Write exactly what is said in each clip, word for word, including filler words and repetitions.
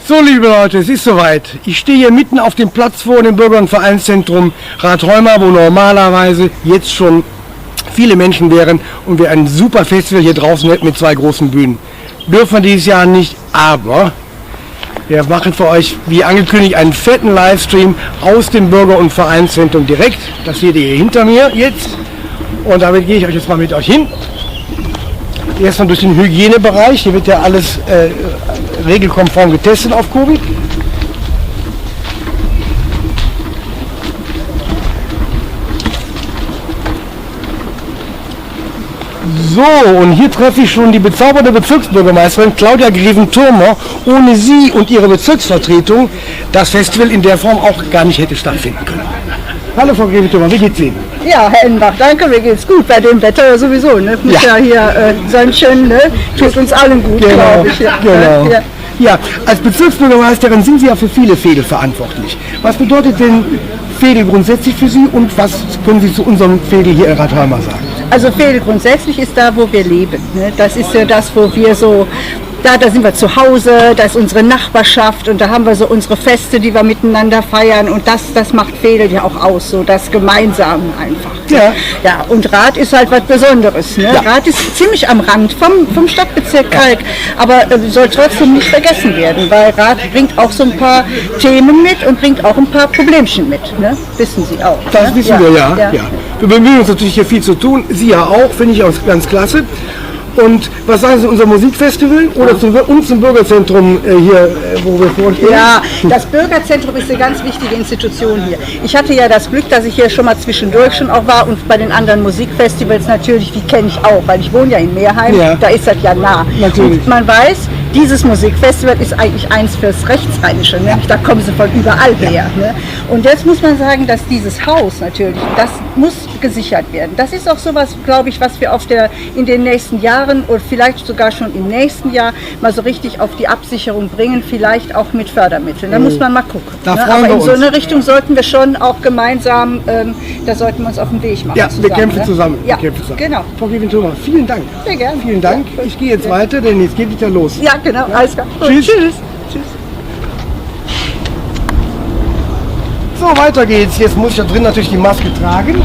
So, liebe Leute, es ist soweit. Ich stehe hier mitten auf dem Platz vor dem Bürger- und Vereinszentrum Rathheimer, wo normalerweise jetzt schon viele Menschen wären und wir ein super Festival hier draußen hätten mit zwei großen Bühnen. Dürfen wir dieses Jahr nicht, aber wir machen für euch, wie angekündigt, einen fetten Livestream aus dem Bürger- und Vereinszentrum direkt. Das seht ihr hier hinter mir jetzt. Und damit gehe ich euch jetzt mal mit euch hin. Erstmal durch den Hygienebereich. Hier wird ja alles, äh, regelkonform getestet auf Covid. So, und hier treffe ich schon die bezaubernde Bezirksbürgermeisterin Claudia Greven-Thurmer. Ohne sie und ihre Bezirksvertretung das Festival in der Form auch gar nicht hätte stattfinden können. Hallo, Frau Greven-Thurmer, wie geht's Ihnen? Ja, Herr Enbach, danke, mir geht's gut. Bei dem Wetter ja sowieso, ne? Muss ja hier, äh, Sönnchen, ne? Tut uns allen gut, glaub ich. Ja, genau. Ja. Ja, als Bezirksbürgermeisterin sind Sie ja für viele Veedel verantwortlich. Was bedeutet denn Veedel grundsätzlich für Sie und was können Sie zu unserem Veedel hier in Rathheimer sagen? Also Veedel grundsätzlich ist da, wo wir leben, ne? Das ist ja das, wo wir so, da, da sind wir zu Hause, da ist unsere Nachbarschaft und da haben wir so unsere Feste, die wir miteinander feiern und das, das macht Veedel ja auch aus, so das Gemeinsame einfach. Ja. Ja, und Rath ist halt was Besonderes, ne? Ja. Rath ist ziemlich am Rand vom, vom Stadtbezirk Kalk, aber, äh, soll trotzdem nicht vergessen werden, weil Rath bringt auch so ein paar Themen mit und bringt auch ein paar Problemchen mit, ne? Wissen Sie auch, ne? Das wissen wir, ja, ja. Wir bemühen uns natürlich hier viel zu tun, Sie ja auch, finde ich auch ganz klasse. Und was sagen Sie zu unserem Musikfestival oder zum, und zum Bürgerzentrum, äh, hier, äh, wo wir vorstehen? Ja, das Bürgerzentrum ist eine ganz wichtige Institution hier. Ich hatte ja das Glück, dass ich hier schon mal zwischendurch schon auch war und bei den anderen Musikfestivals natürlich, die kenn ich auch, weil ich wohne ja in Merheim, ja, da ist das ja nah. Natürlich. Und man weiß, dieses Musikfestival ist eigentlich eins fürs Rechtsrheinische, ne? Da kommen sie von überall her, ne? Und jetzt muss man sagen, dass dieses Haus natürlich, das muss gesichert werden. Das ist auch sowas, glaube ich, was wir auf der, in den nächsten Jahren oder vielleicht sogar schon im nächsten Jahr mal so richtig auf die Absicherung bringen, vielleicht auch mit Fördermitteln. Da muss man mal gucken. Da freuen wir uns. Aber in so eine Richtung sollten wir schon auch gemeinsam, ähm, da sollten wir uns auf den Weg machen. Ja, wir kämpfen zusammen. Ja, genau. Frau Greven-Thurmer, vielen Dank. Sehr gerne. Vielen Dank. Ich gehe jetzt weiter, denn jetzt geht es ja los. Ja, genau. Alles klar. Tschüss. Tschüss. Tschüss. So, weiter geht's. Jetzt muss ich da drin natürlich die Maske tragen.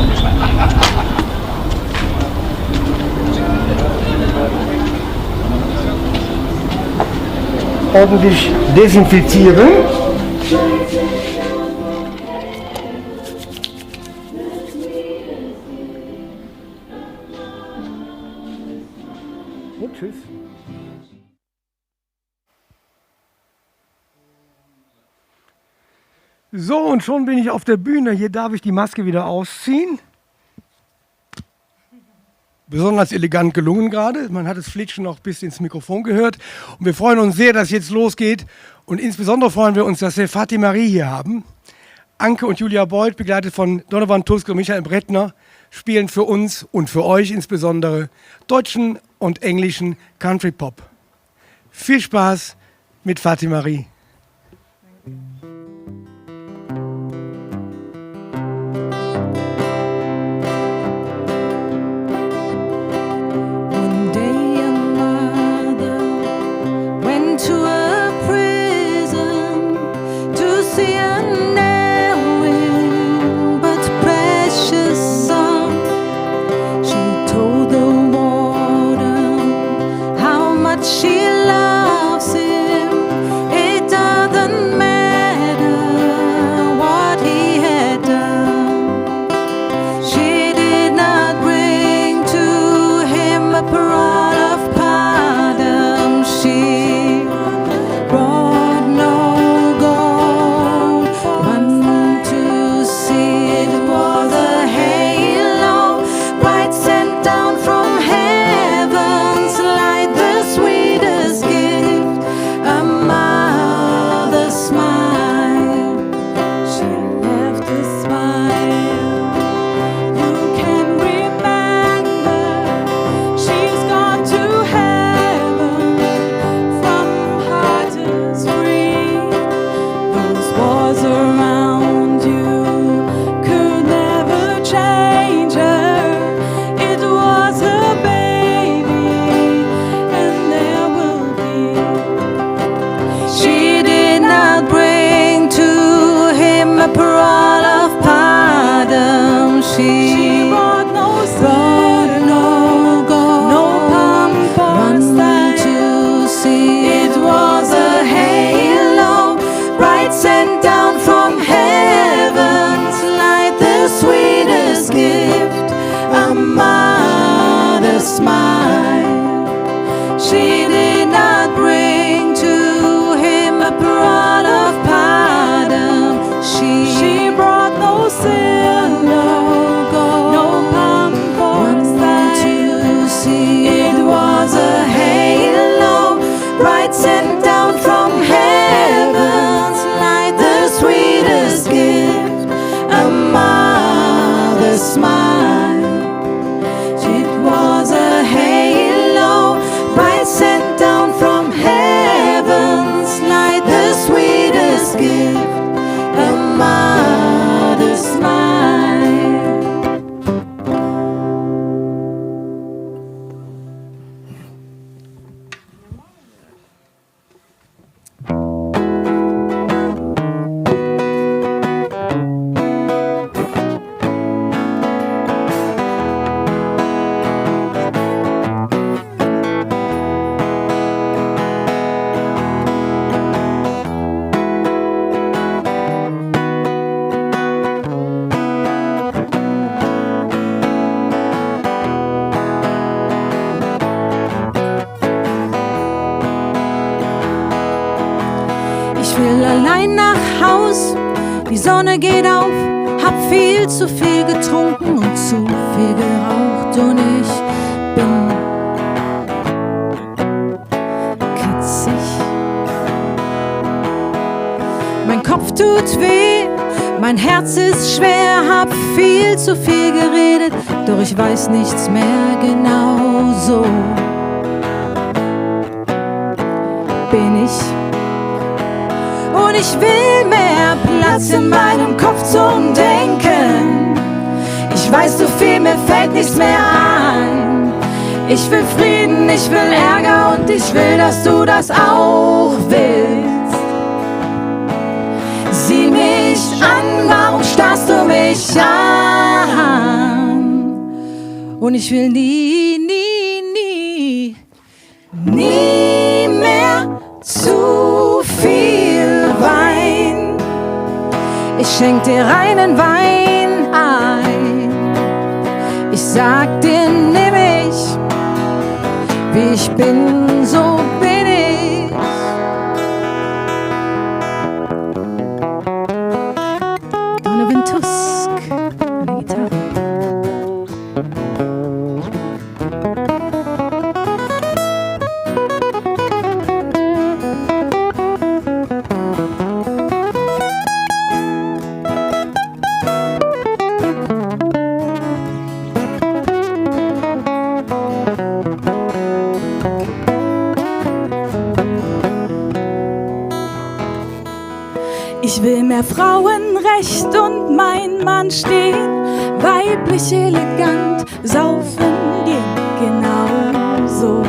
Ordentlich desinfizieren. Und tschüss. So, und schon bin ich auf der Bühne. Hier darf ich die Maske wieder ausziehen. Besonders elegant gelungen gerade. Man hat das Flitschen noch bis ins Mikrofon gehört. Und wir freuen uns sehr, dass jetzt losgeht. Und insbesondere freuen wir uns, dass wir Fatih Marie hier haben. Anke und Julia Beuth, begleitet von Donovan Tusk und Michael Brettner, spielen für uns und für euch insbesondere deutschen und englischen Country Pop. Viel Spaß mit Fatih Marie. One day a mother went to a prison to see an heir but precious son. She told the warden how much she loves him. It Sent down from heaven's light, the sweetest gift, a mother's smile. It was a halo, bright, sent down from heaven's light, the sweetest gift, a mother's smile. Ich will allein nach Haus, die Sonne geht auf, hab viel zu viel getrunken und zu viel geraucht und ich bin katzig. Mein Kopf tut weh, mein Herz ist schwer, hab viel zu viel geredet, doch ich weiß nichts mehr genau so. Bin ich. Und ich will mehr Platz in meinem Kopf zum Denken. Ich weiß zu viel, mir fällt nichts mehr ein. Ich will Frieden, ich will Ärger und ich will, dass du das auch willst. Sieh mich an, warum starrst du mich an? Und ich will nie, nie, nie nie mehr zu viel Wein. Ich schenk dir reinen Wein ein. Ich sag dir, nimm mich, wie ich bin, so bin ich. Donovan Tusk an der Gitarre. Ich will mehr Frauenrecht und mein Mann stehen, weiblich elegant, saufen gehen, genau so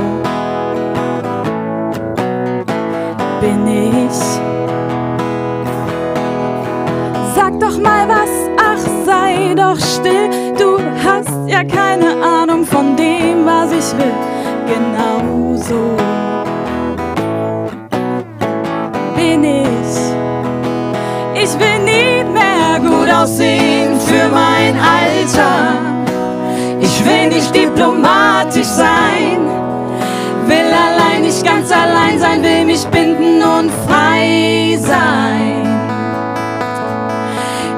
bin ich. Sag doch mal was, ach, sei doch still, du hast ja keine Ahnung von dem, was ich will, genau so bin ich. Ich will nie mehr gut aussehen für mein Alter. Ich will nicht diplomatisch sein, will allein, nicht ganz allein sein, will mich binden und frei sein.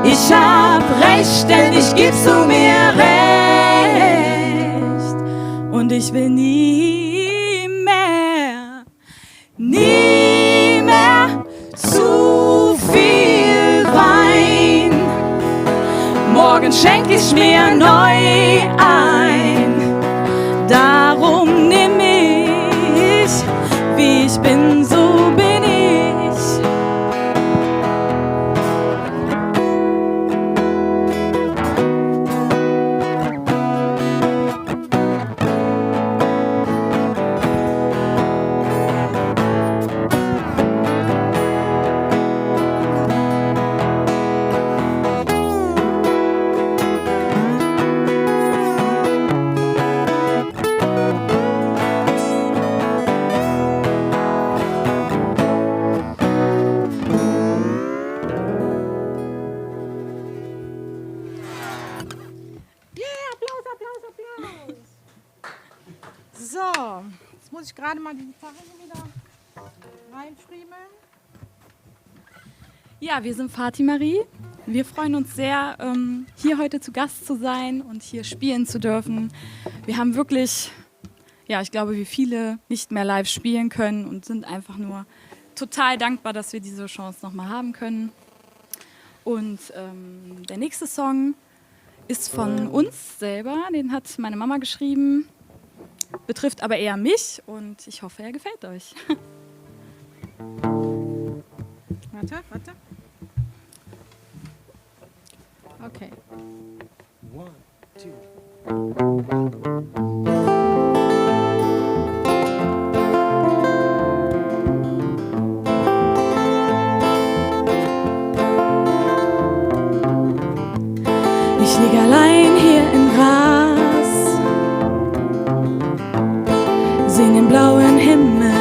Ich hab recht, endlich gibst du mir recht. Und ich will nie mehr Nie mehr zu viel Wein. Morgen schenk ich mir neu ein. Darum nimm mich, wie ich bin, so bin ich. Yeah, Applaus, Applaus, Applaus. So, jetzt muss ich gerade mal die Gitarre hier wieder reinfriemeln. Ja, wir sind Fatih Marie. Wir freuen uns sehr, ähm, hier heute zu Gast zu sein und hier spielen zu dürfen. Wir haben wirklich ja, ich glaube, wir viele nicht mehr live spielen können und sind einfach nur total dankbar, dass wir diese Chance noch mal haben können. Und, ähm, der nächste Song ist von uns selber, den hat meine Mama geschrieben, betrifft aber eher mich und ich hoffe, er gefällt euch. Warte, warte. Okay. One, two. Ich lieg allein hier im Gras, seh den blauen Himmel,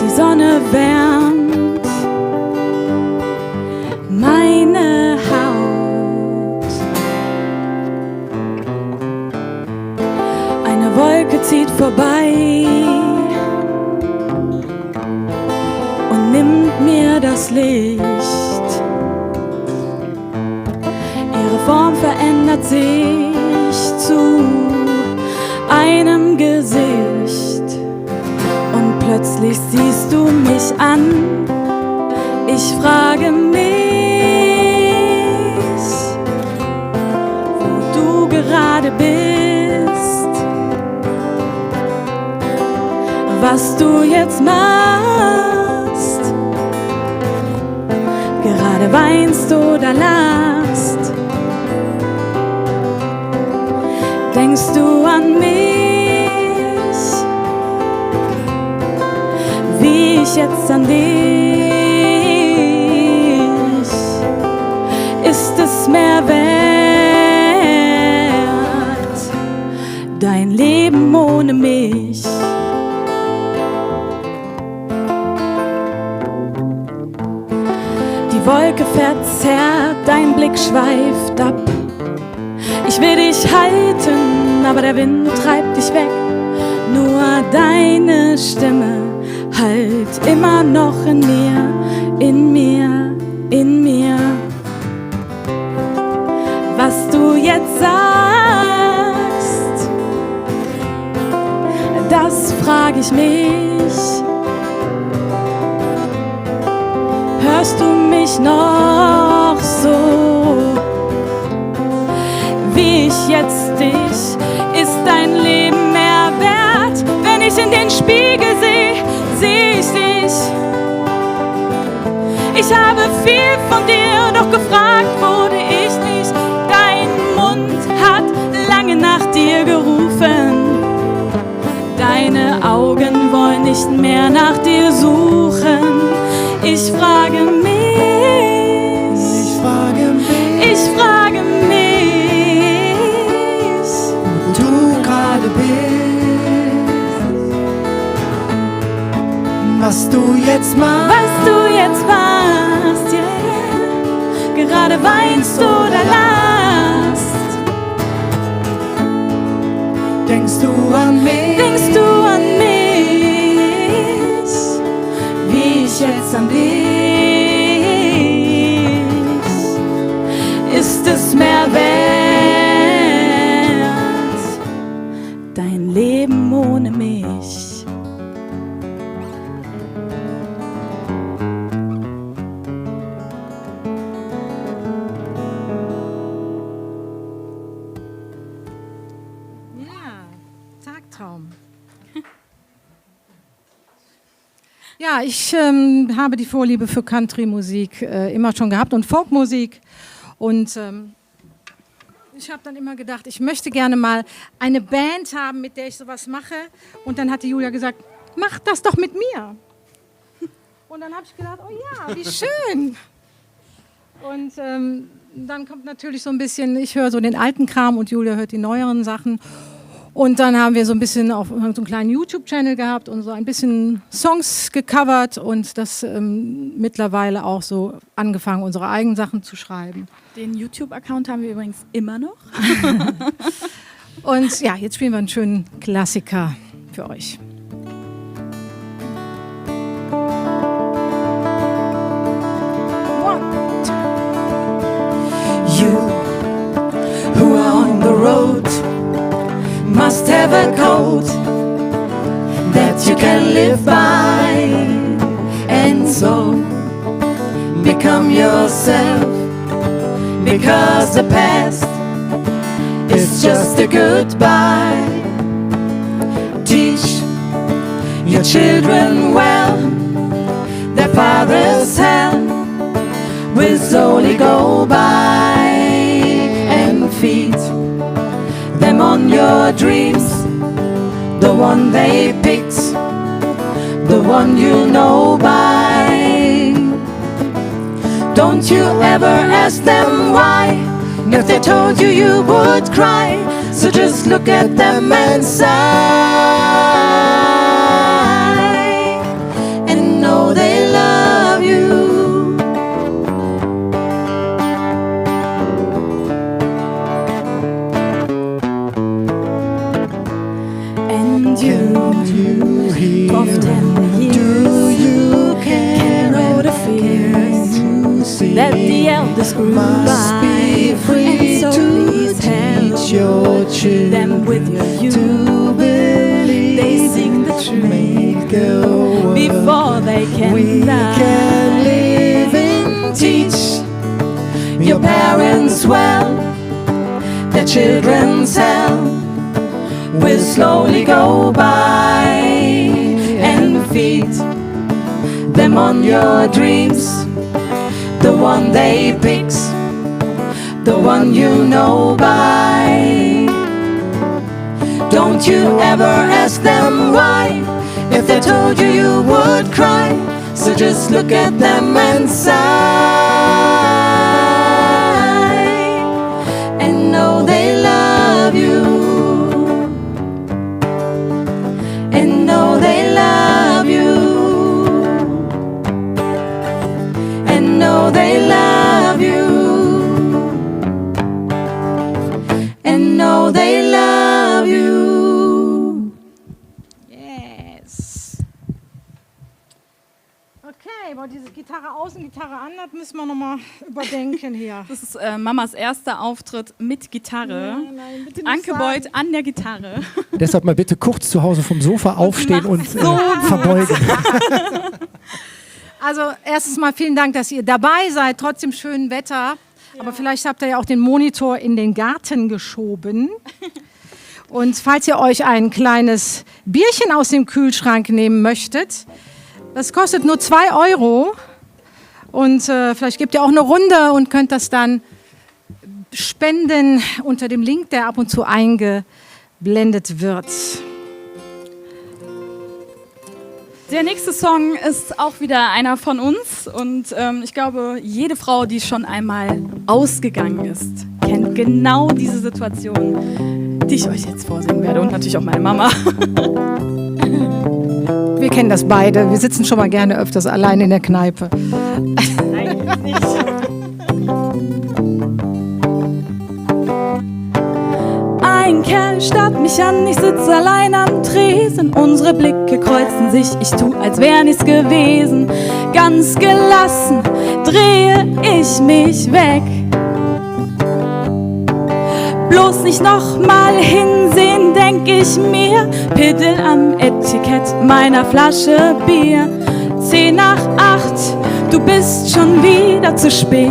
die Sonne wärmt meine Haut. Eine Wolke zieht vorbei und nimmt mir das Licht. Ihre Form verändert sich zu einem Gesicht. Und plötzlich siehst du mich an. Ich frage mich, wo du gerade bist, was du jetzt machst. Gerade weinst oder lachst. Denkst du an mich, wie ich jetzt an dich? Ist es mehr wert, dein Leben ohne mich? Die Wolke verzerrt, dein Blick schweift ab. Ich will dich halten, aber der Wind treibt dich weg. Nur deine Stimme hallt immer noch in mir, in mir, in mir. Was du jetzt sagst, das frag ich mich. Hörst du mich noch so, wie ich jetzt dich? Ist dein Leben mehr wert? Wenn ich in den Spiegel seh, seh ich dich. Ich habe viel von dir, doch gefragt wurde ich nicht. Dein Mund hat lange nach dir gerufen. Deine Augen wollen nicht mehr nach dir suchen. Ich frage mich, ich frage mich, ich frage mich, wo du gerade bist. Was du jetzt machst. Was du jetzt machst, yeah. Gerade weinst oder lachst. Denkst du an mich? Denkst du an mich? Wie ich jetzt an dich? Ist es mehr wert, dein Leben ohne mich? Ja, Tagtraum. Ja, ich, ähm, habe die Vorliebe für Country-Musik, äh, immer schon gehabt und Folkmusik. Und, ähm, ich hab dann immer gedacht, ich möchte gerne mal eine Band haben, mit der ich sowas mache. Und dann hatte Julia gesagt: „Mach das doch mit mir.“ Und dann hab ich gedacht: „Oh ja, wie schön.“ Und, ähm, dann kommt natürlich so ein bisschen, ich höre so den alten Kram und Julia hört die neueren Sachen. Und dann haben wir so ein bisschen auf, haben so einen kleinen YouTube-Channel gehabt und so ein bisschen Songs gecovert und das, ähm, mittlerweile auch so angefangen, unsere eigenen Sachen zu schreiben. Den YouTube-Account haben wir übrigens immer noch. Und ja, jetzt spielen wir einen schönen Klassiker für euch. One, two. You who are on the road Have a code that you can live by, and so become yourself, because the past is just a goodbye. Teach your children well, their father's hand will slowly go by, and feed them on your dreams, the one they picked, the one you know by. Don't you ever ask them why. If they told you, you would cry. So just look at them and sigh, and know they love you. And you, you hear, twelve tender years, do you care, can know the fears to see that the elders grew by. Must be free. And so to please teach help your children them with your youth to believe. They sing the truth, make the world before they can die. We can live and teach your parents well. Their children's help will slowly go by, and feed them on your dreams, the one they picked, the one you know by. Don't you ever ask them why. If they told you, you would cry. So just look at them and sigh, and know they love you, and know they love you, and know they love you, and know they love you. Yes. Okay, aber diese Gitarre außen, Gitarre an, das müssen wir noch mal überdenken hier. Das ist, äh, Mamas erster Auftritt mit Gitarre. Nein, nein, bitte nicht sagen. Anke Beuth an der Gitarre. Deshalb mal bitte kurz zu Hause vom Sofa aufstehen und, äh, verbeugen. Also, erstens mal vielen Dank, dass ihr dabei seid, trotz dem schönen Wetter. Aber vielleicht habt ihr ja auch den Monitor in den Garten geschoben. Und falls ihr euch ein kleines Bierchen aus dem Kühlschrank nehmen möchtet, das kostet nur zwei Euro. Und, äh, vielleicht gebt ihr auch eine Runde und könnt das dann spenden unter dem Link, der ab und zu eingeblendet wird. Der nächste Song ist auch wieder einer von uns und, ähm, ich glaube, jede Frau, die schon einmal ausgegangen ist, kennt genau diese Situation, die ich euch jetzt vorsingen werde und natürlich auch meine Mama. Wir kennen das beide. Wir sitzen schon mal gerne öfters allein in der Kneipe. Eigentlich nicht. Ein Kerl starrt mich an, ich sitz allein am Tresen. Unsere Blicke kreuzen sich, ich tu, als wär nix gewesen. Ganz gelassen drehe ich mich weg. Bloß nicht noch mal hinsehen, denk ich mir. Piddel am Etikett meiner Flasche Bier. Zehn nach acht, du bist schon wieder zu spät.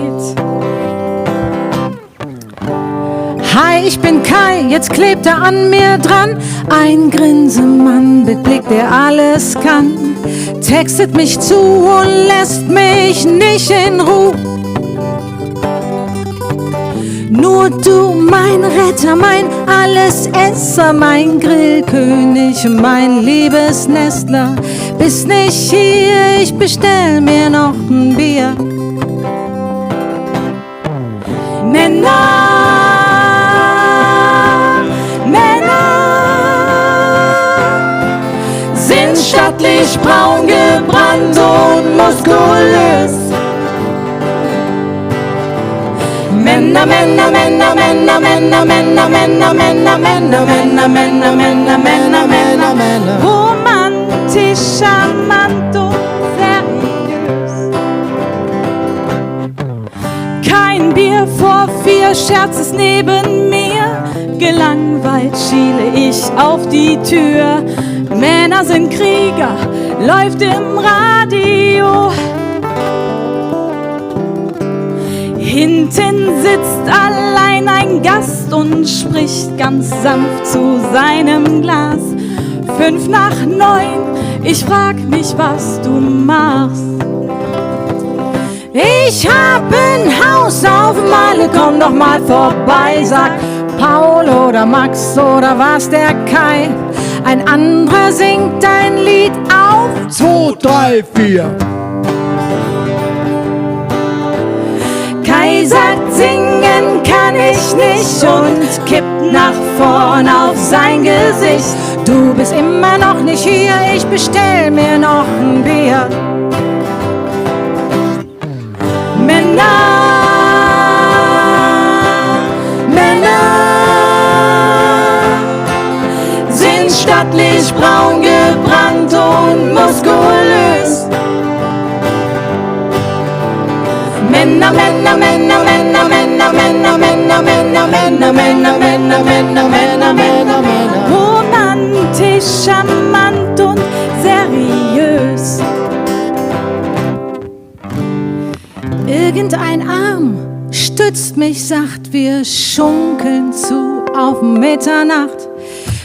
Hi, ich bin Kai, jetzt klebt er an mir dran. Ein Grinsemann mit Blick, der alles kann. Textet mich zu und lässt mich nicht in Ruh. Nur du, mein Retter, mein Allesesser, mein Grillkönig, mein Liebesnestler, bist nicht hier, ich bestell mir noch ein Bier. Männer, Männer sind stattlich, braun gebrannt und muskulös. Männer, Männer, Männer, Männer, Männer, Männer, Männer, Männer, Männer, Männer, Männer, Männer, Männer, Männer, Männer. Romantisch, charmant und seriös. Kein Bier vor vier, Scherz ist neben mir. Gelangweilt schiele ich auf die Tür. Männer sind Krieger, läuft im Radio. Hinten sitzt allein ein Gast und spricht ganz sanft zu seinem Glas. Fünf nach neun, ich frag mich, was du machst. Ich hab ein Haus auf Malle, komm doch mal vorbei, sagt Paul oder Max oder was der Kai. Ein anderer singt ein Lied auf zwei, drei, vier. Kai sagt, singen kann ich nicht und kippt nach vorn auf sein Gesicht. Du bist immer noch nicht hier, ich bestell mir noch ein Bier. Männer, Männer sind stattlich, braun gebrannt und muskulös. Männer, Männer, Männer, Männer, Männer, Männer, Männer, Männer, Männer, Männer, Männer, Männer, Männer, Männer, Männer. Romantisch, charmant und seriös. Irgendein Arm stützt mich sacht, wir schunkeln zu auf Mitternacht.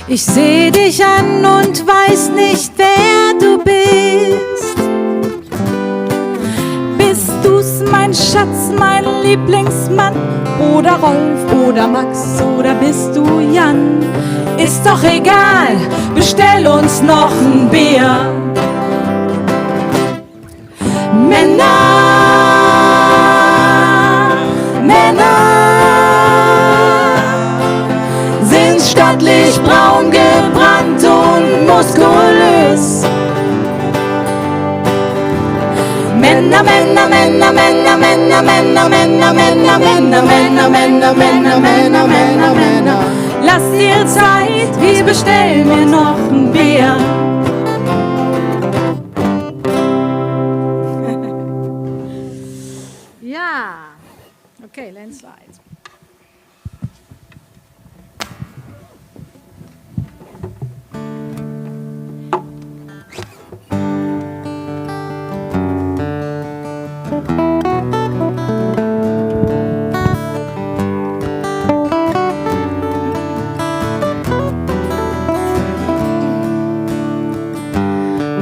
Ich seh dich an und weiß nicht, wer du bist. Bist du's, mein Schatz, mein Lieblingsmann? Oder Rolf oder Max oder bist du Jan? Ist doch egal, bestell uns noch ein Bier. Männer, Männer sind stattlich, braun gebrannt und muskulös. Männer, Männer, Männer, Männer, Männer, Männer, Männer, Männer, Männer, Männer, Männer, Männer, Männer, Männer, Männer. Lass dir Zeit, wir bestellen mir noch ein Bier. Ja. Okay, Landslide.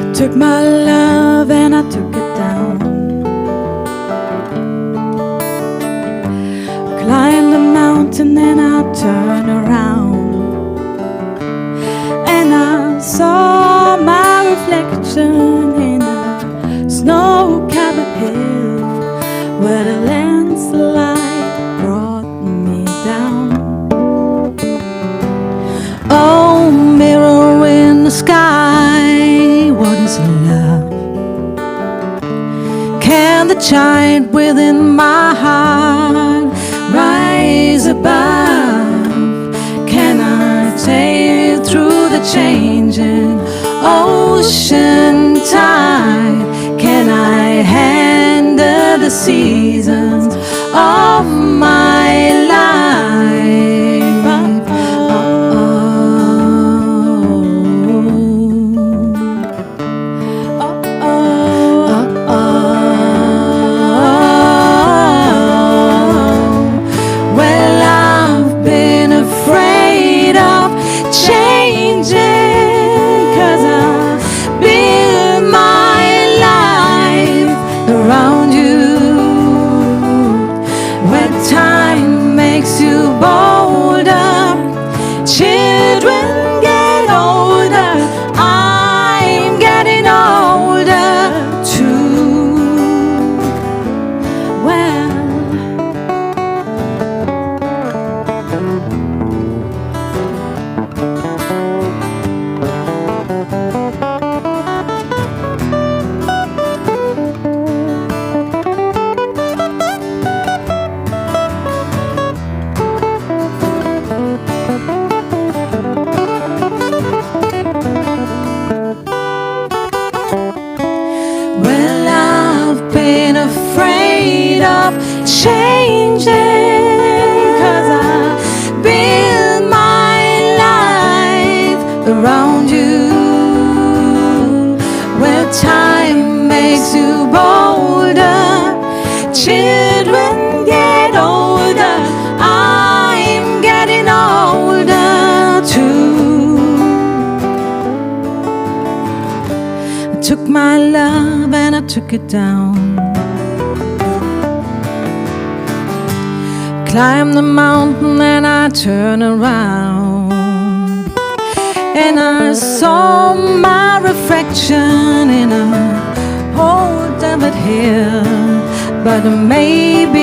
I took my love and I took it down. I climbed the mountain and I turned around. And I saw my reflection in a snow-covered hill where the landslide brought me down. Oh, mirror in the sky, what is love? Can the child within my heart rise above? Can I sail through the changing ocean tide? Can I handle the seasons of my life? Oh, oh, oh, oh, oh. Well, I've been afraid of changing, 'cause I build my life around you. When time makes you bolder, children get older, I'm getting older too. Well, well, I've been afraid of changing, 'cause I build Children get older, I'm getting older too. I took my love and I took it down. Climbed the mountain and I turned around. And I saw my reflection in a old diamond hair. But maybe,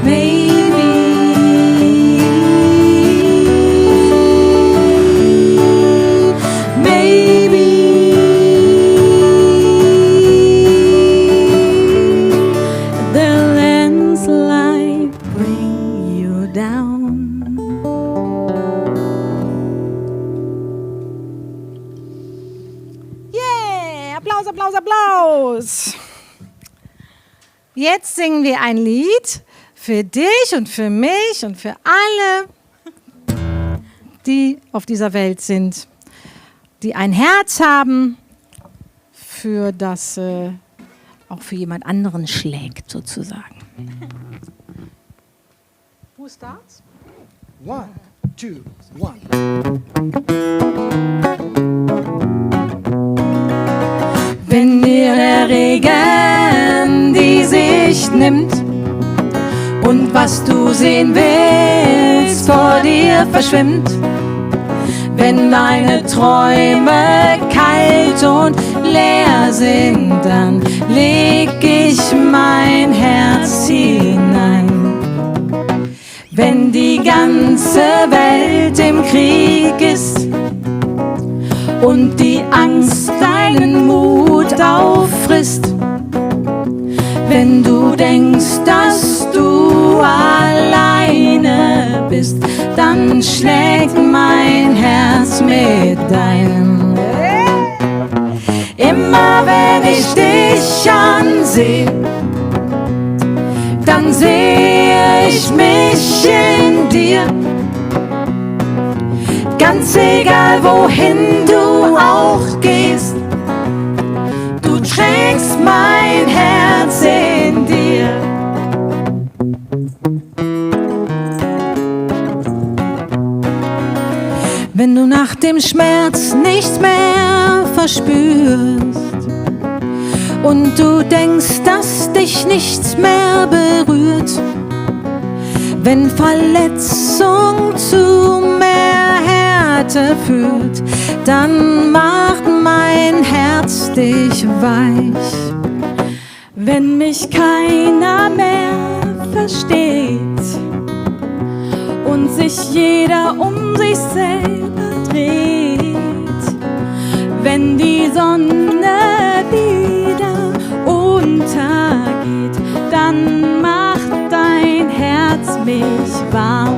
maybe, maybe the landslide bring you down. Yeah! Applaus, Applaus, Applaus! Jetzt singen wir ein Lied für dich und für mich und für alle, die auf dieser Welt sind, die ein Herz haben, für das, äh, auch für jemand anderen schlägt, sozusagen. Who starts? One, two, one. Wenn dir der Regen die Sicht nimmt und was du sehen willst vor dir verschwimmt, wenn deine Träume kalt und leer sind, dann leg ich mein Herz hinein. Wenn die ganze Welt im Krieg ist und die Angst deinen Mut auffrisst, wenn du denkst, dass du alleine bist, dann schlägt mein Herz mit deinem. Immer wenn ich dich anseh, dann seh ich mich in dir. Ganz egal, wohin du auch gehst, du trägst mein Herz in dir. Wenn du nach dem Schmerz nichts mehr verspürst und du denkst, dass dich nichts mehr berührt, wenn Verletzung zu mehr Härte führt, dann macht mein Herz dich weich. Wenn mich keiner mehr versteht und sich jeder um sich selber dreht, wenn die Sonne wieder untergeht, dann macht dein Herz mich warm.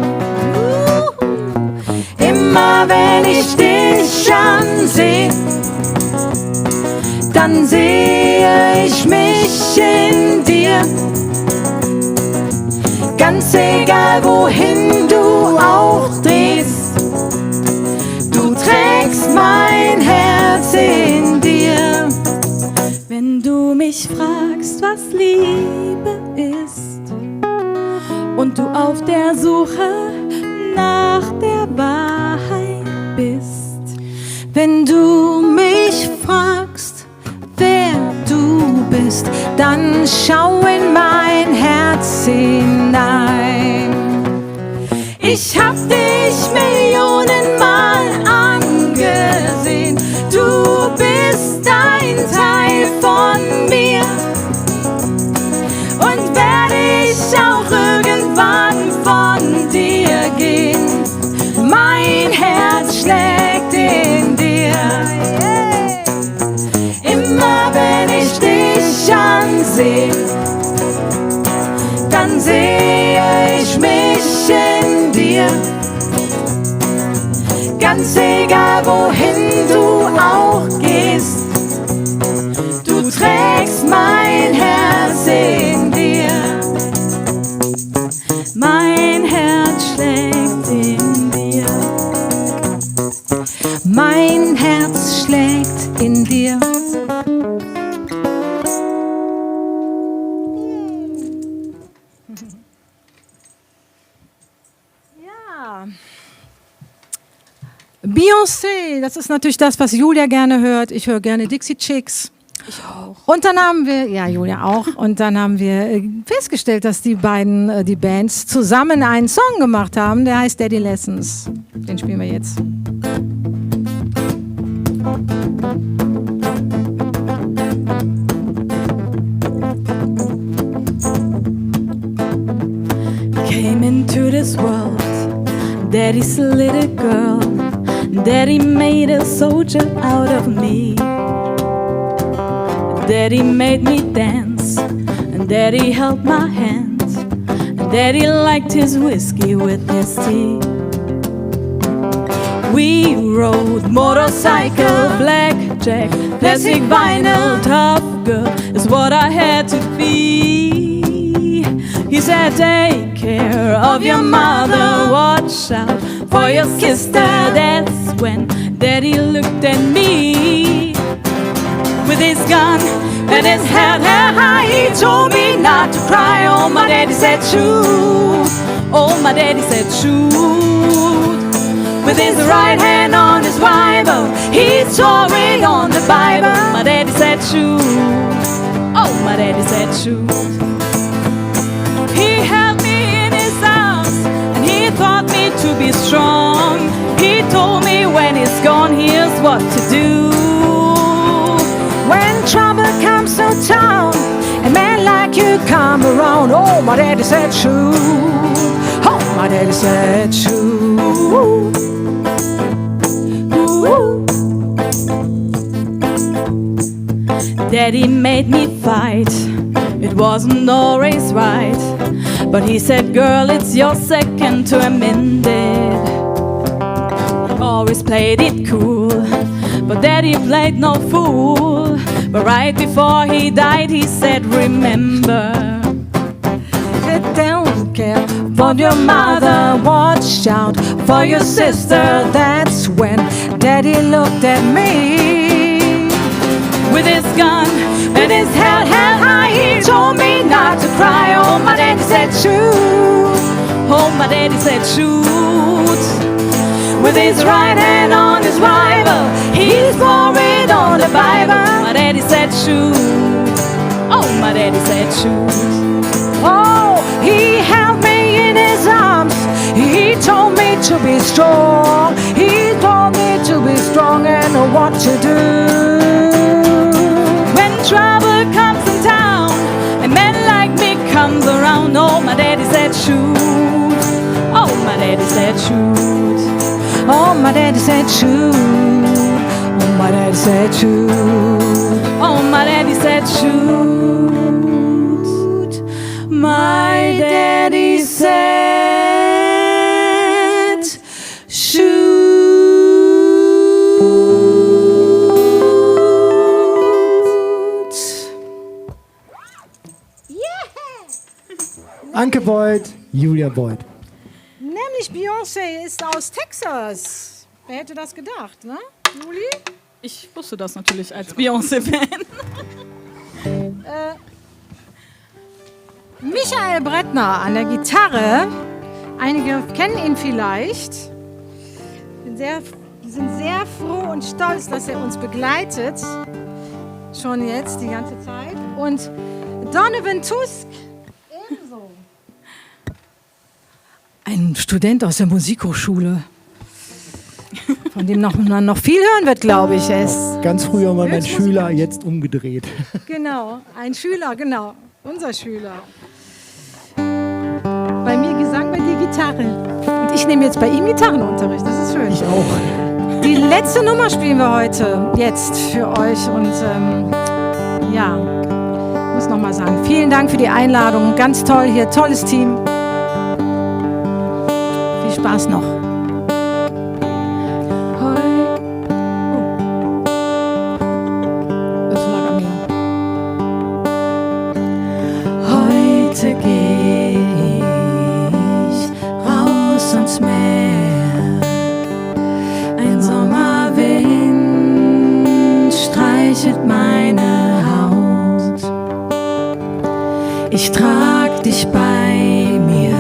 Immer wenn ich dich anseh, dann sehe ich mich in dir. Ganz egal, wohin du auch drehst, du trägst mein Herz in dir. Wenn du mich fragst, was Liebe ist, und du auf der Suche nach der Wahrheit bist. Wenn du mich fragst, wer du bist, dann schau in mein Herz hinein. Ich hab dich Millionenmal angesehen. Du bist ein Teil von mir. Und werde ich auch irgendwann von dir gehen. Mein Herz schlägt in dir. Immer wenn ich dich anseh, dann sehe ich mich in dir. Ganz egal, wohin du auch gehst, du trägst mein Herz in dir. Mein Herz schlägt in dir. Mein Herz schlägt in dir. Beyoncé, das ist natürlich das, was Julia gerne hört. Ich höre gerne Dixie Chicks. Ich auch. Und dann haben wir, ja, Julia auch. Und dann haben wir, äh, festgestellt, dass die beiden, äh, die Bands zusammen einen Song gemacht haben, der heißt Daddy Lessons. Den spielen wir jetzt. Came into this world, daddy's little girl. Daddy made a soldier out of me. Daddy made me dance, and daddy held my hand, and daddy liked his whiskey with his tea. We rode motorcycle, blackjack, plastic vinyl, tough girl is what I had to be. He said, "Take care of your mother, watch out for your sister." That's when daddy looked at me. With his gun and his head held high, he told me not to cry. Oh, my daddy said, "Shoot." Oh, my daddy said, "Shoot." With his right hand on his Bible, he swore it on the Bible. My daddy said, "Shoot." Oh, my daddy said, "Shoot." He held me in his arms and he taught me to be strong. He told me when he's gone, here's what to do. When trouble comes to town, a man like you come around. Oh, my daddy said, "Shoot." Oh, my daddy said, "Shoot." Daddy made me fight. It wasn't always right. But he said, "Girl, it's your second to amend it." Always played it cool, but daddy played no fool. But right before he died, he said, "Remember, take care of your mother, watch out for your sister." That's when daddy looked at me. With his gun and his head held high, he told me not to cry. Oh, my daddy said, "Shoot." Oh, my daddy said, "Shoot." With his right hand on his Bible, he swore it on the Bible. My daddy said, "Shoot." Oh, my daddy said, "Shoot." Oh, he held me in his arms. He told me to be strong. He told me to be strong and what to do. When trouble comes in town, a man like me comes around. Oh, my daddy said, "Shoot." Oh, my daddy said, "Shoot." Oh, my daddy said, "Shoot." Oh, my daddy said, "Shoot." Oh, my daddy said, "Shoot." My daddy said, "Shoot." Anke Beuth, Julia Beuth. Nämlich Beyoncé ist aus Texas. Wer hätte das gedacht, ne, Juli? Ich wusste das natürlich als Beyoncé-Fan. Äh, Michael Brettner an der Gitarre. Einige kennen ihn vielleicht. Bin sehr, wir sind sehr froh und stolz, dass er uns begleitet. Schon jetzt die ganze Zeit. Und Donovan Tusk ebenso. Ein Student aus der Musikhochschule, von dem noch, man noch viel hören wird, glaube ich. Er ist ganz früher mal mein Schüler, jetzt umgedreht. Genau, ein Schüler, genau, unser Schüler. Bei mir Gesang, bei dir Gitarre. Und ich nehme jetzt bei ihm Gitarrenunterricht, das ist schön. Ich auch. Die letzte Nummer spielen wir heute, jetzt für euch und, ähm, ja, muss noch mal sagen, vielen Dank für die Einladung. Ganz toll hier, tolles Team. Viel Spaß noch. Heu-, oh. Das lag an mir. Heute geh ich raus ans Meer. Ein Sommerwind streichelt meine Haut. Ich trag dich bei mir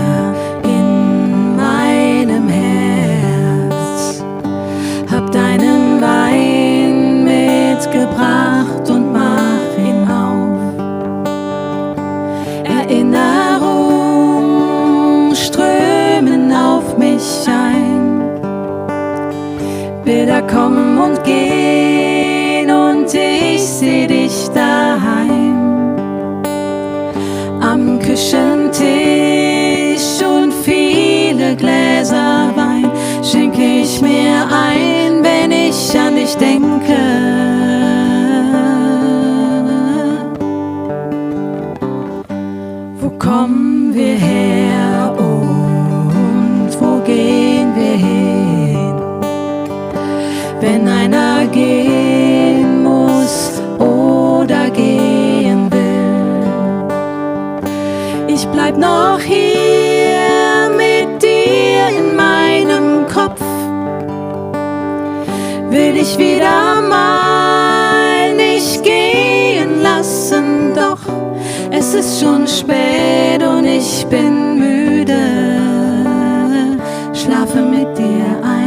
in meinem Herz. Kommen und gehen und ich seh dich daheim. Am Küchentisch und viele Gläser Wein schenk ich mir ein, wenn ich an dich denke. Wo kommen wir her und wo gehen wir hin? Wenn einer gehen muss oder gehen will, ich bleib noch hier mit dir in meinem Kopf. Will dich wieder mal nicht gehen lassen, doch es ist schon spät und ich bin müde. Schlafe mit dir ein.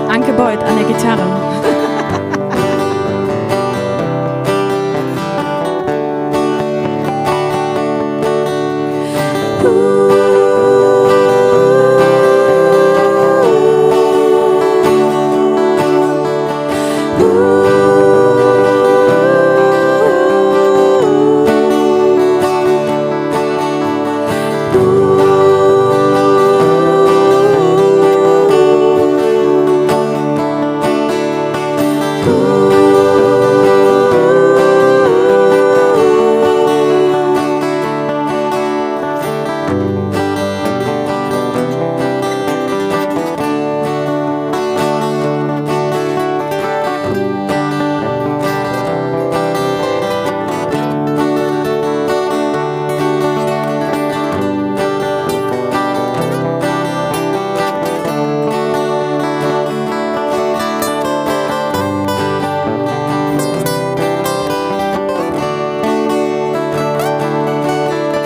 Anke Beuth an der Gitarre.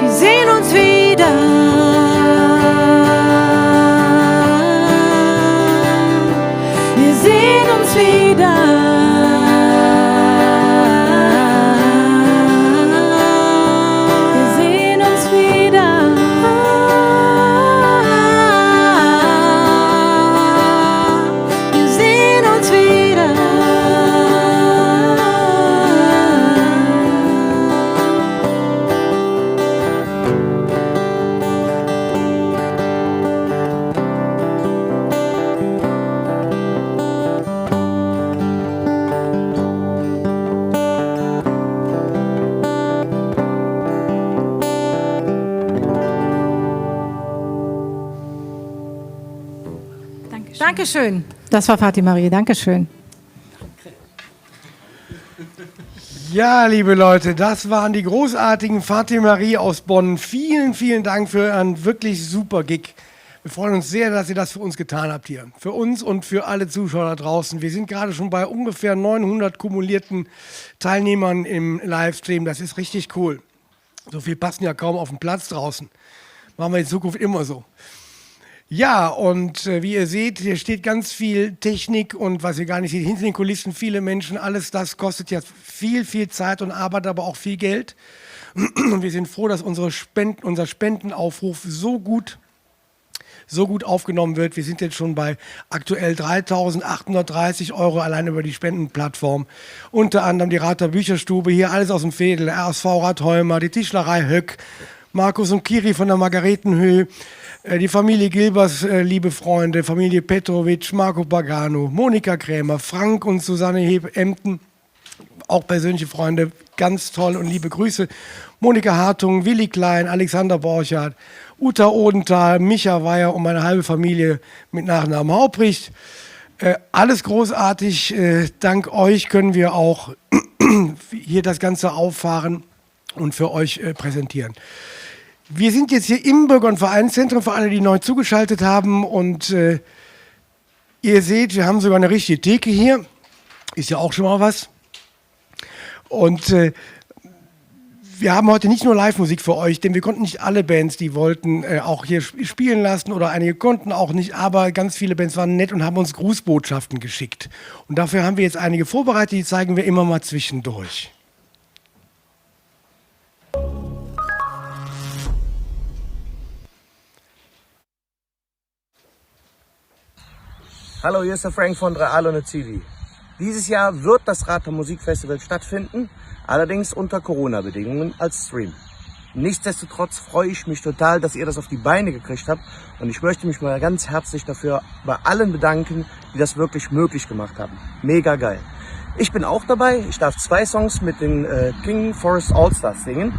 Wir sehen uns wieder. Wir sehen uns wieder. Wir sehen uns wieder. Wir sehen uns wieder. Dankeschön. Dankeschön. Das war Fatih Marie. Dankeschön. Ja, liebe Leute, das waren die großartigen Fatih Marie aus Bonn. Vielen, vielen Dank für einen wirklich super Gig. Wir freuen uns sehr, dass ihr das für uns getan habt hier. Für uns und für alle Zuschauer da draußen. Wir sind gerade schon bei ungefähr neunhundert kumulierten Teilnehmern im Livestream. Das ist richtig cool. So viel passen ja kaum auf den Platz draußen. Machen wir in Zukunft immer so. Ja, und, äh, wie ihr seht, hier steht ganz viel Technik und was ihr gar nicht seht, hinter den Kulissen viele Menschen. Alles das kostet ja viel, viel Zeit und Arbeit, aber auch viel Geld. Und wir sind froh, dass unsere Spenden, unser Spendenaufruf so gut, so gut aufgenommen wird. Wir sind jetzt schon bei aktuell dreitausendachthundertdreißig Euro allein über die Spendenplattform. Unter anderem die Rather Bücherstube, hier alles aus dem Veedel, R S V Radheimer, die Tischlerei Höck, Markus und Kiri von der Margaretenhöh, äh, die Familie Gilbers, äh, liebe Freunde, Familie Petrovic, Marco Pagano, Monika Krämer, Frank und Susanne Heb-, Emden, auch persönliche Freunde, ganz toll und liebe Grüße. Monika Hartung, Willi Klein, Alexander Borchardt, Uta Odenthal, Micha Weyer und meine halbe Familie mit Nachnamen Hauprich. Äh, alles großartig. Äh, dank euch können wir auch hier das Ganze auffahren und für euch, äh, präsentieren. Wir sind jetzt hier im Bürger- und Vereinszentrum, für alle, die neu zugeschaltet haben. Und, äh, ihr seht, wir haben sogar eine richtige Theke hier. Ist ja auch schon mal was. Und, äh, Wir haben heute nicht nur Live-Musik für euch, denn wir konnten nicht alle Bands, die wollten, äh, auch hier sp-, spielen lassen oder einige konnten auch nicht, aber ganz viele Bands waren nett und haben uns Grußbotschaften geschickt. Und dafür haben wir jetzt einige vorbereitet, die zeigen wir immer mal zwischendurch. Hallo, hier ist der Frank von Drei Aale un e Zivi. Dieses Jahr wird das Rater Musikfestival stattfinden, allerdings unter Corona-Bedingungen als Stream. Nichtsdestotrotz freue ich mich total, dass ihr das auf die Beine gekriegt habt, und ich möchte mich mal ganz herzlich dafür bei allen bedanken, die das wirklich möglich gemacht haben. Mega geil. Ich bin auch dabei. Ich darf zwei Songs mit den, äh, King Forest All Stars singen.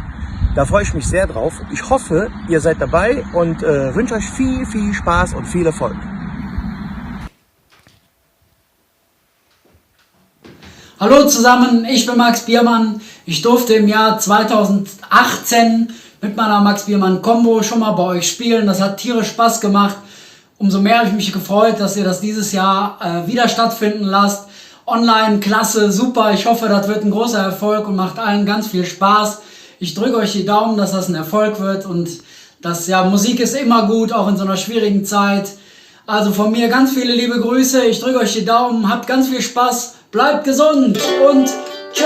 Da freue ich mich sehr drauf. Ich hoffe, ihr seid dabei und, äh, wünsche euch viel, viel Spaß und viel Erfolg. Hallo zusammen, ich bin Max Biermann. Ich durfte im Jahr zweitausendachtzehn mit meiner Max Biermann Combo schon mal bei euch spielen. Das hat tierisch Spaß gemacht. Umso mehr habe ich mich gefreut, dass ihr das dieses Jahr, äh, wieder stattfinden lasst. Online, klasse, super. Ich hoffe, das wird ein großer Erfolg und macht allen ganz viel Spaß. Ich drücke euch die Daumen, dass das ein Erfolg wird und das, ja, Musik ist immer gut, auch in so einer schwierigen Zeit. Also von mir ganz viele liebe Grüße. Ich drücke euch die Daumen, habt ganz viel Spaß. Bleibt gesund und tschö.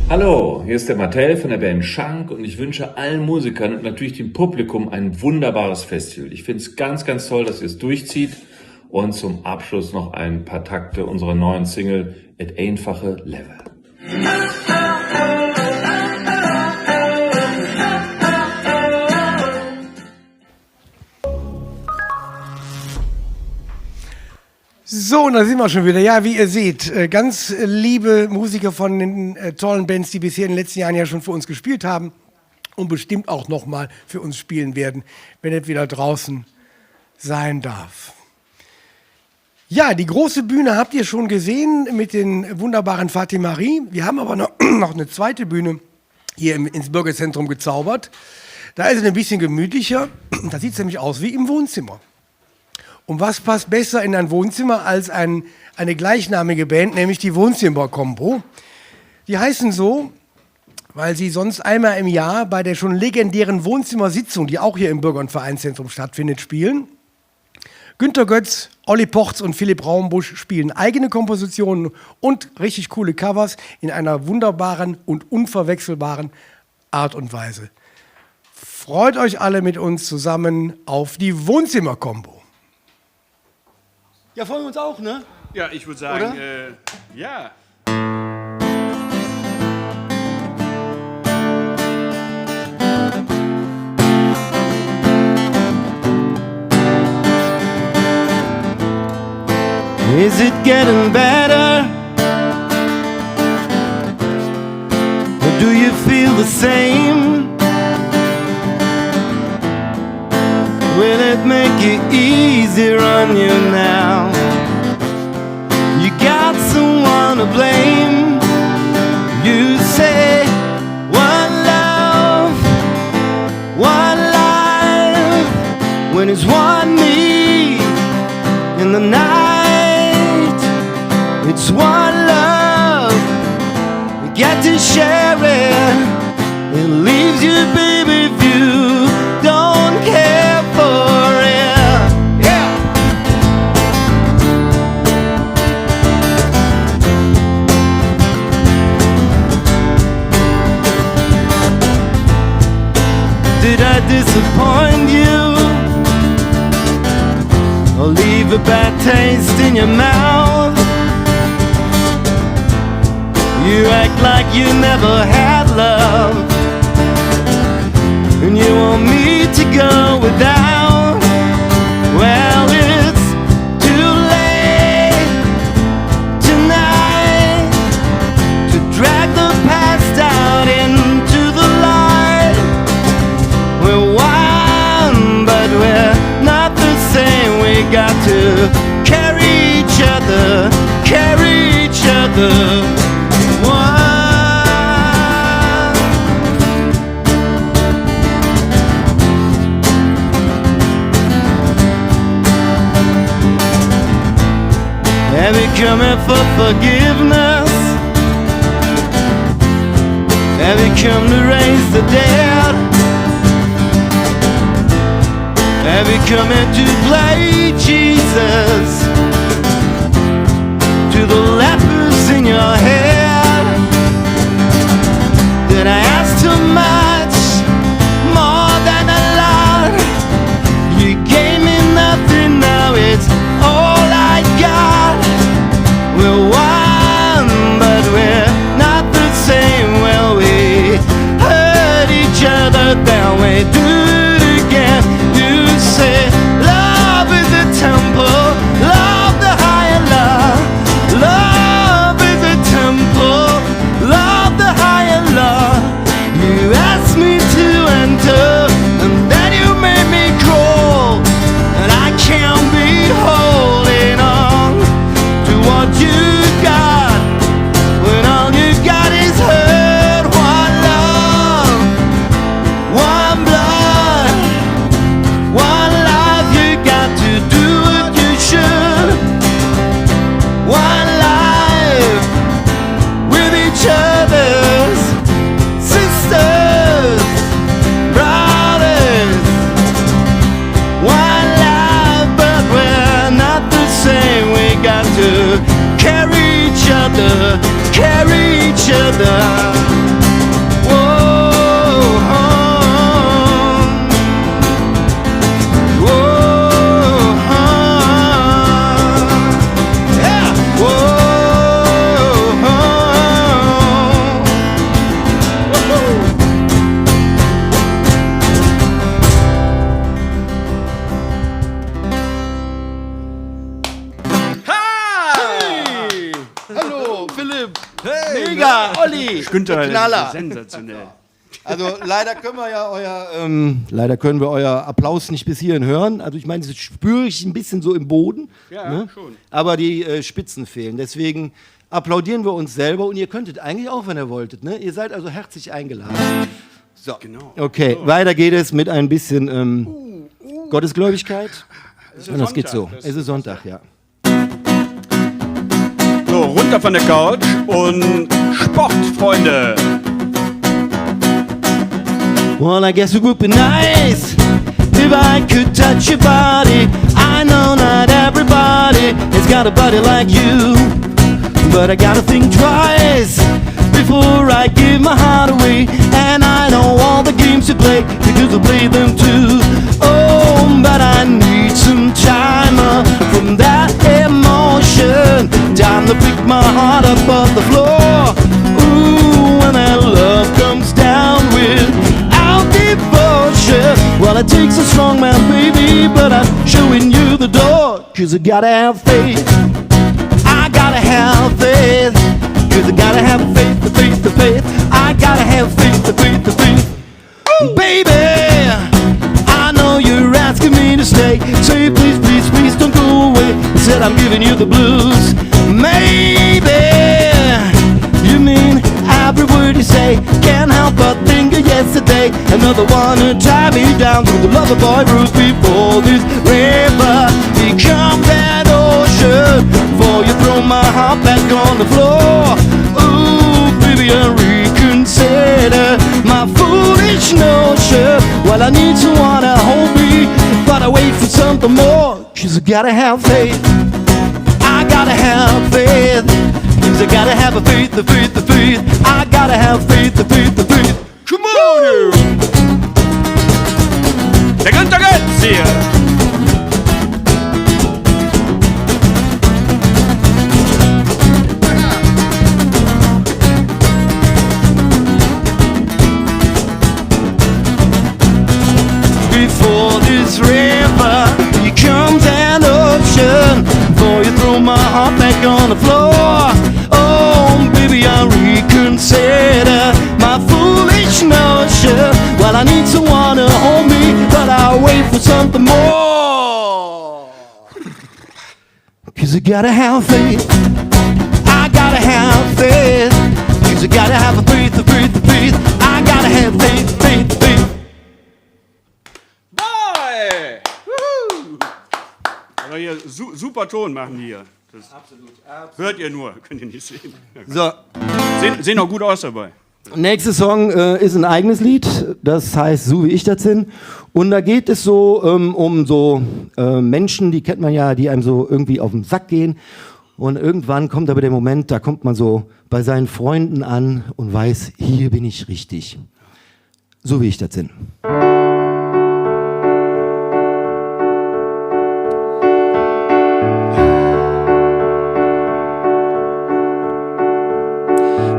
Hallo, hier ist der Mattel von der Band Schank und ich wünsche allen Musikern und natürlich dem Publikum ein wunderbares Festival. Ich find's ganz, ganz toll, dass ihr es durchzieht. Und zum Abschluss noch ein paar Takte unserer neuen Single Et einfache Levve. So, und da sind wir schon wieder. Ja, wie ihr seht, äh, ganz liebe Musiker von den, äh, tollen Bands, die bisher in den letzten Jahren ja schon für uns gespielt haben und bestimmt auch noch mal für uns spielen werden, wenn es wieder draußen sein darf. Ja, die große Bühne habt ihr schon gesehen mit den wunderbaren Fatih Mari. Wir haben aber noch, noch eine zweite Bühne hier im, ins Bürgerzentrum gezaubert. Da ist es ein bisschen gemütlicher. Da sieht's nämlich aus wie im Wohnzimmer. Und was passt besser in ein Wohnzimmer als ein, eine gleichnamige Band, nämlich die Wohnzimmer-Combo? Die heißen so, weil sie sonst einmal im Jahr bei der schon legendären Wohnzimmersitzung, die auch hier im Bürger- und Vereinszentrum stattfindet, spielen. Günter Götz, Olli Porz und Philipp Raumbusch spielen eigene Kompositionen und richtig coole Covers in einer wunderbaren und unverwechselbaren Art und Weise. Freut euch alle mit uns zusammen auf die Wohnzimmer-Combo. Ja, freuen wir uns auch, ne? Ja, ich würd sagen, äh, ja. Is it getting better? Or do you feel the same? Will it make it easier on you now? You got someone to blame. You say, "One love, one life." When it's one me in the night, it's one love. We got to share it. It leaves you, baby, if you don't care for it. Yeah. Did I disappoint you? Or leave a bad taste in your mouth? You act like you never had love, and you want me to go without. Well, it's too late tonight to drag the past out into the light. We're one, but we're not the same. We got to carry each other, carry each other. One. And We're coming for forgiveness, and we come to raise the dead. And we coming to play Jesus to the lepers in your head. Did I ask too much? More than a lot. You gave me nothing, now it's all I got. We're one, but we're not the same. Well, we hurt each other, then we do it again. You say love is a temple, love the higher love. Love is a temple, love the higher love. You asked me to enter, and then you made me crawl. And I can't be holding on to what you got when all you got is hurt. One love, one blood, one life. You got to do what you should. One life with each other's sisters, brothers. One life, but we're not the same. We got to carry each other, carry each other. Whoa, whoa, yeah, whoa. Ha! Hey! Hallo, Philipp! Hey, mega, ne? Olli! Ich könnte halt Knaller! Sensationell. Also, leider können wir ja euer, ähm, leider können wir euer Applaus nicht bis hierhin hören. Also, ich meine, das spüre ich ein bisschen so im Boden, ja, ne? Schon. Aber die, äh, Spitzen fehlen. Deswegen applaudieren wir uns selber und ihr könntet eigentlich auch, wenn ihr wolltet, ne? Ihr seid also herzlich eingeladen. So. Genau. Okay, so. Weiter geht es mit ein bisschen, ähm, Gottesgläubigkeit. Es ist Sonntag. Und das geht so. Es ist Sonntag, ja. So, runter von der Couch und Sport, Freunde. Well, I guess it would be nice if I could touch your body. I know not everybody has got a body like you, but I gotta think twice before I give my heart away. And I know all the games you play because I play them too. Oh, but I need some time, uh, from that emotion. Time to pick my heart up off the floor. Ooh, when that love comes down without devotion. Well, it takes a strong man, baby, but I'm showing you the door. 'Cause I gotta have faith. I gotta have faith. 'Cause I gotta have faith, the faith, the faith. I gotta have faith, the faith, the faith. Baby, I know you're asking me to stay. Say please, please, please don't go away. Said I'm giving you the blues. Maybe you mean every word you say. Can't help but think of yesterday. Another one to tie me down to the lover boy route before this river becomes an ocean. Before you throw my heart back on the floor. Ooh, baby, I reconsider my foolish notion. Well, I need someone to hold me, but I wait for something more. 'Cause I gotta have faith. I gotta have faith. 'Cause I gotta have a faith, a faith, a faith. I gotta have faith, a faith, a faith. Come on, you! Der Günther Götz hier. Before this river becomes an ocean, before you throw my heart back on the floor. Oh, baby, I reconsider my foolish notion. Well, I need someone to hold me, but I wait for something more. 'Cause I gotta have faith. I gotta have faith. 'Cause I gotta have a faith, a faith, a faith. I gotta have faith, faith, faith. Boy! Wuhu! Also hier, su-, super Ton machen die hier. Absolut, absolut. Hört ihr nur, könnt ihr nicht sehen. So. Sehen, sehen auch gut aus dabei. Nächste Song, äh, ist ein eigenes Lied, das heißt So wie ich dat sin. Und da geht es so, ähm, um so, äh, Menschen, die kennt man ja, die einem so irgendwie auf den Sack gehen. Und irgendwann kommt aber der Moment, da kommt man so bei seinen Freunden an und weiß, hier bin ich richtig. So wie ich dat sin.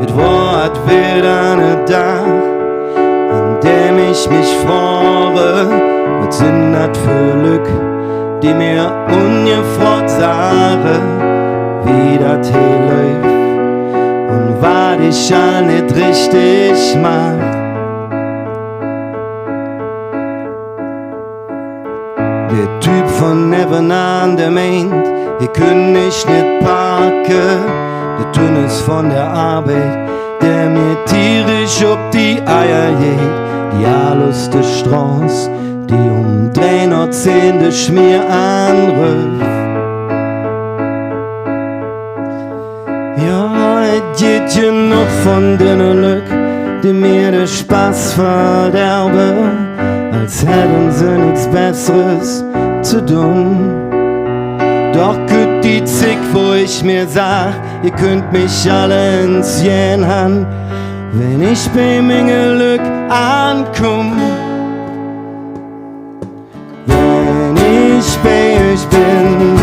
Et wor ald widder ne Dag, an däm ich mich froge, wat sin dat för Lück, die mir ungefrogt sage, wie dat hee läuf un wat ich all nit richtig maach. Der Typ vun nevvenaan, dä meint, hee künnt mich nit packe. Der Tünnes vun der Arbeid, dä mir tierisch op die Eier geiht. Die aalste Stroß, die öm drei noh zehn de Schmier aanröf. Jo, et gitt genog vun denne Lück, die mir der Spass verderve, als hätte se nix Besseres ze dun. Doch kütt die Zigg, wo ich mir sag, ehr künnt mich all ens gään han, wann ich bei minge Lück aankumm. Wann ich bei üch ben,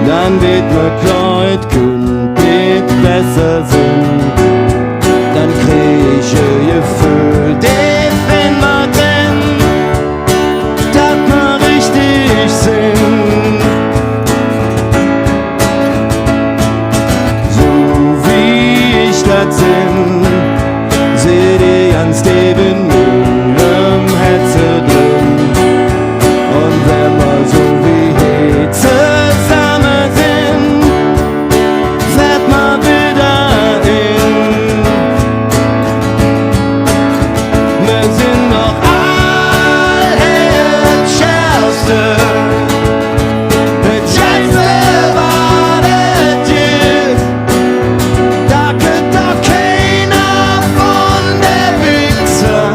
dann weed mer klor, et künnt nit besser sin. Dann krigg ich e Geföhl, deep en mer dren, dat mer richtig sin. So wie ich dat sin, seht ehr ganz deep en mingem Hätze dren. Un wann mer su wie hee zesamme sin, fällt mer widder en, mer sin doch all et Schönste. Et Geilste, wat et gitt, dat kütt doch keiner vun de Wichser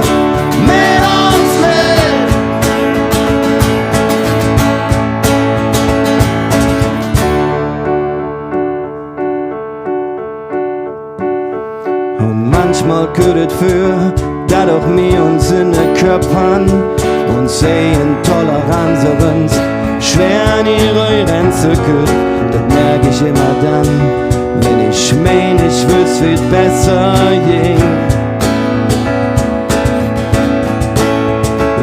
met uns met. Un manchmol kütt et vör, dat och mir uns en de Köpp han, uns eige Toleranz ens schwer an ihre Grenze kütt. Dat merk ich immer dann, wann ich mein, ich wöss, wie et besser ging.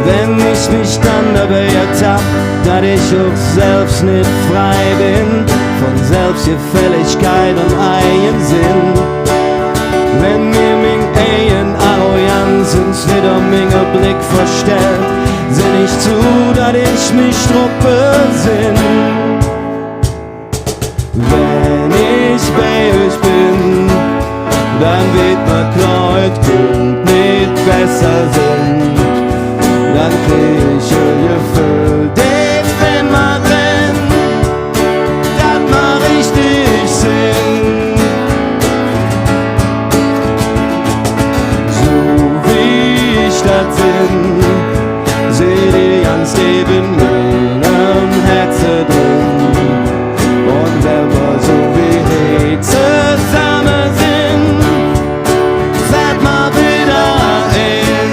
Wann ich mich dann dobei ertapp, dat ich och selvs nit frei ben vun Selvsgefälligkeit un Eigensinn. Wann mer ming eige Arroganz ens widder minge Blick verstellt, sinn ich zo, dat ich mich drop besinn. Wann ich bei üch ben, dann weed mer klor, et künnt nit besser sin. Dann krigg ich e Geföhl, deep en mer dren, dat mer richtig sin. Su wie ich dat sin, seht ehr ganz deep en mingem Hätze dren. Un wann mer su wie hee zesamme sin, fällt mer widder en,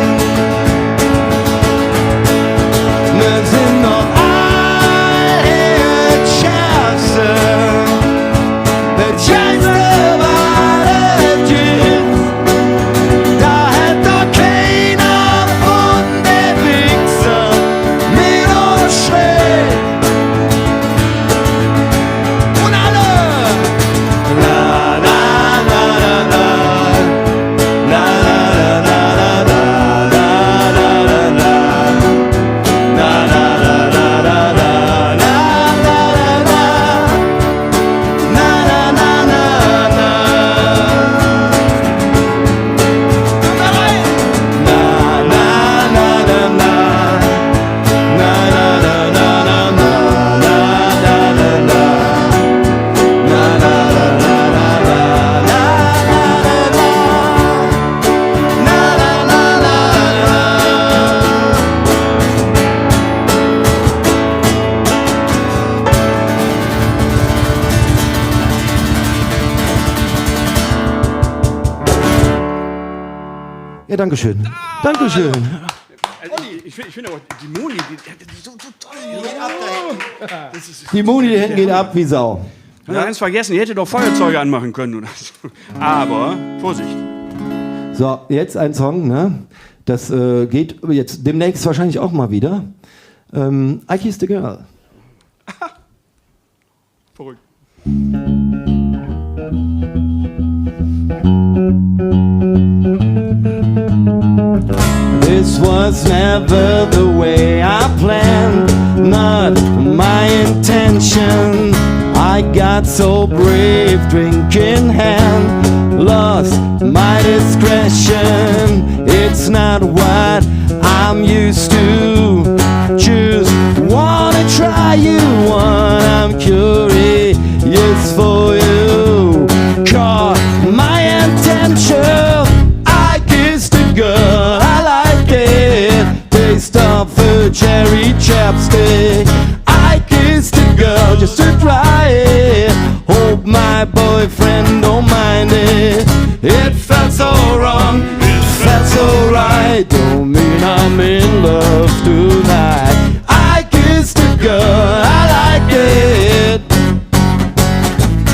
Dankeschön. Dankeschön. Also ich, ich finde, ich finde aber, die Moni, die, die ist so, so toll. Die Moni, die Händ geiht ab wie Sau. Ja, ganz vergessen, die hätte doch Feuerzeuge anmachen können oder so. Aber, Vorsicht. So, jetzt ein Song, ne? Das äh, geht jetzt demnächst wahrscheinlich auch mal wieder. Ähm, I Kissed a Girl. Verrückt. This was never the way I planned, not my intention. I got so brave, drink in hand, lost my discretion. It's not what I'm used to. Just wanna try you on. I'm curious for you. Caught my attention. I kissed a girl, I like it. Taste of a cherry chapstick. I kissed a girl just to try it. Hope my boyfriend don't mind it. It felt so wrong, it felt so right. Don't mean I'm in love tonight. I kissed a girl, I liked it.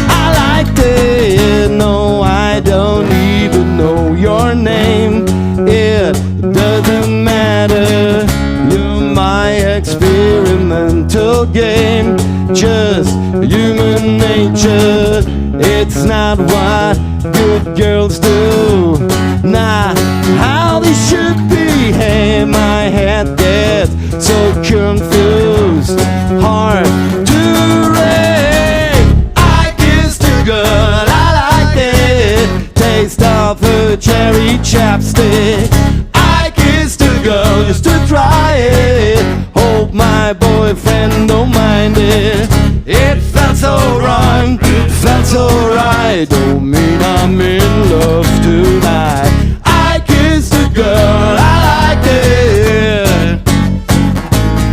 I liked it. No, I don't even know your name. It doesn't matter. You're my experimental game. Just human nature. It's not what good girls do. Not how they should behave. My head gets so confused. Hard to read. I kissed a girl, I liked it. Taste of a cherry chapstick. I kissed a girl just to try it. Hope my boyfriend don't mind it. It felt so wrong, it felt so right. Don't mean I'm in love tonight. I kissed a girl, I liked it.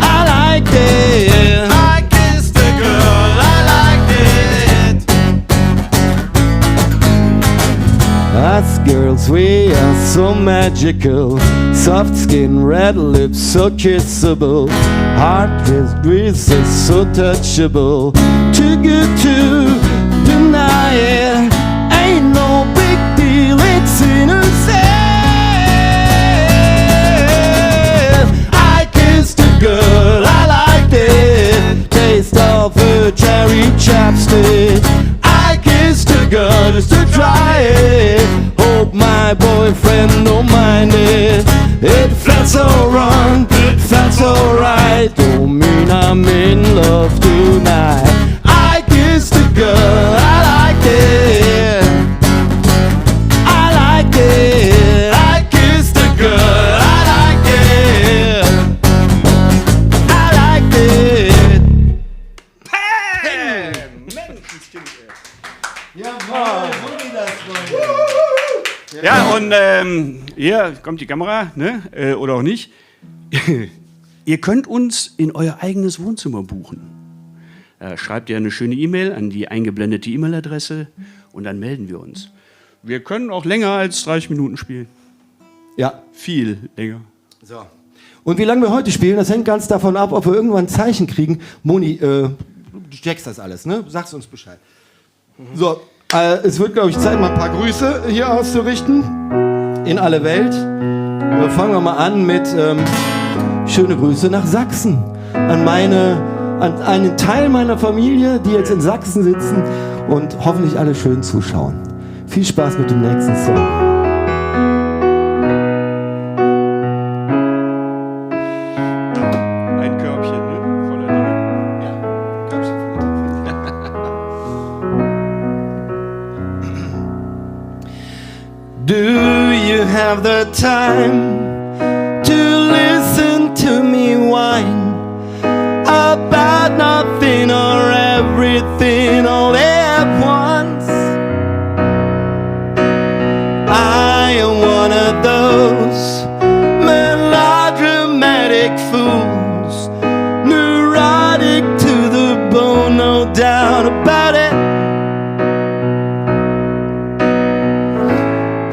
I liked it. I kissed a girl, I liked it. Us girls, we are so magical. Soft skin, red lips, so kissable. Heart with grease is so touchable. Too good to deny it. Ain't no big deal, it's innocent. I kissed a girl, I liked it. Taste of a cherry chapstick. I kissed a girl just to try it. Hope my boyfriend don't mind it. It felt so wrong, it felt so right. Don't mean I'm in love tonight. I kissed a girl, I liked it. I liked it. I kissed a girl, I liked it. I liked it. Bam! Mensch, das stimmt, ey. Jawohl, so geht das, Freunde. Ja, und ähm, hier kommt die Kamera, ne? Äh, oder auch nicht. Ihr könnt uns in euer eigenes Wohnzimmer buchen. Äh, schreibt ihr eine schöne E-Mail an die eingeblendete E-Mail-Adresse und dann melden wir uns. Wir können auch länger als dreißig Minuten spielen. Ja. Viel länger. So. Und wie lange wir heute spielen, das hängt ganz davon ab, ob wir irgendwann ein Zeichen kriegen. Moni, äh, du checkst das alles, ne? Sagst uns Bescheid. So, äh, es wird, glaube ich, Zeit, mal ein paar Grüße hier auszurichten. In alle Welt. Äh, fangen wir mal an mit ähm, schöne Grüße nach Sachsen. An meine, an einen Teil meiner Familie, die jetzt in Sachsen sitzen und hoffentlich alle schön zuschauen. Viel Spaß mit dem nächsten Song. Ein Körbchen, ne? Voller Dinge. Ja, Körbchen voller Dinge. Do you have the time to listen to me whine about nothing or everything all at once? I am one of those melodramatic fools, neurotic to the bone, no doubt about it.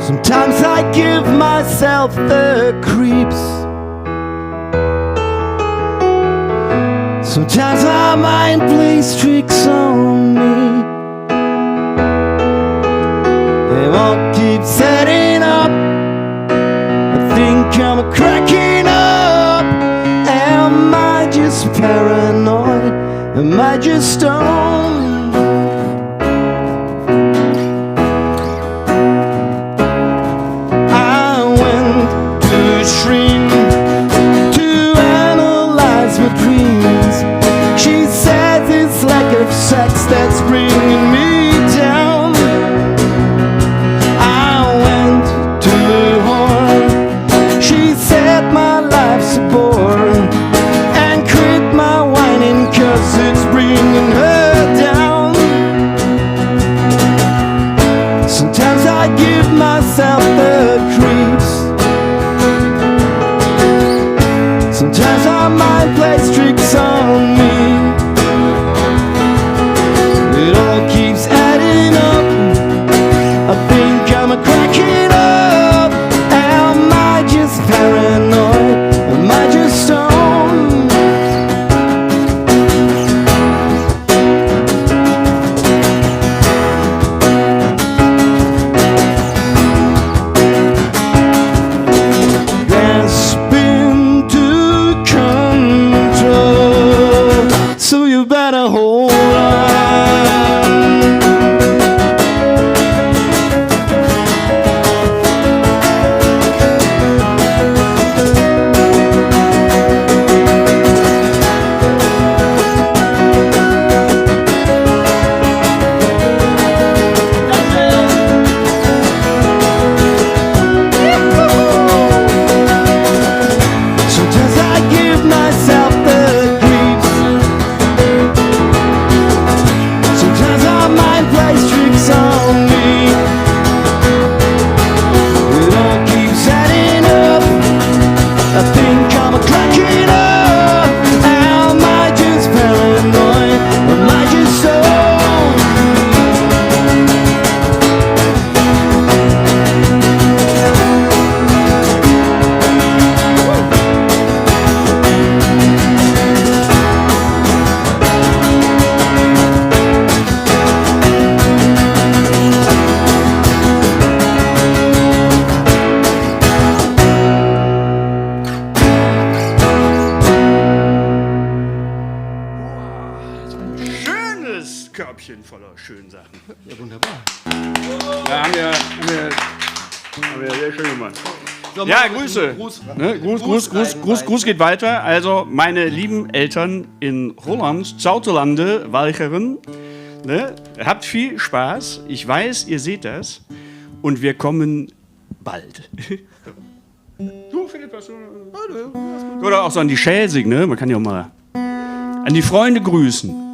Some Sometimes I give myself the creeps. Sometimes my mind plays tricks on me. It all keeps adding up. I think I'm cracking up. Am I just paranoid? Am I just stoned? I went to a shrink to analyze my dreams. She says it's lack of sex that's bringing me down. I went to a whore. She said my life's a bore and quit my whining 'cause it's bringing her down. Sometimes I give myself the creeps. Sometimes my mind plays tricks on me. It all keeps adding up. I think I'm a cracking up. Am I just paranoid? Am I just stoned? Grasping to control, so you better hold on. Sometimes I give myself the creeps. Sometimes my mind plays tricks on me. It all keeps adding up. I think I'm a cracking up. Am I just paranoid? Am I just so Schönes Körbchen voller schönen Sachen. Ja, wunderbar. Da haben wir, haben wir, haben wir sehr schön gemacht. So, ja, machen wir Grüße. Gruß. Ne? Gruß, Gruß, Gruß, Gruß, Gruß geht weiter. Also, meine lieben Eltern in Holland, Zoutelande, Walcheren, ne? Habt viel Spaß. Ich weiß, ihr seht das. Und wir kommen bald. Du, Philipp, hast du. Ah, nö, alles gut. Oder auch so an die Schäsig, ne? Man kann ja auch mal an die Freunde grüßen.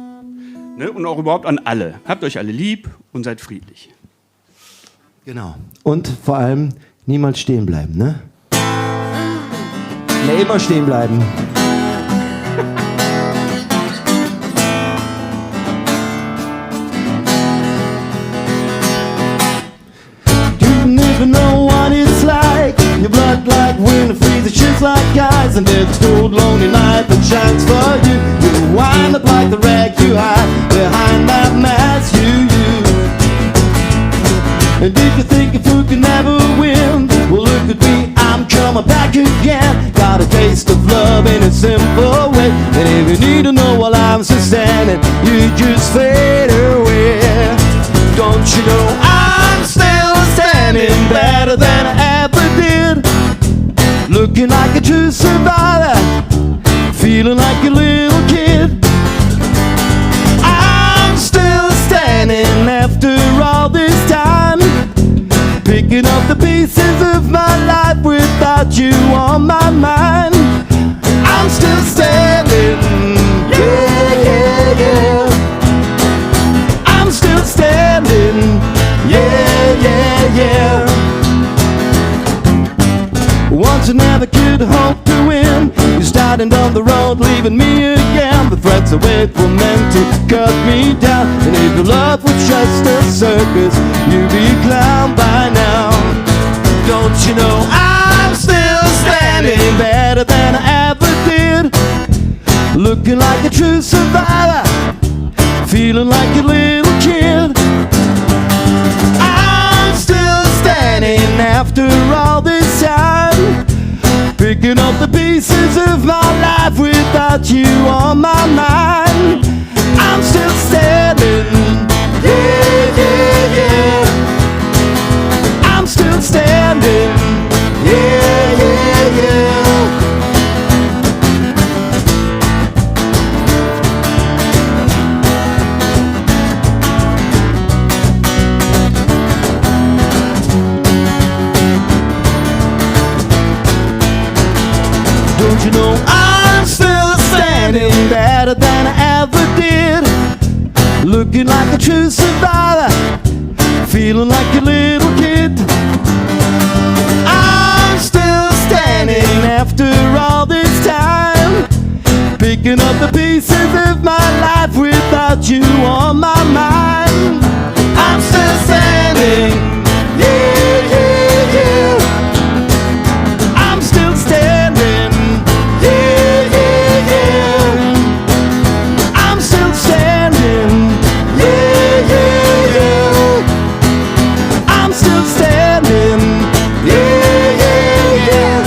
Ne? Und auch überhaupt an alle. Habt euch alle lieb und seid friedlich. Genau. Und vor allem niemals stehen bleiben, ne? Nee, immer stehen bleiben. You never know what it's like. Your blood like winter freezes, shins like ice, and there's a cold, lonely night that shines for you. You wind up like the wreck you hide behind that mask you use. And if you think your foot can never win, well, look at me, I'm coming back again. Got a taste of love in a simple way. And if you need to know while I'm still standing, you just fade away. Don't you know I'm still standing better than I ever did? Looking like a true survivor, feeling like a little kid. I'm still standing after all this time, picking up the pieces of my life without you on my mind. I'm still standing. Yeah, yeah, yeah. I'm still standing. Yeah, yeah, yeah. Once I never could hope to win. You're starting down the road, leaving me again. The threats I wait were meant to cut me down. And if your love was just a circus, you'd be a clown by now. You know I'm still standing better than I ever did. Looking like a true survivor, feeling like a little kid. I'm still standing after all this time, picking up the pieces of my life without you on my mind. I'm still standing. Yeah, yeah, yeah. I'm still standing. Yeah, yeah, yeah. Don't you know I'm still standing better than I ever did? Looking like a true survivor, feeling like a little kid. I'm still standing after all this time, picking up the pieces of my life without you on my mind. I'm still standing. Yeah, yeah, yeah. I'm still standing. Yeah, yeah, yeah. I'm still standing. Yeah, yeah, yeah. I'm still standing. Yeah, yeah, yeah.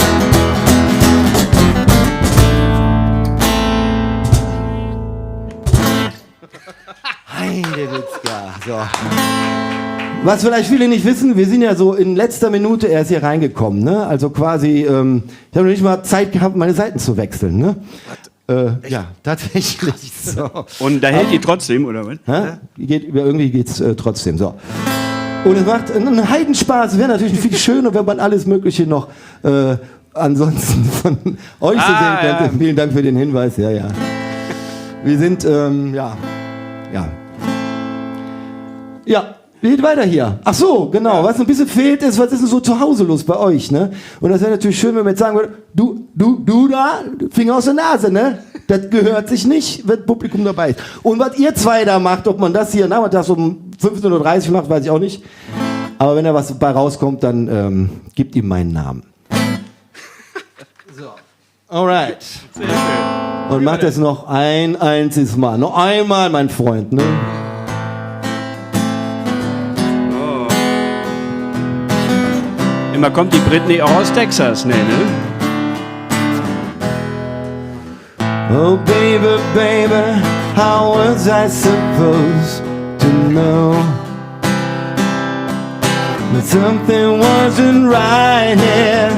Heidewitzka. So. Was vielleicht viele nicht wissen, wir sind ja so in letzter Minute erst hier reingekommen, ne? Also quasi, ähm, ich habe noch nicht mal Zeit gehabt, meine Seiten zu wechseln, ne? Äh, ja, tatsächlich. So. Und da hält die trotzdem, oder was? Hä? Die geht, irgendwie geht's, äh, trotzdem. So. Und es macht einen, einen Heidenspaß. Wäre natürlich viel schöner, wenn man alles Mögliche noch, äh, ansonsten von euch zu sehen könnte. Ah, ja. Vielen Dank für den Hinweis. Ja, ja. Wir sind, ähm, ja. Ja. Ja, geht weiter hier. Ach so, genau. Was ein bisschen fehlt, ist, was ist denn so zu Hause los bei euch, ne? Und das wäre natürlich schön, wenn man jetzt sagen würde, „Du, du, du da, Finger aus der Nase, ne?“ Das gehört sich nicht, wenn Publikum dabei ist. Und was ihr zwei da macht, ob man das hier nachmittags um fünfzehn Uhr dreißig macht, weiß ich auch nicht. Aber wenn da was bei rauskommt, dann, ähm, gebt ihm meinen Namen. So. Alright. Sehr schön. Und macht das noch ein einziges Mal. Noch einmal, mein Freund, ne? Oh. Immer kommt die Britney auch aus Texas, ne, ne? Oh, baby, baby, how was I supposed to know? But something wasn't right here.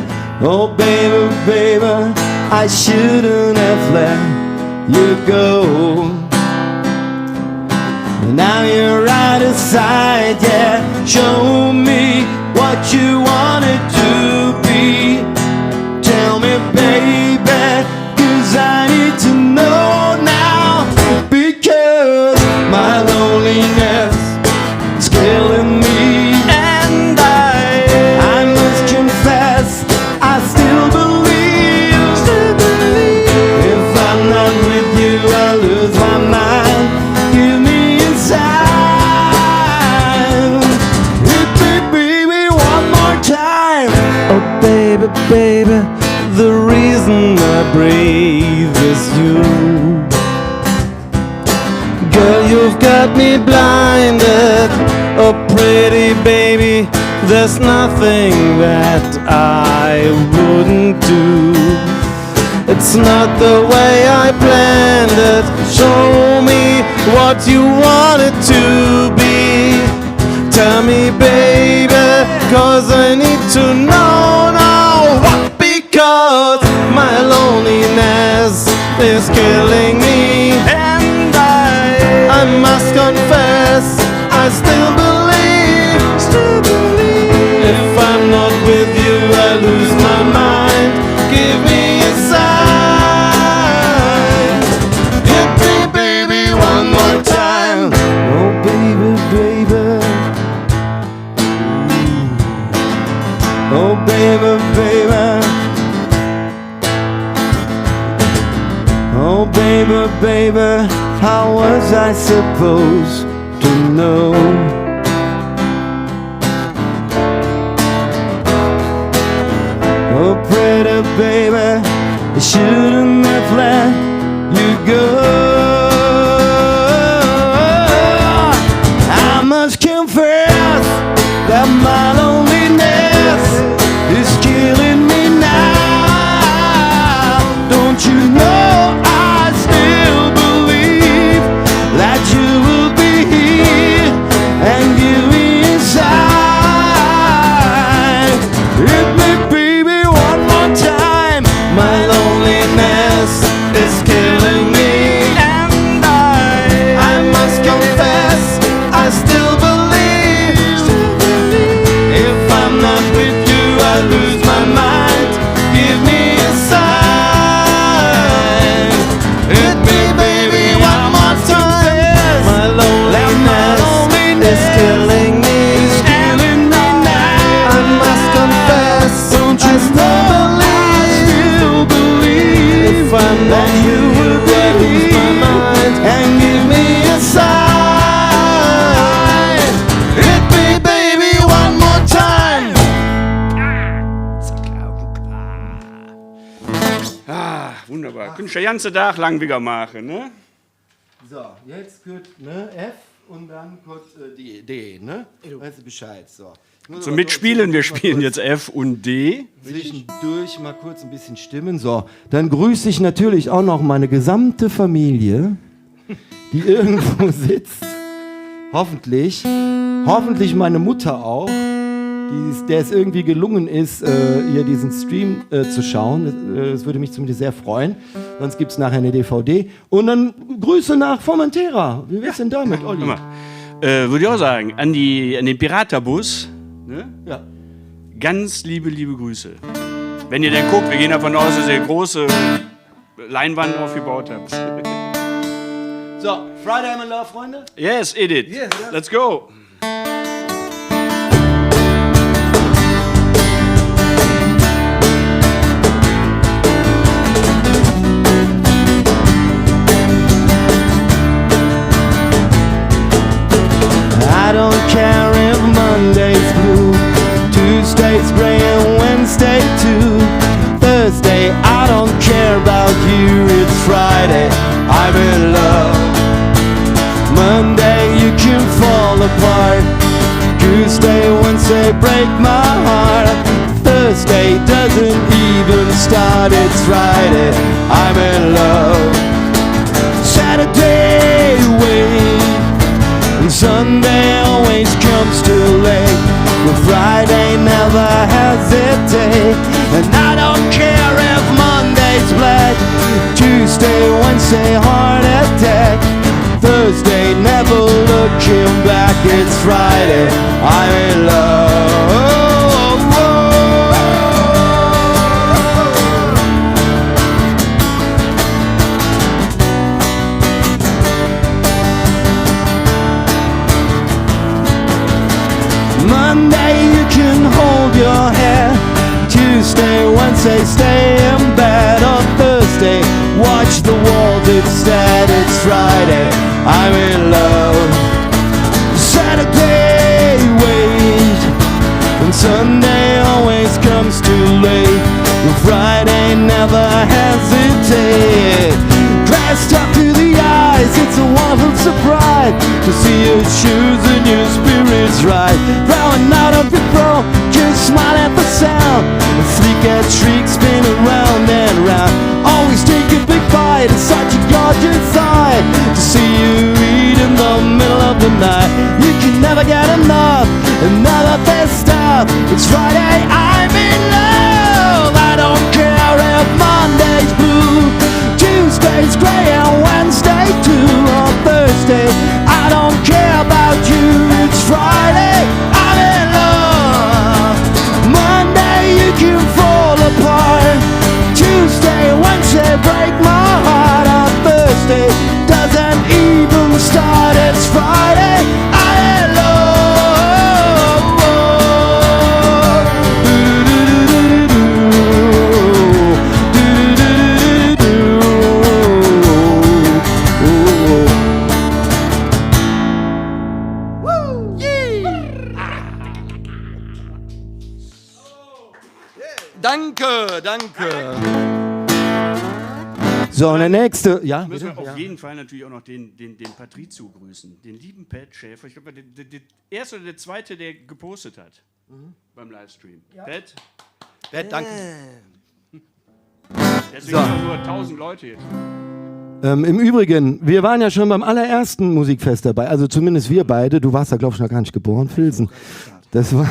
Oh, baby, baby, I shouldn't have let you go. Now you're out of sight, yeah. Show me what you wanted to be. Tell me, baby, 'cause I need to know now, because my loneliness is killing me. And I, I must confess, I still believe, still believe. If I'm not with you, I lose my mind. Give me a sign. Hit me, baby, one more time. Oh, baby, baby, the reason I breathe is you. Girl, you've got me blinded. Oh, pretty baby, there's nothing that I wouldn't do. It's not the way I planned it. Show me what you want it to be. Tell me, baby, 'cause I need to know now. What? Because my loneliness is killing me. And I, I must confess, I still believe, still believe. If I'm not with you, I lose my mind. Give me a sign. Hit me, baby, one more time. Oh, baby, baby. Oh, baby, baby. Oh, baby, baby, how was I supposed to know? baby, I shouldn't have let you go. I must confess that my loneliness is killing me now. Don't you know I still believe that you will be here and give me a sign? Hit me, baby, one more time. My loneliness is killing me, and I, I must confess, I still believe. If I'm not with you, I lose my mind. Give me a sign. Hit me, baby, one more time. My loneliness is killing me. It's killing me now. I must confess, don't you know I still believe if I'm not with you, I lose my mind. And give me a sign. Hit me, baby, one more time. Ah, wunderbar. Künnt ich der ganze Dag lang wigger maache, ne? So, jetzt kütt, ne, F und dann kütt, äh, D, D, ne? Weiß Bescheid, so. Zom Metspille, mer spille jetz F un D. Zwischendurch mal kurz ein bisschen stimmen. So, dann grüße ich natürlich auch noch meine gesamte Familie, die irgendwo sitzt. Hoffentlich. Hoffentlich meine Mutter auch, die, der es irgendwie gelungen ist, äh, hier diesen Stream, äh, zu schauen. Äh, es würde mich zumindest sehr freuen. Sonst gibt's nachher eine D V D. Und dann Grüße nach Formentera. Wie wär's denn damit, Olli? Guck mal. Äh, würde ich auch sagen, an die, an den Piratabus, ne? Ja. Ganz liebe, liebe Grüße. Wenn ihr den guckt, wir gehen davon aus, dass ihr große Leinwand aufgebaut habt. So, Friday I'm in Love, Freunde. Yes, Edith. Yes, yes. Let's go. I don't care if Monday's blue, Tuesday's gray and Wednesday too. Thursday, I don't care about you, it's Friday, I'm in love. Monday, you can fall apart. Tuesday, Wednesday, break my heart. Thursday doesn't even start, it's Friday, I'm in love. Saturday, wait, and Sunday always comes too late. But Friday never hesitate, and I don't care if Monday's black. Tuesday, Wednesday, heart attack. Thursday, never looking back. It's Friday, I'm in love. Monday, you can hold your hair. Tuesday, Wednesday, stay in bed. On Thursday, watch the world instead. It's Friday, I'm in love. Saturday, wait, and Sunday always comes too late. And Friday, never hesitate. Dressed up to the eyes, it's a wonderful surprise to see your shoes and your spirits rise. Throwing out of your throat, just smile at the sound. A sleek-ass streak spinning round and round. Always take a big bite, it's such a gorgeous sight to see you eat in the middle of the night. You can never get enough, another fest stop. It's Friday, I'm in love. I don't care if Monday's blue, Tuesday's gray, and Wednesday too. On Thursday, I don't care about you. It's Friday, I'm in love. Monday, you can fall apart. Tuesday, Wednesday, break my heart. On Thursday, doesn't even start. It's Friday, I'm in love. Danke, danke. So, und der nächste, ja, bitte? Müssen wir auf jeden Fall natürlich auch noch den, den, den Patrizio grüßen. Den lieben Pat Schäfer. Ich glaube, der, der, der erste oder der zweite, der gepostet hat beim Livestream. Ja. Pat? Pat, danke. Deswegen sind nur tausend Leute jetzt. Ähm, im Übrigen, wir waren ja schon beim allerersten Musikfest dabei, also zumindest wir beide. Du warst da, glaub ich, noch gar nicht geboren, Filsen. Das war,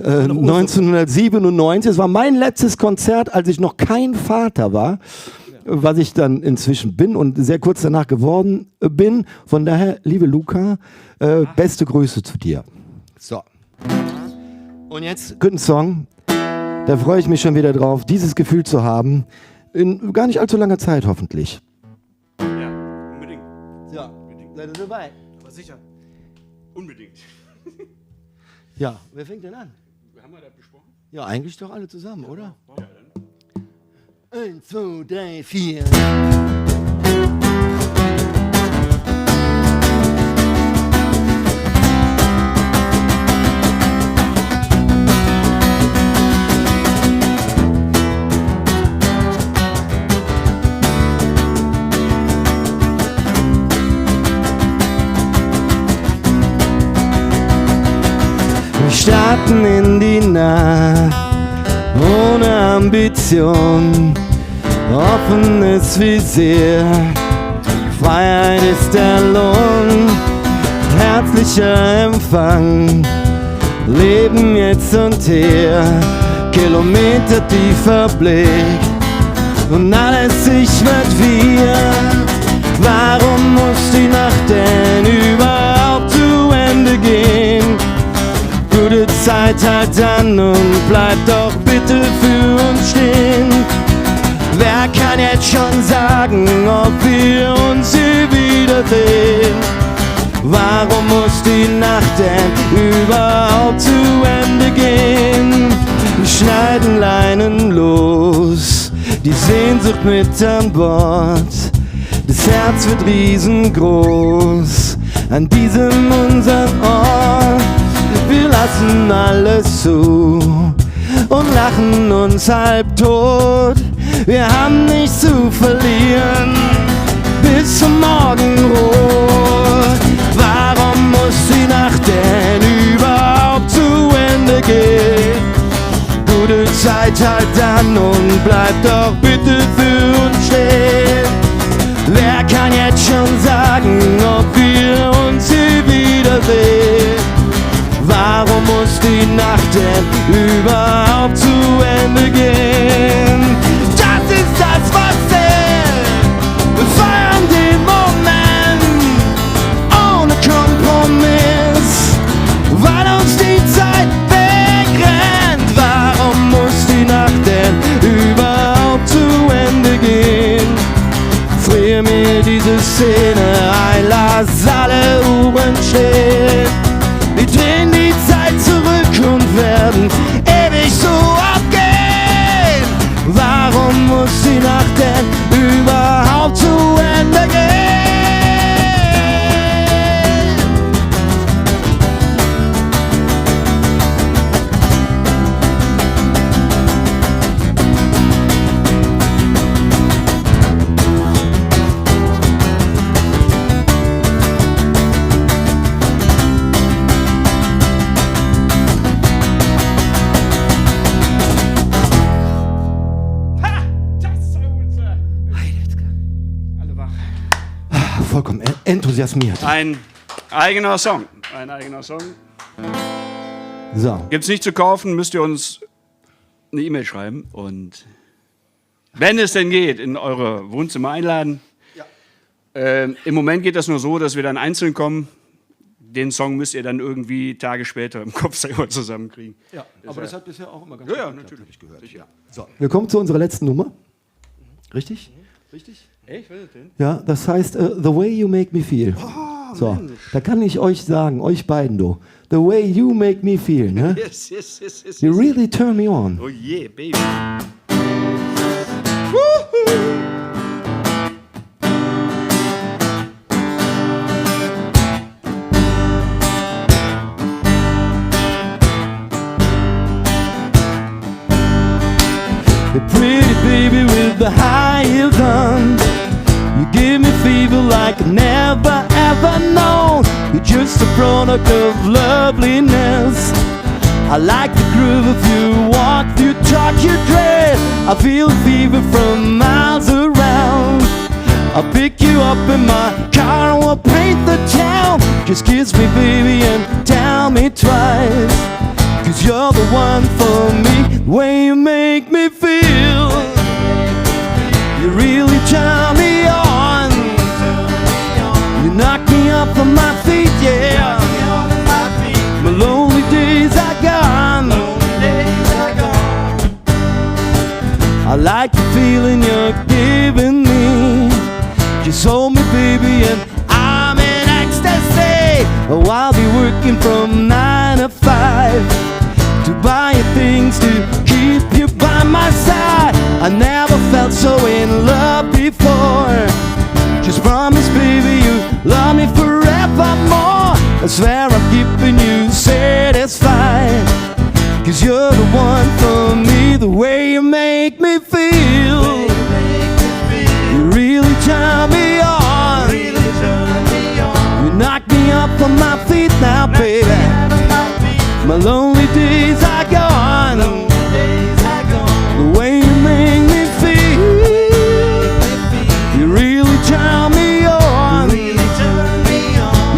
äh, neunzehnhundertsiebenundneunzig. Es war mein letztes Konzert, als ich noch kein Vater war, was ich dann inzwischen bin und sehr kurz danach geworden bin. Von daher, liebe Luca, äh, beste Grüße zu dir. So. Und jetzt kommt ein Song, da freue ich mich schon wieder drauf, dieses Gefühl zu haben, in gar nicht allzu langer Zeit hoffentlich. Ja, unbedingt. Ja, unbedingt. Seid ihr dabei? Aber sicher. Unbedingt. Ja, wer fängt denn an? Haben wir das besprochen? Ja, eigentlich doch alle zusammen, oder? Ja, dann. Eins, zwei, drei, vier. Wir starten in die Nacht ohne Ambition, offenes Visier. Freiheit ist der Lohn, herzlicher Empfang. Leben jetzt und hier, kilometertiefer Blick. Und alles sich wird wir. Warum muss die Nacht denn überhaupt zu Ende gehen? Gute Zeit, halt an und bleib doch bitte für uns stehen. Wer kann jetzt schon sagen, ob wir uns je wiedersehen? Warum muss die Nacht denn überhaupt zu Ende gehen? Wir schneiden Leinen los, die Sehnsucht mit an Bord. Das Herz wird riesengroß an diesem unseren Ort. Wir lassen alles zu und lachen uns halb tot. Wir haben nichts zu verlieren bis zum Morgenrot. Warum muss die Nacht denn überhaupt zu Ende gehen? Gute Zeit, halt an und bleib doch bitte für uns stehen. Wer kann jetzt schon sagen, ob wir uns je wiedersehen? Warum muss die Nacht denn überhaupt zu Ende gehen? Das ist das, was zählt. Wir feiern den Moment ohne Kompromiss, weil uns die Zeit wegrennt. Warum muss die Nacht denn überhaupt zu Ende gehen? Frier mir diese Szene ein, lass alle Uhren stehen. Wir drehen die Zeit zurück und werden ewig so abgehen. Warum muss die Nacht denn überhaupt zu Ende gehen? Ha! Das ist unser Heidewitzka. Alle wach. Ah, vollkommen en-, enthusiasmiert. Ein eigener Song. Ein eigener Song. So. Gibt's nicht zu kaufen, müsst ihr uns eine E-Mail schreiben und, wenn es denn geht, in eure Wohnzimmer einladen. Ja. Ähm, im Moment geht das nur so, dass wir dann einzeln kommen. Den Song müsst ihr dann irgendwie Tage später im Kopf selber zusammenkriegen. Ja, aber das hat bisher auch immer ganz gut geklappt, hab ich gehört. Ja, natürlich. Ja. So, wir kommen zu unserer letzten Nummer. Richtig? Richtig? Echt? Was ist denn? Ja, das heißt, äh, The Way You Make Me Feel. Oh, so, Mensch. Da kann ich euch sagen, euch beiden, du, The Way You Make Me Feel, ne? Yes, yes, yes, yes, yes. You really turn me on. Oh yeah, baby. Wuhu. The high heels on, you give me fever like never ever known. You're just a product of loveliness. I like the groove of your walk, your talk, your dress. I feel fever from miles around. I'll pick you up in my car and we'll paint the town. Just kiss me, baby, and tell me twice. 'Cause you're the one for me, the way you make me feel. You really turn me on. You knock me off of my feet, yeah. My lonely days are gone. I like the feeling you're giving me. Just hold me, baby, and I'm in ecstasy. Oh, I'll be working from nine to five to buy you things, to keep you by my side. I never felt so in love before. Just promise, baby, you love me forevermore. I swear I'm keeping you satisfied. 'Cause you're the one for me, the way you make me feel. You really turn me on. You knock me off of my feet now, baby. My lonely days are gone. The way you make me feel, you really turn me on.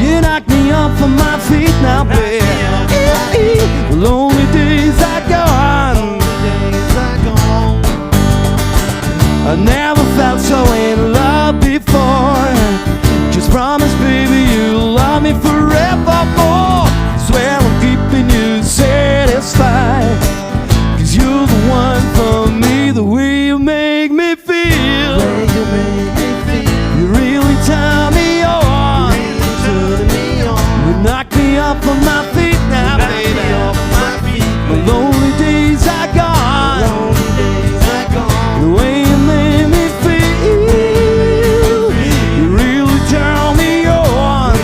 You knock me off of my feet now, baby. Lonely days are gone. I never felt so in love before. Just promise, baby, you'll love me forevermore. Swear I'm keeping you satisfied. 'Cause you're the one for me, the way you make me feel. You really turn me on. You knock me off of my feet now, baby. My lonely days are gone. The way you make me feel, you really turn me on.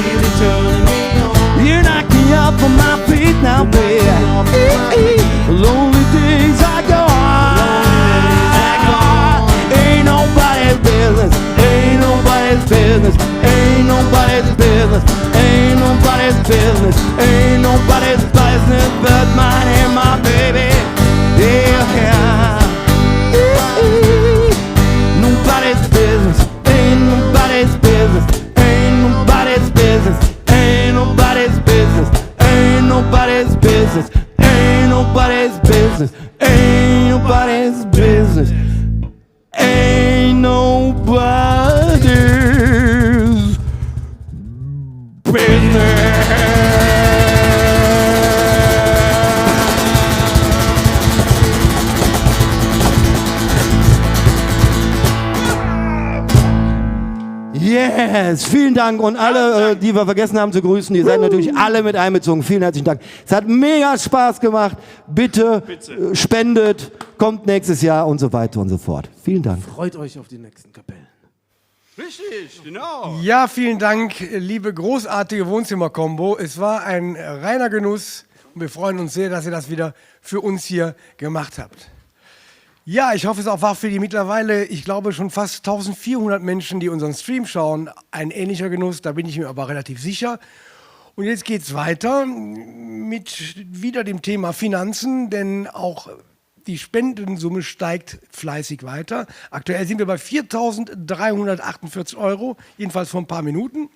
You knock me off of my feet now, baby. Lonely days are gone. Ain't nobody's business. Ain't nobody's business. Ain't nobody's business. Ain't nobody's business. Ain't nobody's business but mine and my baby. Yeah, yeah. Nobody's business. Ain't nobody's business. Ain't nobody's business. Ain't nobody's business. Ain't nobody's business. Ain't nobody's business. Ain't nobody's business. Ain't nobody's business. Yes, vielen Dank. Und alle, äh, die wir vergessen haben zu grüßen, ihr seid natürlich alle mit einbezogen. Vielen herzlichen Dank. Es hat mega Spaß gemacht. Bitte, bitte, äh, spendet, kommt nächstes Jahr und so weiter und so fort. Vielen Dank. Freut euch auf die nächsten Kapellen. Richtig, genau. Ja, vielen Dank, liebe großartige Wohnzimmer-Combo. Es war ein reiner Genuss und wir freuen uns sehr, dass ihr das wieder für uns hier gemacht habt. Ja, ich hoffe, es auch war für die mittlerweile, ich glaube, schon fast tausendvierhundert Menschen, die unseren Stream schauen, ein ähnlicher Genuss. Da bin ich mir aber relativ sicher. Und jetzt geht's weiter mit wieder dem Thema Finanzen, denn auch die Spendensumme steigt fleißig weiter. Aktuell sind wir bei viertausenddreihundertachtundvierzig Euro, jedenfalls vor ein paar Minuten.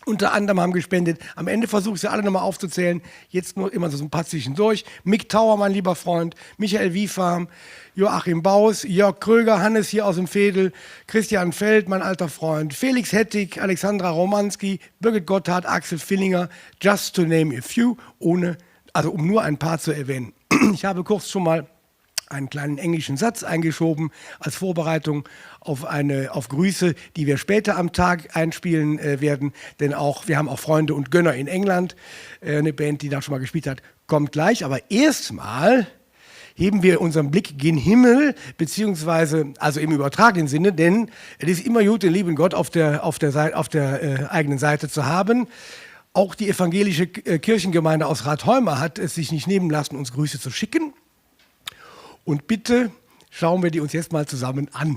Unter anderem haben gespendet, am Ende versuche ich sie alle nochmal aufzuzählen, jetzt nur immer so ein paar zwischendurch. Mick Tower, mein lieber Freund, Michael Wiefam, Joachim Baus, Jörg Kröger, Hannes hier aus dem Veedel, Christian Feld, mein alter Freund, Felix Hettig, Alexandra Romanski, Birgit Gotthard, Axel Fillinger, just to name a few, ohne, also um nur ein paar zu erwähnen. Ich habe kurz schon mal einen kleinen englischen Satz eingeschoben als Vorbereitung auf eine, auf Grüße, die wir später am Tag einspielen, äh, werden. Denn auch, wir haben auch Freunde und Gönner in England. Äh, eine Band, die da schon mal gespielt hat, kommt gleich. Aber erstmal heben wir unseren Blick gen Himmel, beziehungsweise, also im übertragenen Sinne, denn es ist immer gut, den lieben Gott auf der, auf der Sei-, auf der, äh, eigenen Seite zu haben. Auch die evangelische, äh, Kirchengemeinde aus Rathheuma hat es sich nicht nehmen lassen, uns Grüße zu schicken. Und bitte schauen wir die uns jetzt mal zusammen an.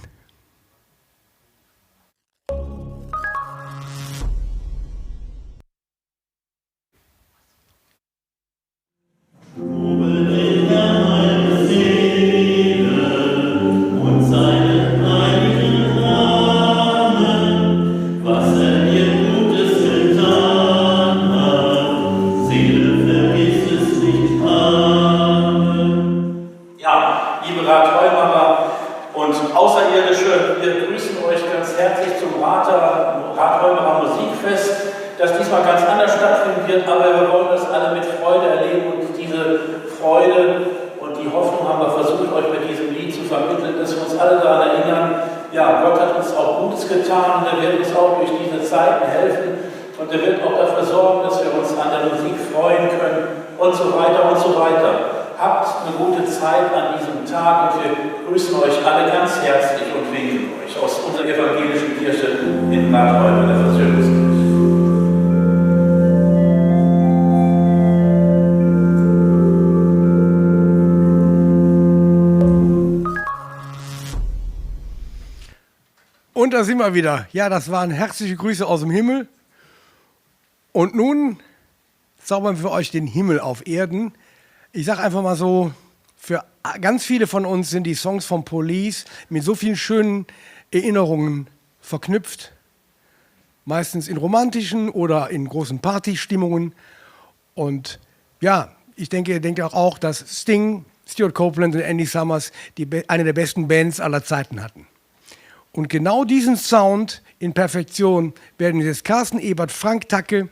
Vergiss es nicht. Amen. Ja, liebe Rathheimer und Außerirdische, wir grüßen euch ganz herzlich zum Rather-, Rathheimer Musikfest, das diesmal ganz anders stattfinden wird, aber wir wollen das alle mit Freude erleben und diese Freude und die Hoffnung haben wir versucht, euch mit diesem Lied zu vermitteln, dass wir uns alle daran erinnern, ja, Gott hat uns auch Gutes getan und er wird uns auch durch diese Zeiten helfen. Und er wird auch dafür sorgen, dass wir uns an der Musik freuen können und so weiter und so weiter. Habt eine gute Zeit an diesem Tag und wir grüßen euch alle ganz herzlich und winken euch aus unserer evangelischen Kirche in Bad Heumer, der Versöhnungskirche. Und da sind wir wieder. Ja, das waren herzliche Grüße aus dem Himmel. Und nun zaubern wir euch den Himmel auf Erden. Ich sag einfach mal so, für ganz viele von uns sind die Songs von Police mit so vielen schönen Erinnerungen verknüpft. Meistens in romantischen oder in großen Partystimmungen. Und ja, ich denke, ihr denkt auch, auch, dass Sting, Stewart Copeland und Andy Summers die be-, eine der besten Bands aller Zeiten hatten. Und genau diesen Sound in Perfektion werden jetzt Carsten Ebert, Frank Thacke,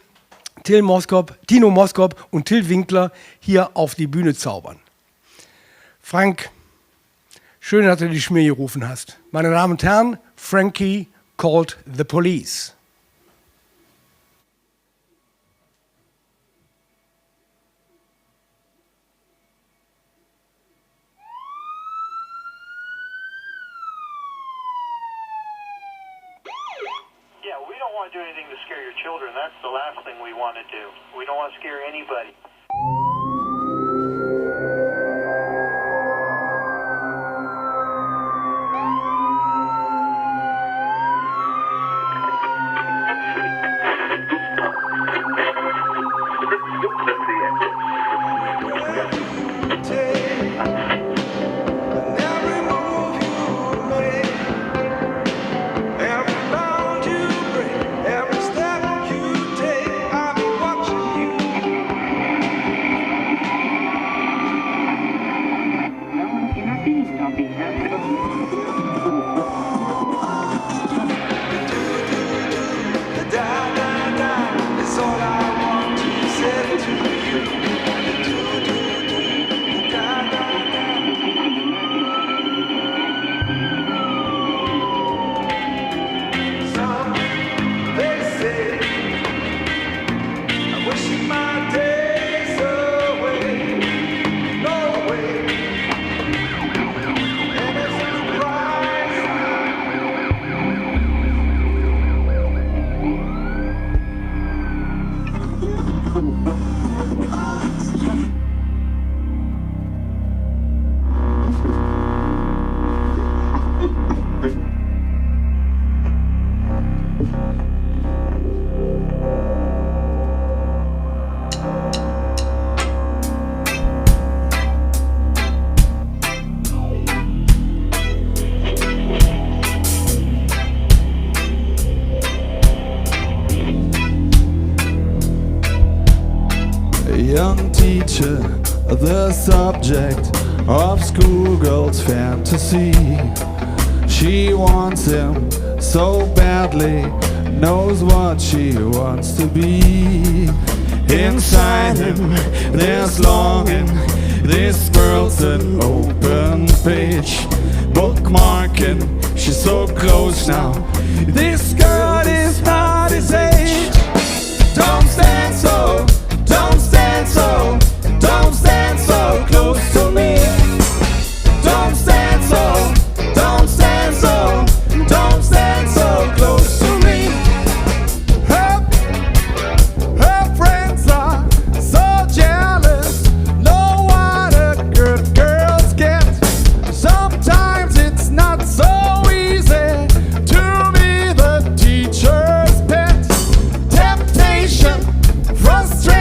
Till Moskop, Tino Moskop und Till Winkler hier auf die Bühne zaubern. Frank, schön, dass du dich mir gerufen hast. Meine Damen und Herren, Frankie Called the Police. Yeah, we don't want to do anything to scare your children. That's the last thing we want to do. We don't want to scare anybody. A young teacher, the subject of schoolgirls' fantasy. She wants him so badly, knows what she wants to be. Inside him, there's longing. This world's an open page. Bookmarking, she's so close now. This girl is not his age. Don't stand so, don't stand so, don't stand so close to me. Don't stand so, don't stand so, don't stand so close to me. Her, her friends are so jealous, know what a good girls get. Sometimes it's not so easy to be the teacher's pet. Temptation, frustration,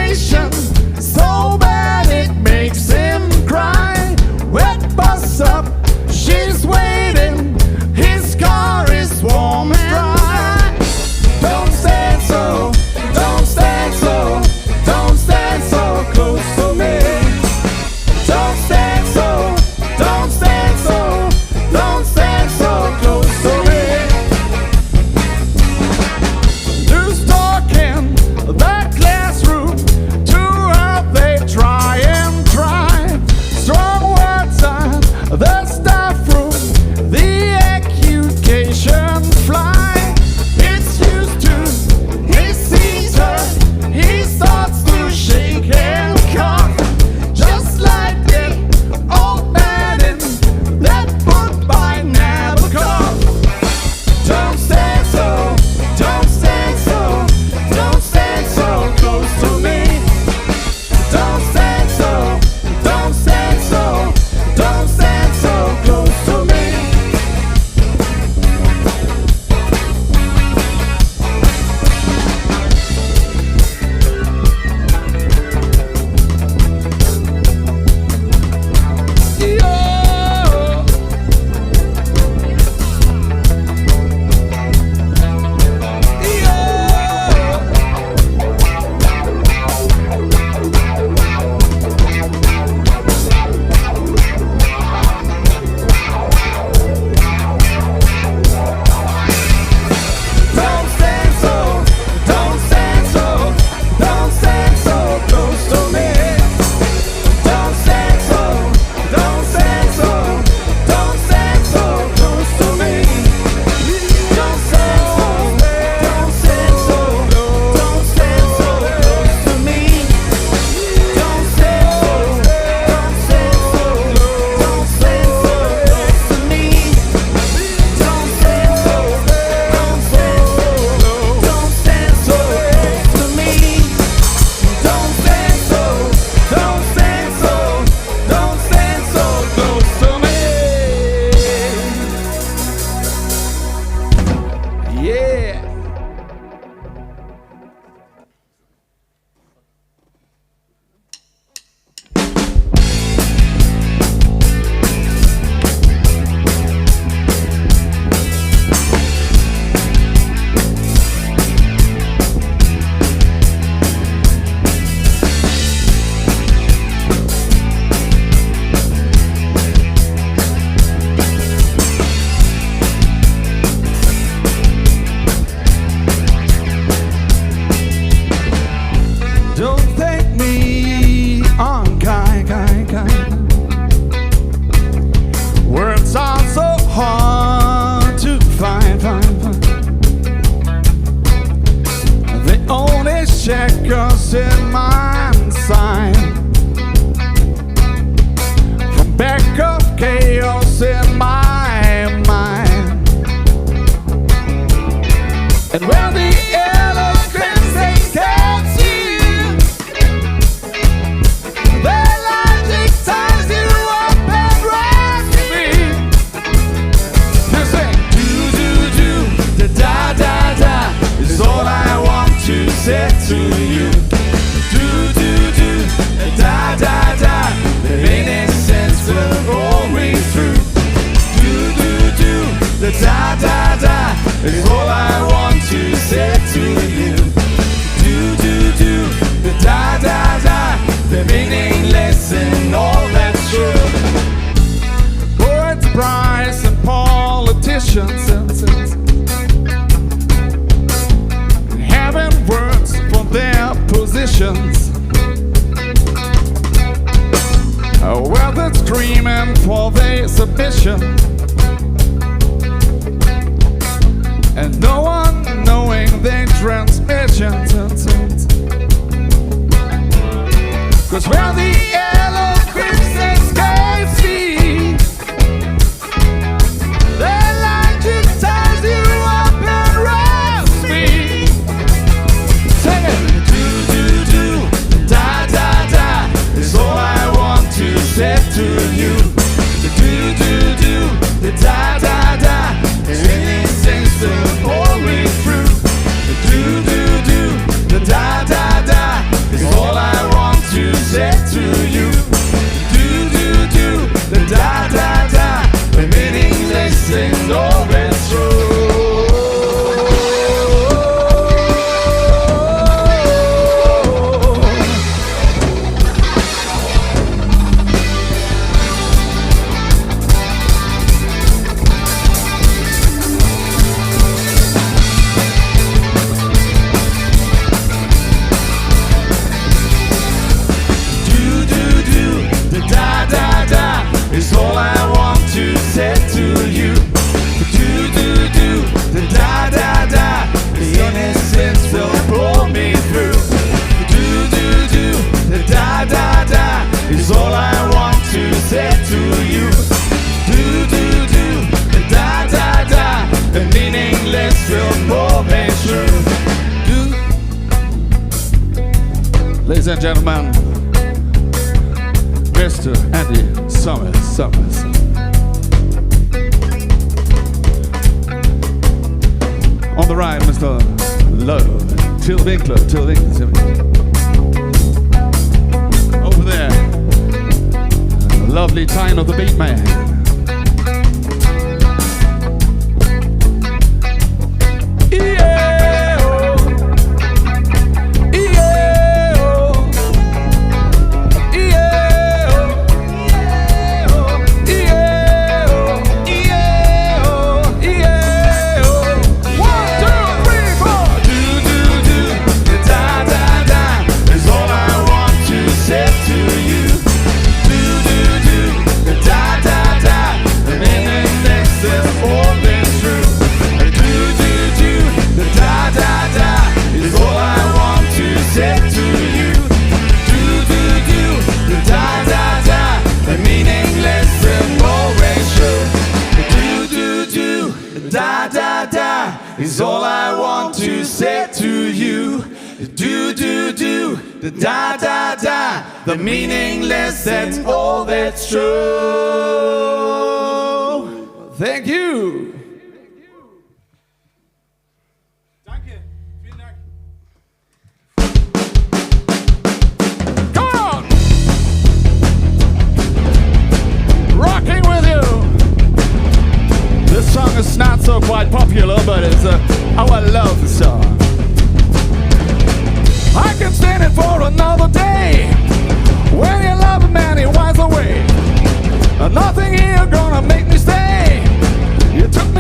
Agreement for their submission, and no one knowing their transmission. Cause where the yellow crimson skies be, the light just ties you up and wraps me. Sing it. Do, do, do, da, da, da, is all I want to say to you. Do, do, do, da, da, da, anything to pull me through. Do, do, do, da, da, da, is all I want to say to you. Do, do, do, da, da, da, da, the meaningless things always true. Do, do, do, da, da, da, da, is all I want to say to you. Do, do, do, da, da, da, da, the innocence will pull me through. Do, do, do, da, da, da, da, is all I want to say to you. Do, do, do, da, da, da, the meaningless will pull me through. Do, ladies and gentlemen, Mister Andy Summers, Summers. On the right, Mister Lowe, Till Winkler, Till Winkler. Over there, lovely Tine of the Beat Man. One, two, three, four. Do, do, do, da, da, da, is all I want to say to you. Do, do, do, da, da, da, the meaningless is all been true. Do, do, do, da, da, da, is all I want to say to you. Do, do, do, da, da, da, the meaningless and always true. Do, do, do, da, da, da, is all I want to say to you. Do, do, do, da, da, da, the meaningless and all that's true. Thank you. Danke. Vielen Dank. Come on! Rocking with you. This song is not so quite popular, but it's, uh, our love song. I can stand it for another day. When you love a man, he winds away. Nothing here gonna make me stay. You took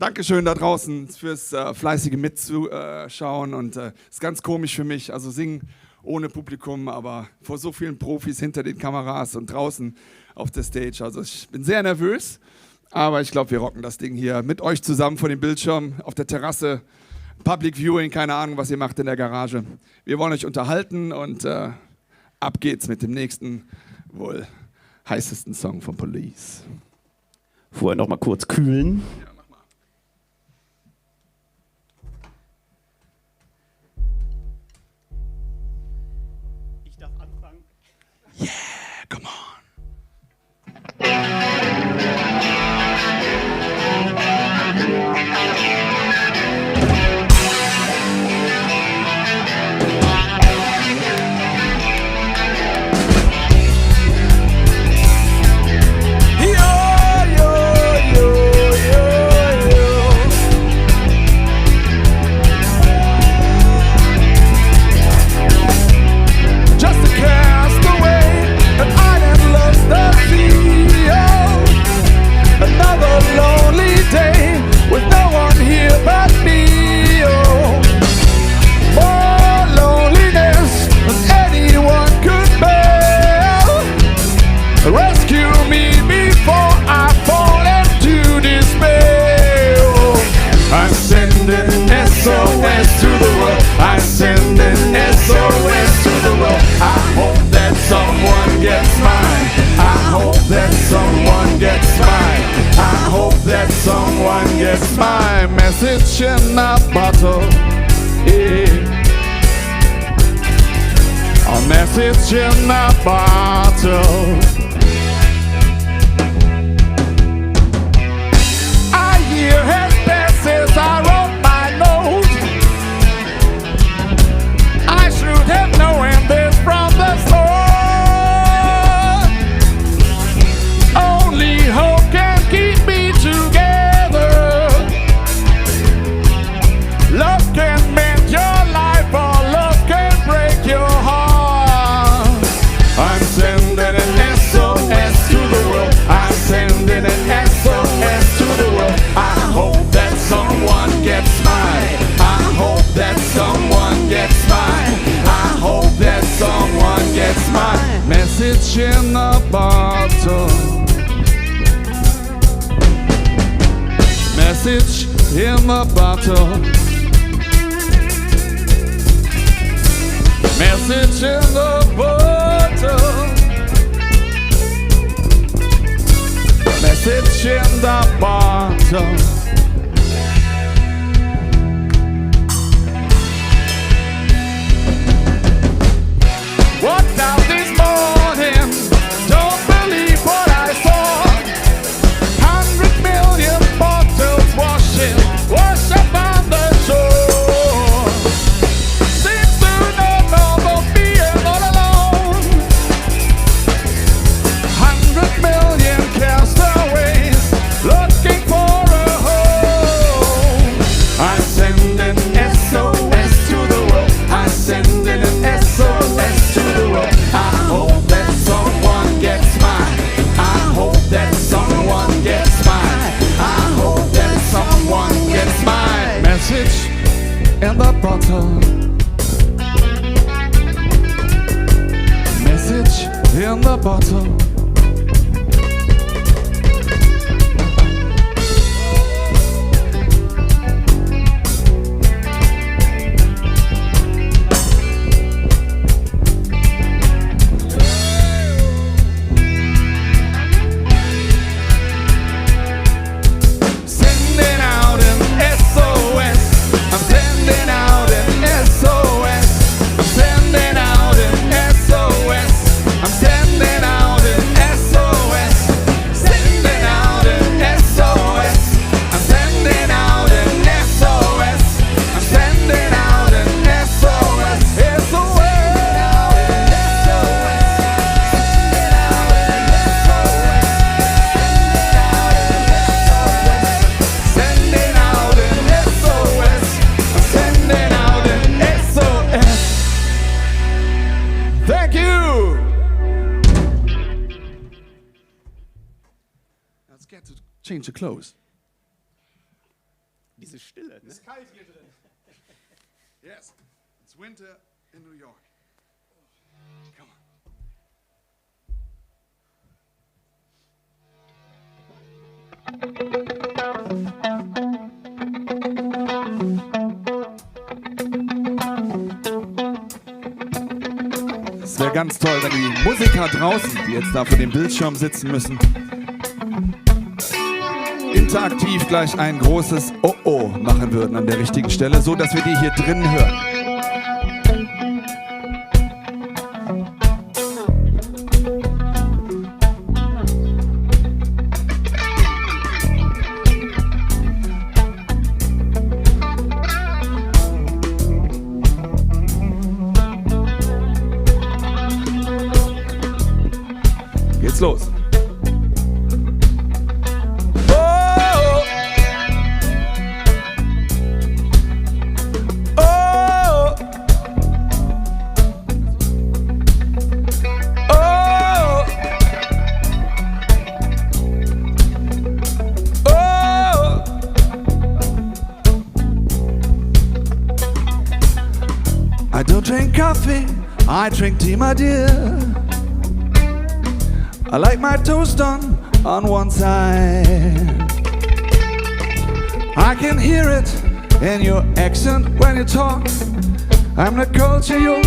Dankeschön da draußen fürs, äh, fleißige Mitzuschauen. Und, äh, ist ganz komisch für mich, also singen ohne Publikum, aber vor so vielen Profis hinter den Kameras und draußen auf der Stage. Also ich bin sehr nervös, aber ich glaub, wir rocken das Ding hier mit euch zusammen vor dem Bildschirm, auf der Terrasse, Public Viewing, keine Ahnung, was ihr macht in der Garage. Wir wollen euch unterhalten und, äh, ab geht's mit dem nächsten, wohl heißesten Song von Police. Vorher noch mal kurz kühlen. Ich darf anfangen. Yeah, come on. Just a castaway, an island lost at sea. Oh, another lonely day with no one here but me. Oh, more loneliness than anyone could bear. Rescue me before I fall into despair. Oh, I'm sending S O S to the world. I'm sending S O S to the world. I hope that someone gets mine. I hope that someone gets mine. I hope that someone gets my message in a bottle. Yeah. A message in a bottle. A year has passed since I wrote my note. I should have known this from the start. Only hope can keep me together. Love can mend your life, or love can break your heart. I'm sending an S O S to the world. I'm sending an S O S to the world. I hope that someone gets mine. I hope that someone gets mine. I hope that someone gets mine. Message in a bottle. Message in the bottle. Message in the bottle. Message in the bottle. Woke up this morning, don't believe what I saw. Hundred million bottles washing, wash up on the shore. Seems to no longer being all alone. Hundred million castaways looking for a home. I'm sending S O S to the world. I'm sending an S O S to the world. I hope that someone gets mine. I hope that someone gets mine. I hope that someone gets mine. Message in the bottle. Message in the bottle. Sending out an S O S. I'm sending out an S O S. I'm sending out an S O S. I'm sending out an S O S. Sending out an S O S. I'm sending out an S O S. I'm sending out an S O S. S O S. Sending out an S O S. I'm sending out an S O S. Thank you. Let's get to change the clothes. Diese Stille, ne? Ist kalt hier drin. Yes, it's winter in New York. Come on. Es wär ganz toll, wenn die Musiker draußen, die jetzt da vor dem Bildschirm sitzen müssen, interaktiv gleich ein großes Oh oh machen würden an der richtigen Stelle, so dass wir die hier drinnen hören. Geht's los. Oh, oh, oh, oh. I don't drink coffee, I drink tea, my dear. I like my toast done on one side. I can hear it in your accent when you talk. I'm the culture jóng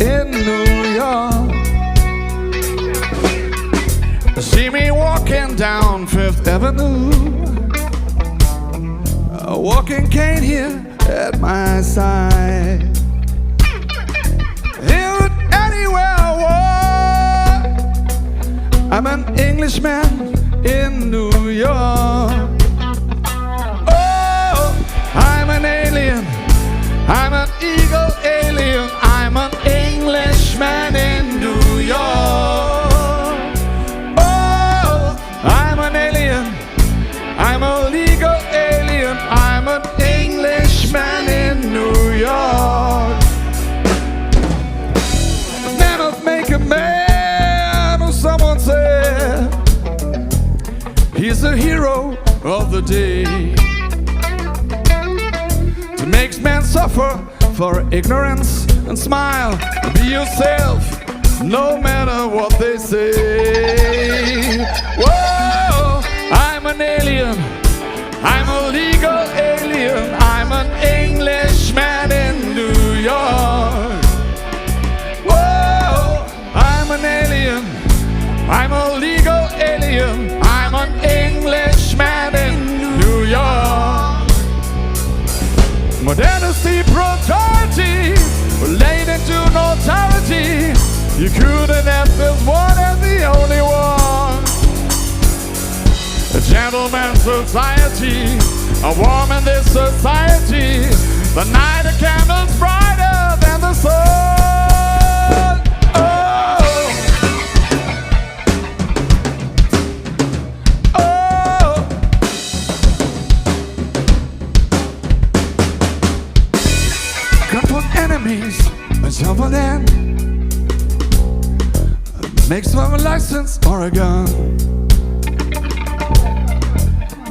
in New York. See me walking down Fifth Avenue, a walking cane here at my side. Here anywhere I walk, I'm an Englishman in New York. Oh, I'm an alien. I'm an illegal alien. I'm an Englishman in New York. Oh, I'm an alien. I'm a legal alien. I'm an Englishman in New York. Man of make a man, or someone said, he's the hero of the day. He makes men suffer for ignorance and smile. Be yourself, no matter what they say. Whoa, I'm an alien. I'm a legal alien. I'm an Englishman in New York. Whoa, I'm an alien. I'm a legal alien. I'm an Englishman in New York. Modernity, brutality, laid into notoriety. You couldn't have built one as the only one. A gentleman's society, a warm in this society. The night a candle's brighter than the sun. Oh, oh. Gun for enemies, and some for them. Makes them a license or a gun.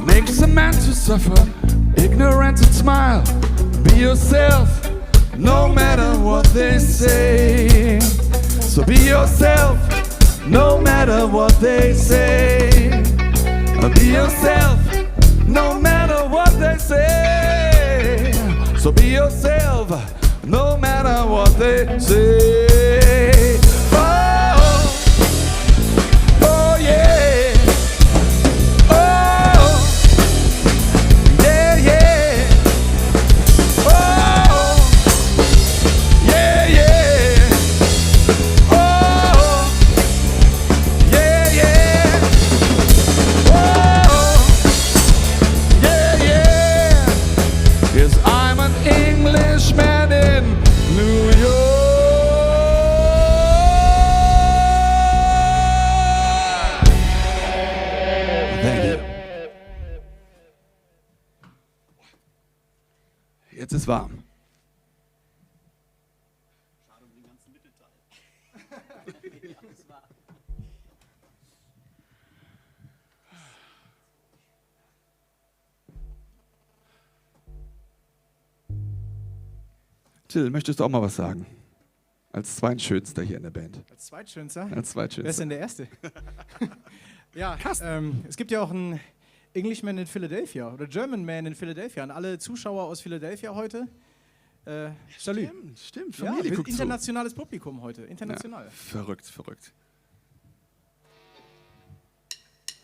Makes a man to suffer, ignorant and smile. Be yourself, no matter what they say. So be yourself, no matter what they say. Be yourself, no matter what they say. So be yourself, no matter what they say. Oh, oh, yeah. Oh, yeah, yeah. Oh, yeah, yeah. Oh, yeah, yeah. Oh, yeah, yeah. Yes, I'm an Englishman in New York. Thank you. Jetzt ist warm. Schade um den ganzen Mittelteil. Till, möchtest du auch mal was sagen? Als Zweitschönster hier in der Band. Als Zweitschönster? Als Zweitschönster. Wer ist denn der Erste? Ja, ähm, es gibt ja auch einen Englishman in Philadelphia oder German Man in Philadelphia. An alle Zuschauer aus Philadelphia heute. Äh, salut. Stimmt, stimmt. Ja, Familie guckt zu. Internationales Publikum heute. International. Ja, verrückt, verrückt.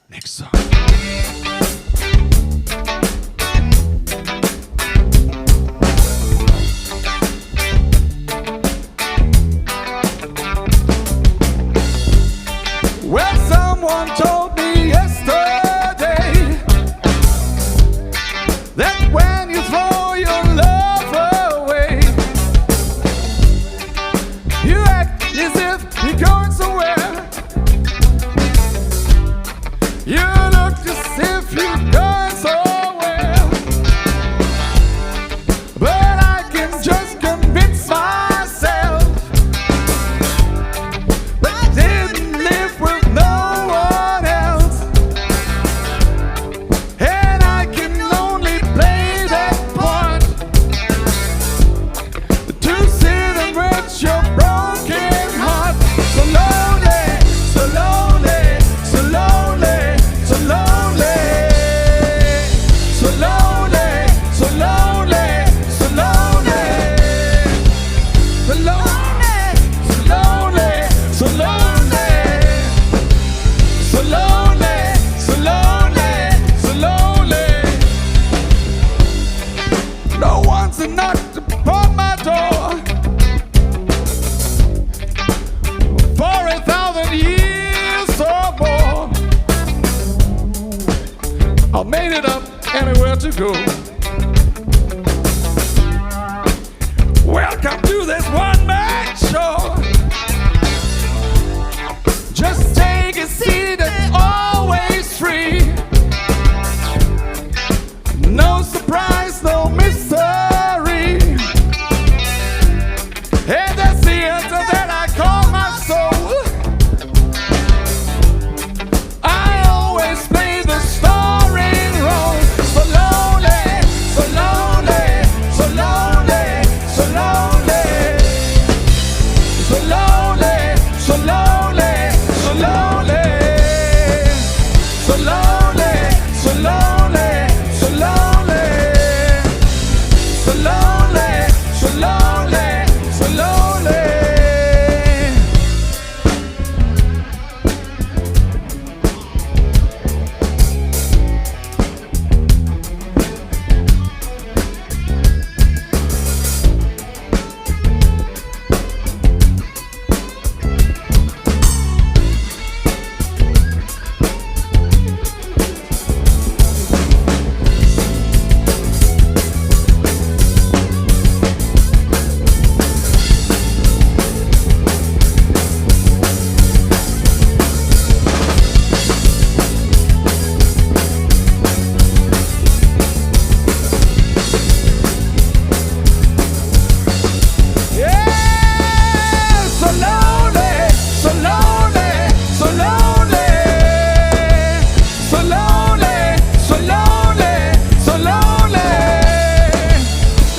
Next song. Well, someone told me yesterday that when you throw your love away, you act as if you're going somewhere. You look as if you're going somewhere. But I can just convince myself that I didn't live with no one else. And I can only play that part to sit and watch your broken heart. So lonely, so lonely, so lonely, so lonely. So lonely, so lonely, so lonely. So lonely, so lonely, so lonely. So lonely, so lonely, so lonely. No one's a knock upon my door for a thousand years or more. I made it up anywhere to go. Welcome to this one-man show. Just take a seat, it's always free. No surprise, no mystery. And that's the answer that I call my soul. I always play the starring role. So lonely, so lonely, so lonely, so lonely. So lonely, so lonely, so lonely. So lonely, so lonely, so lonely. So lonely, so lonely, so lonely. Yeah! So lonely, so lonely, so lonely. So lonely, so lonely, so lonely.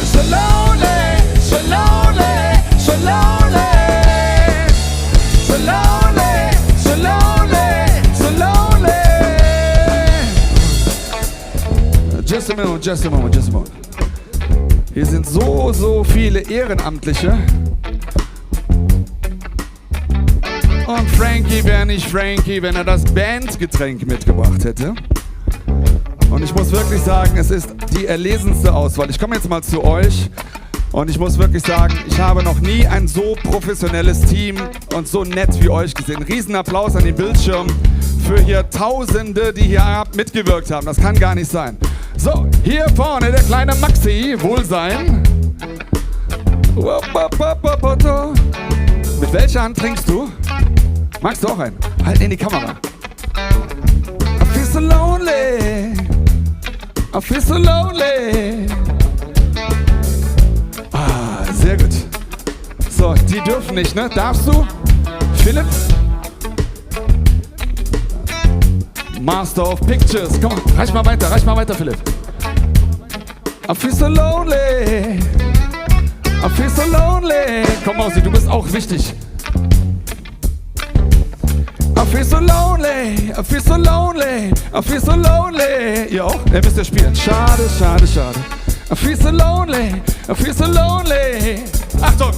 So lonely, so lonely, so lonely. So lonely, so lonely, so lonely. Just a minute, just a moment, just a moment. Hier sind so, so viele Ehrenamtliche. Und Frankie wär nicht Frankie, wenn er das Bandgetränk mitgebracht hätte. Und ich muss wirklich sagen, es ist die erlesenste Auswahl. Ich komme jetzt mal zu euch. Und ich muss wirklich sagen, ich habe noch nie ein so professionelles Team und so nett wie euch gesehen. Riesenapplaus an den Bildschirmen für hier Tausende, die hier ab-, mitgewirkt haben. Das kann gar nicht sein. So, hier vorne der kleine Maxi, Wohlsein. Mit welcher Hand trinkst du? Magst du auch einen? Halt in die Kamera. I feel so lonely. I feel so lonely. Ah, sehr gut. So, die dürfen nicht, ne? Darfst du? Philipp? Master of Pictures. Komm, reich mal weiter, reich mal weiter, Philipp. I feel so lonely. I feel so lonely. Komm, Mausi, du bist auch wichtig. I feel so lonely, I feel so lonely, I feel so lonely. Ihr auch? Ihr müsst ja spielen. Schade, schade, schade. I feel so lonely, I feel so lonely. Achtung!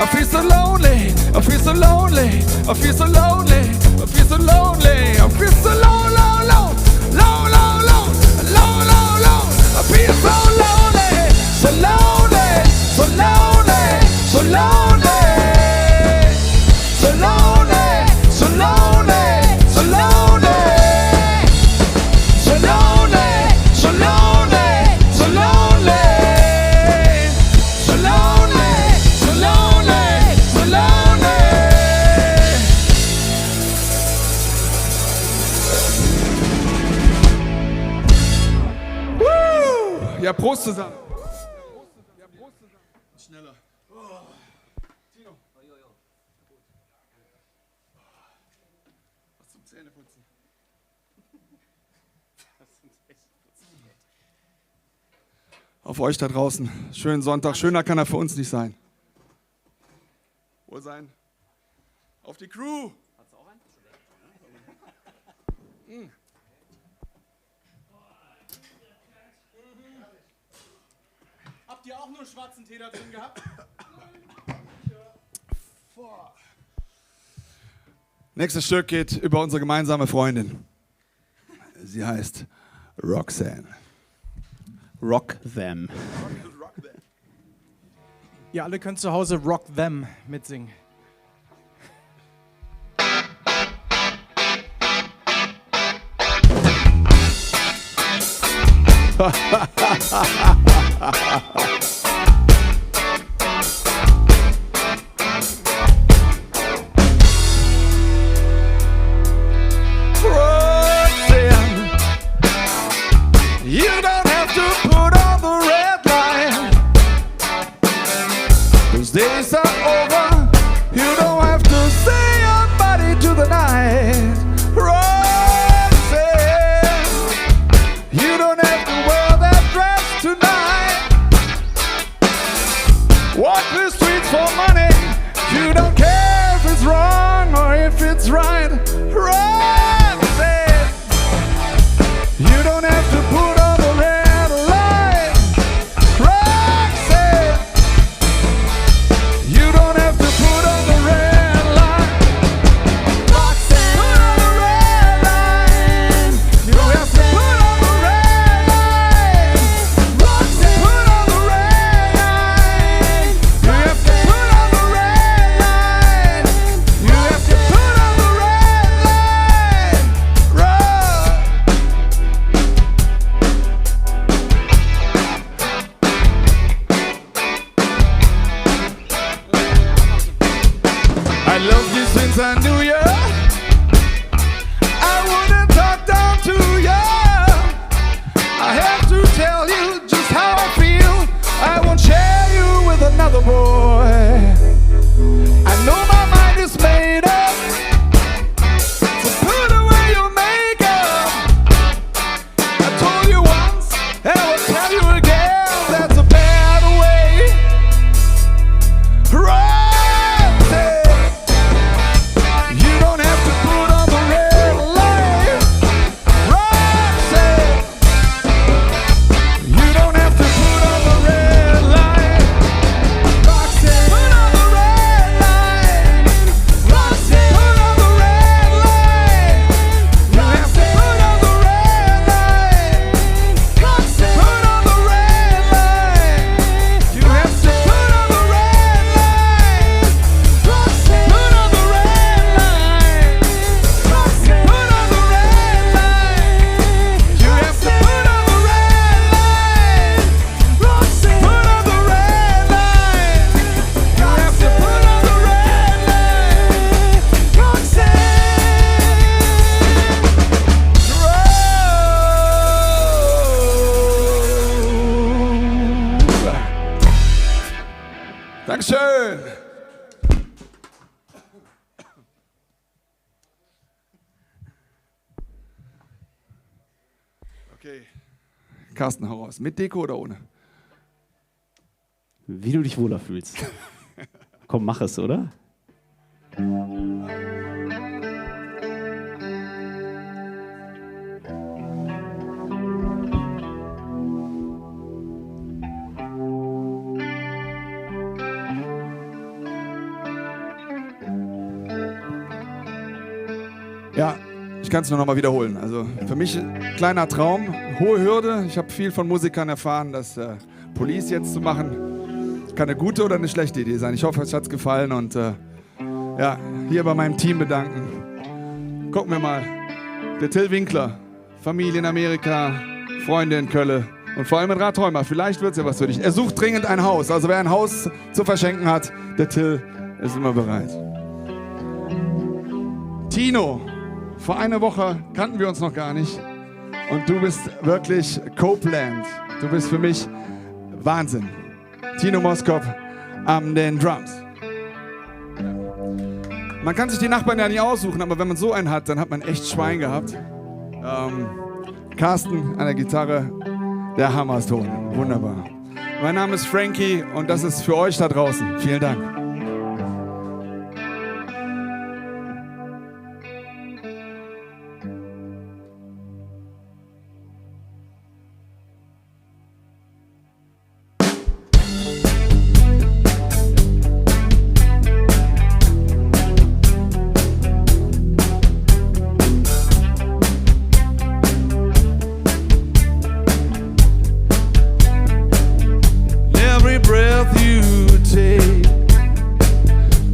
I feel so lonely, I feel so lonely, I feel so lonely, I feel so lonely, I feel so low, low, low, low, low, low, low, low, low. I feel so lonely, so lonely, so lonely, so lonely. So lonely, so lonely, so lonely. So lonely, so lonely, so lonely. So lonely, so lonely, so lonely. Woo! Ja, Prost zusammen. Schneller. Oh. Tino. Was zum Zähneputzen. Auf euch da draußen. Schönen Sonntag. Schöner kann er für uns nicht sein. Wohlsein. Auf die Crew. Hm. Habt ihr auch nur schwarzen Tee da drin gehabt? Boah. Nächstes Stück geht über unsere gemeinsame Freundin. Sie heißt Roxanne. Rock them. Ihr alle könnt zu Hause Rock them mitsingen. Roxanne, you don't have to put on the red light. Those days are over. You don't have to say goodbye to the night. Roxanne, you don't have to wear that dress tonight. Walk the streets for money. You don't care if it's wrong or if it's right. Roxanne, you don't have to put on the red light. Roxanne, you don't have to put on the red light. Roxanne, put on the red light. You have to put on the red light. Roxanne, put on the red light. You have to put on the red light. You have to put on the red light. Roxanne. I love you since I knew you. I wouldn't talk down to you. I have to tell you just how I feel. I won't share you with another boy. I know my mind is made up. So put away your makeup. I told you once, and I will tell you again, that's a bad way. Roxanne, you don't have to put on the red light. Roxanne, you don't have to put on the red light. Roxanne, put on the red light. Roxanne, put on the red light. You have to put on the red light. Roxanne, put on the red light. You have to put on the red light. Roxanne, put on the red light. Roxanne, put on the red light. You have to put on the red light. Roxanne, put on the red light. You have to put on the red light. Roxanne. Dankeschön. Okay. Carsten, hau raus. Mit Deko oder ohne? Wie du dich wohler fühlst. Komm, mach es, oder? Ja, ich kann's nur noch mal wiederholen. Also für mich ein kleiner Traum, hohe Hürde. Ich hab viel von Musikern erfahren, dass, äh, Police jetzt zu machen, kann eine gute oder eine schlechte Idee sein. Ich hoffe, euch hat's gefallen und, äh, ja, hier bei meinem Team bedanken. Gucken wir mal. Der Till Winkler, Familie in Amerika, Freunde in Kölle und vor allem in Rathheuma. Vielleicht wird's ja was für dich. Er sucht dringend ein Haus. Also wer ein Haus zu verschenken hat, der Till ist immer bereit. Tino, vor einer Woche kannten wir uns noch gar nicht. Und du bist wirklich Copeland. Du bist für mich Wahnsinn. Tino Moskop an den Drums. Man kann sich die Nachbarn ja nicht aussuchen, aber wenn man so einen hat, dann hat man echt Schwein gehabt. Ähm, Carsten an der Gitarre, der Hammerton. Wunderbar. Mein Name ist Frankie und das ist für euch da draußen. Vielen Dank. Every breath you take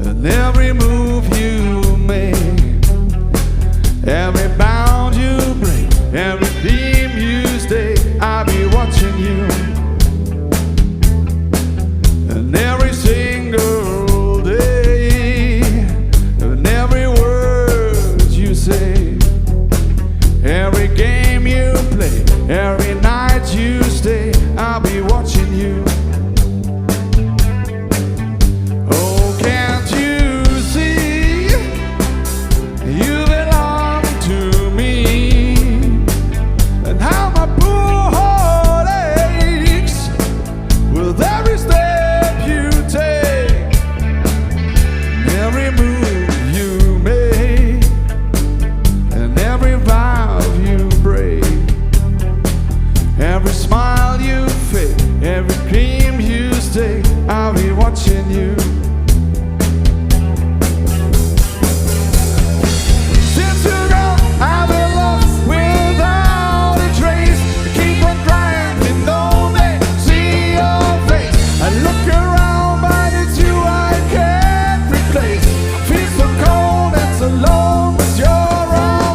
and every move you make, every bound you break, every dream you stay, I'll be watching you. And every single day, and every word you say, every game you play, every night you stay, I'll be watching you. Oh, can't you see you belong to me? And how my poor heart aches with every step you take, every move you make, and every vow you break, every smile you fake, every dream you stay, I'll be watching you. Since you gone, I've been lost without a trace. I keep on trying, you know they see your face. I look around, but it's you I can't replace. Feel so cold and so alone with your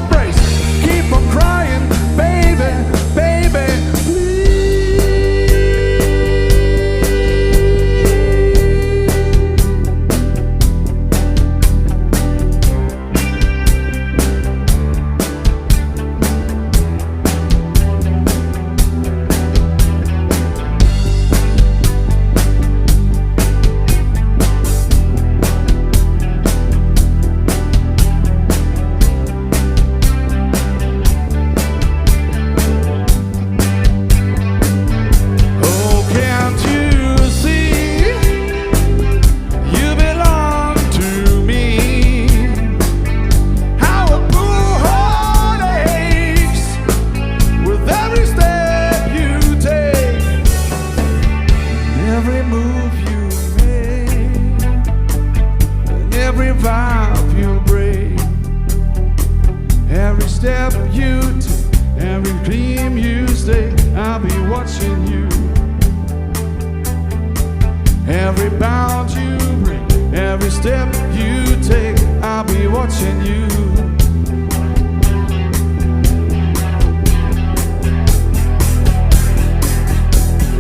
embrace. Keep on crying, baby, baby, please. Oh, can't you see you belong to me? How a poor heart aches with every step you take, every move you make, and every vow you break, every step you take, every dream you stay, I'll be watching you. Every bound you break, every step you take, I'll be watching you.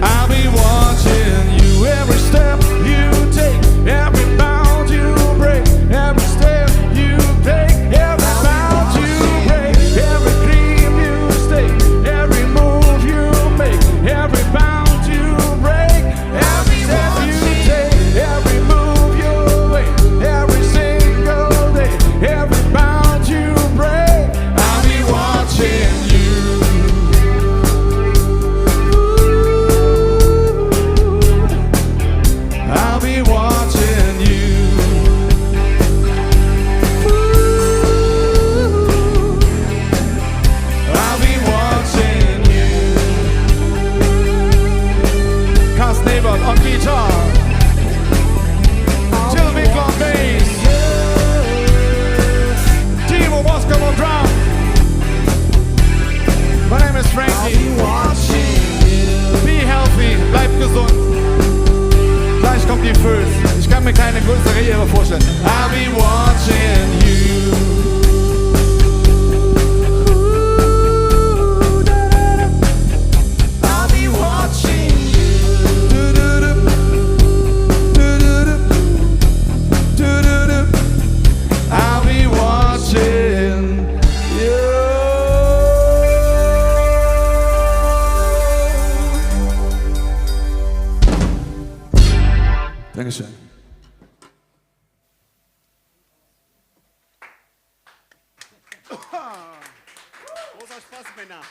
I'll be watching you every step you take, every bound you break, every step you take, every bound you break, every dream you stay, every move you make, every bound you break, every step you take, every move you make, every Ihre Vorstellung. I'll be watching you. I'll be watching you. I'll be watching you. Dankeschön. Großer Spaß, Männer.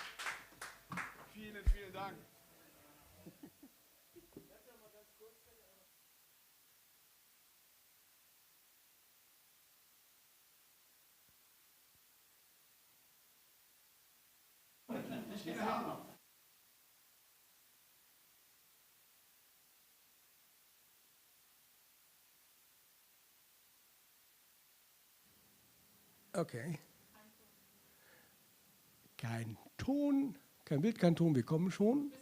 Vielen, vielen Dank. Okay. Kein Ton, kein Bild, kein Ton, wir kommen schon.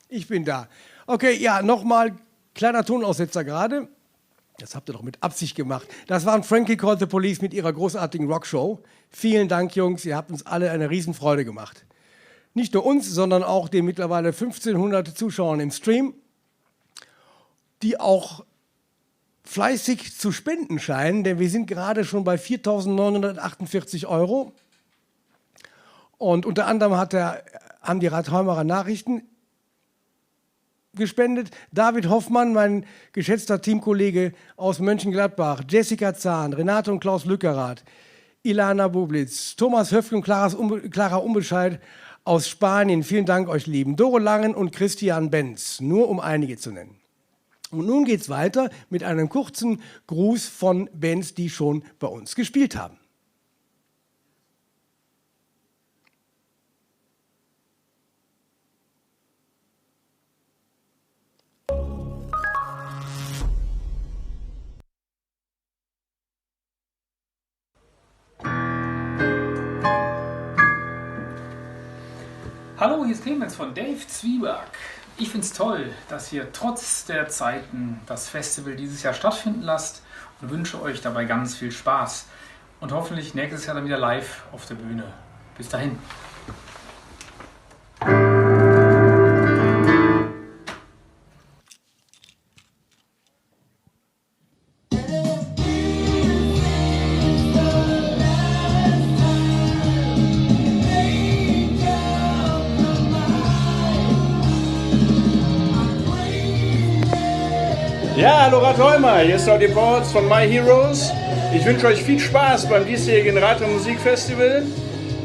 Ich bin da. Okay, ja, nochmal, kleiner Tonaussetzer gerade. Das habt ihr doch mit Absicht gemacht. Das waren Frankie Called the Police mit ihrer großartigen Rockshow. Vielen Dank, Jungs, ihr habt uns alle eine Riesenfreude gemacht. Nicht nur uns, sondern auch den mittlerweile fünfzehnhundert Zuschauern im Stream, die auch fleißig zu spenden scheinen, denn wir sind gerade schon bei viertausendneunhundertachtundvierzig Euro. Und unter anderem hat der, haben die Radheumarer Nachrichten gespendet. David Hoffmann, mein geschätzter Teamkollege aus Mönchengladbach, Jessica Zahn, Renate und Klaus Lückerath, Ilana Bublitz, Thomas Höfgen, Klaras Unbe-, Clara Unbescheid aus Spanien. Vielen Dank euch Lieben. Doro Langen und Christian Benz, nur um einige zu nennen. Und nun geht's weiter mit einem kurzen Gruß von Bands, die schon bei uns gespielt haben. Hallo, hier ist Clemens von Dave Zwieback. Ich find's toll, dass ihr trotz der Zeiten das Festival dieses Jahr stattfinden lasst und wünsche euch dabei ganz viel Spaß und hoffentlich nächstes Jahr dann wieder live auf der Bühne. Bis dahin. Ja, hallo Radheumer, hier ist Claudio Porz von My Heroes. Ich wünsche euch viel Spaß beim diesjährigen Radheumer Musikfestival.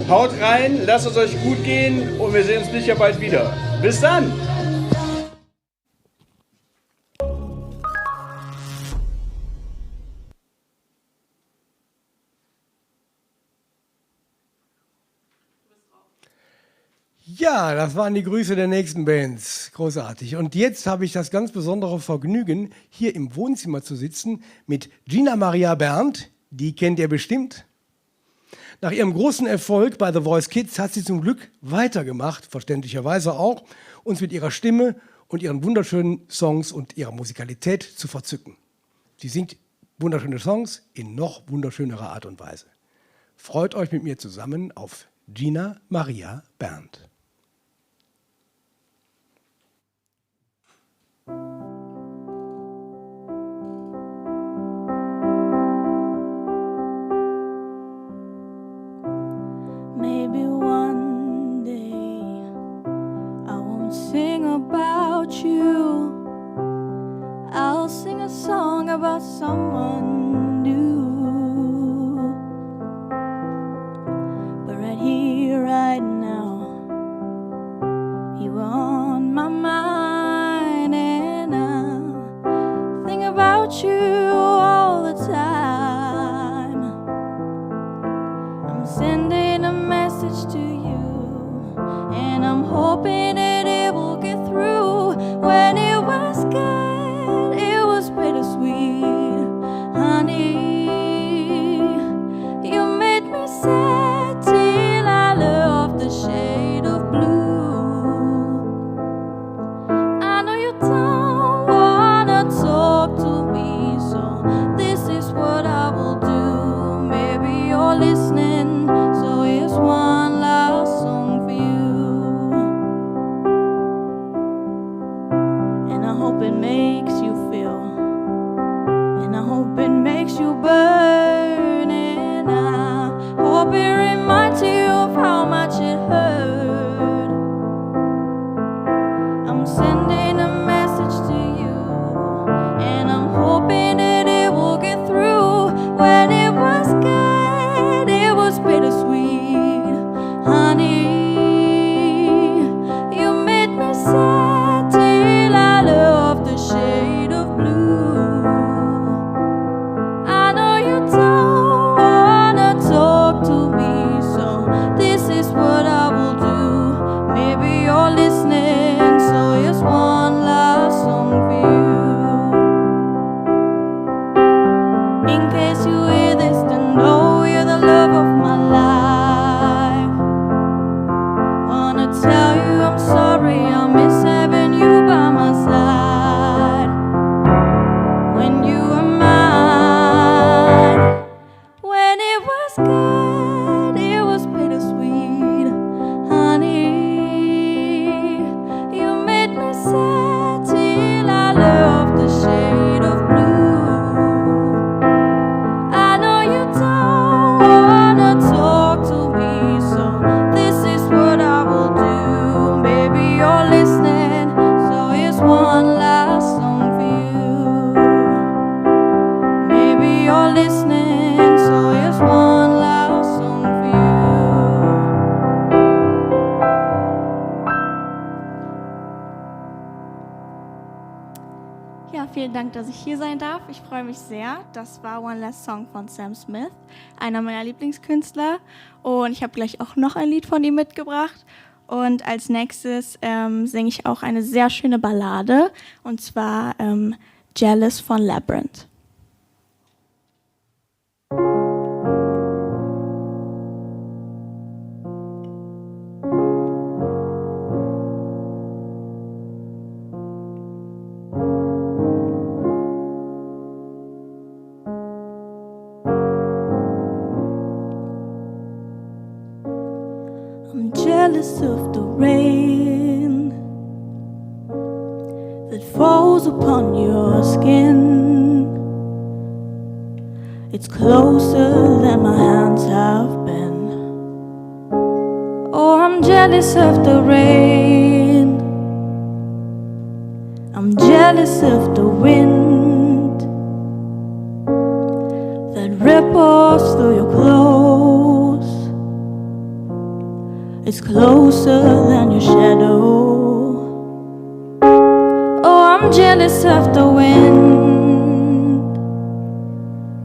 Haut rein, lasst es euch gut gehen und wir sehen uns sicher bald wieder. Bis dann! Ja, das waren die Grüße der nächsten Bands. Großartig. Und jetzt habe ich das ganz besondere Vergnügen, hier im Wohnzimmer zu sitzen mit Gina Maria Berndt. Die kennt ihr bestimmt. Nach ihrem großen Erfolg bei The Voice Kids hat sie zum Glück weitergemacht, verständlicherweise auch, uns mit ihrer Stimme und ihren wunderschönen Songs und ihrer Musikalität zu verzücken. Sie singt wunderschöne Songs in noch wunderschönerer Art und Weise. Freut euch mit mir zusammen auf Gina Maria Berndt. Maybe one day I won't sing about you. I'll sing a song about someone new. But right here, right now, you are on my mind, and I think about you all the time. I'm sending a message to you, and I'm hoping that it will get through. When it was good, it was bittersweet, honey. You made me sad till I love the shade of blue. I know you don't wanna talk to me, so this is Dank, dass ich hier sein darf. Ich freue mich sehr. Das war One Last Song von Sam Smith, einer meiner Lieblingskünstler. Und ich habe gleich auch noch ein Lied von ihm mitgebracht. Und als nächstes, ähm, singe ich auch eine sehr schöne Ballade, und zwar, ähm, Jealous von Labrinth. I'm jealous of the rain that falls upon your skin. It's closer than my hands have been. Oh, I'm jealous of the rain. I'm jealous of the wind that ripples through your clothes. It's closer than your shadow. Oh, I'm jealous of the wind,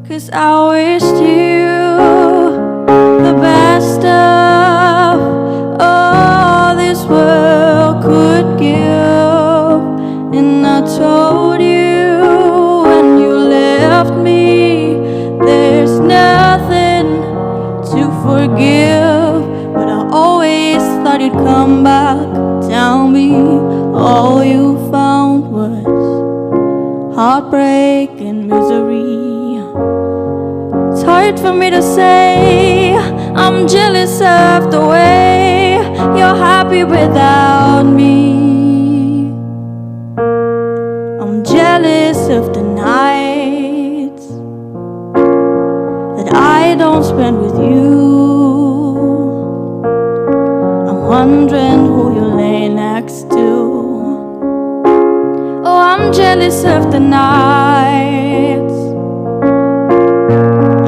'cause I wished you the best of all this world could give. And I told you when you left me, there's nothing to forgive. But I always thought you'd come back. Tell me all you found was heartbreak and misery. It's hard for me to say I'm jealous of the way you're happy without me. I'm jealous of the nights that I don't spend with you. I'm wondering who you lay next to. Oh, I'm jealous of the nights.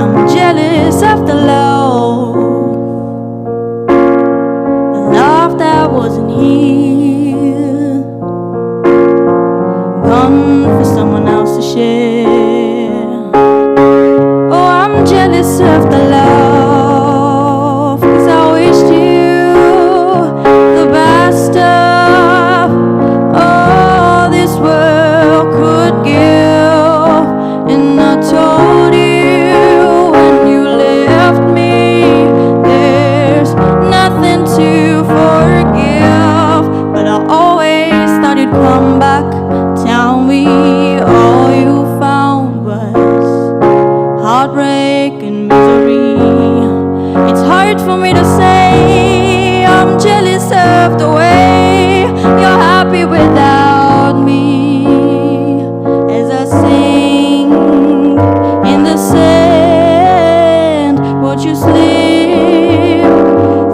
I'm jealous of the love, the love that wasn't here, gone for someone else to share. Oh, I'm jealous of the love, 'cause I wished you the best of all this world could give. And I told you when you left me, there's nothing to forgive. But I always thought you'd come back. Tell me all you found was heartbreak and misery. It's hard for me to say I'm jealous of the way you're happy without me. As I sink in the sand, watch you slip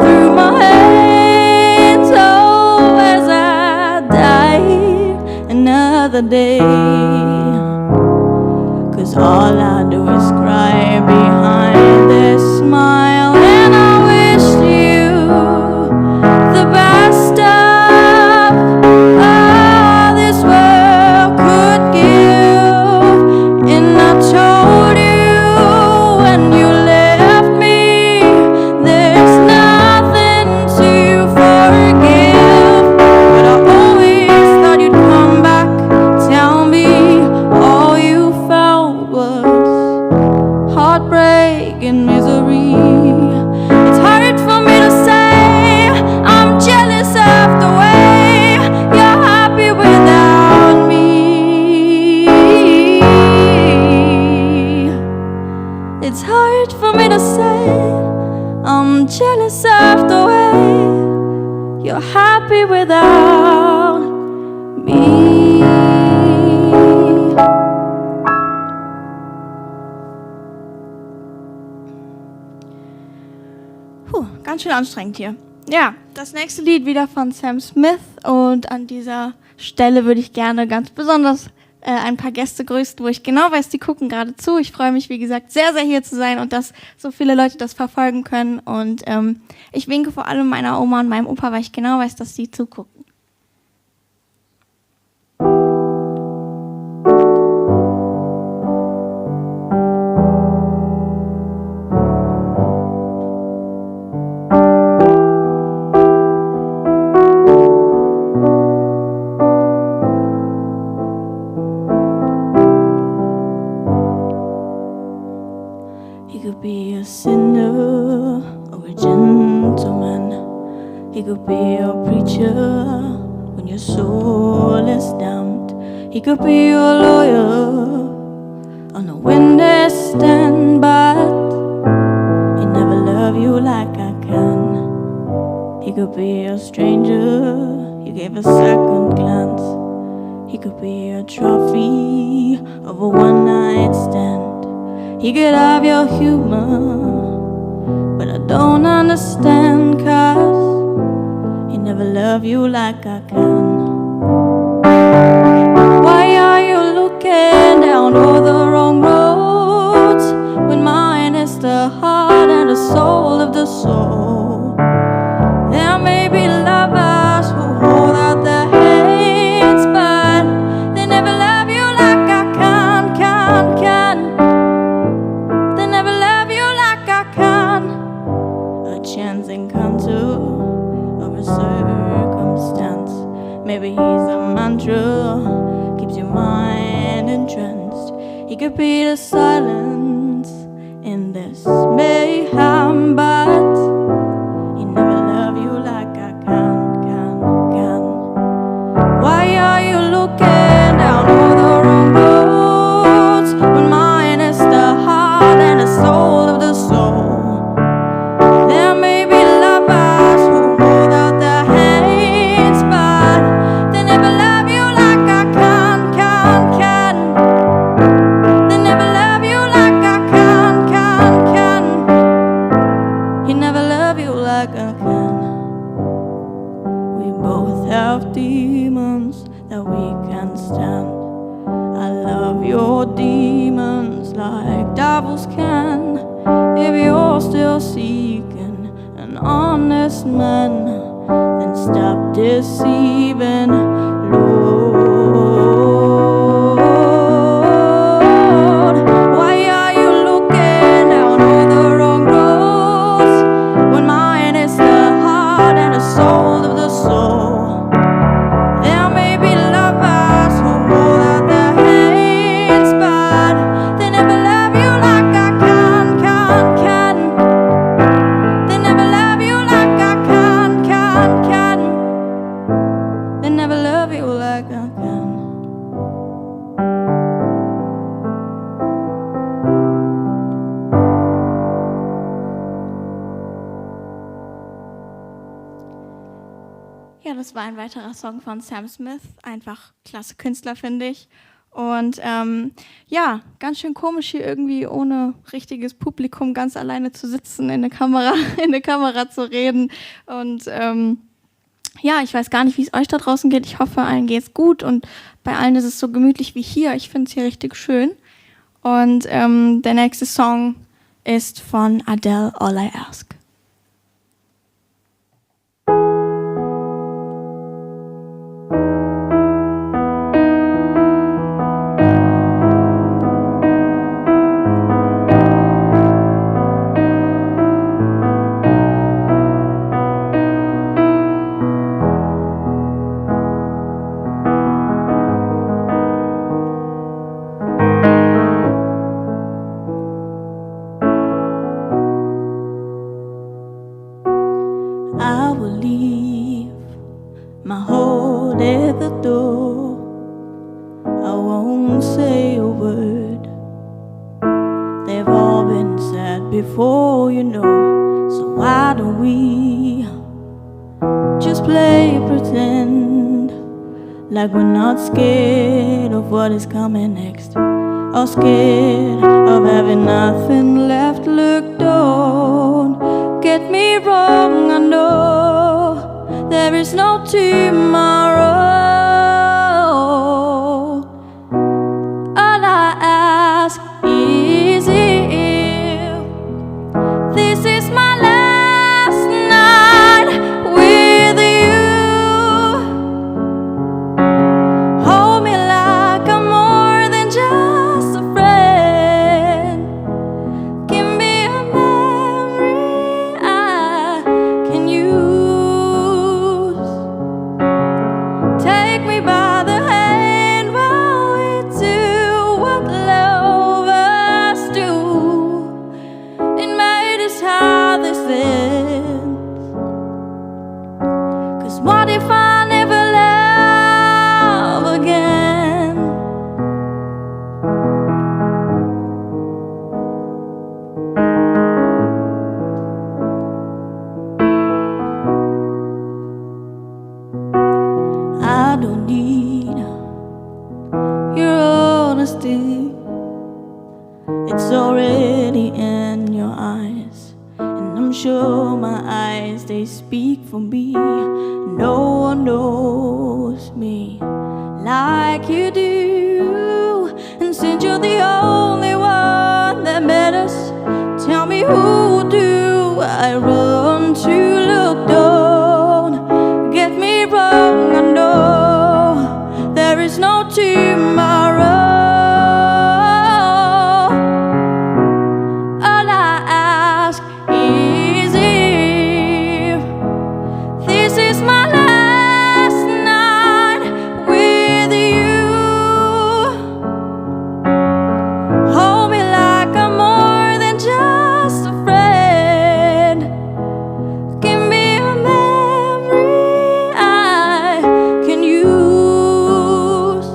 through my hands. Oh, as I die another day. 'Cause all I do is cry behind this smile, and I wish you the best of all this world could give. And I told you when you left me, there's nothing to forgive. But I always thought you'd come back. Tell me all you found was heartbreak and misery. It's hard for me to say I'm jealous of the way you're happy without me. It's hard for me to say I'm jealous of the way you're happy without me. Puh, ganz schön anstrengend hier. Ja, das nächste Lied wieder von Sam Smith und an dieser Stelle würde ich gerne ganz besonders äh, ein paar Gäste grüßen, wo ich genau weiß, die gucken gerade zu. Ich freue mich, wie gesagt, sehr, sehr hier zu sein und dass so viele Leute das verfolgen können. Und ähm, ich winke vor allem meiner Oma und meinem Opa, weil ich genau weiß, dass sie zugucken. sinner or a gentleman. He could be your preacher when your soul is damned. He could be your lawyer on a witness stand, but he never love you like I can. He could be a stranger you gave a second glance. He could be a trophy of a one night stand. He could have your humor, but I don't understand, 'cause he never love you like I can. Why are you looking down all the wrong roads when mine is the heart and the soul of the soul? There may be lovers who hold out their hands, but they never love you like I can, can, can. They never love you like I can. A chance encounter of a circumstance. Maybe he's a mantra, keeps your mind entranced. He could be the silence in this mayhem, but he never love you like I can, can, can. Why are you looking down all the wrong roads when mine is the heart and the soul of the soul? There may be lovers who hold out their hands, but they never love you like I can, can, can. They never love you like I can, can, can. He never love you like I can. We both have demons that we can stand. I love your demons like devils can. If you're still seeking an honest man, then stop deceiving, Lord. Why are you looking down all the wrong roads when mine is the heart and the soul of the soul? There may be lovers who hold out their hands, but they never love you like I can, can, can. They never love you like I can, can, can. They never love you like I can. Ja, das war ein weiterer Song von Sam Smith. Einfach klasse Künstler, finde ich. Und, ähm, ja, ganz schön komisch, hier irgendwie ohne richtiges Publikum ganz alleine zu sitzen, in der Kamera, in der Kamera zu reden. Und, ähm, ja, ich weiß gar nicht, wie es euch da draußen geht. Ich hoffe, allen geht's gut und bei allen ist es so gemütlich wie hier. Ich find's hier richtig schön. Und, ähm, der nächste Song ist von Adele, All I Ask. I will leave my heart at the door. I won't say a word. They've all been said before, you know. So why don't we just play pretend, like we're not scared of what is coming next, or scared of having nothing left. Look, don't get me wrong, I know there is no tomorrow. All I ask is if this is my last night with you. Hold me like I'm more than just a friend. Give me a memory I can use. eyes, and I'm sure my eyes, they speak for me. No one knows me like you do. And since you're the only one that matters, tell me, who do I run to? Look down, get me wrong, I know there is no tomorrow. All I ask is if this is my last night with you. Hold me like I'm more than just a friend. Give me a memory I can use.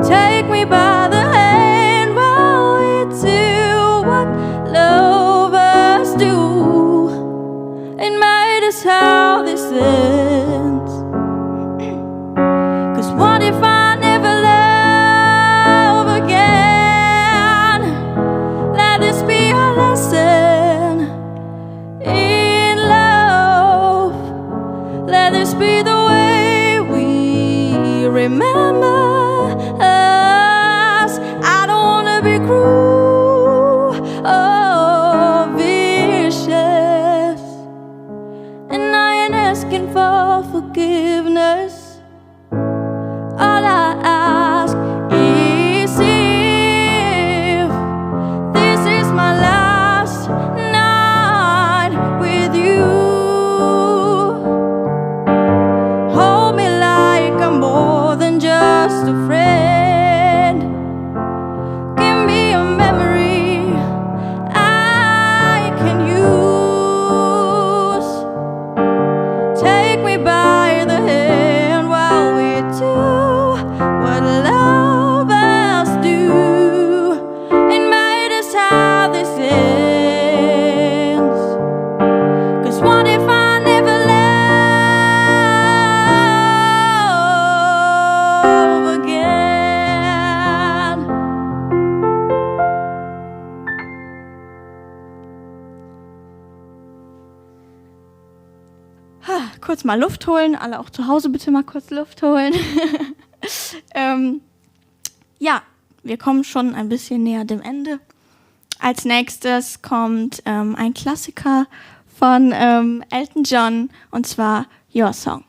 Take me by the hand while we do what lovers do. It matters how this ends. 'Cause what if I never love again? Let this be our lesson in love. Let this be the way we remember us. I don't wanna be cruel or vicious, and I ain't asking for forgiveness. All I ask is if this is my last night with you. Hold me like I'm more than just a friend. Give me a memory I can use. Take me by the hand while we do what lovers do. It matters how this ends. 'Cause what if I never love again? Ha, kurz mal Luft holen. Alle auch zu Hause bitte mal kurz Luft holen. Ähm, ja, wir kommen schon ein bisschen näher dem Ende. Als nächstes kommt, ähm, ein Klassiker von, ähm, Elton John, und zwar Your Song.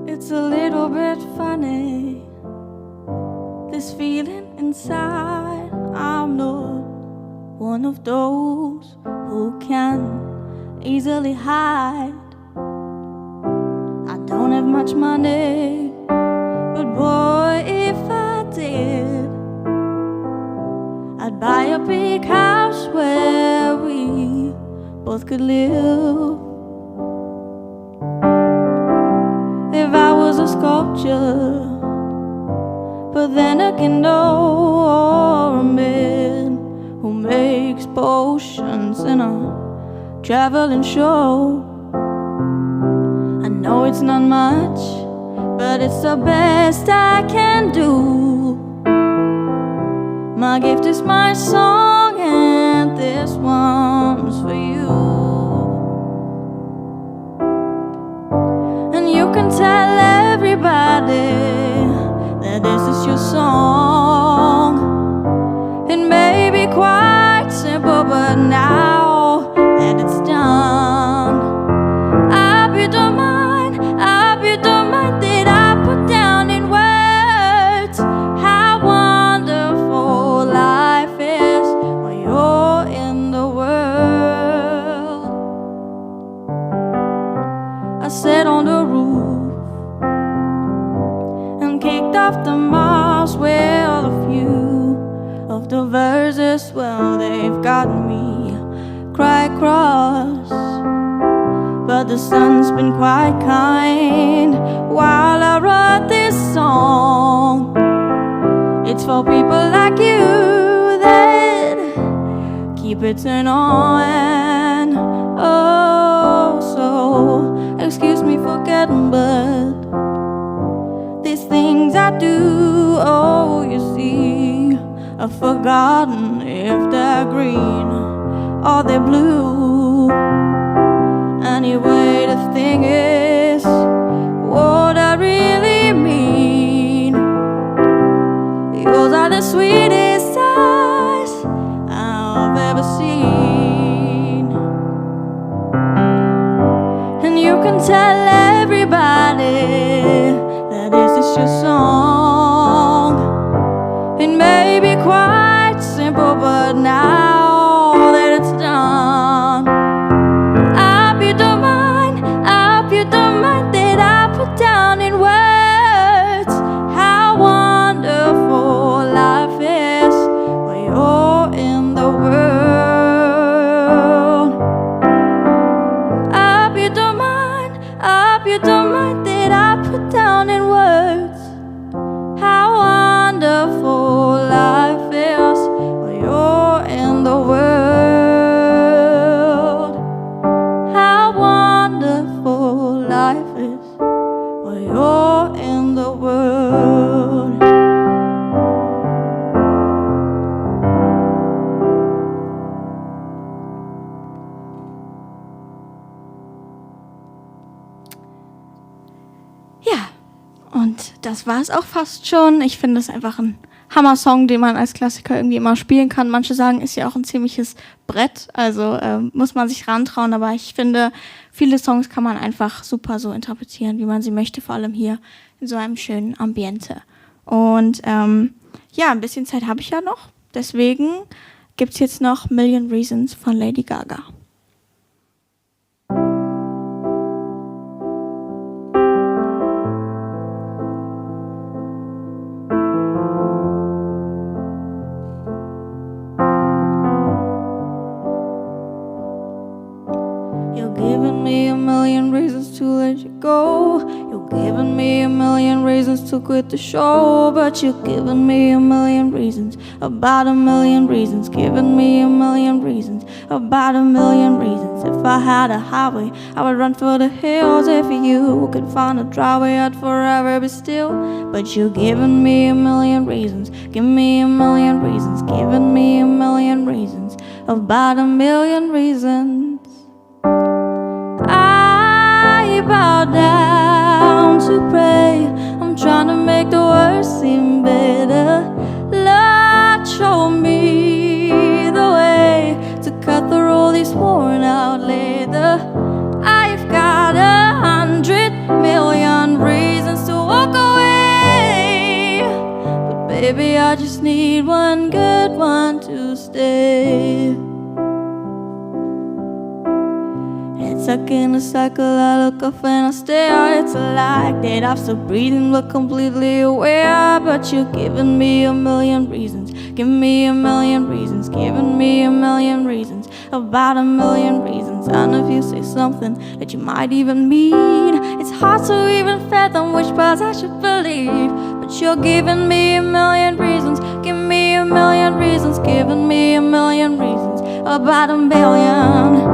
It's a little bit funny, this feeling inside. I'm not one of those who can easily hide. I don't have much money, but boy, if I did, I'd buy a big house where we both could live. If I was a sculptor, but then again, no, or a man who makes potions in a traveling show. I know it's not much, but it's the best I can do. My gift is my song, and this one's for you. And you can tell everybody that this is your song. It may be quite simple, but now that it's done, I'll be the mind, I'll be the mind that I put down in words how wonderful life is when you're in the world. I sat on the roof and kicked off the moss with all of you. The verses, well, they've got me quite cross, but the sun's been quite kind while I wrote this song. It's for people like you that keep it on. Oh, so excuse me for getting, but these things I do, oh, you see, I've forgotten if they're green or they're blue. Anyway, the thing is, what I really mean, yours are the sweetest eyes I've ever seen. And you can tell everybody that this is your song. It may be quite simple, but now that it's done, I hope you don't mind, I hope you don't mind that I put down in words how wonderful life is when you're in the world. I hope you don't mind, I hope you don't mind that I put down in words how wonderful life is when you're in the world. How wonderful life is when you're in the world. Ja, und das war's auch fast schon. Ich finde es einfach ein Hammer-Song, den man als Klassiker irgendwie immer spielen kann. Manche sagen, ist ja auch ein ziemliches Brett, also, ähm, muss man sich rantrauen, aber ich finde, viele Songs kann man einfach super so interpretieren, wie man sie möchte, vor allem hier in so einem schönen Ambiente. Und, ähm, ja, ein bisschen Zeit habe ich ja noch, deswegen gibt's jetzt noch Million Reasons von Lady Gaga. You're giving me a million reasons to let you go. You're giving me a million reasons to quit the show, but you're giving me a million reasons, about a million reasons, giving me a million reasons, about a million reasons. If I had a highway, I would run for the hills. If you could find a dry way, I'd forever be still. But you're giving me a million reasons, give me a million reasons, giving me a million reasons, about a million reasons. I bow down to pray. I'm trying to make the world seem better. Lord, show me the way to cut through all this worn out leather. I've got a hundred million reasons to walk away, but baby, I just need one good one to stay. It's stuck in a cycle, I look up and I stare. It's like that I've stopped breathing, but completely aware. But you're giving me a million reasons, give me a million reasons, giving me a million reasons, about a million reasons. And if you say something that you might even mean, it's hard to even fathom which part I should believe. But you're giving me a million reasons, give me a million reasons, giving me a million reasons, about a million.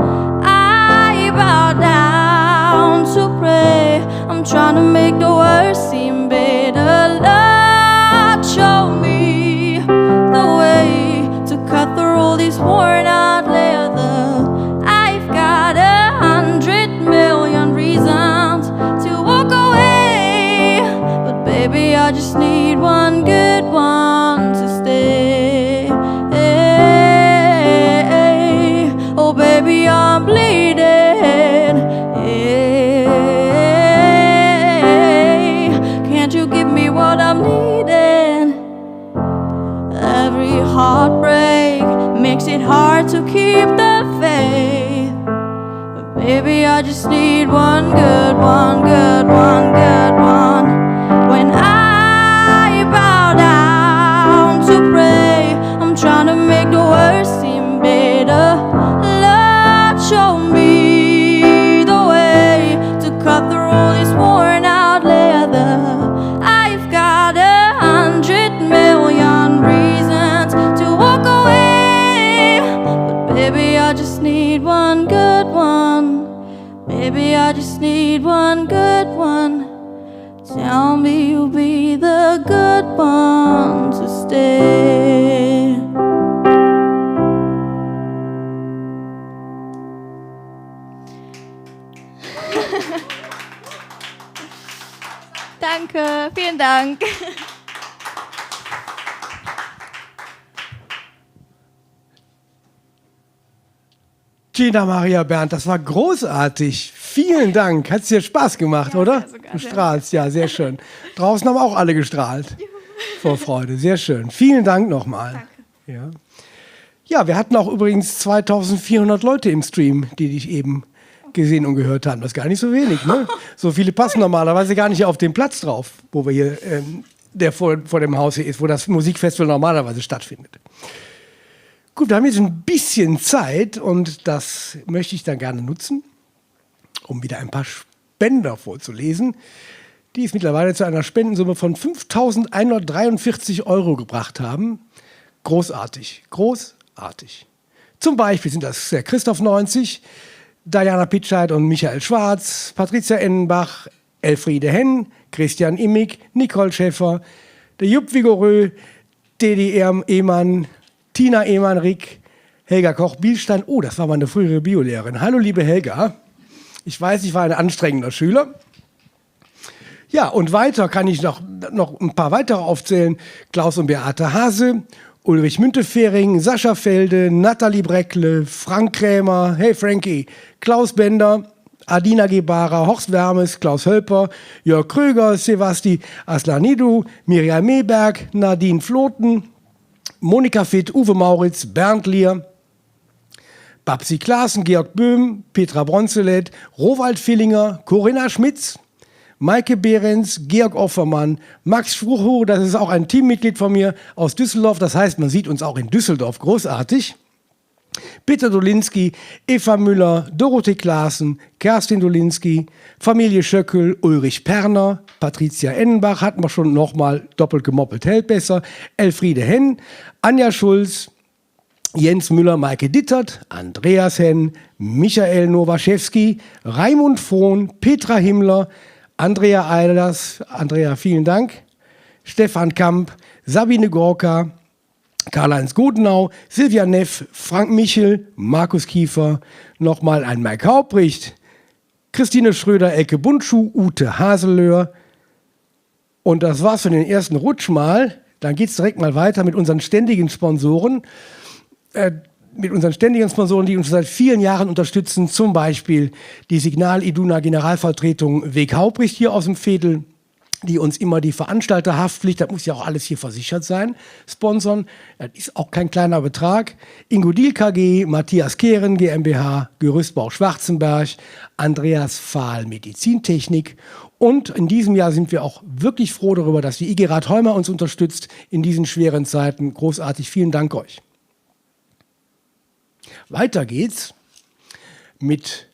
I bow down to pray. I'm trying to make the world seem better. Lord, show me the way to cut through all this worn out leather. I've got a hundred million reasons to walk away, but baby, I just need one good one to stay. Oh, baby, I'm bleeding. Can't you give me what I'm needing? Every heartbreak makes it hard to keep the faith. But baby, I just need one good, one good, one good one. When I bow down to pray, I'm trying Maybe I just need one good one. Tell me you'll be the good one to stay. Danke, vielen Dank. Gina Maria Berndt, das war großartig. Vielen Dank. Hat dir Spaß gemacht, oder? Ja, sogar sehr. Du strahlst, ja, sehr schön. Draußen haben auch alle gestrahlt vor Freude. Sehr schön. Vielen Dank nochmal. Danke. Ja. Ja, wir hatten auch übrigens zweitausendvierhundert Leute im Stream, die dich eben gesehen und gehört haben. Das ist gar nicht so wenig, ne? So viele passen normalerweise gar nicht auf den Platz drauf, wo wir hier, ähm, der vor, vor dem Haus hier ist, wo das Musikfestival normalerweise stattfindet. Gut, wir haben jetzt ein bisschen Zeit und das möchte ich dann gerne nutzen, um wieder ein paar Spender vorzulesen, die es mittlerweile zu einer Spendensumme von fünftausendeinhundertdreiundvierzig Euro gebracht haben. Großartig, großartig. Zum Beispiel sind das der Christoph neunzig, Diana Pitscheid und Michael Schwarz, Patricia Ennenbach, Elfriede Henn, Christian Immig, Nicole Schäfer, der Jupp Vigorö, Teddy Ehm-, Ehmann, Tina Ehmann-Rick, Helga Koch-Bielstein. Oh, das war meine frühere Biolehrerin. Hallo, liebe Helga. Ich weiß, ich war ein anstrengender Schüler. Ja, und weiter kann ich noch, noch ein paar weitere aufzählen. Klaus und Beate Hase, Ulrich Müntefering, Sascha Felde, Nathalie Breckle, Frank Krämer, hey Frankie, Klaus Bender, Adina Gebara, Horst Wermes, Klaus Hölper, Jörg Kröger, Sevasti Aslanidou, Miriam Meberg, Nadine Floten, Monika Fitt, Uwe Mauritz, Bernd Lier, Babsi Klaassen, Georg Böhm, Petra Bronzelet, Rowald Villinger, Corinna Schmitz, Maike Behrens, Georg Offermann, Max Schwuchow, das ist auch ein Teammitglied von mir aus Düsseldorf, das heißt, man sieht uns auch in Düsseldorf, großartig. Peter Dolinski, Eva Müller, Dorothee Klaassen, Kerstin Dolinski, Familie Schöckel, Ulrich Perner, Patricia Ennenbach, hatten wir schon nochmal doppelt gemoppelt, hält besser, Elfriede Henn, Anja Schulz, Jens Müller, Maike Dittert, Andreas Henn, Michael Nowaschewski, Raimund Frohn, Petra Himmler, Andrea Eilers, Andrea, vielen Dank, Stefan Kamp, Sabine Gorka, Karl-Heinz Godenau, Silvia Neff, Frank Michel, Markus Kiefer, nochmal an Mike Haubricht, Christine Schröder, Elke Bundschuh, Ute Haselöhr. Und das war's für den ersten Rutsch mal. Dann geht's direkt mal weiter mit unseren ständigen Sponsoren. Äh, mit unseren ständigen Sponsoren, die uns seit vielen Jahren unterstützen. Zum Beispiel die Signal Iduna Generalvertretung Weg Haubricht hier aus dem Veedel, die uns immer die Veranstalterhaftpflicht, das muss ja auch alles hier versichert sein, sponsern. Das ist auch kein kleiner Betrag. Ingodil K G, Matthias Kehren GmbH, Gerüstbau Schwarzenberg, Andreas Fahl Medizintechnik. Und in diesem Jahr sind wir auch wirklich froh darüber, dass die I G Rathheimer uns unterstützt in diesen schweren Zeiten. Großartig, vielen Dank euch. Weiter geht's mit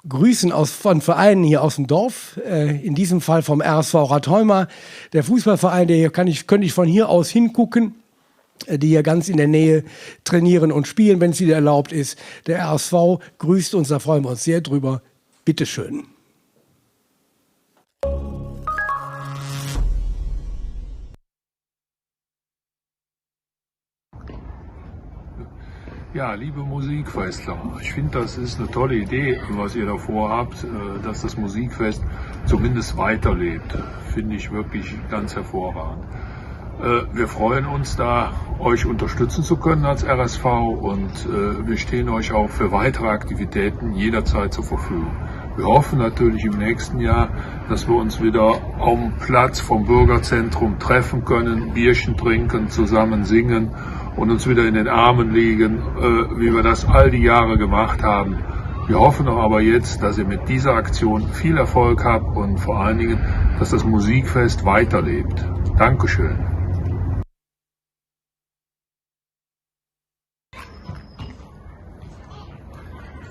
Grüßen aus, von Vereinen hier aus dem Dorf, äh, in diesem Fall vom R S V Rathheimer. Der Fußballverein, der hier kann ich, könnte ich von hier aus hingucken, äh, die hier ganz in der Nähe trainieren und spielen, wenn es wieder erlaubt ist. Der R S V grüßt uns, da freuen wir uns sehr drüber. Bitteschön. Ja, liebe Musikfestler, ich finde, das ist eine tolle Idee, was ihr da vorhabt, äh, dass das Musikfest zumindest weiterlebt. Finde ich wirklich ganz hervorragend. Äh, wir freuen uns, da euch unterstützen zu können als R S V und, äh, wir stehen euch auch für weitere Aktivitäten jederzeit zur Verfügung. Wir hoffen natürlich im nächsten Jahr, dass wir uns wieder am Platz vom Bürgerzentrum treffen können, Bierchen trinken, zusammen singen und uns wieder in den Armen liegen, äh, wie wir das all die Jahre gemacht haben. Wir hoffen doch aber jetzt, dass ihr mit dieser Aktion viel Erfolg habt und vor allen Dingen, dass das Musikfest weiterlebt. Dankeschön.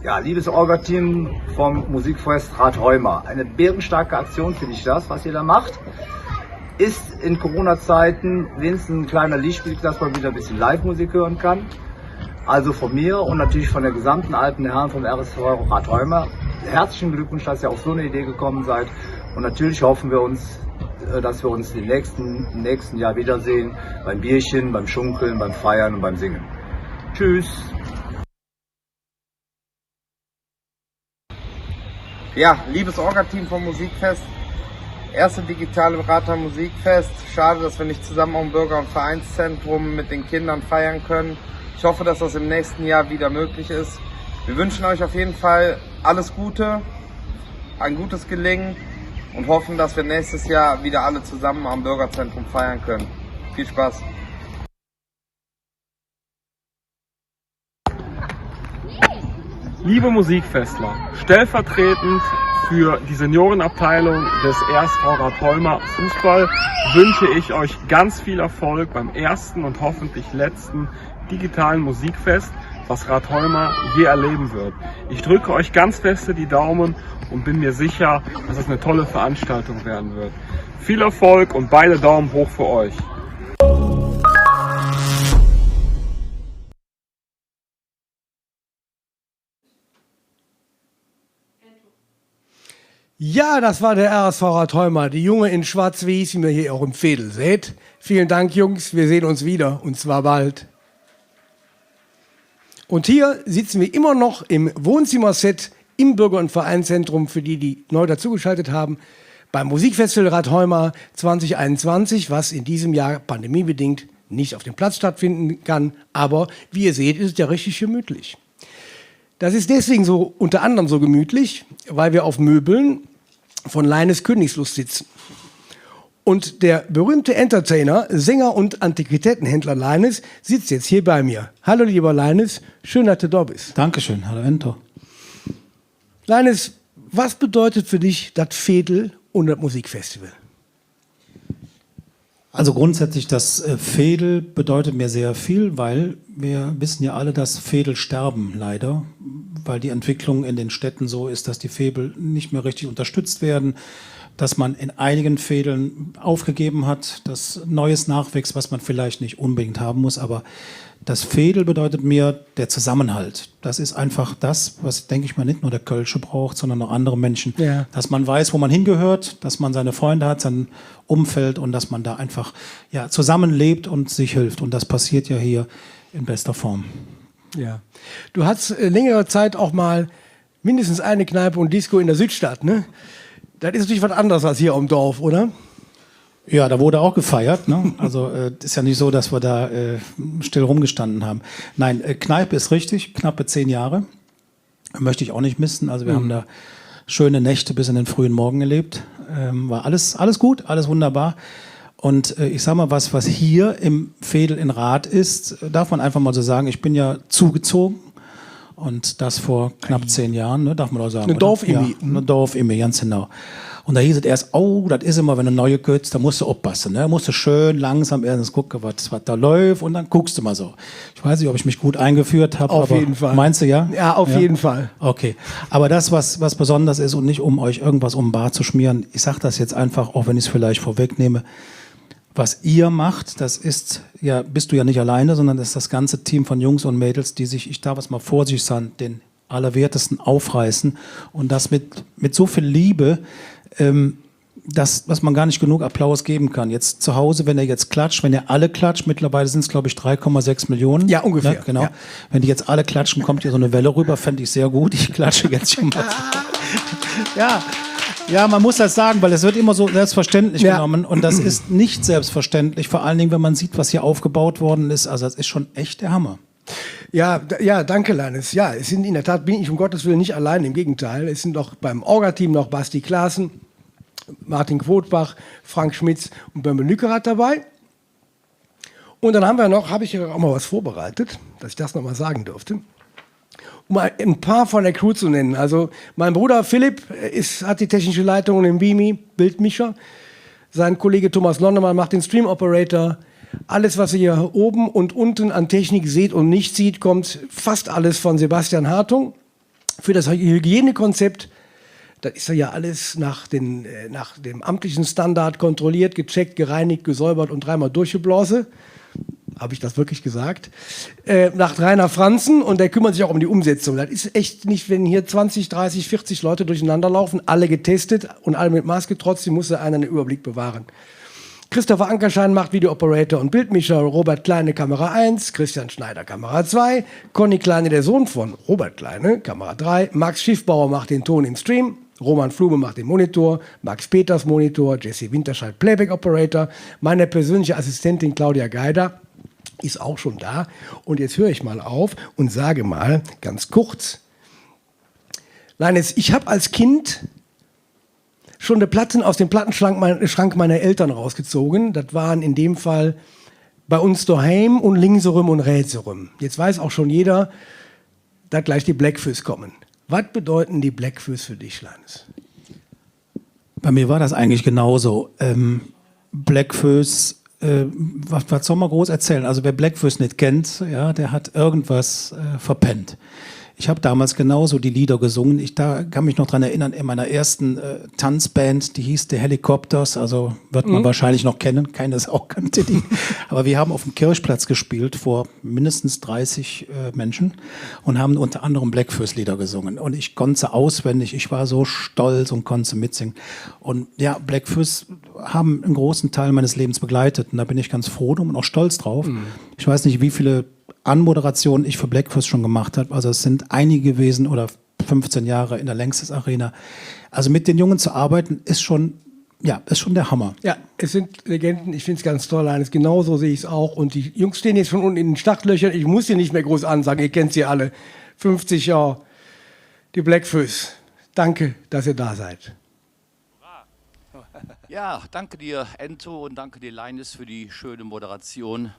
Ja, liebes Orga-Team vom Musikfest Rathheimer, eine bärenstarke Aktion finde ich das, was ihr da macht. Ist in Corona-Zeiten wenigstens ein kleiner Lichtblick, dass man wieder ein bisschen Live-Musik hören kann. Also von mir und natürlich von der gesamten Alten Herren vom R S V Rathheimer Herzlichen Glückwunsch, dass ihr auf so eine Idee gekommen seid. Und natürlich hoffen wir uns, äh, dass wir uns im nächsten, im nächsten Jahr wiedersehen, beim Bierchen, beim Schunkeln, beim Feiern und beim Singen. Tschüss. Ja, liebes Orga-Team vom Musikfest, erste digitale Rather Musikfest. Schade, dass wir nicht zusammen am Bürger- und Vereinszentrum mit den Kindern feiern können. Ich hoffe, dass das im nächsten Jahr wieder möglich ist. Wir wünschen euch auf jeden Fall alles Gute, ein gutes Gelingen und hoffen, dass wir nächstes Jahr wieder alle zusammen am Bürgerzentrum feiern können. Viel Spaß! Liebe Musikfestler, stellvertretend für die Seniorenabteilung des ersten Ratholmer Fußball wünsche ich euch ganz viel Erfolg beim ersten und hoffentlich letzten digitalen Musikfest, was Ratholmer je erleben wird. Ich drücke euch ganz feste die Daumen und bin mir sicher, dass es eine tolle Veranstaltung werden wird. Viel Erfolg und beide Daumen hoch für euch. Ja, das war der R S V Ratholmer, die Junge in Schwarz-Weiß, wie man hier auch im Veedel seht. Vielen Dank, Jungs. Wir sehen uns wieder, und zwar bald. Und hier sitzen wir immer noch im Wohnzimmerset im Bürger- und Vereinszentrum, für die, die neu dazugeschaltet haben, beim Musikfestival Ratholmer zwanzig einundzwanzig, was in diesem Jahr pandemiebedingt nicht auf dem Platz stattfinden kann. Aber wie ihr seht, ist es ja richtig gemütlich. Das ist deswegen so, unter anderem so gemütlich, weil wir auf Möbeln von Leines Königslust sitzen. Und der berühmte Entertainer, Sänger und Antiquitätenhändler Leines sitzt jetzt hier bei mir. Hallo, lieber Leines, schön, dat de do bes. Dankeschön, hallo Ento. Leines, was bedeutet für dich dat Veedel und dat Musikfestival? Also grundsätzlich, das, äh, Veedel bedeutet mir sehr viel, weil wir wissen ja alle, dass Veedel sterben, leider, weil die Entwicklung in den Städten so ist, dass die Veedel nicht mehr richtig unterstützt werden, dass man in einigen Veedeln aufgegeben hat, dass Neues nachwächst, was man vielleicht nicht unbedingt haben muss, aber das Veedel bedeutet mir der Zusammenhalt. Das ist einfach das, was, denke ich mal, nicht nur der Kölsche braucht, sondern auch andere Menschen. Ja. Dass man weiß, wo man hingehört, dass man seine Freunde hat, sein Umfeld und dass man da einfach, ja, zusammenlebt und sich hilft. Und das passiert ja hier in bester Form. Ja. Du hattest, äh, längere Zeit auch mal mindestens eine Kneipe und Disco in der Südstadt, ne? Das ist natürlich was anderes als hier am Dorf, oder? Ja, da wurde auch gefeiert, ne? Also, äh, ist ja nicht so, dass wir da, äh, still rumgestanden haben. Nein, äh, Kneipe ist richtig, knappe zehn Jahre. Möchte ich auch nicht missen. Also wir haben da schöne Nächte bis in den frühen Morgen erlebt. Ähm, war alles, alles gut, alles wunderbar. Und, äh, ich sag mal, was, was hier im Veedel in Rath ist, darf man einfach mal so sagen, ich bin ja zugezogen. Und das vor knapp zehn Jahren, ne, darf man auch sagen, oder? Eine Dorfimmi. Ja, eine Dorfimmi, ganz genau. Und da hieß es erst, oh, das ist immer, wenn du neu küss, da musst du aufpassen, ne? Musst du schön langsam erstens gucken, was, was da läuft, und dann guckst du mal so. Ich weiß nicht, ob ich mich gut eingeführt hab, aber meinst du, ja? Auf jeden Fall. Ja? Ja, auf jeden Fall. Okay. Aber das, was, was besonders ist, und nicht um euch irgendwas um den Bart zu schmieren, ich sag das jetzt einfach, auch wenn ich's vielleicht vorwegnehme, was ihr macht, das ist, ja, bist du ja nicht alleine, sondern das ist das ganze Team von Jungs und Mädels, die sich, ich darf es mal vorsichtig sagen, den Allerwertesten aufreißen und das mit, mit so viel Liebe, ähm, dass, dass man gar nicht genug Applaus geben kann. Jetzt zu Hause, wenn ihr jetzt klatscht, wenn ihr alle klatscht, mittlerweile sind's, glaub ich, drei Komma sechs Millionen. Ja, ungefähr. Ne? Genau. Ja. Wenn die jetzt alle klatschen, kommt hier so eine Welle rüber, fänd ich sehr gut. Ich klatsche jetzt schon mal. Ja. Ja, man muss das sagen, weil es wird immer so selbstverständlich genommen und das ist nicht selbstverständlich, vor allen Dingen, wenn man sieht, was hier aufgebaut worden ist. Also das ist schon echt der Hammer. Ja, d-, ja, danke, Leines. Ja, es sind in der Tat, bin ich um Gottes Willen nicht allein, im Gegenteil. Es sind auch beim Orga-Team noch Basti Klaassen, Martin Quodbach, Frank Schmitz und Böhme Lückerath dabei. Und dann haben wir noch, habe ich ja auch mal was vorbereitet, dass ich das noch mal sagen dürfte. Um mal ein paar von der Crew zu nennen. Also mein Bruder Philipp ist, hat die technische Leitung und den Beamy, Bildmischer. Sein Kollege Thomas Lonnemann macht den Stream Operator. Alles, was ihr hier oben und unten an Technik seht und nicht seht, kommt fast alles von Sebastian Hartung. Für das Hygienekonzept, das ist ja alles nach den, äh, nach dem amtlichen Standard kontrolliert, gecheckt, gereinigt, gesäubert und dreimal durchgeblase. Hab ich das wirklich gesagt? Äh, macht Rainer Franzen und der kümmert sich auch um die Umsetzung. Das ist echt nicht, wenn hier zwanzig, dreißig, vierzig Leute durcheinander laufen, alle getestet und alle mit Maske, trotzdem muss da einer einen Überblick bewahren. Christopher Ankerschein macht Video-Operator und Bildmischer, Robert Kleine Kamera eins, Christian Schneider Kamera zwei, Conny Kleine, der Sohn von Robert Kleine, Kamera drei, Max Schiffbauer macht den Ton im Stream, Roman Flume macht den Monitor, Max Peters Monitor, Jesse Winterscheid Playback Operator, meine persönliche Assistentin Claudia Geider ist auch schon da. Und jetzt höre ich mal auf und sage mal ganz kurz, Leines, ich habe als Kind schon die Platten aus dem Plattenschrank, mein, Schrank meiner Eltern rausgezogen. Das waren in dem Fall Bei uns doheim und Links eröm und Rähts eröm. Jetzt weiß auch schon jeder, dat gleich die Bläck Fööss kommen. Wat bedeuten die Bläck Fööss för dich, Leines? Bei mir war das eigentlich genauso. Ähm, Bläck Fööss, äh, wat, wat soll mer groß erzählen? Also wer Bläck Fööss nit kennt, ja, der hat irgendwas, äh, verpennt. Ich hab damals genauso die Lieder gesungen. Ich da, kann mich noch dran erinnern, in meiner ersten, äh, Tanzband, die hieß The Helicopters, also wird man wahrscheinlich noch kennen, keine Sau kannte die. Aber wir haben auf dem Kirchplatz gespielt vor mindestens dreißig, äh, Menschen und haben unter anderem Bläck Fööss Lieder gesungen. Und ich konnte sie auswendig, ich war so stolz und konnte sie mitsingen. Und ja, Bläck Fööss haben einen großen Teil meines Lebens begleitet und da bin ich ganz froh drum und auch stolz drauf. Ich weiß nicht, wie viele Anmoderationen ich für Bläck Fööss schon gemacht hab. Also es sind einige gewesen oder fünfzehn Jahre in der Lanxess Arena. Also mit den Jungen zu arbeiten, ist schon, ja, ist schon der Hammer. Ja, es sind Legenden. Ich find's ganz toll, Leines. Genauso sehe ich's auch. Und die Jungs stehen jetzt schon unten in den Startlöchern. Ich muss sie nicht mehr groß ansagen. Ihr kennt sie alle. Fünfzig Jahre die Bläck Fööss. Danke, dass ihr da seid. Ja, danke dir, Ento, und danke dir, Leines, für die schöne Moderation.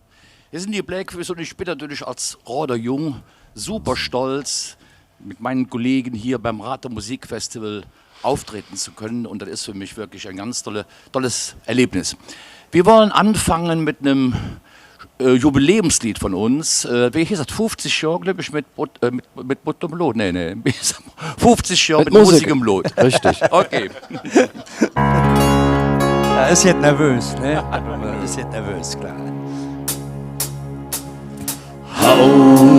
Wir sind die Bläck Fööss und ich bin natürlich als Rader Jung super stolz, mit meinen Kollegen hier beim Rader Musikfestival auftreten zu können. Und das ist für mich wirklich ein ganz tolle, tolles Erlebnis. Wir wollen anfangen mit einem äh, Jubiläumslied von uns. Äh, wie hieß das? Fuffzig Johr, glaub ich, mit Bot-, äh, mit, mit Bott un Blod. Nee, nee. Fuffzig Johr mit Musik em Blod. Richtig. Okay. Hä es jet nervös, ne? Hä es jet nervös, klar. Hau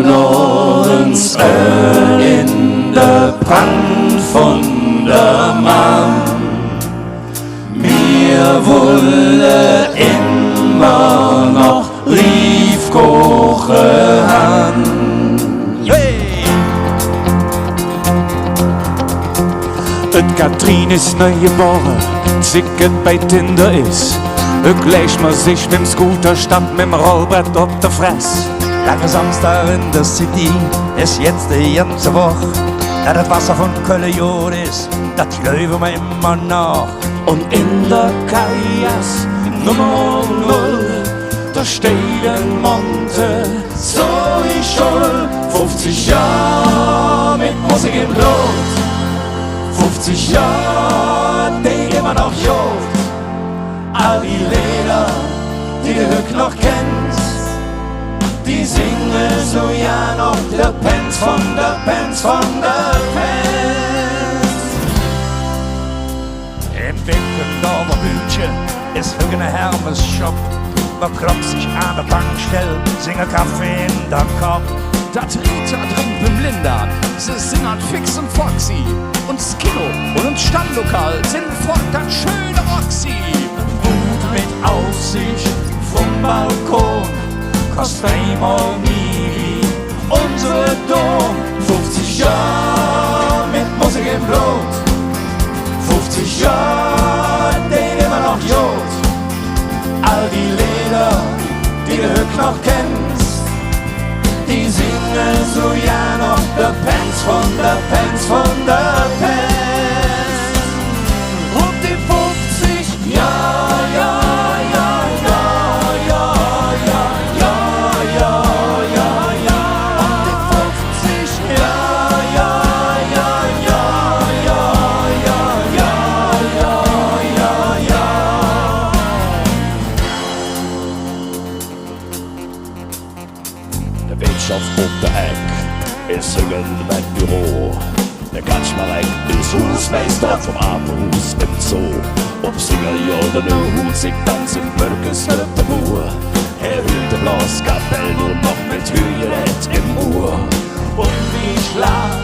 noch ens Öl en de Pann vun der Mamm. Mir wolle immer noch Rievkoke han. Hey! Et Kathrin es neu gebore, zick et bei Tinder es. Et gleich mer sich mem Scooter statt mem Rollbrett op de Fress. Lange Samsdag en der City es jetz de ganze Woch. Dat et Wasser vun Kölle god es, dat gläuve mer immer noch. Un en der Kajas Nummer null, do steiht en Monte, su wie ich soll. Fuffzig Johr met Musik em Blod, fuffzig Johr, die immer noch god. All die Leeder, die de hügg noch kenns, die singe su gään och de Pänz vun de Pänz vun de Pänz. Em Beckendorfer Bündche es hügg ene Hermes-Shop. Mer kloppt sich an de Tankstell, singe Kaffee en der Kopp. Dat Rita drink beim Linda, se sin halt fix un foxy. Un 't Kino un uns Stammlokal sin voll, dat schöne Roxy. Bud met Ussich vum Balkon, kost dreimol mih wie unse Dom. Fuffzig Johr met Musik em Blod, fuffzig Johr, die immer noch god. All die Leeder, die de hügg noch kenns, die singe su gään och de Pänz vun de Pänz vun de Pänz. Op die fuffzig Johr, Johr, Johr. De Weetschaff op der Eck es hügg en Büro. Der Kaczmarek es Huusmeister vum Apehuus em Zoo. Op singer Johr, do nu huut sich dann sin Mölkes op de Buur. Hä hügg De Blaskapell, do noch met Hühjet em Uhr. Un wie Schlag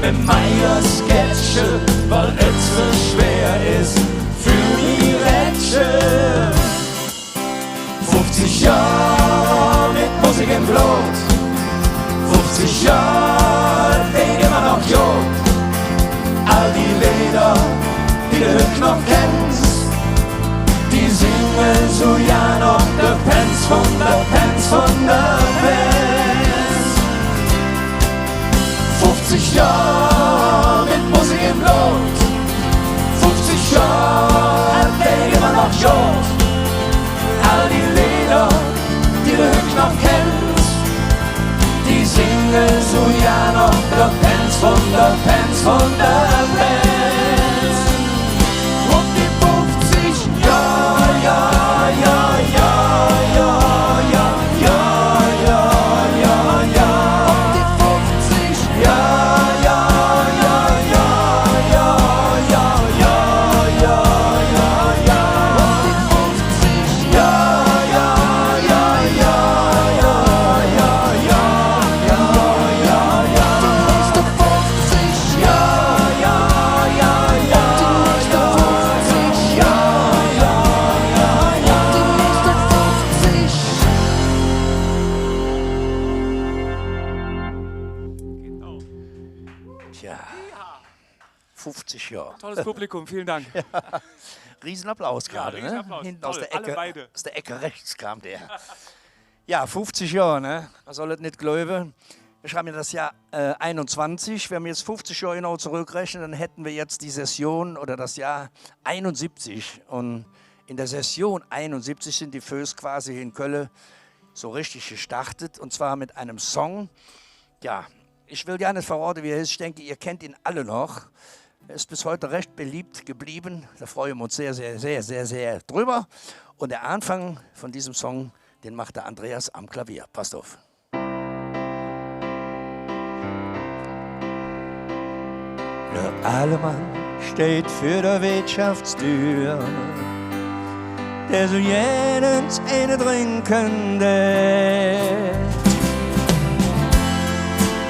met Meiers Kettche, weil et su schwer es för mi Rädche. Fuffzig Johr met Musik em Blod. Fuffzig Johr, deit immer noch god. All die Leeder, die de hügg noch kennt, die singe su jo noch de Fans vun de Fans vun de Fans. Fuffzig Johr met Musik em Blod. Fuffzig Johr, deit immer noch god. All die Leeder, die de hügg noch kennt, die singe su jo noch de Fans vun de Fans vun de Fans. Op die fuffzig Johr, jo, jo, jo. Op die fuffzig Johr, jo, jo, jo. Tja. Fuffzig Johr. Tolles Publikum, vielen Dank. Riesenapplaus gerade, ne? Riesenapplaus. Hinten aus der Ecke, aus der Ecke rechts kam der. Ja, fuffzig Johr, ne? Mer soll et nit gläuve. Mer schrieve dat Johr, äh, einunzwanzig. Wenn mer jetz fuffzig Johr genau zoröckrechne, dann hätte mer jetz die Session oder dat Johr einunsibbzig. Un en der Session einunsibbzig sin die Fööss quasi en Kölle su richtig gestart. Un zwar met einem Song, jo, ich well jo nit verrode, wie hä heiß. Ich denke, ehr kennt in all noch. Hä es bes hügg recht believ gebleeve. Do freue mer uns sehr, sehr, sehr, sehr, sehr drüvver. Un der Aanfang vun däm Song, dä mäht der Andreas am Klavier. Passt op. Dä aale Mann steiht vür der Weetschaffsdür, dä su gään ens eine drinke dät.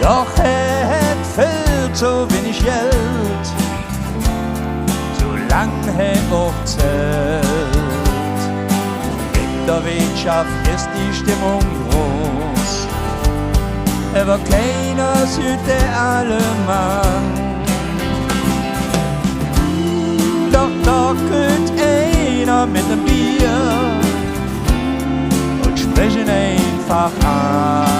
Doch hä hät vill zo winnig Geld, su lang hä och zellt. En der Weetschaff es die Stimmung groß, ävver keiner süht dä aale Mann. Doch do kütt einer met enem Bier un sprich en einfach aan.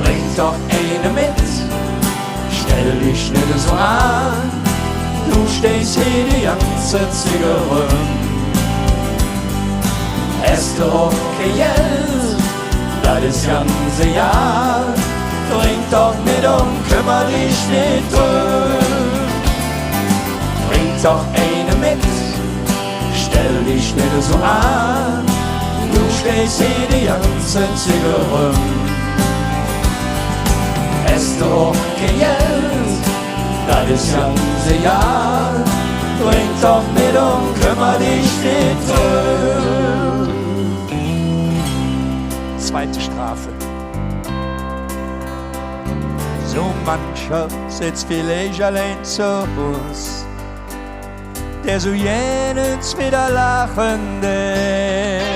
Drink doch eine met, stell dich nit esu aan, do steiß hee de ganze Zigg eröm. Häs de och kei Geld, dat es ganz egal, drink doch met un kümmer dich nit dröm. Drink doch eine met, stell dich nit esu aan, do steiß hee de ganze Zigg eröm. Häs de och kei Geld, dat es ganz egal, drink doch met un kümmer dich nit dröm. Zweite Stroph. Su mancher sitz villeich allein zo Hus, dä su gään ens widder laache dät.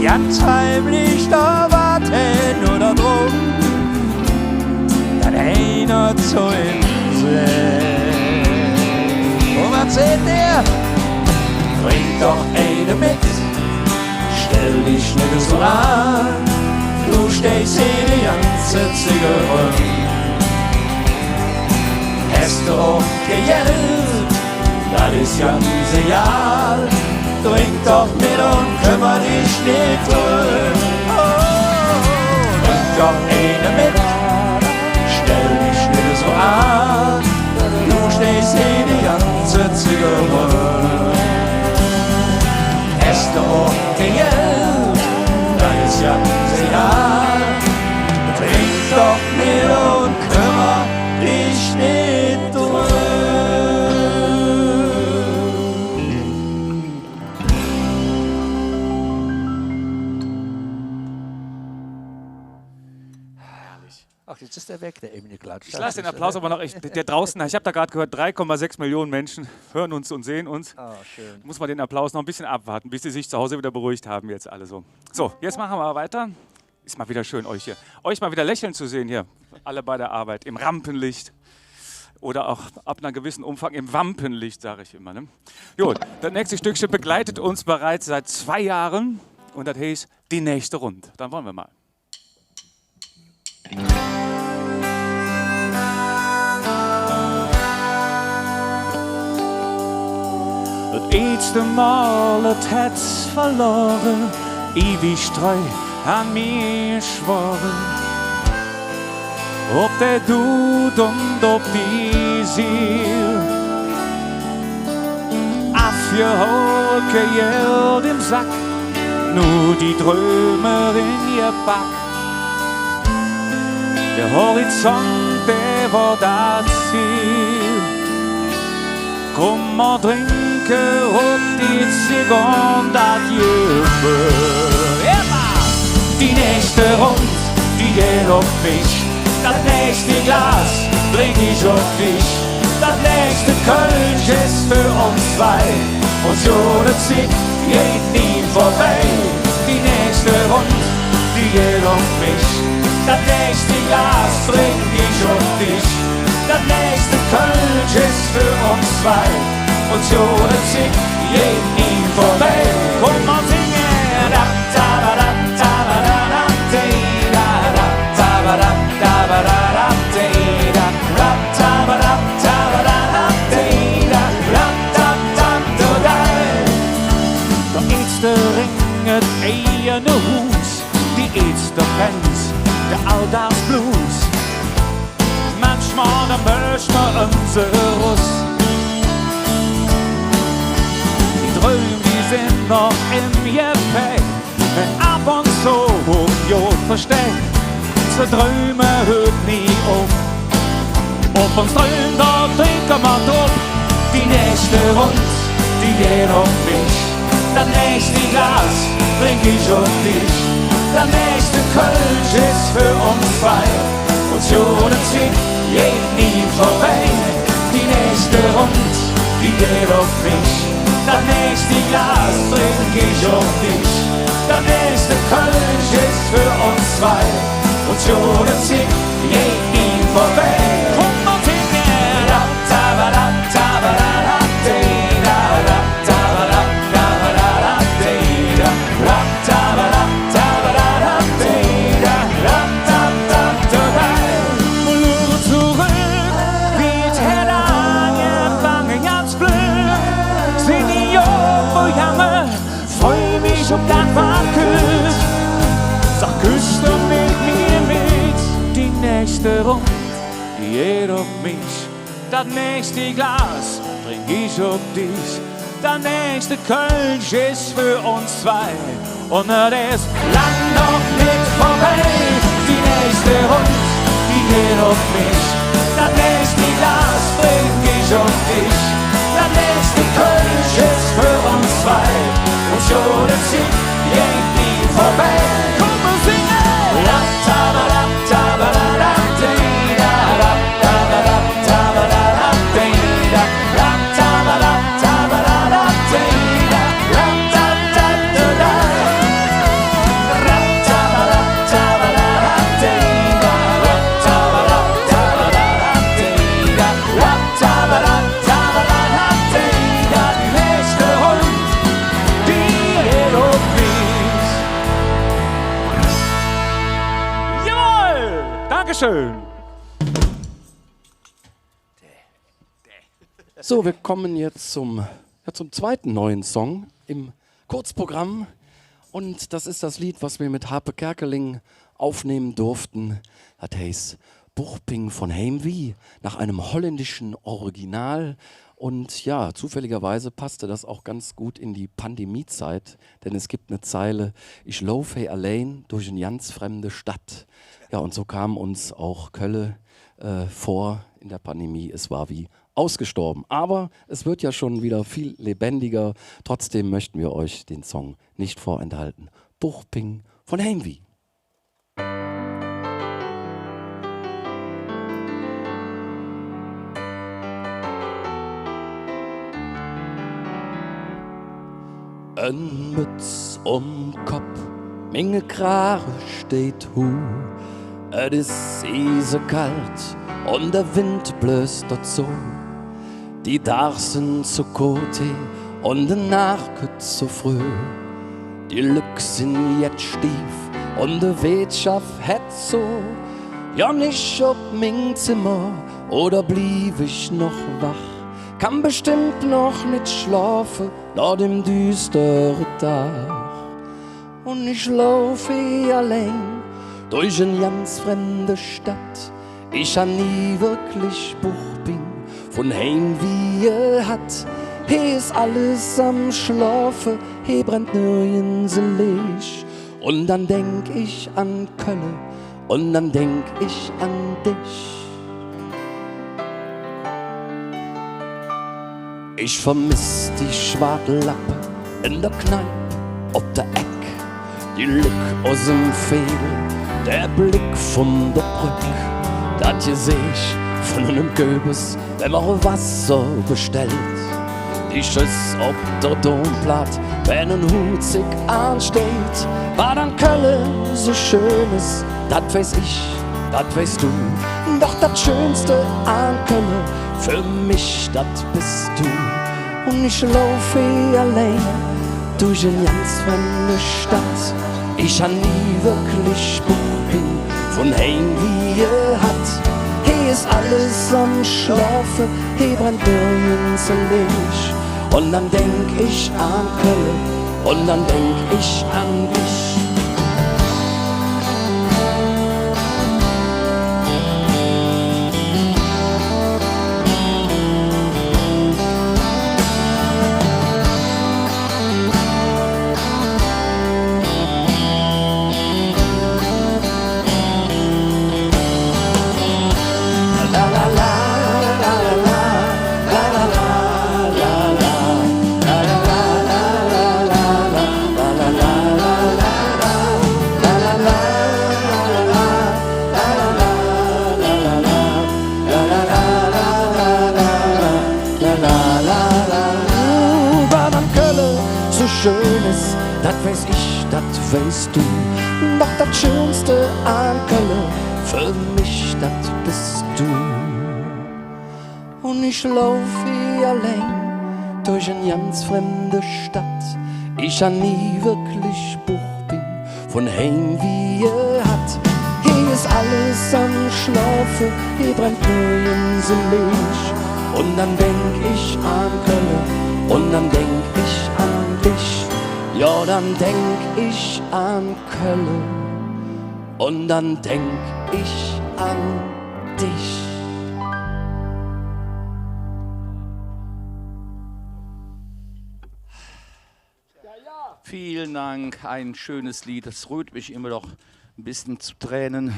Ganz heimlich, do waad hä nor drop, dat einer zo im säht. Un wat säht hä? Drink doch eine met, stell dich nit esu aan, do steiß hee de ganze Zigg eröm. Häs de och kei Geld, dat es ganz egal, drink doch met un kümmer dich nit dröm. Oh, drink doch eine met, stell dich nit esu aan, do steiß hee de ganze Zigg eröm. Häs de och kei Geld, dat es ganz egal, drink doch met un kümmer dich nit dröm. Ach, jetzt ist er weg, der Emil Klautsch. Ich lasse den Applaus aber noch, ich, der draußen, ich hab da grad gehört, drei Komma sechs Millionen Menschen hören uns und sehen uns. Ah, schön. Muss man den Applaus noch ein bisschen abwarten, bis die sich zu Hause wieder beruhigt haben jetzt alle so. So, jetzt machen wir weiter. Ist mal wieder schön, euch hier, euch mal wieder lächeln zu sehen hier. Alle bei der Arbeit, im Rampenlicht. Oder auch ab einem gewissen Umfang im Wampenlicht, sag ich immer, ne? Gut, das nächste Stückchen begleitet uns bereits seit zwei Jahren und das heißt Die nächste Rund. Dann wollen wir mal. Et eetste Mol et Hätz verlore, iwig treu an mich wore. Op der Dud un op die Siel. Avgeholke Geld em Sack, nor die Dröm em Geback. Der Horizont, dä wor dat Ziel. Kumm, mer drinke op die Zigg un dat Geföhl. Immer! Die nächste Rund, die geiht op mich. Dat nächste Glas drink ich op dich. Dat nächste Kölsch es för uns zwei. Uns gode Zigg geiht nie vörbei. Die nächste Rund, die geiht op mich. Dat nächste Glas drink ich op dich. Dat nächste Kölsch es för uns zwei. Uns gode Zigg geiht nie vörbei. Kumm, mer singe. Da, da, ba, da, da, ba, da, da, de, da, da, da, ba, da, da, ba, da, da, de, da, da, da, ba, da, da, ba, da, da, de, da, da, da, da, da, da. Der eetste Ring, et eigene Huus, die eetste Pänz, der Alldagsblues. Manchmol, do mööch mer unse Ruh. Die Dröm, die sin noch em Gepäck, wenn av un zo, jo, versteckt. Ze dröme hürt nie op. Op uns Dröm, do drinke mer drop. Die nächste Rund, die geiht op mich. Dat nächste Glas drink ich op dich. Dat nächste Kölsch es för uns zwei. Uns gode Zigg geiht nie vörbei. Die nächste Rund, die geiht op mich. Dat nächste Glas drink ich op dich. Dat nächste Kölsch es för uns zwei. Uns gode Zigg geiht nie vörbei. Kumm, mer singe. Luur zoröck, wie et hät aangefange, ganz blöd. Seniorjahre, frei mich op dat, wat kütt. Sag, küss do met mir met? Die nächste Rund, die geiht op mich. Dat nächste Glas drink ich op dich. Dat nächste Kölsch es för uns zwei. Un et es lang noch nit vörbei. Die nächste Rund, die geiht op mich. Dat nächste Glas drink ich op dich. Dat nächste Kölsch es för uns zwei. Uns gode Zigg geiht nie vörbei. Kumm, mer singe! Jawohl! Dankeschön! So, wir kommen jetzt zum, ja, zum zweiten neuen Song im Kurzprogramm. Und das ist das Lied, was wir mit Harpe Kerkeling aufnehmen durften. Dat heißt Boekping van Heimwee, nach einem holländischen Original. Und ja, zufälligerweise passte das auch ganz gut in die Pandemiezeit, denn es gibt eine Zeile: Ich laufe allein durch eine ganz fremde Stadt. Ja, und so kam uns auch Kölle, äh, vor in der Pandemie. Es war wie ausgestorben. Aber es wird ja schon wieder viel lebendiger. Trotzdem möchten wir euch den Song nicht vorenthalten. Boekping van Heimwee. En Mötz om Kopp, minge Krage steiht huh. Et es isekald un der Wind blös dozo. Die Dag sin zo koot un de Naach kütt zo fröh. Die Lück sin jet stief un de Weetschaff hett zo. Gonn ich op ming Zemmer oder bliev ich noch wach? Kann bestemmp noch nit schlofe noh däm düstere Dag. Un ich lauf hee allein durch en ganz fremde Stadt. Ich han nie wirklich Buchbing vun Heimweh gehatt. Hee es alles am Schlofe, hee brennt nirgends e Leech. Un dann denk ich an Kölle, un dann denk ich an dich. Ich vermess die schwade Lappe en der Kneip op der Eck, die Lück usem Veedel, der Bleck vun der Bröck, dat Geseech vun enem Köbes, wann mer Wasser bestellt. Die Schöss op der Domplatt, wann en Huhn sich aansteiht, wat an Kölle su schön es, dat weiß ich, dat weiß do. Doch dat Schönste an Kölle, för mich, dat bes do. Un ich lauf hee allein durch en ganz fremde Stadt. Ich han nie wirklich Buchbing vun Heimweh gehatt. Hee es alles am Schlofe, hee brennt nirgends e Leech. Un dann denk ich an Kölle, un dann denk ich an dich. Wat an Kölle su schön es, dat weiß ich, dat weiß do. Doch dat Schönste an Kölle, för mich, dat bes do. Un ich lauf hee allein durch en ganz fremde Stadt. Ich han nie wirklich Buchbing vun Heimweh gehatt. Hee es alles am Schlofe, hee brennt nirgends e Leech. Un dann denk ich an Kölle, un dann denk ich an dich. Jo, dann denk ich an Kölle, un dann denk ich an dich. Vielen Dank, ein schönes Lied. Das rührt mich immer noch ein bisschen zu Tränen.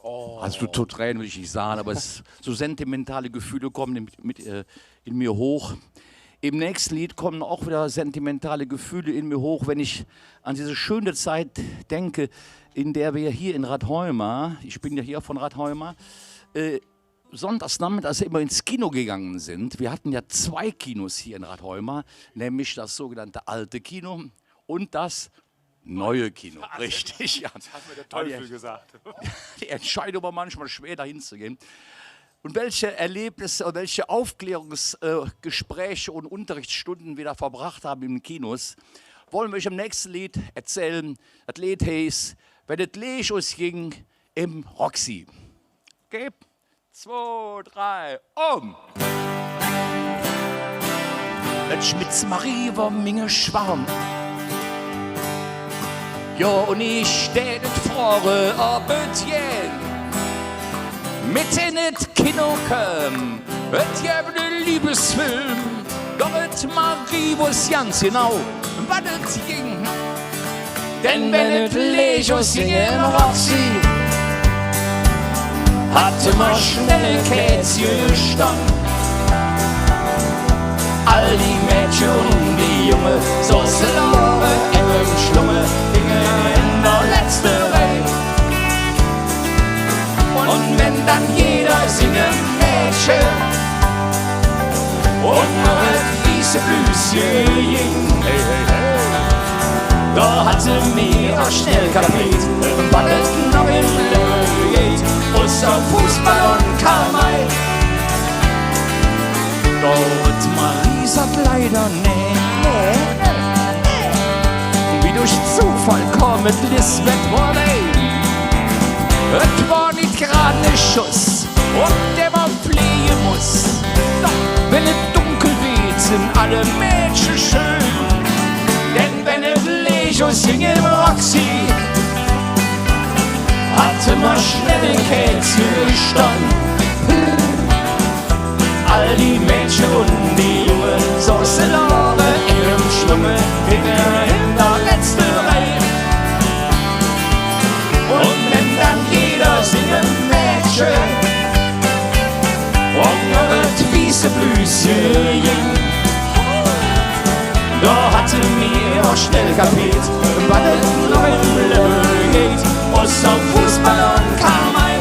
Oh. Also zu, zu Tränen will ich nicht sagen, aber es, so sentimentale Gefühle kommen mit, mit, äh, in mir hoch. Im nächsten Lied kommen auch wieder sentimentale Gefühle in mir hoch, wenn ich an diese schöne Zeit denke, in der wir hier in Radheima, ich bin ja hier von Radheima, äh, sonntags nachmittags immer ins Kino gegangen sind. Wir hatten ja zwei Kinos hier in Radheima, nämlich das sogenannte alte Kino und das neue Kino. Richtig, ja. Das hat mir der Teufel gesagt. Die Entscheidung war manchmal schwer, dahin zu gehen. Und welche Erlebnisse und welche Aufklärungs-, äh, Gespräche und Unterrichtsstunden wir da verbracht haben in den Kinos, wollen wir euch im nächsten Lied erzählen. Dat Leed heiß Wenn et Leech usging em Roxy. Okay? Zwei, drei, um! Et Schmitz Marie wor minge Schwang. Jo, un ich dät et froge, ov et gään met en et Kino köm. Et gäv ene Liebesfilm, doch et Marie woss ganz genau, wat et ging. Denn wenn et Leech usging em Roxy, hatte mer schnell e Kääzche gestann. All die Mädche un die Junge soße lange, eng umschlunge, hinge en der letzte Reih. Un wenn dann jeder singe Mädche un noch et wieße Blüsche ging, Do hatte mer och schnell kapiert, wat et noch em Levve geiht, usser Fußball un Karl May. Doch et Marie saht leider nit. Wie durch Zofall kom et Lisbeth Rodé. Et wor nit grad ne Schuss, un dä mer fleege muss. Doch wann et dunkel weed, sin alle Mädche schön. Denn wann et leech us hing em Roxy, hatte mer schnell e Kääzche gestonn. All die Mädche un die Junge soße lange em Schlunge hinge en der letzte Reih. Un wann dann jeder singe Mädche om et wieße Blüsche ging, do hatte mer och schnell kapiert, wat et noch em Levve geiht, usser Fußball un Karl May.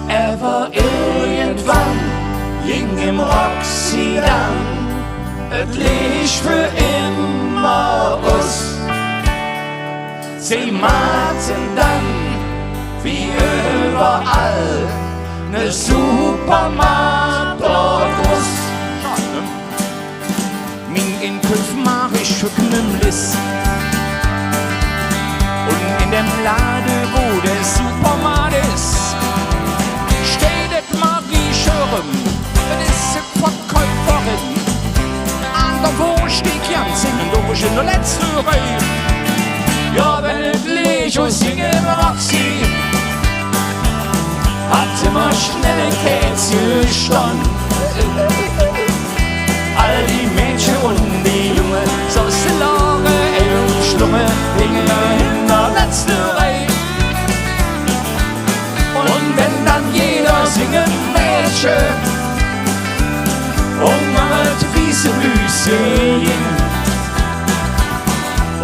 Ävver irgendwann ging em Roxy dann et Leech för immer us. Se maahten dann, wie üvverall, ne Supermarkt-Bootruss. Ming Enköf maach ich för Knümmlis. Un en däm Lade, wo der Supermarkt es, steiht et Marieche eröm. Et es e Verkäuferin. An der Wohrthek ganz hinge durch en der letzte Reih. Jo, wann et leech us hing em Roxy, hatte mer schnell e Kääzche gestonn. All die Mädche un die Junge soße lange em Schlunge hinge en der letzte Reih. Un wann dann jeder singe Mädche om et wieße Blüsche ging,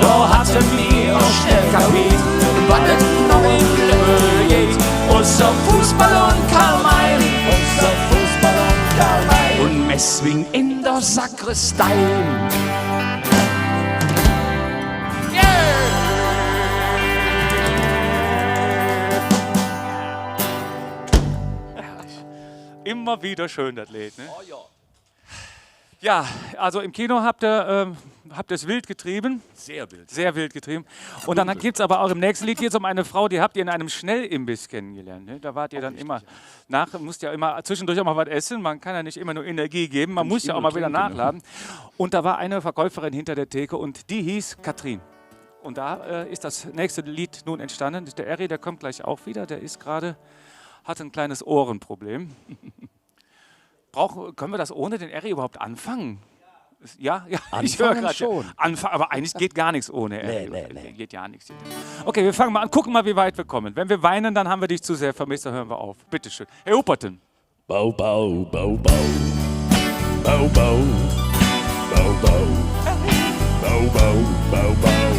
do hatte mer och schnell kapiert, wat et noch em Levve geiht, usser Fußball un Karl May. Usser Fußball un Karl May. Un Messwing en der Sakristei. Immer wieder schön, das Lied, ne? Oh ja. Ja, also im Kino habt ihr, ähm, habt ihr es wild getrieben. Sehr wild. Sehr wild getrieben. Und dann gibt's aber auch im nächsten Lied geht's um eine Frau, die habt ihr in einem Schnellimbiss kennengelernt, ne? Da wart ihr dann immer nach, musst ja immer zwischendurch auch mal was essen. Man kann ja nicht immer nur Energie geben, man muss ja auch mal wieder nachladen. Und da war eine Verkäuferin hinter der Theke und die hieß Katrin. Und da, äh, ist das nächste Lied nun entstanden. Der Erri, der kommt gleich auch wieder. Der ist gerade, hat ein kleines Ohrenproblem. Brauch-, können wir das ohne den Erri überhaupt anfangen? Ja, ja, ich höre gerade. Anfangen schon. Anfa-, aber eigentlich geht gar nichts ohne Erri. Nee, nee, nee. Geht ja nichts. Okay, wir fangen mal an. Gucken mal, wie weit wir kommen. Wenn wir weinen, dann haben wir dich zu sehr vermisst, dann hören wir auf. Bitteschön. Herr Hupperten. Bau, bau, bau, bau. Bau, bau. Bau, bau. Bau, bau, bau, bau, bau,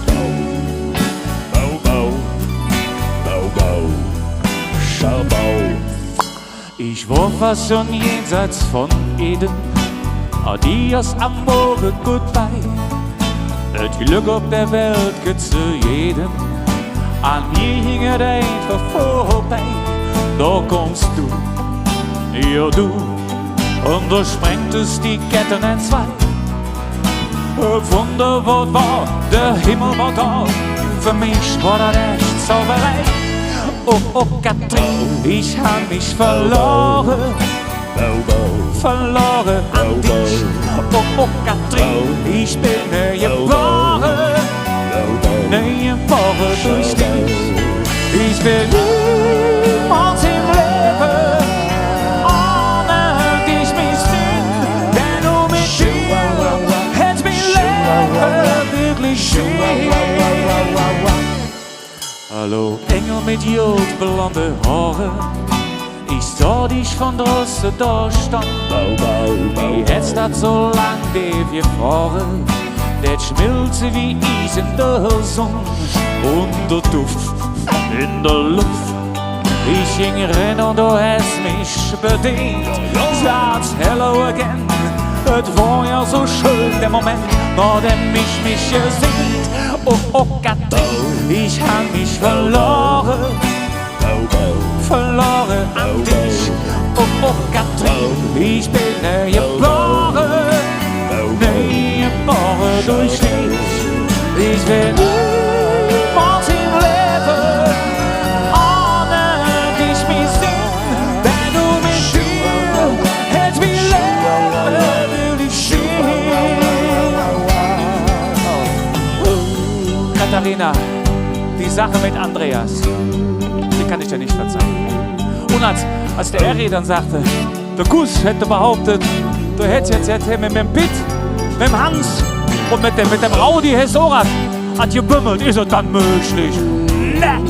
bau. Bau, bau. Bau, bau. Schabau. Ich wor fass schon jenseits vun Eden, adios am Morge, goodbye. Et Glöck op der Welt geiht zo jedem an mir, ging et einfach vörbei. Do kummst do, jo do, un do sprengtest die Ketten entzwei. E Wunner, wat wor, der Himmel wor do, för mich wor dat ech Zauberei. Oh, oh, Katrin, ich han mich verlore, verlore an dich. Oh, oh, Katrin, ich ben neu gebore, neu gebore durch dich. Ich will niemols em Levve ohne dich mih sinn, denn ohne dich hätt mih Levve wirklich Sinn. Hallo, Engel met god blonde Hoore, ich sah dich vun drosse do stonn. Wie hätts dat su lang dääf gefrore? Dat schmilz wie Ies en der Sonn. Un der Duff en der Luff. Ich ging eren un do häs mich bedeent. Saht: Hello again. Et wor jo su schön, der Moment, no dem ich mich geseht. Oh, oh Gott, ich han mich verlore, verlore an dich. Oh, oh Gott, ich ben neu gebore, neu gebore durch dich. Ich will niemals im Leben ohne dich mich sehnen, denn nur mit dir hält mich Leben, will ich sehen. Katharina, die Sache mit Andreas, die kann ich dir nicht verzeihen. Und als, als der Erri dann sagte, der Kuss hätte behauptet, du hättest jetzt, jetzt mit, mit dem Pitt, mit dem Hans und mit dem, mit dem Raudi hättest auch was, hat gebümmelt, ist es dann möglich? Ne!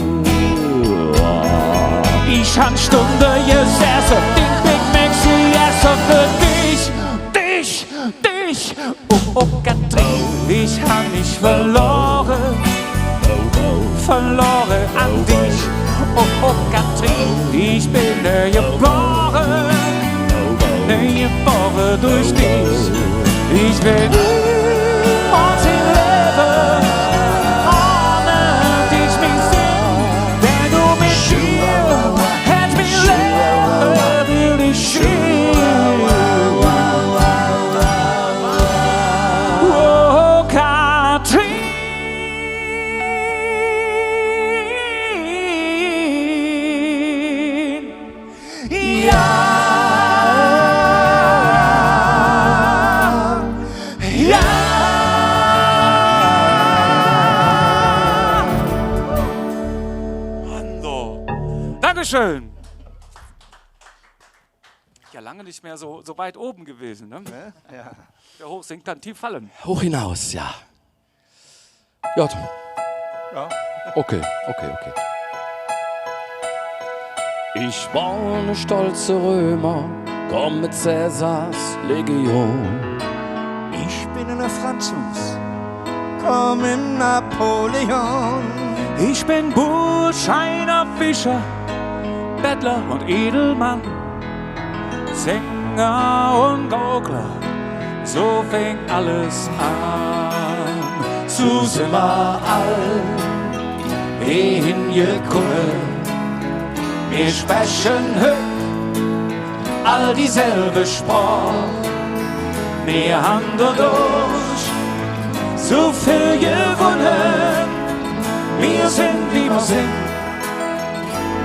Ich han Stunde gesessen, Ding Big Macs gegessen für dich, dich, dich. Oh, oh, Katrin, ich han mich verlore, verlore an dich. Oh, oh, Katrin, ich ben neu gebore, neu gebore durch dich. Ich will niemals im Leben ohne dich mich sehnen, denn nur mit dir hält mich Leben, will ich sehen. Oh, Katrin. Ja. Ja. Dankeschön. Ja, lange nicht mehr so, so weit oben gewesen, ne? Ne? Ja. Wer hoch singt, kann tief fallen. Hoch hinaus, ja. Ja. Ja. Okay, okay, okay. Ich wor ne stolze Römer, kom met Cäsars Legion. Ich ben ene Franzus, kom met Napoleon. Ich ben Bursch, Heiner, Fischer, Bettler und Edelmann. Sänger und Gaukler, su fäng alles aan. Su sin mer all hee hingekumme, mir spreche hügg all dieselve Sproch. Mir han dodurch su vill gewonne, mir sin, wie mer sin.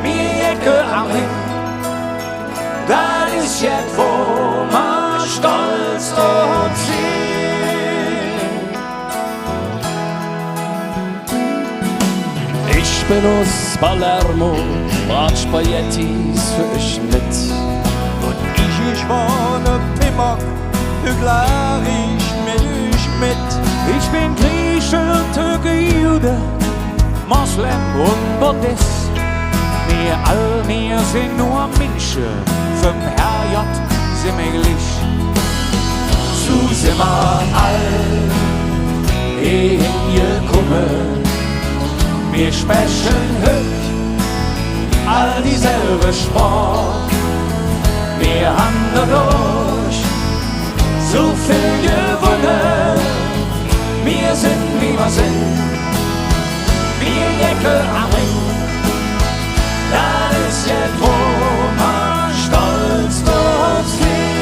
Mir jecke am Häng, dat es jet, wo mer stolz drop sin. Ich ben us Palermo, braach Spaghettis för üch met. Un ich, ich wor ne Pimmock, hügg lach ich met üch met. Ich ben Griech, Türk, Jude, Moslem un Buddhist. Mir all, mir sin nor Minsche, vum Herrgodd sin mir glich. Su sin mer all hee hingekumme, mir spreche hügg all dieselve Sproch. Mir han dodurch su vill gewonne, mir sin, wie mer sin. Mir jecke am Häng, dat es jet, wo mer stolz drop sin.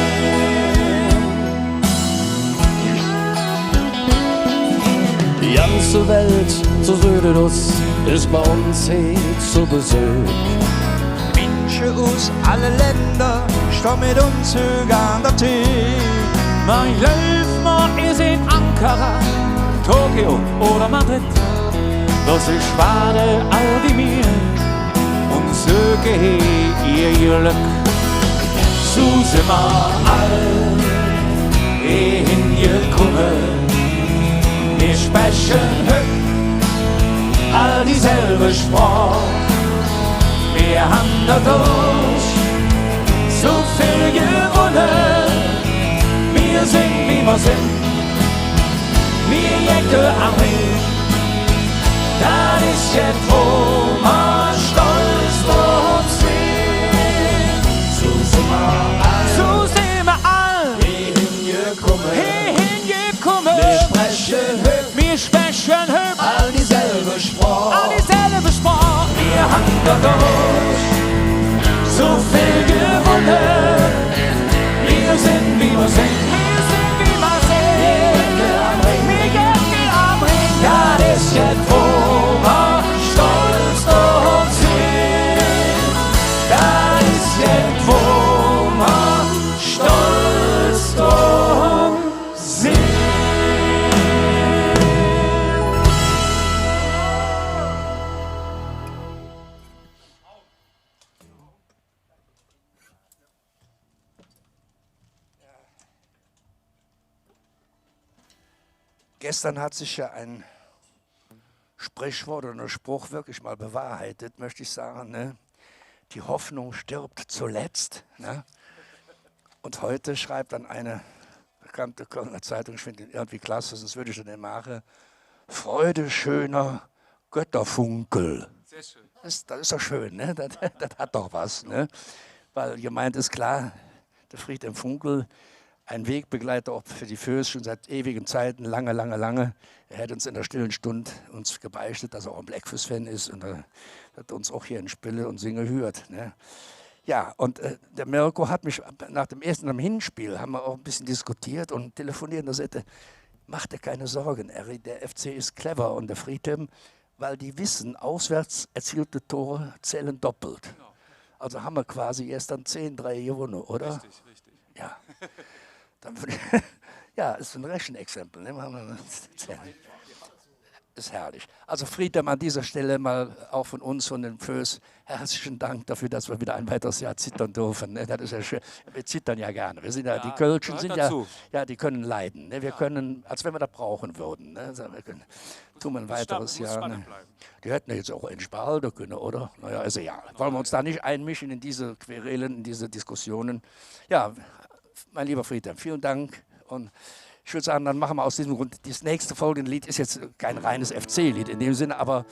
Die ganze Welt, su süht et us, es bei uns hee zo Besök. Minsche us alle Länder stonn met uns hügg an der Thek. Mer gläuv, mer es en Ankara, Tokio oder Madrid. Bloß ich wade all wie mir un söke hee ehr Glöck. Su sin mer all hee hingekumme, mir spreche hügg all dieselve Sproch. Mir han dodurch su vill gewonne, mir sin, wie mer sin. Mir jecke am Häng, dat es jet, wo mer stolz drop sin. Su sin mer all, su sin mer all hee hingekumme. kumme. Mir spreche hügg. Mir spreche hügg. All dieselve Sproch. All dieselve Sproch. Mir han doddurch su vill gewonne. Mir sin, wie mer sinn. Mir sin, wie mer sinn. Mir Jäcke am Ring. Mir Jäcke am Ring. Dat es jet, wo mer stolz drop sin. Dat es jet, wo mer stolz drop sin. Gestern hat sich ja ein Sprichwort oder Spruch wirklich mal bewahrheitet, möchte ich sagen, ne? Die Hoffnung stirbt zuletzt, ne? Und heute schreibt dann eine bekannte Kölner Zeitung, ich finde ihn irgendwie klasse, sonst würde ich den nicht machen: „Freude schöner Götterfunkel.“ Sehr schön. Das, das ist doch schön, ne? Das, das hat doch was, ne? Weil gemeint ist klar, der Friedhelm Funkel, ein Wegbegleiter auch für die Fööss schon seit ewigen Zeiten, lange, lange, lange. Er hat uns in der stillen Stund uns gebeichtet, dass er auch ein Bläck Fööss-Fan ist und, äh, hat uns auch hier in Spille und Singe hürt, ne? Ja, und, äh, der Mirko hat mich nach dem ersten, am Hinspiel, haben wir auch ein bisschen diskutiert und telefoniert und er sagte: „Mach dir keine Sorgen, Harry, der F C ist clever und der Friedhelm, weil die wissen, auswärts erzielte Tore zählen doppelt.“ Genau. Also haben wir quasi erst dann zehn drei gewonnen, oder? Richtig, richtig. Ja. Dann würde ich, ja, ist ein Rechenexempel, ne? Machen wir mal. Ist herrlich. Also Friedhelm, an dieser Stelle mal auch von uns, von den Fööss, herzlichen Dank dafür, dass wir wieder ein weiteres Jahr zittern dürfen, ne? Das ist ja schön. Wir zittern ja gerne. Wir sind ja, die Kölschen sind ja, ja, die können leiden, ne? Wir können, als wenn wir das brauchen würden, ne? So, wir können, tun wir ein weiteres Jahr, ne? Die hätten jetzt auch endlich behalten können, oder? Naja, ist egal. Wollen wir uns da nicht einmischen in diese Querelen, in diese Diskussionen? Ja, mein lieber Friedhelm, vielen Dank. Und ich würde sagen, dann machen wir aus diesem Grund das nächste folgende Lied. Ist jetzt kein reines F C-Lied in dem Sinne, aber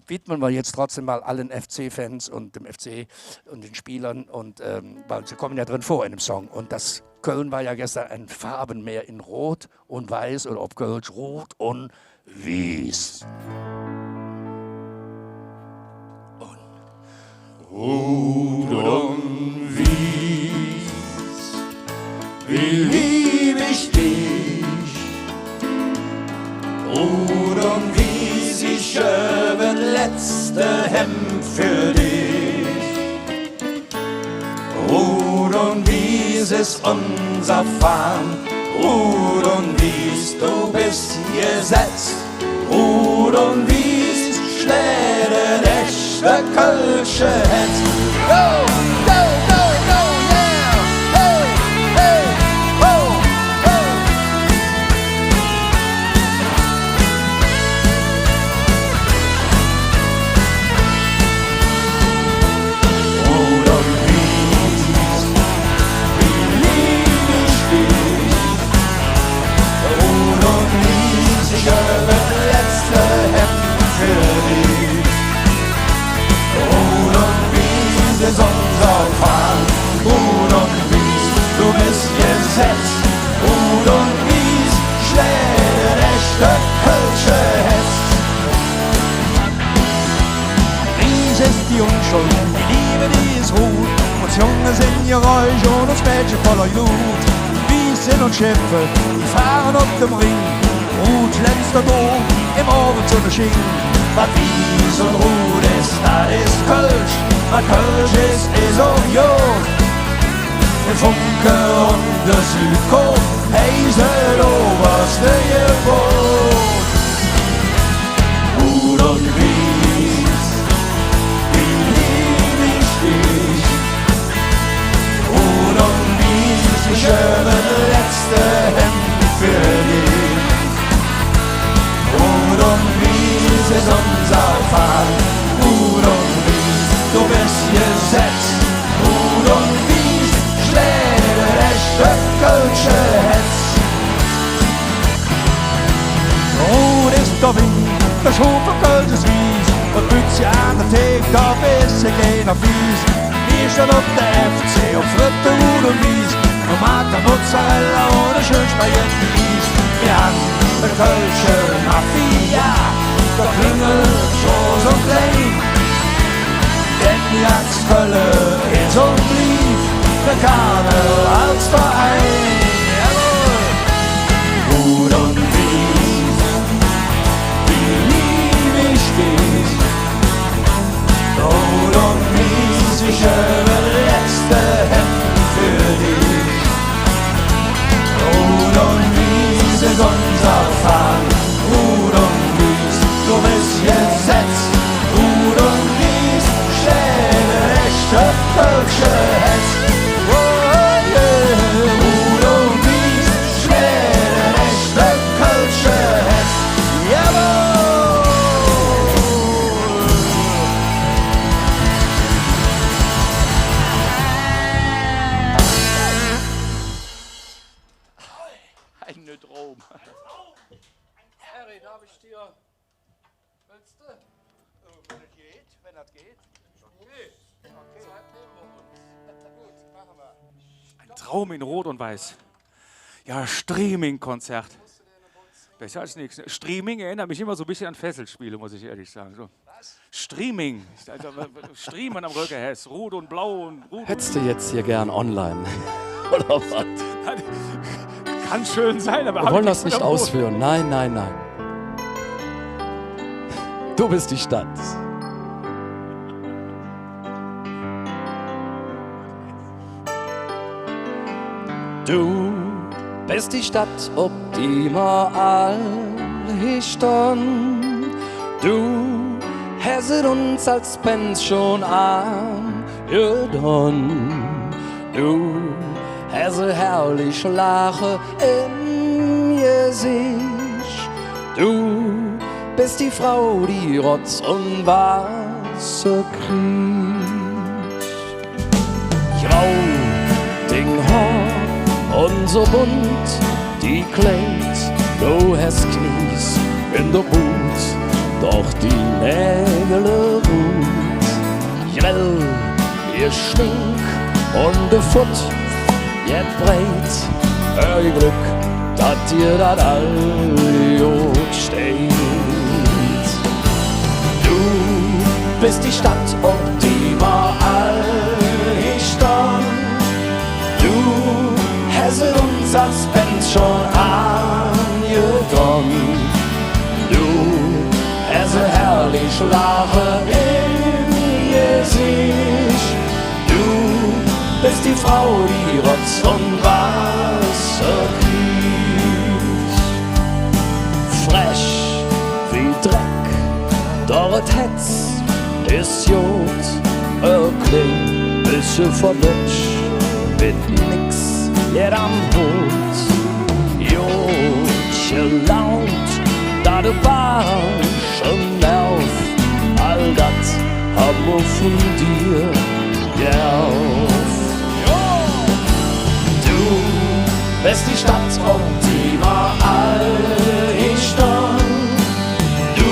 widmen wir jetzt trotzdem mal allen F C-Fans und dem F C und den Spielern. Und, ähm, weil sie kommen ja drin vor in dem Song. Und das Köln war ja gestern ein Farbenmeer in Rot un Weiß oder op Kölsch Rut un Wieß. Un Rut un Wieß belieb ich dich. Rut un Wieß, ich gäv et letzte Hemd för dich. Rut un Wieß es unser Fahn, Rut un Wieß, do bes Gesetz. Rut un Wieß schläg et echte kölsche Hätz. Go, go, go, go, yeah! Hey, hey, ho, ho! Rut un Wieß, belieb ich dich. Rut un Wieß, ich gäv et letzte Hemd för dich. Rut un Wieß es unser Fahn. Rut un Wieß, do bes Gesetz. Rut un Wieß schläg et echte kölsche Hätz. Wieß es die Unschuld, die Liebe, die es ruht. Uns Junge sin Geräusch un uns Mädche voller Glut. Wieß sin uns Scheffe, die fahre op dem Rhing. Rut glänz do em Ovend su sching. Wat wieß un rut es, dat es Kölsch. Wat Kölsch es, es och god. Dä Funke un dä Südkopp, he es et oberste Gebot. Rut un Wieß, belieb ich dich. Rut un Wieß, ich gäv et letzte Hemd för dich. Rut un Wieß es unser Fahn. Rut un Wieß, do bes Gesetz. Rut un Wieß schläg et echte kölsche Hätz. Rut es der Wingk, dä Schuf för kölsches Wieß. Un Bützje an der Thek, do bes de keiner Fieß. Hee steiht op der F C, op Fritte, Rut un Wieß. Tomate, Mozzarella un e schön Spaghetti-Ies. Mer han Kölsche Mafia, do klingelt groß un klein. Denn ganz Kölle es un bliev der Karnevalsverein. Jawohl! Rud un Wies, wie lieb ich dich. Rud un Wies, ich übe letzte Händ för dich. Rud un Wies es unser Fahn. Rud un Wies, do es Gesetz. Rud un Wies, schläge echte kölsche Hätz. Oh, yeah. Rud un Wies, schläge echte kölsche Hätz. Jawohl! Eine Traum. Harry, darf ich dir? Willst du? Äh, wenn es geht, wenn das geht. Okay. Okay. Zeit nehmen wir uns. Gut, machen wir. Ein Traum in Rot und Weiß. Ja, Streaming-Konzert. Besser als nix. Streaming erinnert mich immer so ein bisschen an Fesselspiele, muss ich ehrlich sagen. So. Was? Streaming. Streamen am Röcke, Hess. Rot und Blau und Rot. Hättest du jetzt hier gern online? Oder was? Kann schön sein, aber wir wollen das nicht ausführen. Nein, nein, nein. Du bist die Stadt. Du bes die Stadt, op die mer all hee stonn. Du häs et uns als Band schon angedonn. Du häs e herrlich Laache em Geseech. Du bes die Frau, die Rotz un Wasser krieß. Grau ding Hoor un su bunt die Kleid, do häs Knies en der Bud, doch die Nägel rut. Grell ehr Schmink un de Fott jet breit, e Glöck, dat dir dat all god steiht. Du bes die Stadt, op die mer all hee stonn. Du häs et uns als Band schon angedonn. Du häs e herrlich Laache em Geseech. Du bes die Frau, die Rotz un Wasser krieß. Frech wie Dreck, doch et Hätz es god, e kling bessche verdötsch, met nix jet am Hot. God gelaunt, dat de Barsche Nerv, all dat han mer vun dir geerv. Du bes die Stadt, op die mer all hee stonn. Du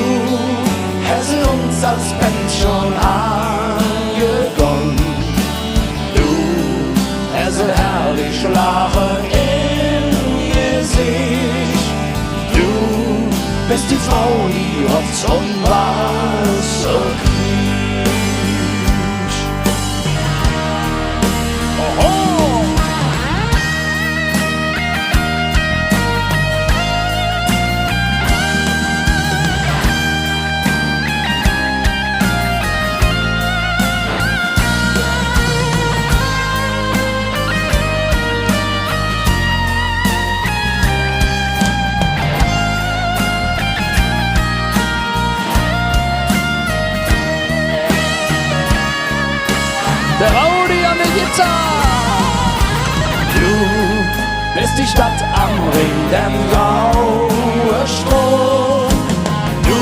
häs et uns als Band schon angedonn. Du häs e herrlich Laache em Geseech. Du bes die Frau, die Rotz un Wasser krieß. Oho! Der Raudi an der Gitarr. Du bes die Stadt am Rhing, dem graue Strohm. Du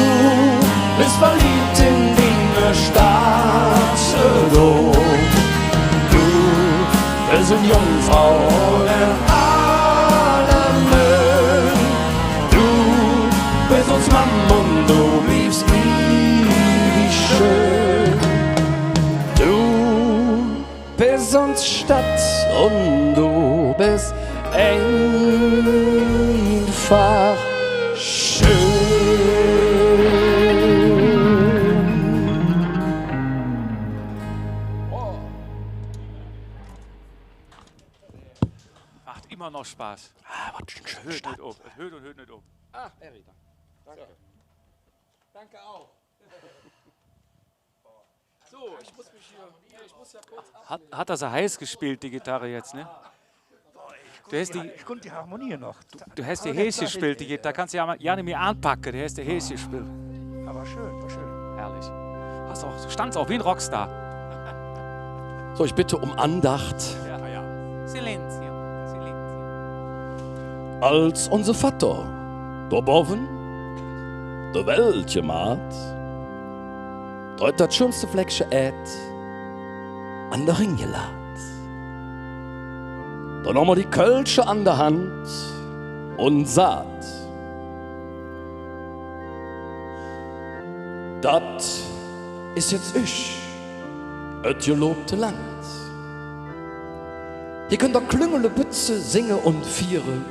bes verliebt en dinge Stadt, do. Du bes en Jungfrau ohne Allemaun. Du bes uns Mamm un do blievs iewig schön. Du bes uns Stadt un do bes einfach Schön. Maht immer noch Spaß. Ah, wat för en schöne Stadt. Et hööt un hööt nit op. Ah, Erika. Danke. Danke auch. So, ich muss mich hier, ich muss ja kurz ab. Hät, hät hä su heiß gespillt, die Gitarr jetz, ne? Do häs die, ich kunnt die Harmonie noch. Do häs die heiß gespillt, die Gitarr. Do kanns de jo nit mih aanpacke, do häs die heiß gespillt. Ävver schön, wor schön. Herrlich. Häs och, stands och wie en Rockstar. So, ich bitte um Andacht. Jo, jo. Silenzio, silenzio. Als unse Vatter do bovve de Welt gemaht, do hät hä dat schönste Fleckche Ääd an der Rhing gelaht. Dann han mer die Kölsche an der Hand un saht: Dat es jetz üch et gelobte Land. Hee künnt ehr klüngele, bütze, singe un fiere.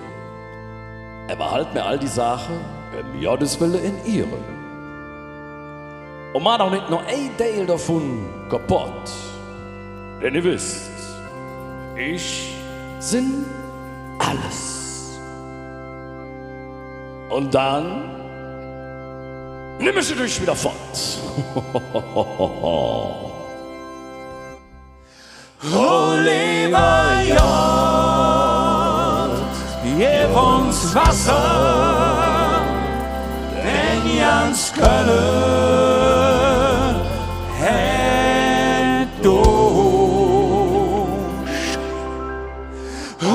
Ävver halt mer all die Saache öm Goddes Welle en Ihre. Un maht och nit nor ei Deil dovun kapodd. Denn ehr wesst, ich ben alles. Un dann nemm ich et üch widder fott. O leeve Gott, gevv uns Wasser, denn ganz Kölle hät Doosch. O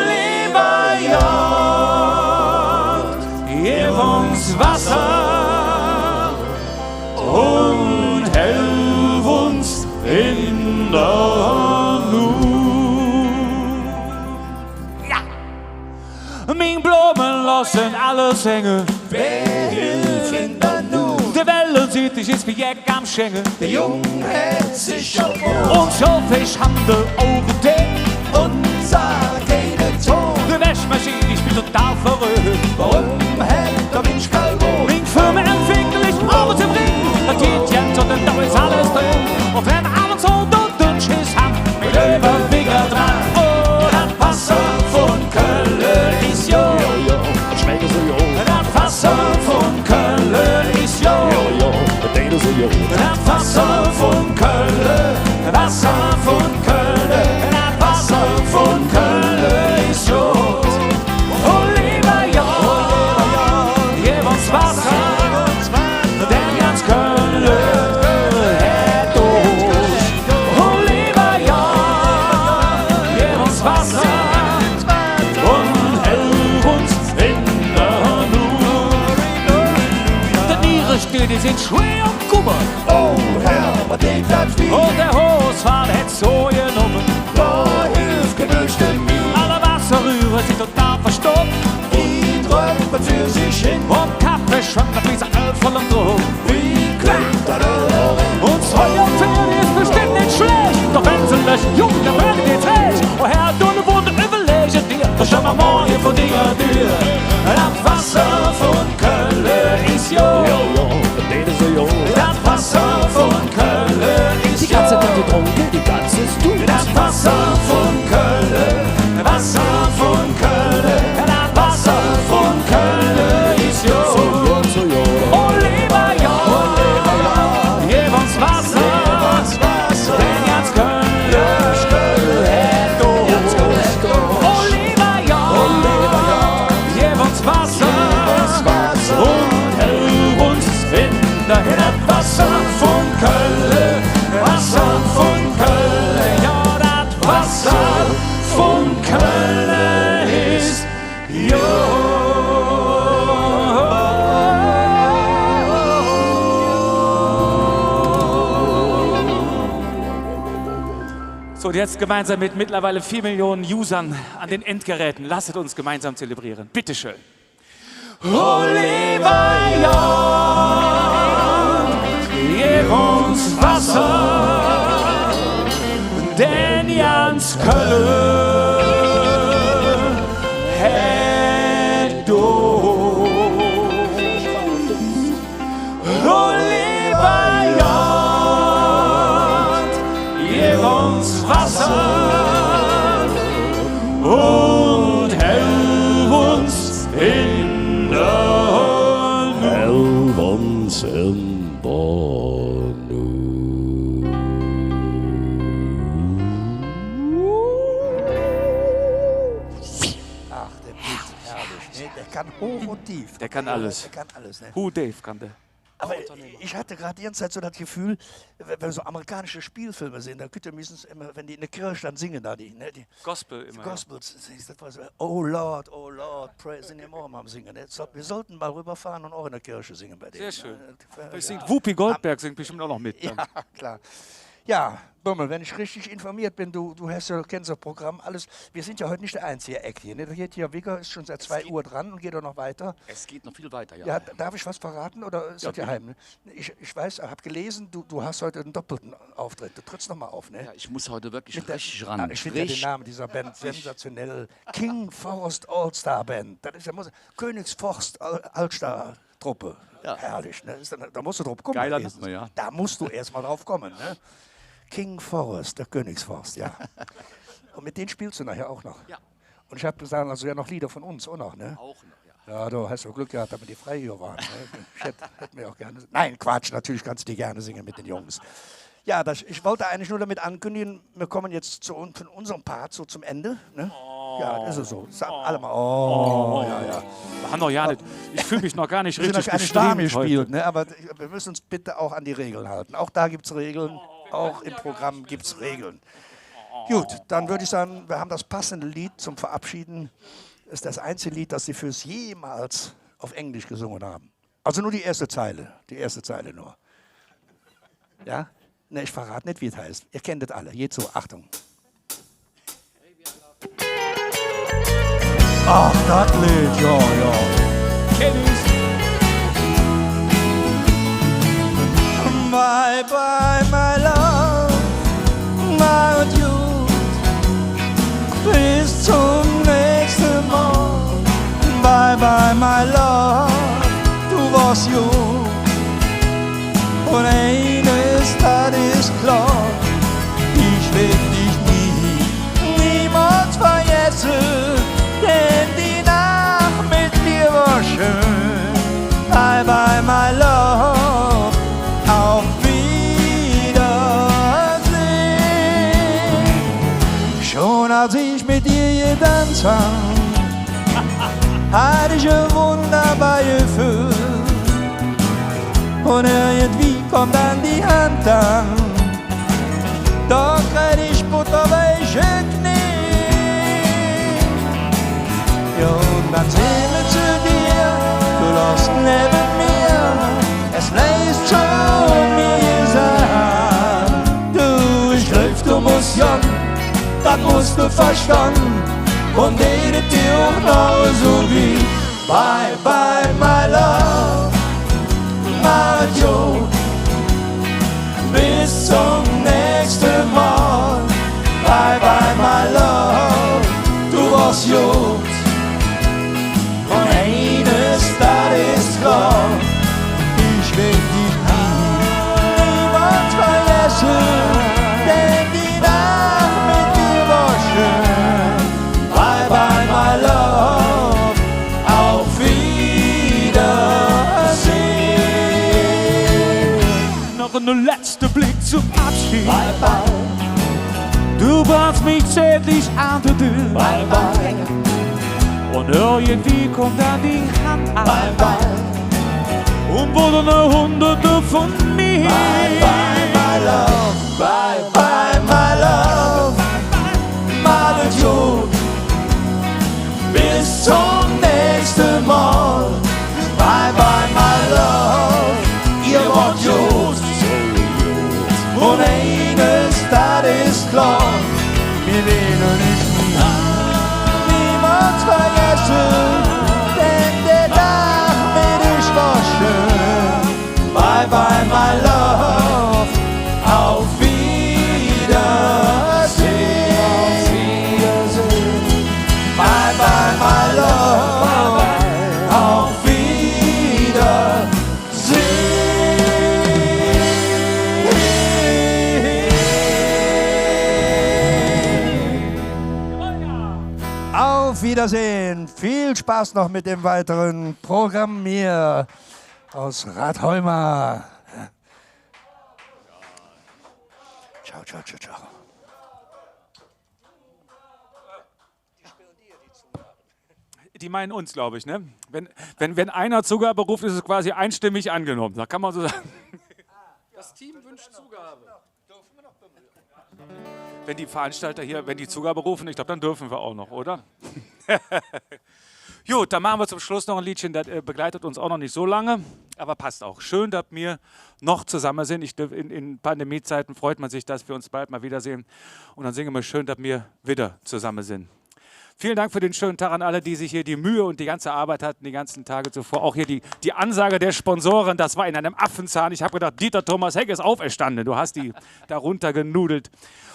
leeve Gott, gevv uns Wasser un helf uns en der Nut. Jo. Ming Blome looße alles hänge. Wä helf en der Nut? De Welle süht, ich es wie Jeck am Schänge. Der Jung hät sich verfroh. Un su fesch han de Auge to. Un sage keine Tod. De Wäschmaschin, ich ben total verrööt. Woröm hät der Minsch kei Moot? Ming Firme empfänglich, Auge zom Ring. Dat geiht jetz un dann es alles dren. Un wann avends su dun Schiss han, leever widder dran. Oh, dat Wasser vun Kölle es god. Jo, jo, et schmeck esu god. Dat Wasser vun Kölle es god. Jo, jo, et deit esu god. Dat Wasser vun Kölle, Wasser vun Kölle, dat Wasser vun Kölle es god. O leeve Gott, gevv uns Wasser, denn ganz Kölle hät Doosch. O leeve Gott, gevv uns Wasser un helf uns en der Nut. De Niere steiht, die sin schwer un kummer. O Herr, wat deit dat wih. Un der Hooßfahl hät su genomme. Do helf kei Bööschde mih. Alle Wasserröhre sin total verstopp. Die dröppe för sich hin. Un Kaffeeschönk, dat wieß all voll un drop. Wie künnt dat all sin? Un Feuerwehr es bestemmp nit schlääch. Doch wann se löche, Jung, dann wääde die träg. O Herr, do wor üvverläge dir, dat schömme mer morge vür dinger Dür. Dat Wasser vun Kölle es god. Jo, jo, dat es god. Dat Wasser vun Kölle es god. Die ganze Zeit gedrunken, die ganze Zeit. Dat Wasser vun Kölle, Wasser vun Kölle, dat Wasser vun Kölle es god. Su god, su god. O leeve Gott, gevv uns Wasser, denn ganz Kölle hät Doosch. O leeve Gott, gevv uns Wasser un helf uns en der Nut. Dat Wasser vun Kölle, Wasser vun Kölle, jo, dat Wasser vun Kölle es god. So, und jetzt gemeinsam mit mittlerweile vier Millionen Usern an den Endgeräten, lasset uns gemeinsam zelebrieren. Bitteschön. O leeve Gott, gevv uns Wasser, denn ganz Kölle hät Doosch. Sendung. Ach, der Pitt, herrlich, ne? Der kann hoch und tief. Der kann alles. Der kann alles, ne? Huh, Dave kann der. Aber ich hatte gerade die ganze Zeit so das Gefühl, wenn, wenn so amerikanische Spielfilme sind, da gibt es meistens immer, wenn die in der Kirche dann singen, da die, ne, die Gospel immer, ja. Gospels, das war so, „Oh Lord, oh Lord, praise", sind die immer am Singen, ne? So, wir sollten mal rüberfahren und auch in der Kirche singen bei denen. Sehr schön. Ne? Vielleicht singt Whoopi Goldberg, singt bestimmt auch noch mit dann. Ja, klar. Ja, Bömmel, wenn ich richtig informiert bin, du, du hast ja, kennst das Programm, alles. Wir sind ja heute nicht der einzige Act hier, ne? Da geht hier, Wigger ist schon seit zwei Uhr dran und geht auch noch weiter. Es geht noch viel weiter, ja. Ja, d-, darf ich was verraten oder ist das geheim, ne? Ja, bitte. Ich, ich weiß, hab gelesen, du, du hast heute einen doppelten Auftritt. Du trittst noch mal auf, ne? Ja, ich muss heute wirklich richtig ran. Mit der, ah, ich finde ja den Namen dieser Band sensationell. King Forrest All Star Band. Das ist ja, muss, Königsforst All-, Allstar-Truppe. Ja. Herrlich, ne? Ist dann, da musst du drauf kommen. Geiler Name, ja. Da musst du erst mal drauf kommen, ne? King Forrest, der Königsforst, ja. Und mit denen spielst du nachher auch noch. Ja. Und ich hab gesagt, also ja noch Lieder von uns auch noch, ne? Auch noch, ja. Ja, du hast ja Glück gehabt, dass wir die frei hier waren, ne? Ich hätte, hätte mir auch gerne, nein, Quatsch, natürlich kannst du die gerne singen mit den Jungs. Ja, das, ich wollte eigentlich nur damit ankündigen, wir kommen jetzt zu un-, von unserem Part so zum Ende, ne? Ja, das ist so. Sa-, alle mal, oh, ja, ja. Wir haben noch gar nicht, ich fühl mich noch gar nicht richtig gestreamt heute. Ne? Aber wir müssen uns bitte auch an die Regeln halten. Auch da gibt's Regeln, auch im Programm gibt's Regeln. Gut, dann würde ich sagen, wir haben das passende Lied zum Verabschieden. Ist das einzige Lied, das sie fürs jemals auf Englisch gesungen haben. Also nur die erste Zeile, die erste Zeile nur. Ja? Ne, ich verrate nicht, wie es heißt. Ihr kennt es alle. Geht so, Achtung. Ach, das Lied, ja, ja. Kenn ich. Bye bye, my love, mach's gut. Bis zum nächsten Mal. Bye bye, my love, do wors god. Un eins, dat es klor, ich will dich nie, niemols vergesse, denn die Nacht mit dir wor schön. Bye bye, my love, auf Wiedersehen. Schon als ich mit dir gedanzt han, hatt ich e wunderbar Geföhl. Un irgendwie kütt dann die Hand an, do kritt ich butterweiche Knee. Jo, un dann sage ich zo dir, do logs nevven mir, häs leis zo mir gesaht: Do, ich gläuv, do muss gonn, dat muss do verstonn, un dät et dir och noch esu gingk. Bye bye, my love, mach's god, bis zum nächsten Mal. Bye bye, my love, do wors god. Un eins, dat es klor, ich will dich nie, niemols vergesse, denn die Nacht mit dir wor schön. Bye bye, my love, auf Wiedersehen. Noch ene letzte Bleck zom Avscheed. Bye bye. Do baatsch mich zärtlich an de Dür. Bye bye. Un irgendwie kütt dann die Hand an. Bye bye. Un wolle noch Hunderte vun mir. Bye bye, my love. Bye bye, my love. Mach's god. Bis zum nächsten Mal. Bye bye, my love. Ehr wood god. Un eins, dat es klor, mir wolle dich nie, niemols vergesse, denn der Dag met dich wor schön. Bye bye, my love, auf Wiedersehen. Bye bye, my love, auf Wiedersehen. Auf Wiedersehen. Viel Spaß noch mit dem weiteren Programm hier. aus Radheimer. Ciao, ciao, ciao, ciao. Die meinen uns, glaube ich, ne? Wenn, wenn, wenn einer Zugabe ruft, ist es quasi einstimmig angenommen. Da kann man so sagen. Das Team wünscht Zugabe. Wenn die Veranstalter hier, wenn die Zugabe rufen, ich glaube, dann dürfen wir auch noch, oder? Gut, dann machen wir zum Schluss noch ein Liedchen, das, äh, begleitet uns auch noch nicht so lange, aber passt auch. Schön, dass wir noch zusammen sind. Ich, in, in Pandemiezeiten freut man sich, dass wir uns bald mal wiedersehen. Und dann singen wir Schön, dass wir wieder zusammen sind. Vielen Dank für den schönen Tag an alle, die sich hier die Mühe und die ganze Arbeit hatten, die ganzen Tage zuvor. Auch hier die, die Ansage der Sponsoren, das war in einem Affenzahn. Ich habe gedacht, Dieter Thomas Heck ist auferstanden. Du hast die darunter genudelt.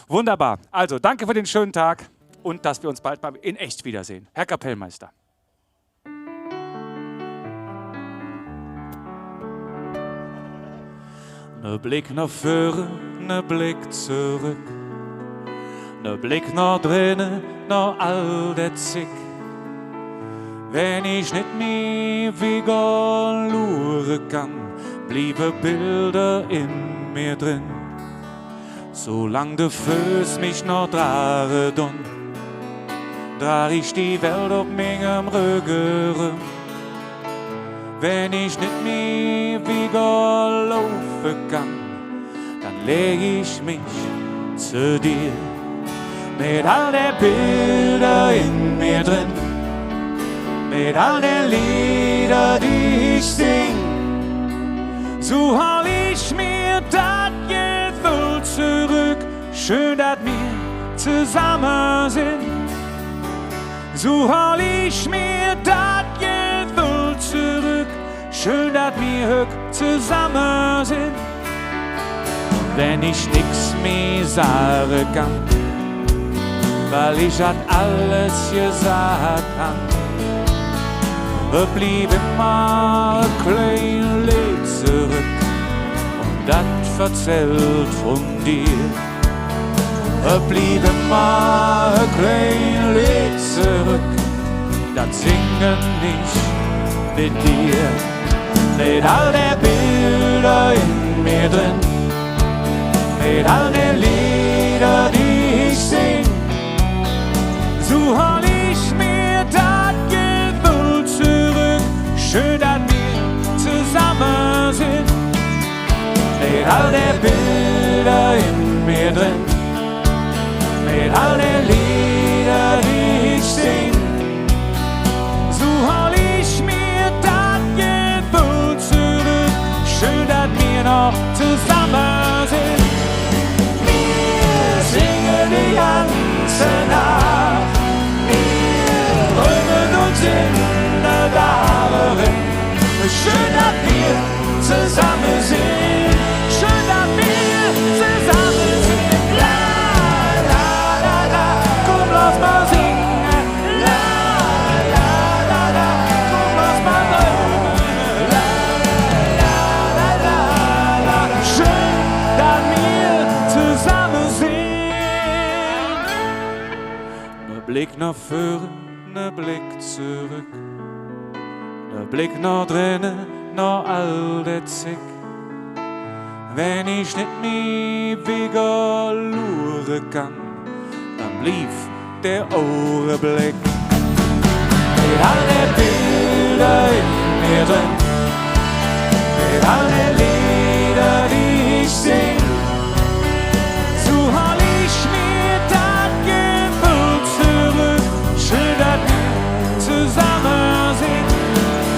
Wunderbar. Also, danke für den schönen Tag und dass wir uns bald mal in echt wiedersehen. Herr Kapellmeister. Ne Bleck noh vürre, ne Bleck zoröck, ne Bleck noh dren, noh all der Zigg. Wann ich nit mih wigger luure kann, blieve Bilder en mir dren. Su lang de Föß mich noch drage dun, drag ich die Welt op mingem Rögge röm. Wann ich nit mih wigger laufe kann, dann leg ich mich zo dir. Met all de Bilder en mir dren, met all de Leeder, die ich sing, su hol ich mir dat Geföhl zoröck, schön, dat mir zosamme sin. Su hol ich mir dat Geföhl zoröck, schön, dat mir hügg zosamme sin. Wann ich nix mih sage kann, weil ich dat alles gesaht han, et bliev immer e klein Leed zoröck, un dat verzällt vun dir. Et bliev immer e klein Leed zoröck, dat singe ich met dir. Met all de Bilder en mir dren, met all de Leeder, die ich sing, su hol ich mir dat Geföhl zoröck, schön, dat mir zosamme sin. Met all de Bilder en mir dren, met all de Leeder, die ich sing, su hol ich mir dat Geföhl zoröck, schön, dat mir noch zosamme sin. Mir singe de ganze Naach, mir dröme uns en de Dag eren. Schön, dat mir zosamme sin. Schön, dat mir zosamme sin. La, la, la, la. Kumm, loss mer singe. La, la, la, la. Kumm, loss mer dröme. La, la, la, la, la. Schön, dat mir zosamme sin. Ne Bleck noh vürre, ne Bleck zoröck, ne Bleck noh dren, noh all de Zigg. Wann ich nit mih wigger luure kann, dann bliev der Augebleck. Met all de Bilder en mir dren, met all de Leeder, die ich sing, su hol ich mir dat Geföhl zoröck, schön, dat mir zosamme sin.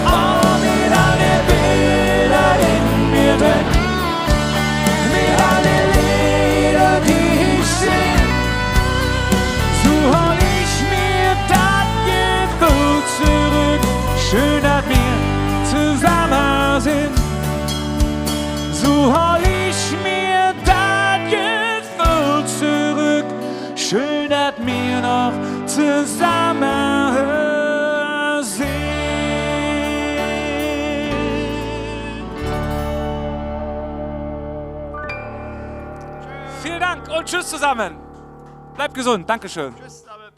Oh, met all de Bilder en mir dren, met all de Leeder, die ich sing, su hol ich mir dat Geföhl zoröck, schön, dat mir zosamme sin. Su hol ich mir dat Geföhl zoröck, schön, dat mir noch zosamme sin. Vielen Dank und tschüss zusammen. Bleibt gesund. Dankeschön. Tschüss zusammen.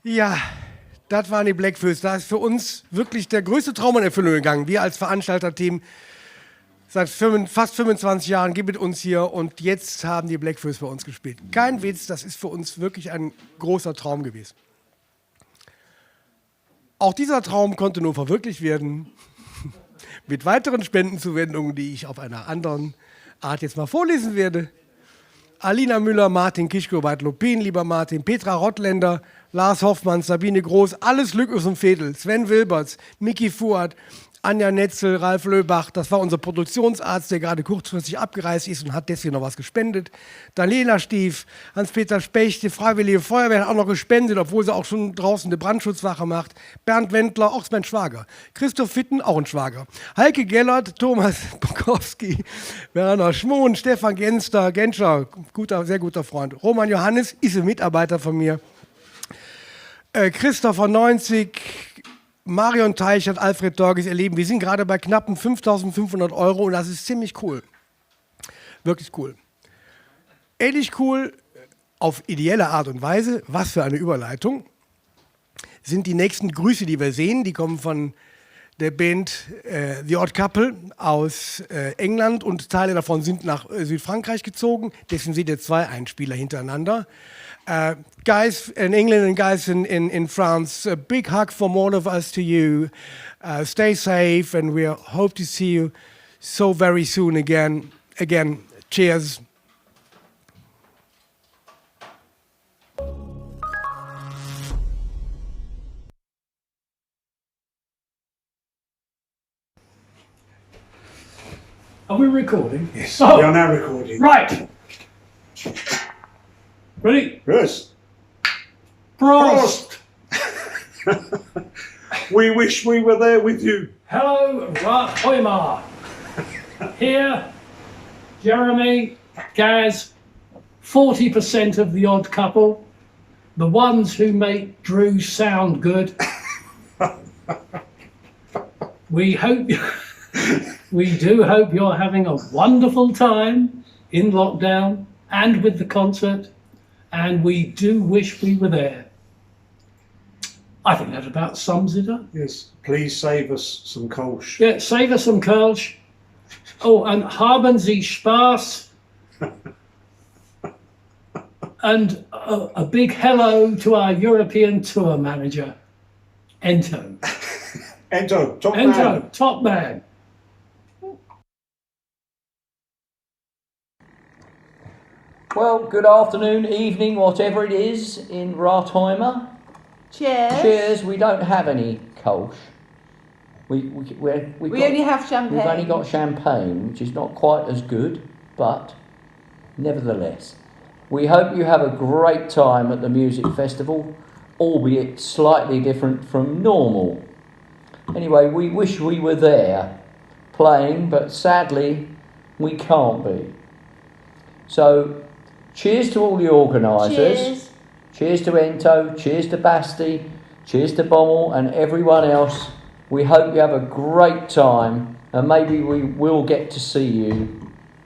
Ja, Das waren die Bläck Fööss. Da ist für uns wirklich der größte Traum in Erfüllung gegangen. Wir als Veranstalterteam, seit fünf, fast fünfundzwanzig Jahren gibt es uns hier und jetzt haben die Bläck Fööss bei uns gespielt. Kein Witz, das ist für uns wirklich ein großer Traum gewesen. Auch dieser Traum konnte nur verwirklicht werden mit weiteren Spendenzuwendungen, die ich auf einer anderen Art jetzt mal vorlesen werde. Alina Müller, Martin Kischko, Bad Lupin, lieber Martin, Petra Rottländer, Lars Hoffmann, Sabine Groß, alles Glück us dem Veedel, Sven Wilberts, Micky Fuad, Anja Netzel, Ralf Löbach, das war unser Produktionsarzt, der gerade kurzfristig abgereist ist und hat deswegen noch was gespendet. Daniela Stief, Hans-Peter Specht, die Freiwillige Feuerwehr hat auch noch gespendet, obwohl sie auch schon draußen die Brandschutzwache macht. Bernd Wendler, auch ist mein Schwager. Christoph Fitten, auch ein Schwager. Heike Gellert, Thomas Bukowski, Werner Schmohn, Stefan Genster, Genscher, guter, sehr guter Freund. Roman Johannes ist ein Mitarbeiter von mir. Äh, Christopher neunzig, Marion Teichert, Alfred Dorges, ihr Lieben, wir sind gerade bei knappen fünftausendfünfhundert Euro und das ist ziemlich cool. Wirklich cool. Ähnlich cool, auf ideelle Art und Weise, was für eine Überleitung, sind die nächsten Grüße, die wir sehen. Die kommen von der Band, äh, The Odd Couple aus, äh, England und Teile davon sind nach, äh, Südfrankreich gezogen. Deswegen seht ihr zwei Einspieler hintereinander. Äh, guys in England and guys in, in, in France, a big hug from all of us to you. Uh, stay safe and we hope to see you so very soon again. Again, cheers. Are we recording? Yes, oh, we are now recording. Right. Ready? Yes. Prost. Prost. We wish we were there with you. Hello, Rotherham. Here, Jeremy, Gaz, forty percent of The Odd Couple, the ones who make Drew sound good. We hope, we do hope you're having a wonderful time in lockdown and with the concert, and we do wish we were there. I think that about sums it up. Yes, please save us some Kölsch. Yeah, save us some Kölsch. Oh, and haben Sie Spaß. And a, a big hello to our European tour manager, Ento. Ento, top Ento, man. Top man. Well, good afternoon, evening, whatever it is in Rotherham. Cheers. Cheers. We don't have any Kölsch. We, we, we're, we've We got, only have we've only champagne. got champagne, which is not quite as good, but nevertheless. We hope you have a great time at the music festival, albeit slightly different from normal. Anyway, we wish we were there playing, but sadly, we can't be. So, cheers to all the organisers. Cheers. Cheers to Ento, cheers to Basti, cheers to Bommel and everyone else. We hope you have a great time, and maybe we will get to see you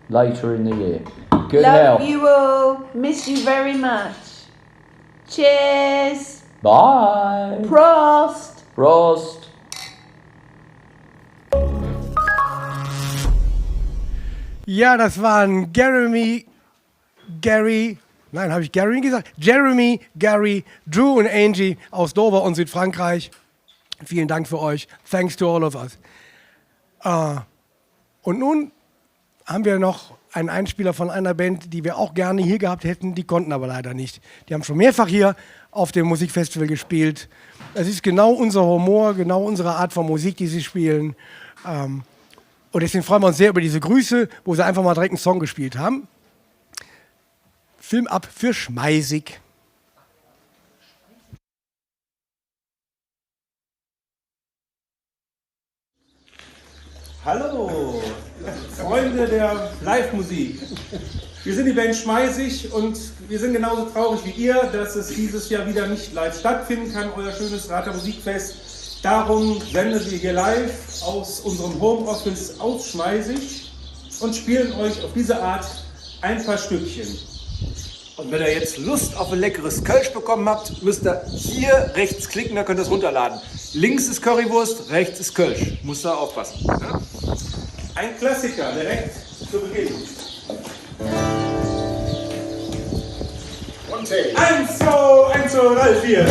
later in the year. Good Love health. you all. Miss you very much. Cheers. Bye. Prost. Prost. Ja, das waren Jeremy, Gary, nein, habe ich Gary gesagt? Jeremy, Gary, Drew und Angie aus Dover und Südfrankreich. Vielen Dank für euch. Thanks to all of us. Äh, und nun haben wir noch einen Einspieler von einer Band, die wir auch gerne hier gehabt hätten, die konnten aber leider nicht. Die haben schon mehrfach hier auf dem Musikfestival gespielt. Es ist genau unser Humor, genau unsere Art von Musik, die sie spielen. Ähm, und deswegen freuen wir uns sehr über diese Grüße, wo sie einfach mal direkt einen Song gespielt haben. Film ab für Schmeißig. Hallo, Freunde der Live-Musik. Wir sind die Band Schmeißig und wir sind genauso traurig wie ihr, dass es dieses Jahr wieder nicht live stattfinden kann, euer schönes Rother Musikfest. Darum senden wir hier live aus unserem Homeoffice aus Schmeißig und spielen euch auf diese Art ein paar Stückchen. Und wenn ihr jetzt Lust auf ein leckeres Kölsch bekommen habt, müsst ihr hier rechts klicken, da könnt ihr es runterladen. Links ist Currywurst, rechts ist Kölsch. Müsst ihr aufpassen, ne? Ein Klassiker direkt zu Beginn. Und hey. Eins, zwei, eins, zwei, drei, vier.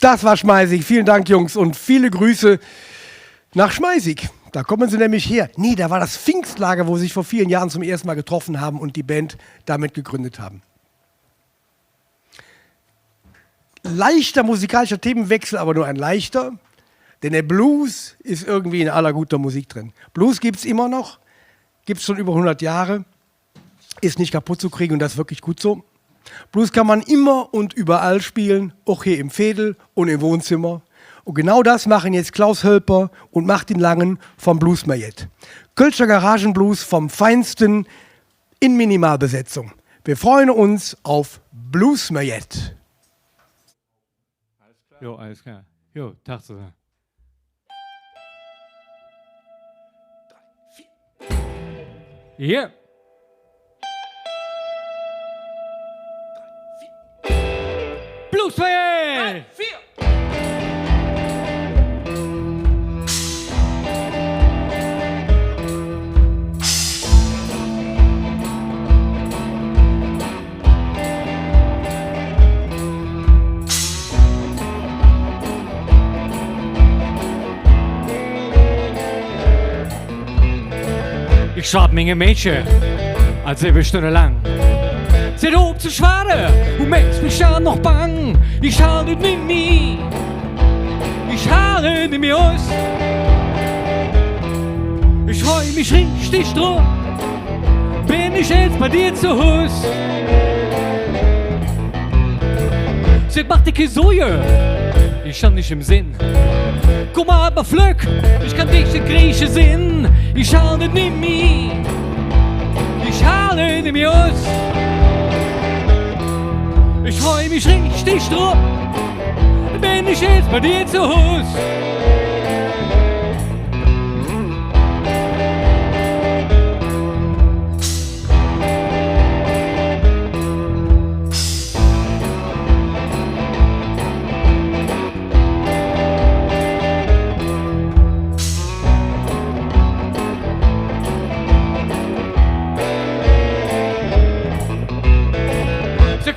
Das war Schmeißig. Vielen Dank, Jungs, und viele Grüße nach Schmeißig. Da kommen sie nämlich her. Nee, da war das Pfingstlager, wo sie sich vor vielen Jahren zum ersten Mal getroffen haben und die Band damit gegründet haben. Leichter musikalischer Themenwechsel, aber nur ein leichter. Denn der Blues ist irgendwie in aller guter Musik drin. Blues gibt's immer noch, gibt's schon über hundert Jahre, ist nicht kaputt zu kriegen und das ist wirklich gut so. Blues kann man immer und überall spielen, auch hier im Veedel und im Wohnzimmer. Und genau das machen jetzt Klaus Hölper und Martin Langen vom Blues Majet. Kölscher Garagenblues vom Feinsten in Minimalbesetzung. Wir freuen uns auf Blues Majet. Jo, alles klar. Jo, Tag zusammen. Hier. Blues Majet! Ich schraap mingem Mädche als siwwe Stunde lang. Se hürt op ze schwade un mäht mich jo noch bang. Ich hald et nit mih, ich hald et nit mih us. Ich frei mich richtig drop, ben ich jetz bei dir zo Hus. Se maht sich kei Sorge, ich han dich em Sinn. Kumm ävver flöck, ich kann dich nit krige sinn. Ich hald et nit mih, ich hald et nit mih us. Ich frei mich richtig drop, ben ich jetz bei dir zo Hus.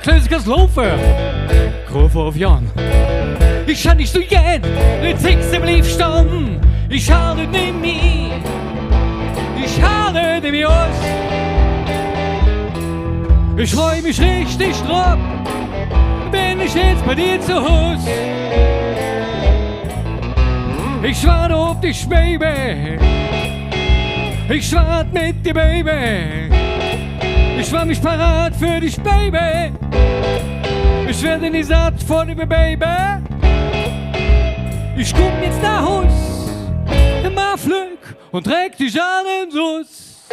Klassiker laufe. Gruff op Jan. Ich han dich su gään, jetz sitz em Leevstand. Ich hald et nit mih, ich hald et nit mih us. Ich frei mich richtig drop, ben ich jetz bei dir zo Hus. Ich waad op dich, Baby. Ich waad met dir, Baby. Ich maach mich parat för dich, Baby. Ich weed nit satt vun dir, Baby. Ich kumm jetz noh Hus, mer flöck un dreck dich an em Suss.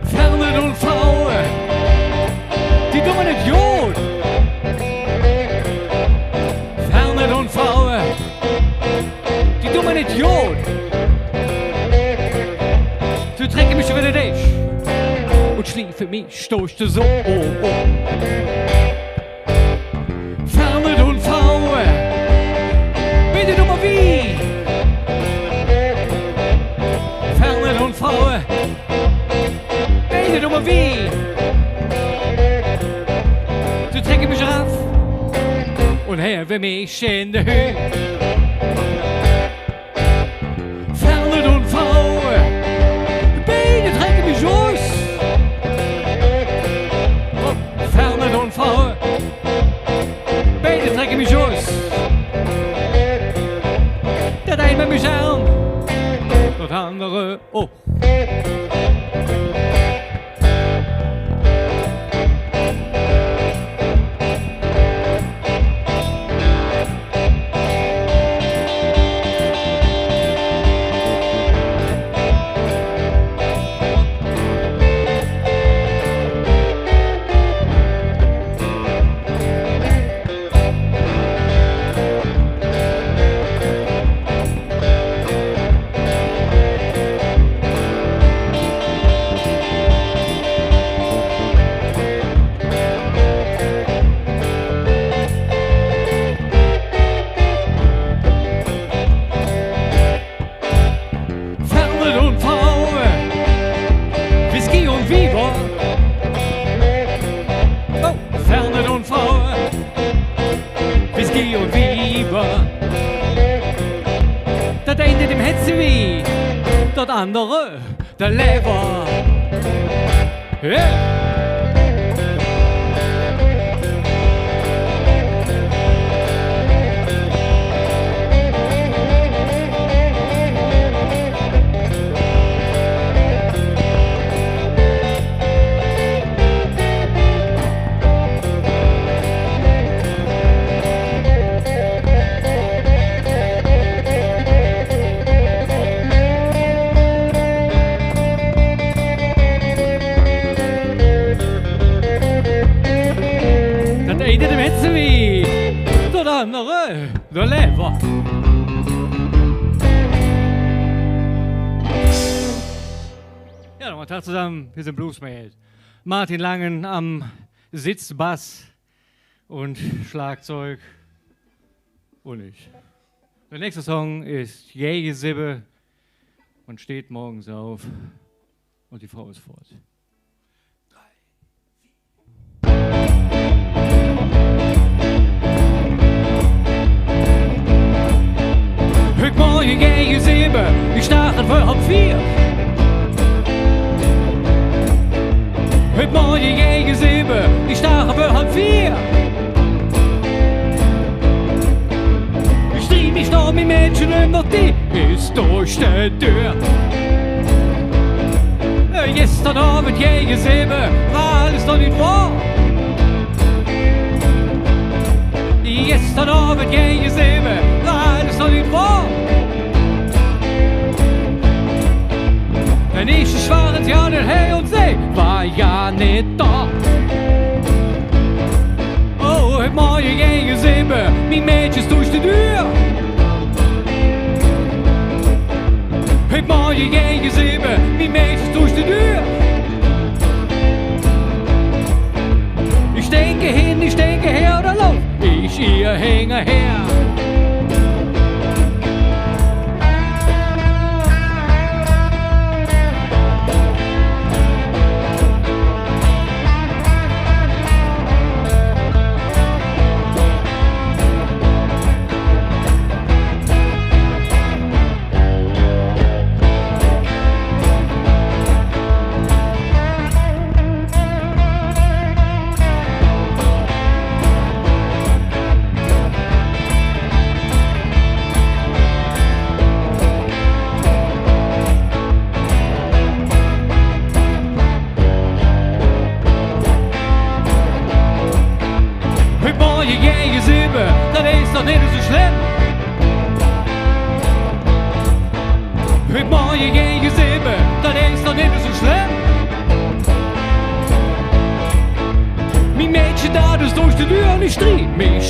Ferne un Fraue, die dun mer nit god. Ferne un Fraue, die dun mer nit god. Ze trecke mich üvver de Desch un schliefe mich durch de Soh. Ferne un Fraue, bitte dun mer wih. Ferne un Fraue, bitte dun mer wih. Ze trecke mich erav un häve mich en de Höh. Ferne un Fraue, beide trecke mich us. Oh, Ferne un Fraue, beide trecke mich us. Dat eine mich aan, dat andere op. Ferne un Fraue, Whisky un Wiever. Oh, Ferne un Fraue, Whisky un Wiever. Dat eine dät em Hätze wih, dat andere de Lever. Hey! Dat eine dät em Hätze wih, dat andere de Lever. Jo, nochmal Tag zesamme, hee sin Bluesmäd. Martin Langen am Sitzbass un Schlagzeug un ich. Der nächste Song es Gäge sibbe, man steht morgens auf und die Frau ist fort. Hück morge gäge sibbe, ich stach et vör halv veer. Hück morge gäge sibbe, ich stach et vör halv veer. Ich drih mich noh mi Mädche öm, doch die es durch de Dör. Äh, gester Ovend gäge sibbe wor alles noch nit wohr. Gester Ovend gäge sibbe wor alles noch nit wohr. Dann ich, ich wor et jo nit, hey, un se wor jo nit do. Oh, hück morge gäge sibbe, mi Mädche es durch de Dör. Hück morge gäge sibbe, mi Mädche es durch de Dör.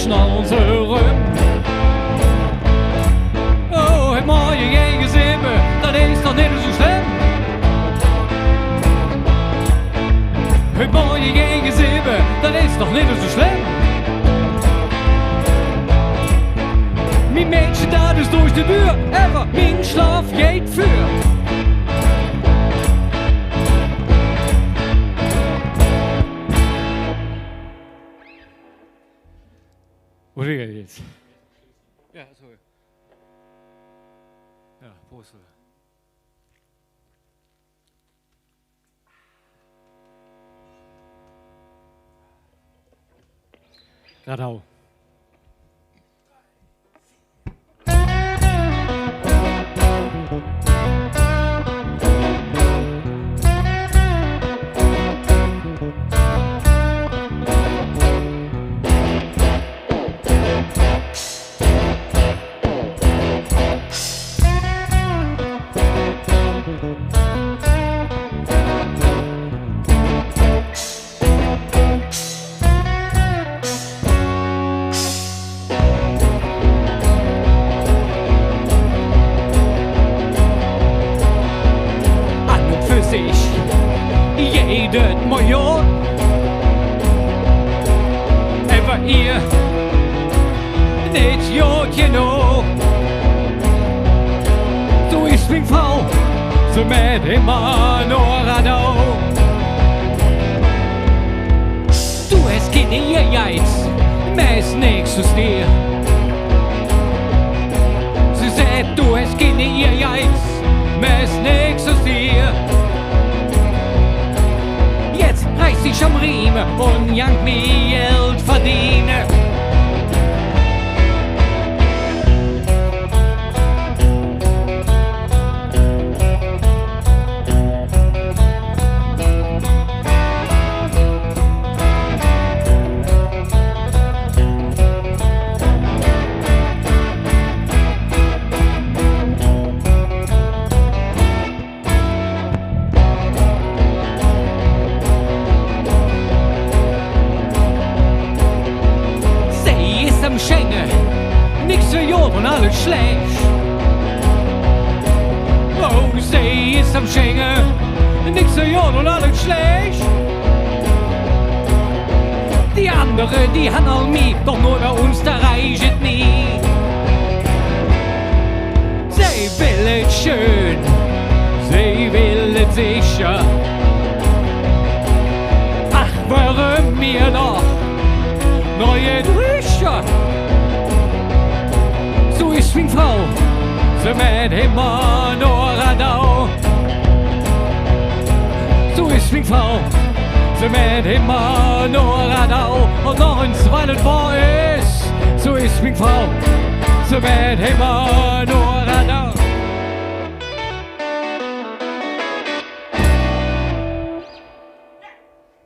Nor uns eröm. Oh, hügg Morge gäge sibbe, dat es doch nit esu schlemm. Hügg Morge gäge sibbe, dat es doch nit esu schlemm. Ming Mädche, dat es durch de Dür, ävver ming Schlof geiht vür. Wo sin mer jetz? Jo, sorry. Jo, Prost. Gradau. An un för sich, jede Million. Ävver ehr nit god genog. Do es ming Frau, se mäht immer nor Radau. Do häs keine Ehrgeiz, mähs nächstes Deer. Se säht, do häs keine Ehrgeiz, mähs nächstes Deer. Jetz reiß dich am Rieme un jank mi Geld verdeene. Se es am Schänge, nix för god un alles schlääch. Oh, se es am Schänge, nix för god un alles schlääch. Die andere, die han all mih, doch nor för uns, do reich et nie. Se well et schön, se well et secher. Ach, wöre mer doch neue Drücher. Su es ming Frau, se mäht immer nor Radau. Su es ming Frau, se mäht immer nor Radau. Un noch ens, weil et wohr es, su es ming Frau, se mäht immer nor Radau.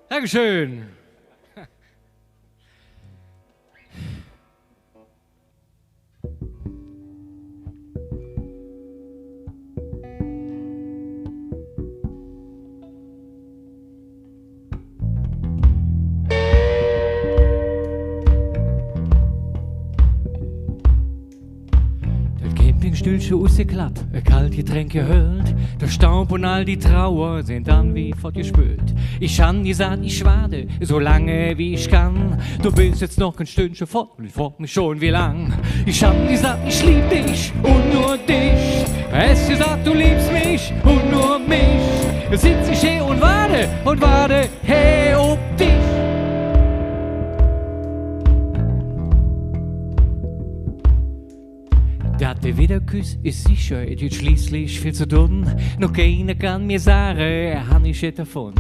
Dankeschön. Dat Campingstühlche usgeklapp, e kalt Getränk gehöllt, der Staub un all die Trauer sin dann wie fottgespölt. Ich han gesaht, ich waade, su lang wie ich kann. Do bes jetz noch e Stündche fott un ich frog mich schon, wie lang. Ich han gesaht, ich lieb dich un nor dich. Häs gesaht, do liebs mich un nor mich. Jetz sitz ich hee un waade un waade hee op dich. Dat de widder küss, es secher, et gitt schleeßlich vill ze dun. Nor keiner kann mer sage, han ich jet dervun.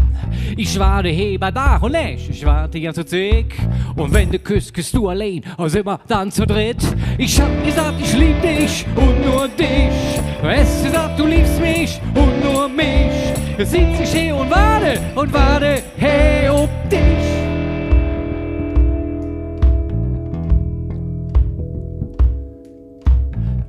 Ich waade hee bei Dag un Näch, ich waad die ganze Zigg. Un wann de küss, küss do allein, oder sin mer dann ze drett? Ich han gesaht, ich lieb dich un nor dich. Häs gesaht, do liebs mich un nor mich. Jetz sitz ich hee un waade un waade hee op dich.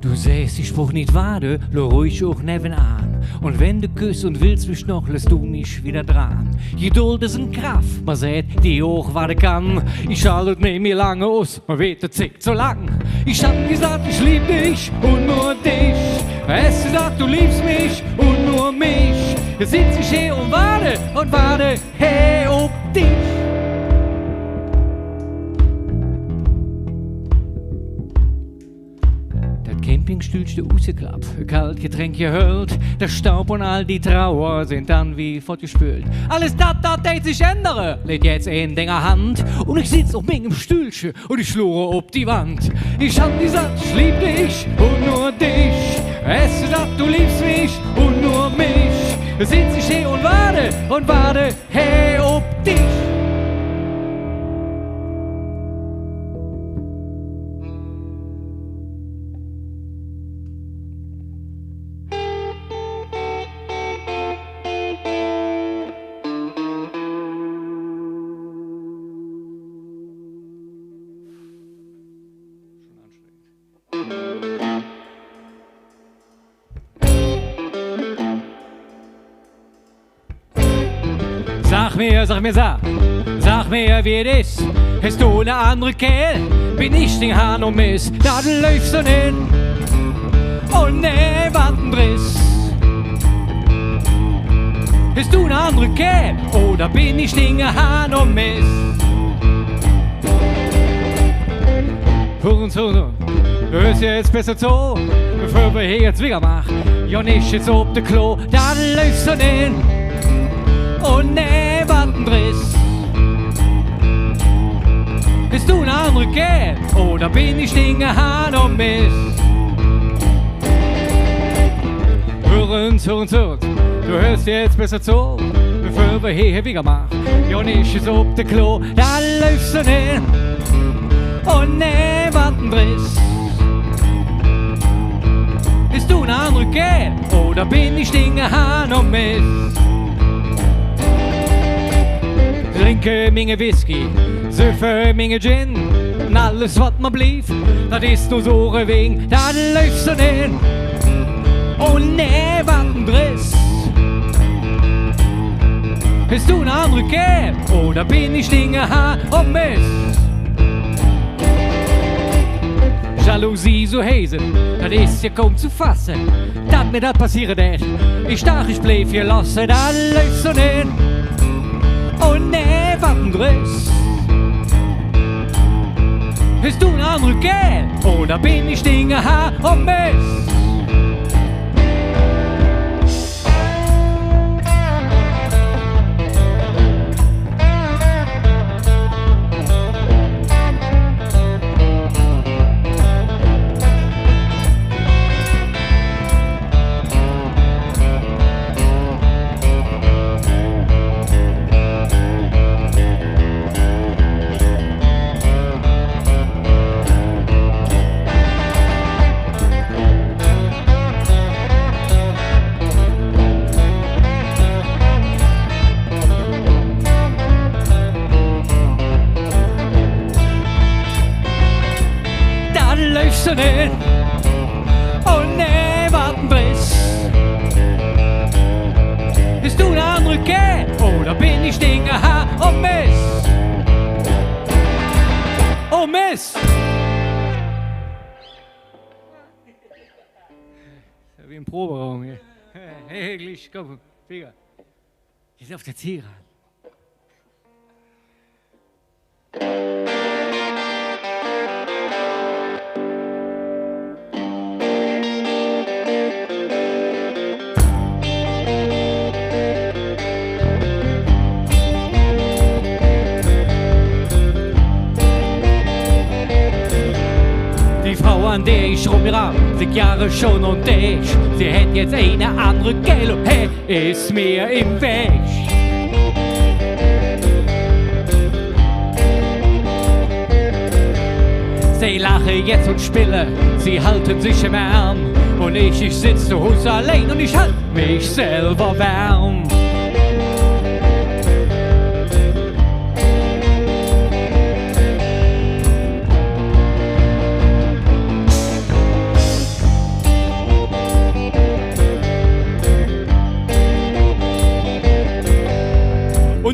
Do Sähs, ich bruch nit waade, lor ruhig och nevvenaan. Un wenn de küss un wells mich noch, löss do mich widder dran. Gedold es en Kraff, mer säht, die och waade kann. Ich hald et nit mih lang us, mer weed de Zigg zo lang. Ich han gesaht, ich lieb dich un nor dich. Häs gesaht, do liebs mich un nor mich. Jetz sitz ich hee un waade un waade hee op dich. Dat Campingstühlche usgeklapp, kald Getränk gehöllt, der Staub un all die Trauer sin dann wie fortgespölt. Alles dat, dat deit sich ändere, läht jetz en Ding an de Hand. Un ich sitz op mingem Stühlche un ich luure op die Wand. Ich han gesaht, ich lieb dich un nor dich. Häs gesaht, do liebs mich un nor mich. Jetz sitz ich hee un waade un waade hee op dich. Sag mir, sag mir, sag, sag mir, wie et es. Häs do ene andere Kääl, ben ich ding Hahn un Mess. Dat läuf su nit. Oh nä, wat en Dress. Häs do ene andere Kääl, oder ben ich ding Hahn un Mess? Hür ens, hür ens, hür ens jetz besser zo, bevör mer hee jetz wigger maache. Jo, nit jetz op de Klo, dat läuf su nit. Oh nä, wat en Dress. Häs do ene andere Kääl, oder ben ich ding Hahn un Mess? Hür ens, hür ens, hür ens. Do hürst jetz besser zo, bevör mer hee wigger maache. Jo, nit jetz op de Klo, dat läuf su nit. Oh nä, wat en Dress. Häs do ene andere Kääl, oder ben ich ding Hahn un Mess? Drinke minge Whisky, söffe minge Gin, un alles, wat mer bliev, dat es nor sure Wing, dat läuf su nit. Oh nä, wat en Dress. Häs do ene andere Kääl, oder ben ich ding Hahn un Mess? Jalousie su heeß et, dat es jo kaum ze faaße, dat mir dat passeere dät. Ich daach, ich bliev gelooße, dat läuf su nit. Oh nä, wat en Dress. Häs do ene andere Kääl, oder ben ich ding Hahn un Mess? Dat läuf su nit. Oh nä, wat en Dress. Häs do ene andere Kääl, oder ben ich ding Hahn un Mess? Oh Mess! Jo, wie em Proberaum hee. Hey, glich, kumm, Finger. Jetz op der Ziel ran. Die Frau, an der ich rumgerannt, sick Johre schon un Däg, se hät jetz ene andere Gel un hä es mir em Wäg. Se laache jetz un spille, se halde sich em Ärm, un ich, ich setz zo Hus allein un ich hald mich selver wärm.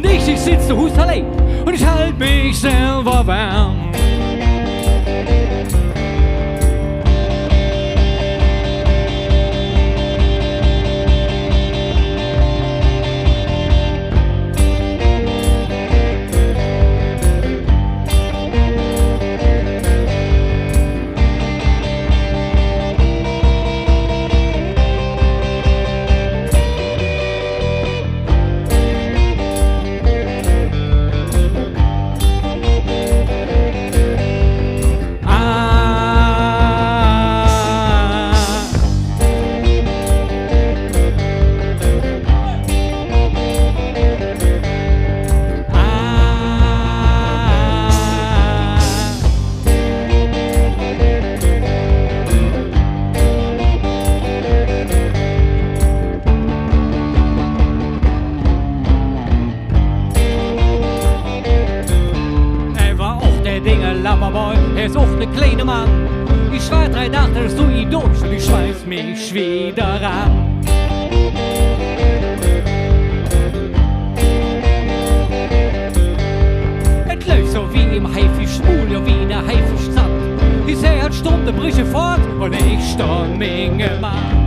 Nit, ich setz de Huss allee un ich hald mich selver wärm. Hä wor och der Dinge Loverboy, hä es och ne kleine Mann. Ich waad drei Dag, do wor ich durch un ich schweiß mich widder aan. Et läuf su wie em Haifischmul, jo, wie ne Haifischzapp. Ich sinn halt stumm de Brügg fort un ich stonn minge Mann.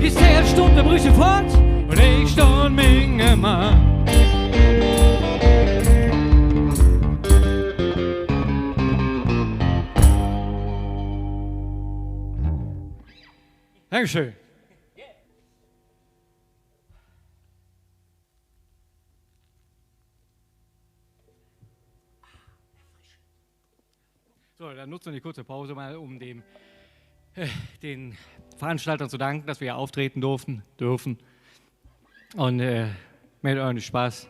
Ich sinn halt stumm de Brügg fort un ich stonn minge Mann. Dankeschön. So, dann nutzen wir die kurze Pause mal, um dem, äh, den Veranstaltern zu danken, dass wir hier auftreten durften, dürfen. Und, äh, mir hät et ordentlich Spaß.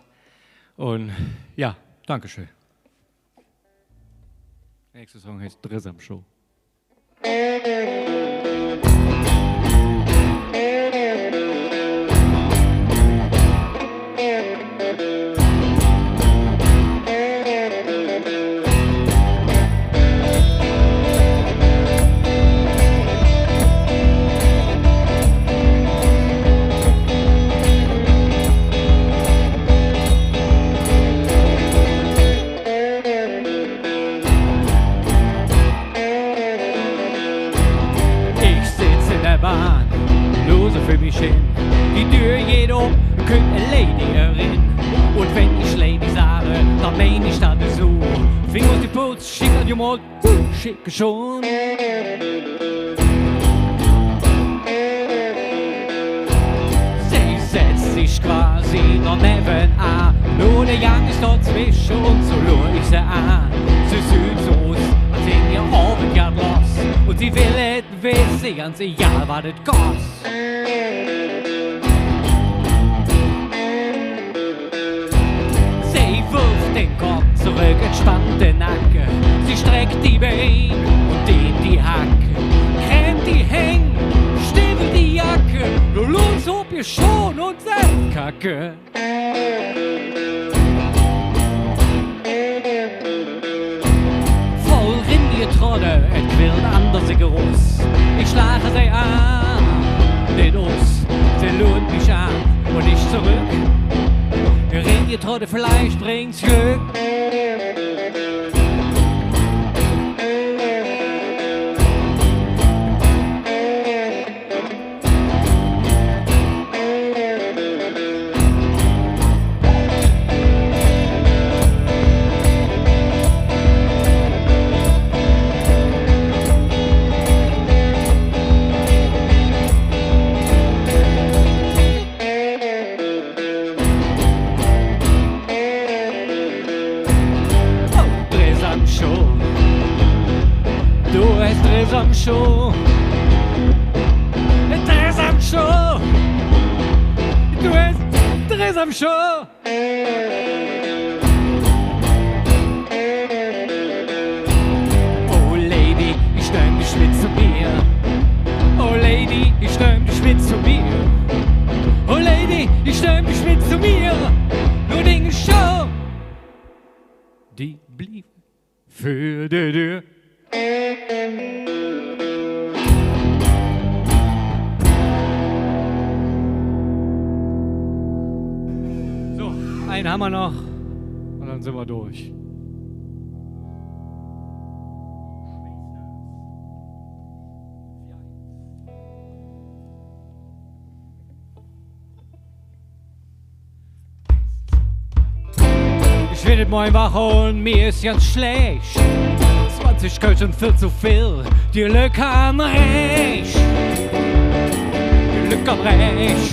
Und ja, Dankeschön. Nächster Song heißt Dresamt-Show. Ich setz en der Bahn, lore för mich hin. Die Dür geiht op, kütt en Lady eren. Un wann ich Lady sage, dann mein ich dat esu. Fingers op de Puls, schick dat Gemüt, schick schon. Se setz sich quasi noch nevven an. Nor der Gang es dozwesche un su luur ich se an. Se süht su us, als wenn ehr Ovend grad loss. Un se well et wesse, ganz egal, wat et koss. Se wirf der Kopp zoröck, entspannt der Nacke. Se streck de Bein un dehnt de Hacke. Creme de Häng, stiwwel de Jacke. Nor los, op ehr Schohn un se kacke. Voll eringetrodde, et quillt an der Sick erus. Ich laache se an, nit us. Se luurt mich an un ich zoröck. Eringetrodde, villeich bringt's Glöck. Oh, Dresamt-Show. Do häs Dresamt-Show. Dresamt-Show. Do häs Dresamt-Show. Oh Lady, ich nöm dich met zo mir. Oh Lady, ich nöm dich met zo mir. Oh Lady, Ich nöm dich mit zo mir, nor Dinge schön, die blieve för die Dür. Su, ein han mer noch un dann sin mer durch. Ich weed et Morge waach un mir es ganz schlääch. Zwanzig Kölsch un vill zo vill, die Lück han Rääch. Die Lück han Rääch.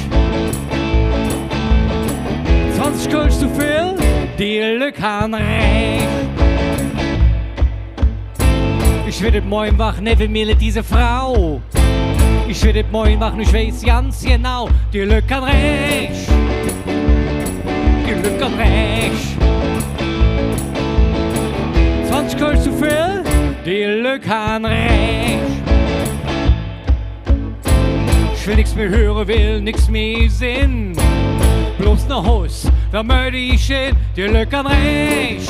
Zwanzig Kölsch zo vill, die Lück han Rääch. Ich weed et Morge waach, nevven mir litt dise Frau. Ich weed et Morge waach, ich weiß ganz genau, die Lück han Rääch. Die Lück han Rääch. Zwanzig Kölsch zo vill, die Lück han Rääch. Ich well nix mih höre, well nix mih sinn. Bloß noh Hus, do mööch ich hin. Die Lück han Rääch.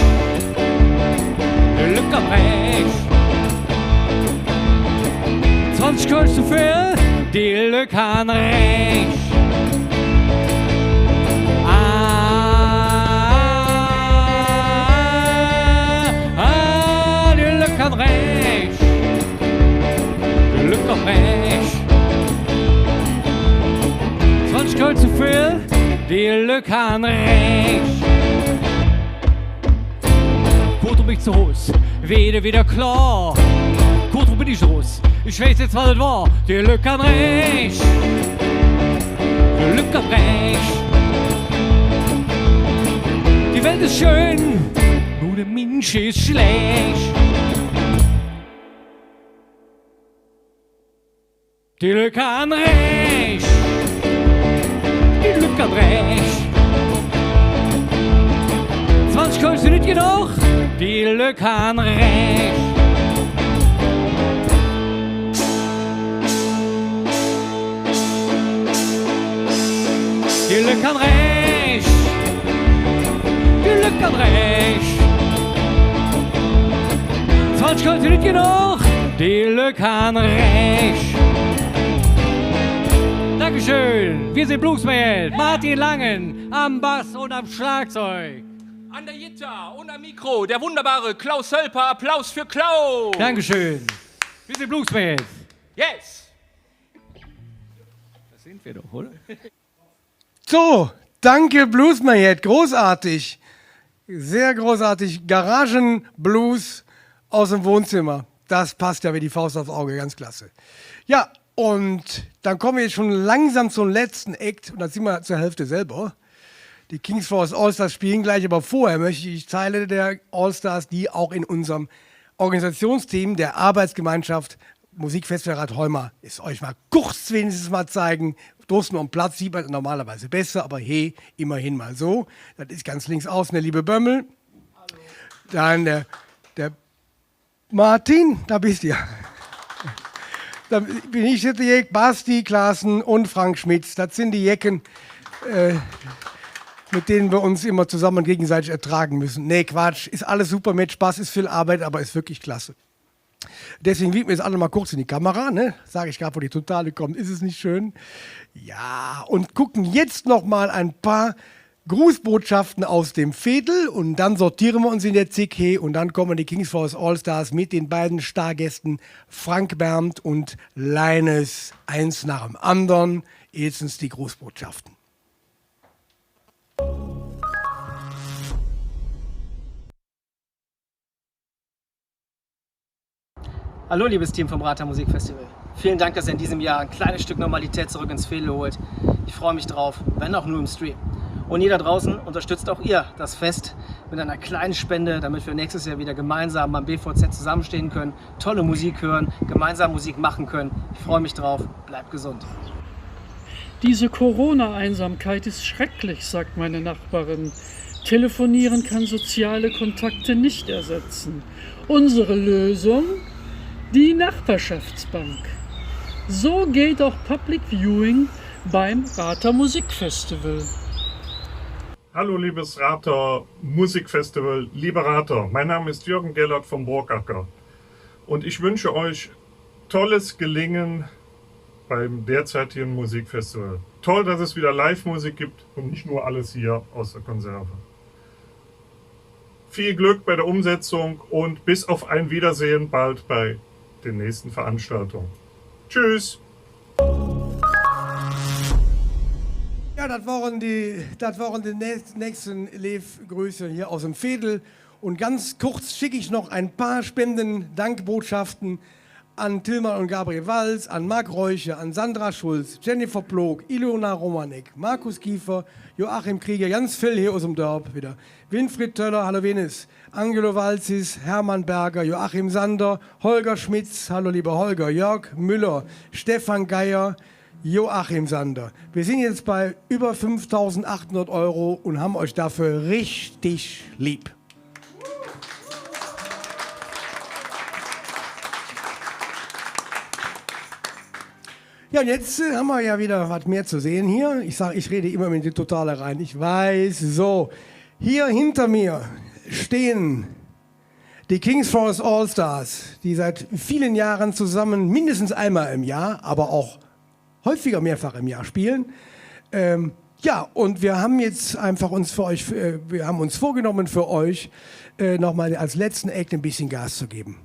Die Lück han Rääch. Zwanzig Kölsch zo vill, die Lück han Rääch. Ah, ah, die Lück han Rääch. Die Lück han Rääch. Zwanzig Kölsch zo vill, die Lück han Rääch. Kutt op mich zo Hus, weed et widder klor. Kutt op mich zo Hus, ich weiß jetz, wat et wor. Die Lück han Rääch. Die Lück han Rääch. Die Welt es schön, nor der Minsch es schlääch. Die Lück han Rääch. Die Lück han Rääch. Zwanzig Kölsch sin nit genog. Die Lück han Rääch. Die Lück han Rääch. Die Lück han Rääch. Zwanzig Kölsch sin nit genog. Die Lück han Rääch. Dankeschön. Mir sin Blues Mayhem. Martin Langen am Bass un am Schlagzeug. An der Gitarr un am Mikro der wunderbare Klaus Hölper. Applaus für Klaus. Dankeschön. Mir sin Blues Mayhem. Yes. Dat sin mer doch, oder? So, danke, Blues Mayhem. Großartig. Sehr großartig. Garagenblues aus dem Wohnzimmer. Das passt ja wie die Faust aufs Auge. Ganz klasse. Ja, und dann kommen wir jetzt schon langsam zum letzten Act. Und dann sind wir zur Hälfte selber. Die Kings for Us All Stars spielen gleich, aber vorher möchte ich Teile der All Stars, die auch in unserem Organisationsteam der Arbeitsgemeinschaft Musikfestspiele Rad Holmer es euch mal kurz wenigstens mal zeigen. Draußen am Platz sieht man es normalerweise besser, aber hey, immerhin mal so. Das ist ganz links außen der liebe Bömmel. Dann der, der Martin, da bist du ja. Dann bin ich jetzt die Jeck, Basti Klaassen und Frank Schmitz. Das sind die Jecken, äh, mit denen wir uns immer zusammen und gegenseitig ertragen müssen. Nee, Quatsch, ist alles super mit Spaß, ist viel Arbeit, aber ist wirklich klasse. Deswegen winken wir jetzt alle mal kurz in die Kamera, ne? Sag ich grad, wo die Totale kommt. Ist es nicht schön? Ja, und gucken jetzt noch mal ein paar Grußbotschaften aus dem Veedel und dann sortieren wir uns in der Zick he und dann kommen die Kings for Us All Stars mit den beiden Stargästen Frank Berndt und Leines, eins nach dem anderen. Jetzt die Grußbotschaften. Hallo, liebes Team vom Rather Musikfestival. Vielen Dank, dass ihr in diesem Jahr ein kleines Stück Normalität zurück ins Veedel holt. Ich freue mich drauf, wenn auch nur im Stream. Und ihr da draußen, unterstützt auch ihr das Fest mit einer kleinen Spende, damit wir nächstes Jahr wieder gemeinsam beim B V Z zusammenstehen können, tolle Musik hören, gemeinsam Musik machen können. Ich freue mich drauf. Bleibt gesund. Diese Corona-Einsamkeit ist schrecklich, sagt meine Nachbarin. Telefonieren kann soziale Kontakte nicht ersetzen. Unsere Lösung? Die Nachbarschaftsbank. So geht auch Public Viewing Beim Rather Musikfestival. Hallo, liebes Rather Musikfestival, liebe Rather. Mein Name ist Jürgen Gellert vom Burgacker und ich wünsche euch tolles Gelingen beim derzeitigen Musikfestival. Toll, dass es wieder Live-Musik gibt und nicht nur alles hier aus der Konserve. Viel Glück bei der Umsetzung und bis auf ein Wiedersehen bald bei den nächsten Veranstaltungen. Tschüss! Ja, dat wore de, dat wore de nä-, nächste leev Größe hee us dem Veedel. Un ganz koot schick ich noch e paar Spendendankbotschafte an Tillmann un Gabriel Walz, an Marc Reuche, an Sandra Schulz, Jennifer Ploog, Ilona Romanek, Markus Kiefer, Joachim Krieger, ganz vill hee us dem Dörp widder. Winfried Töller, hallo Winnes, Angelo Walzis, Hermann Berger, Joachim Sander, Holger Schmitz, hallo lieber Holger, Jörg Müller, Stefan Geier, Joachim Sander. Mer sin jetz bei üvver fünfdausendachthundert Euro un han üch doför richtig leev. Ja, un jetz, äh, han mer jo widder wat mih ze sinn hee. Ich sag, ich rede immer en de Totale eren. Ich weiß, su. Hee hinter mir stehen die Kings Forest All Stars, die seit vielen Jahren zusammen mindestens einmal im Jahr, aber auch häufiger mehrfach im Jahr spielen. Ähm, ja, und wir haben jetzt einfach uns für euch, äh, wir haben uns vorgenommen, für euch, äh, noch mal als letzten Act ein bisschen Gas zu geben.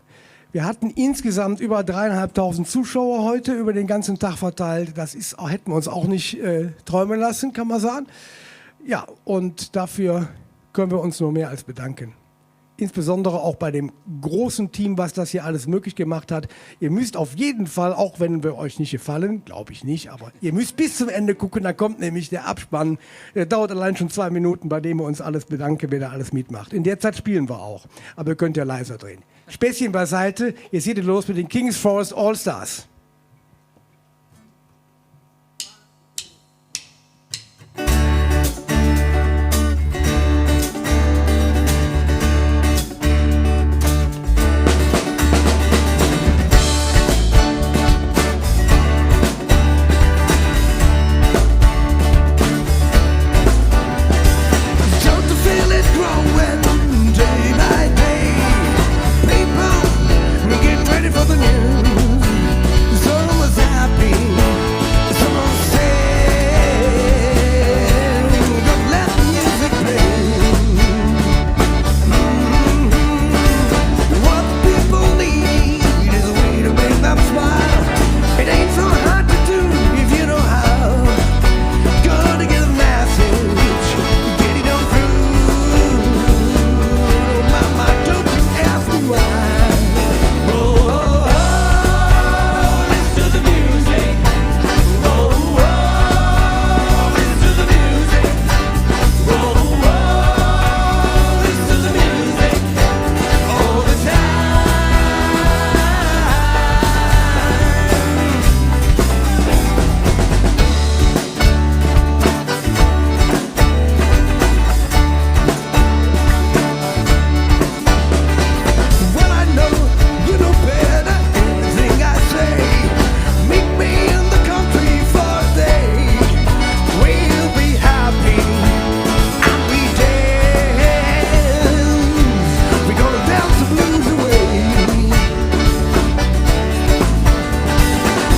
Wir hatten insgesamt über dreieinhalbtausend Zuschauer heute, über den ganzen Tag verteilt. Das ist, hätten wir uns auch nicht, äh, träumen lassen, kann man sagen. Ja, und dafür können wir uns nur mehr als bedanken. Insbesondere auch bei dem großen Team, was das hier alles möglich gemacht hat. Ihr müsst auf jeden Fall, auch wenn wir euch nicht gefallen, glaub ich nicht, aber ihr müsst bis zum Ende gucken, da kommt nämlich der Abspann. Der dauert allein schon zwei Minuten, bei dem wir uns alles bedanken, wer da alles mitmacht. In der Zeit spielen wir auch, aber ihr könnt ja leiser drehen. Späßchen beiseite, jetzt geht es los mit den Kings Forest All Stars. Don't you feel it growing day by day? People getting ready for the news. Some was happy, some was sad. Don't let the music play. Mm-hmm. What people need is a way to make them smile. It ain't so hard to do if you know how. Gotta get a message, get it on through. Mama, don't you ask me why. Oh, oh, oh, listen to the music. Oh, oh, listen to the music. Oh, oh, listen to the music. All the time. Well, I know you know better. Everything I say, meet me in the country for a day. We'll be happy and we dance. We're gonna dance the blues away.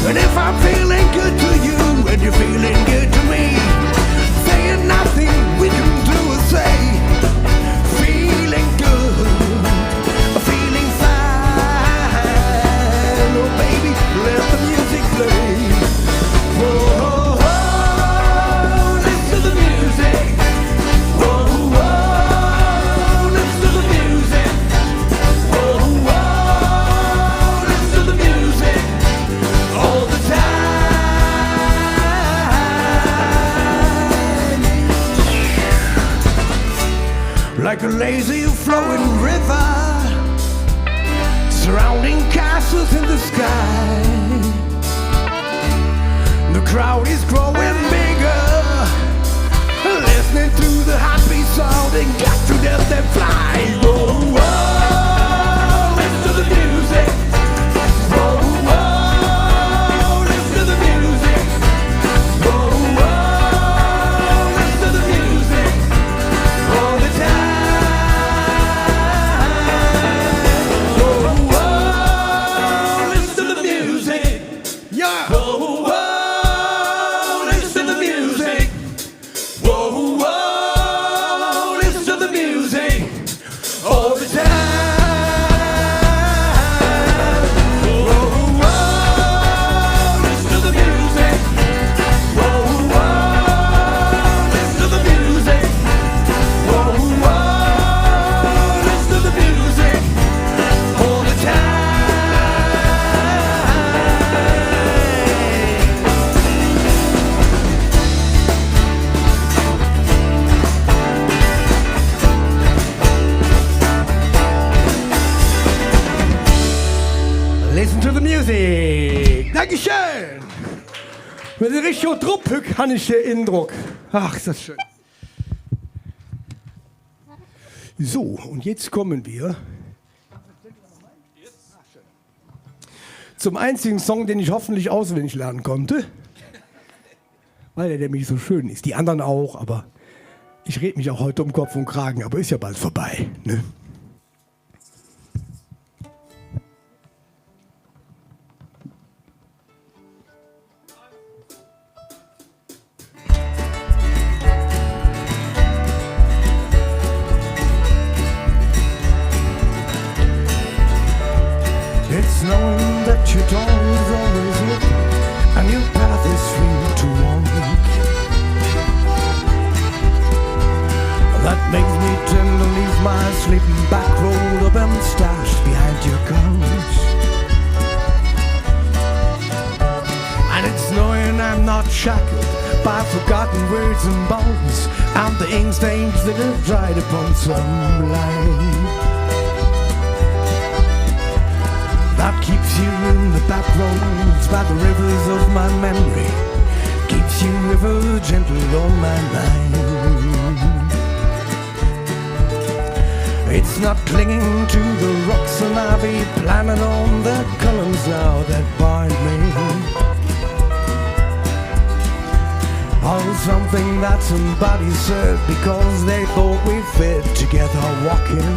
And if I'm feeling good to you and you're feeling good to me, saying nothing, we can do a say. Feeling good, feeling fine. Oh, baby, let the music play. Whoa, oh, oh, listen to the music. Whoa, oh, listen to the music. Whoa, oh, listen to the music all the time. Like a lazy flowing river, surrounding castles in the sky. The crowd is growing bigger, listening to the happy sound and got to let them fly. Whoa, whoa, listen to the music. Whoa, whoa, listen to the music. Whoa, Dankeschön. Wenn ich richtig druff hück, han ich der Indruck. Ach, ist das schön. So, und jetzt kommen wir zum einzigen Song, den ich hoffentlich auswendig lernen konnte, weil er nämlich so schön ist. Die anderen auch, aber ich red mich auch heute um Kopf und Kragen, aber ist ja bald vorbei, ne? It's knowing that your door is always open and your path is free to walk. That makes me tend to leave my sleeping back rolled up and stashed behind your couch. And it's knowing I'm not shackled by forgotten words and bonds, and the ink stains that have dried upon some line. That keeps you in the back roads by the rivers of my memory, keeps you ever gentle on my mind. It's not clinging to the rocks and ivy, planted on the columns now that bind me. Or something that somebody said because they thought we fit together walking.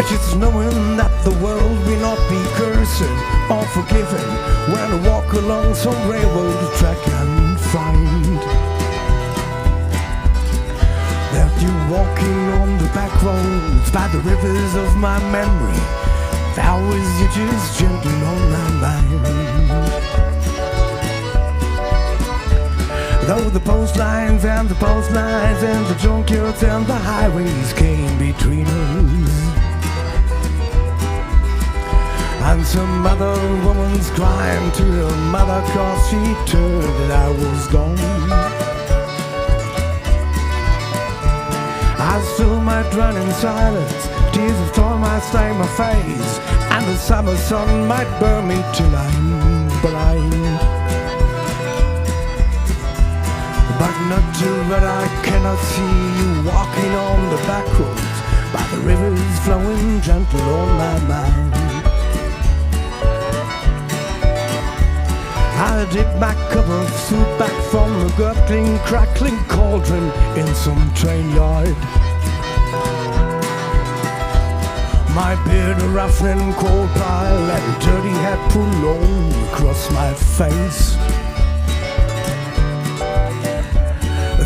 Just knowing that the world will not be cursed or forgiven when I walk along some railroad track and find that you're walking on the back roads by the rivers of my memory. That was you just gentle on my mind. Though the post lines and the post lines and the junkyards and the highways came between us, and some other woman's crying to her mother 'cause she heard that I was gone. I still might drown in silence, tears of joy might stain my face, and the summer sun might burn me till I'm blind. But not too bad, I cannot see you walking on the back roads by the rivers flowing gentle on my mind. I dip my cup of soup back from the gurgling, crackling cauldron in some train yard. My beard a rough and cold pile and dirty hat pulled low across my face.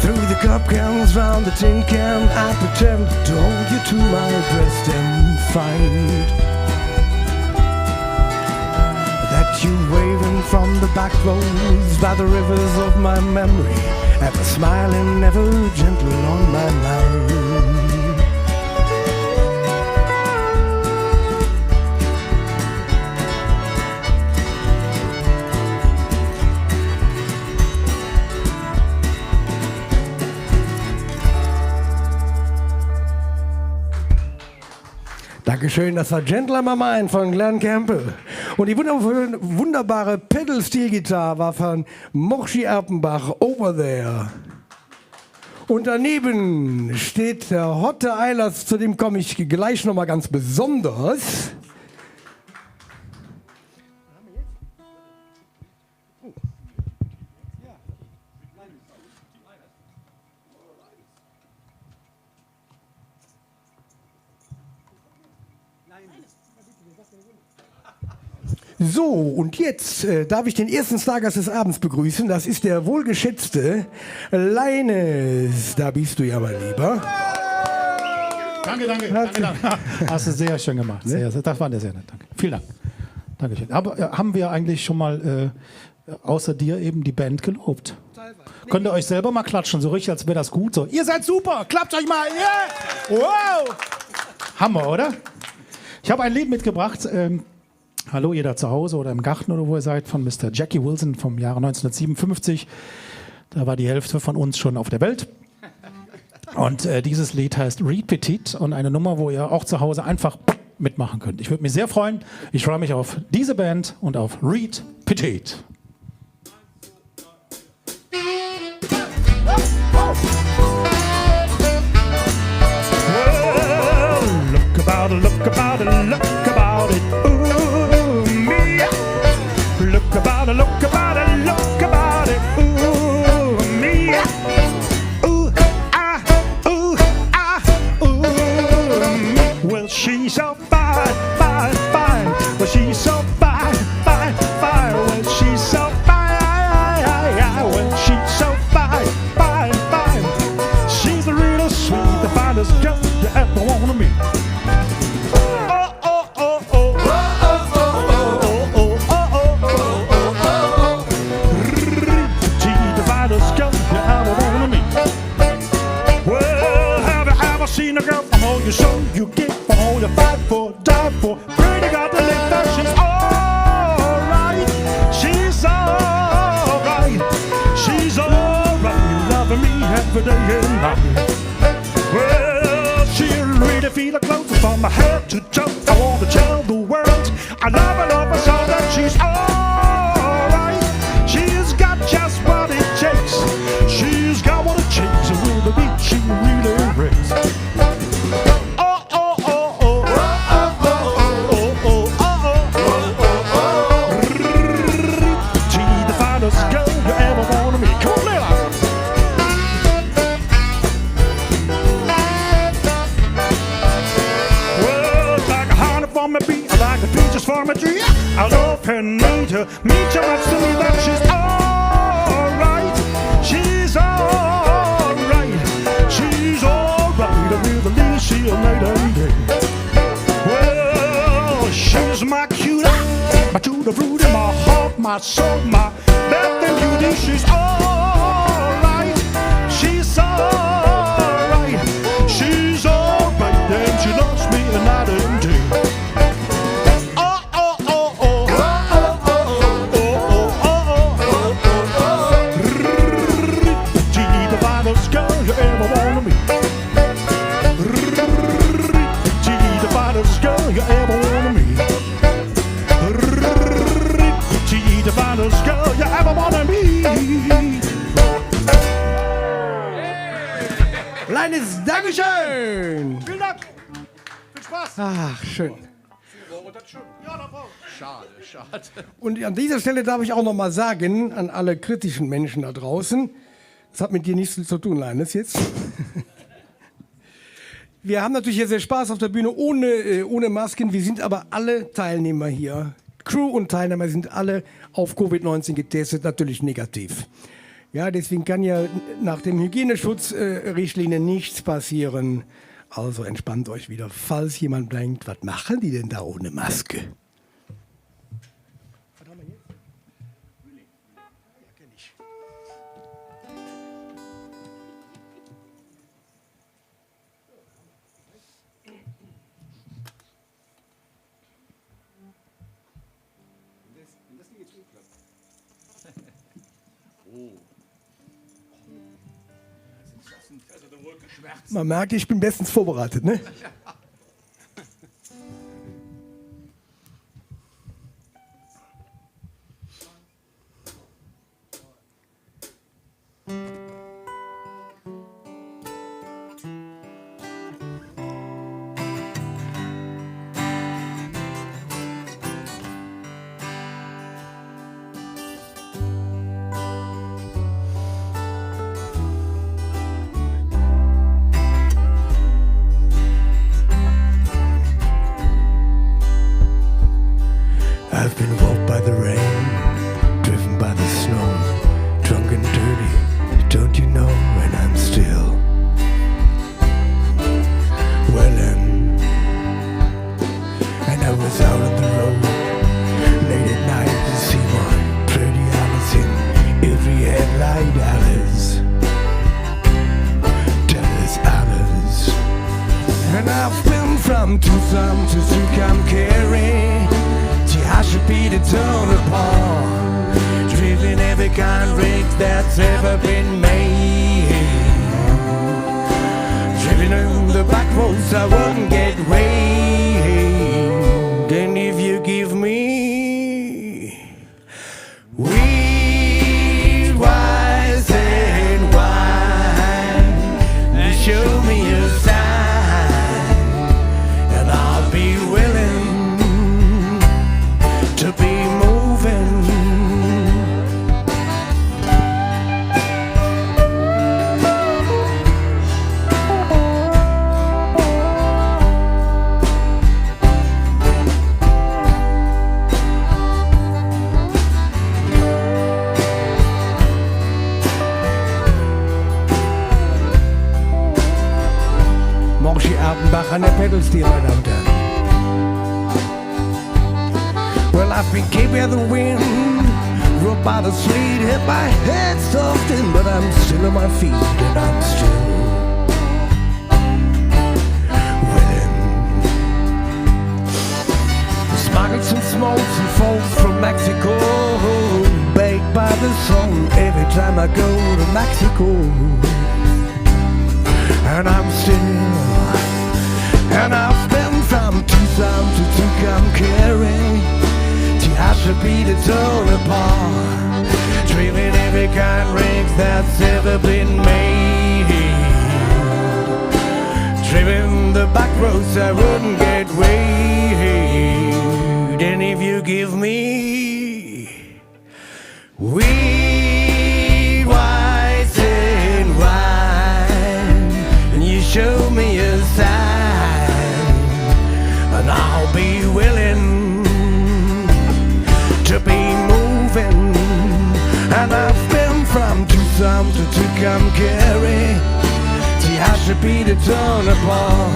Through the cup cans round the tin can, I pretend to hold you to my breast and find that you waving from the back roads by the rivers of my memory, ever smiling, ever gentle on my mind. Dankeschön, das war Gentle on My Mind von Glen Campbell. Und die wundervolle, wunderbare Pedal-Steel-Gitarre war von Morschi Erpenbach, Over There. Und daneben steht der Hotte Eilers, zu dem komme ich gleich noch mal ganz besonders. So, und jetzt, äh, darf ich den ersten Stargast des Abends begrüßen. Das ist der wohlgeschätzte Leines. Da bist du ja, mein Lieber. Danke, danke, danke, danke. Hast du sehr schön gemacht. Ne? Sehr, sehr, das war sehr nett. Danke. Vielen Dank. Dankeschön. Aber, äh, haben wir eigentlich schon mal, äh, außer dir eben die Band gelobt. Teilweise. Könnt ihr euch selber mal klatschen, so richtig, als wär das gut. So, ihr seid super, klappt euch mal, yeah! Wow! Hammer, oder? Ich habe ein Lied mitgebracht, ähm, Hallo, ihr da zu Hause oder im Garten oder wo ihr seid, von Mister Jackie Wilson vom Jahre neunzehnhundertsiebenundfünfzig. Da war die Hälfte von uns schon auf der Welt. Und, äh, dieses Lied heißt Repeat It und eine Nummer, wo ihr auch zu Hause einfach mitmachen könnt. Ich würde mich sehr freuen. Ich freue mich auf diese Band und auf Reed Petit. Well, look about it, look about it, look about it. Ooh, me. Look about it, look about it, look about it. Ooh, me. Ooh, ah, ooh, ah, ooh, me. Well, she's so fine, fine, fine. Well, she's so fine, fine, fine. Well, she's so fine, fine, fine, fine. Well, she's so fine, fine, fine. She's the real sweet, the finest girl you ever wanna meet. Oh, oh, oh, oh. Oh, oh, oh, oh. She's the finest girl you ever wanna meet. Well, have you ever seen a girl from all you show, you give, from all you fight for, die for? Pretty got the lick that she's alright. She's alright. She's alright. Loving me every day and night. Well, she really feel the clothes from her head to toe. I want to tell the world I love her, love her so that she's alright. She's got just what it takes. She's got what it takes. With the beat she really breaks. Oh, oh, oh, oh. Oh, oh, oh, oh. She's the finest girl you ever wanna meet. Come on, Leila. Well, like a honey for my bee, like a peaches for my tree. I love her nature. Meet you much to me that she's alright. She's alright. She's alright. I really see her night and day. Well, she's my cutie, my tutti frutti, my heart, my soul, my bathing beauty. She's alright. She's alright. She's alright. And she loves me night and day. Oh, oh, oh, oh. Oh, oh, oh, oh. She's the finest girl you ever wanna meet. She's the finest girl you ever wanna meet. She's the finest girl you ever wanna meet. Kleines Dankeschön. Vielen Dank. Viel Spaß. Ach, schön. Schade, schade. Und an dieser Stelle darf ich auch noch mal sagen, an alle kritischen Menschen da draußen, das hat mit dir nichts zu tun, Leines, jetzt. Wir haben natürlich hier sehr Spaß auf der Bühne ohne, äh, ohne Masken. Wir sind aber alle Teilnehmer hier. Crew und Teilnehmer sind alle auf Covid neunzehn getestet, natürlich negativ. Ja, deswegen kann ja nach dem Hygieneschutz, äh, Richtlinie nichts passieren. Also entspannt euch wieder, falls jemand denkt, was machen die denn da ohne Maske? Man merkt, ich bin bestens vorbereitet, ne? I've been warped by the rain, driven by the snow, drunk and dirty, don't you know? And I'm still well in. And I was out on the road late at night to see my pretty Alice in every headlight, Alice. Tell us, Alice. And I've been from Tucson to Tucumcari, to Tehachapi to Tonopah, driven every kind rig that's ever been made. Driven on the back roads, I wouldn't get away. Bach an der pedal steel, meine Damen und Herren. Well, I've been kicked by the wind, robbed by the sleet, hit by head soft in, but I'm still on my feet and I'm still willing. Smuggled some smokes and folks from Mexico, baked by the sun every time I go to Mexico. And I'm still, and I've been from Tucson to Tucumcari, to Tehachapi to Tonopah, driven every kind rig that's ever been made, driven the back roads I wouldn't get weighed. And if you give me weed, wise and wine, and you show me a sign, and I'll be willing to be moving. And I've been from Tucson to Tucumcari, to Tehachapi to Tonopah,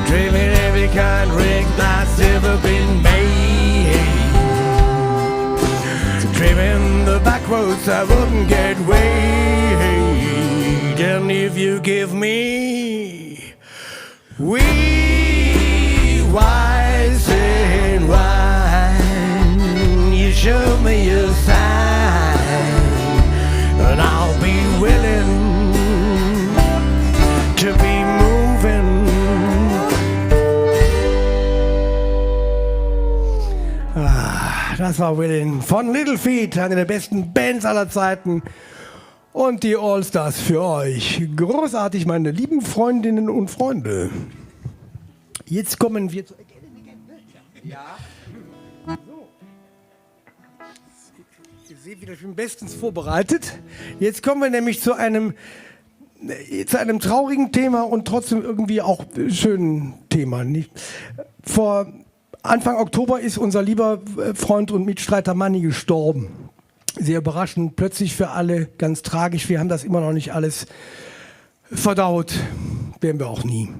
driven every kind rig that's ever been made, driven the back roads I wouldn't get weighed. And if you give me weed, wise and wine, you show me a sign, and I'll be willing to be moving. Ah, das war Willin von Little Feat, eine der besten Bands aller Zeiten. Und die Allstars für euch. Großartig, meine lieben Freundinnen und Freunde. Jetzt kommen wir zu. Ja. So. Ihr seht wieder, ich bin bestens vorbereitet. Jetzt kommen wir nämlich zu einem, äh, zu einem traurigen Thema und trotzdem irgendwie auch schönen Thema, nicht? Vor Anfang Oktober ist unser lieber, äh, Freund und Mitstreiter Manni gestorben. Sehr überraschend, plötzlich für alle, ganz tragisch. Wir haben das immer noch nicht alles verdaut. Werden wir auch nie.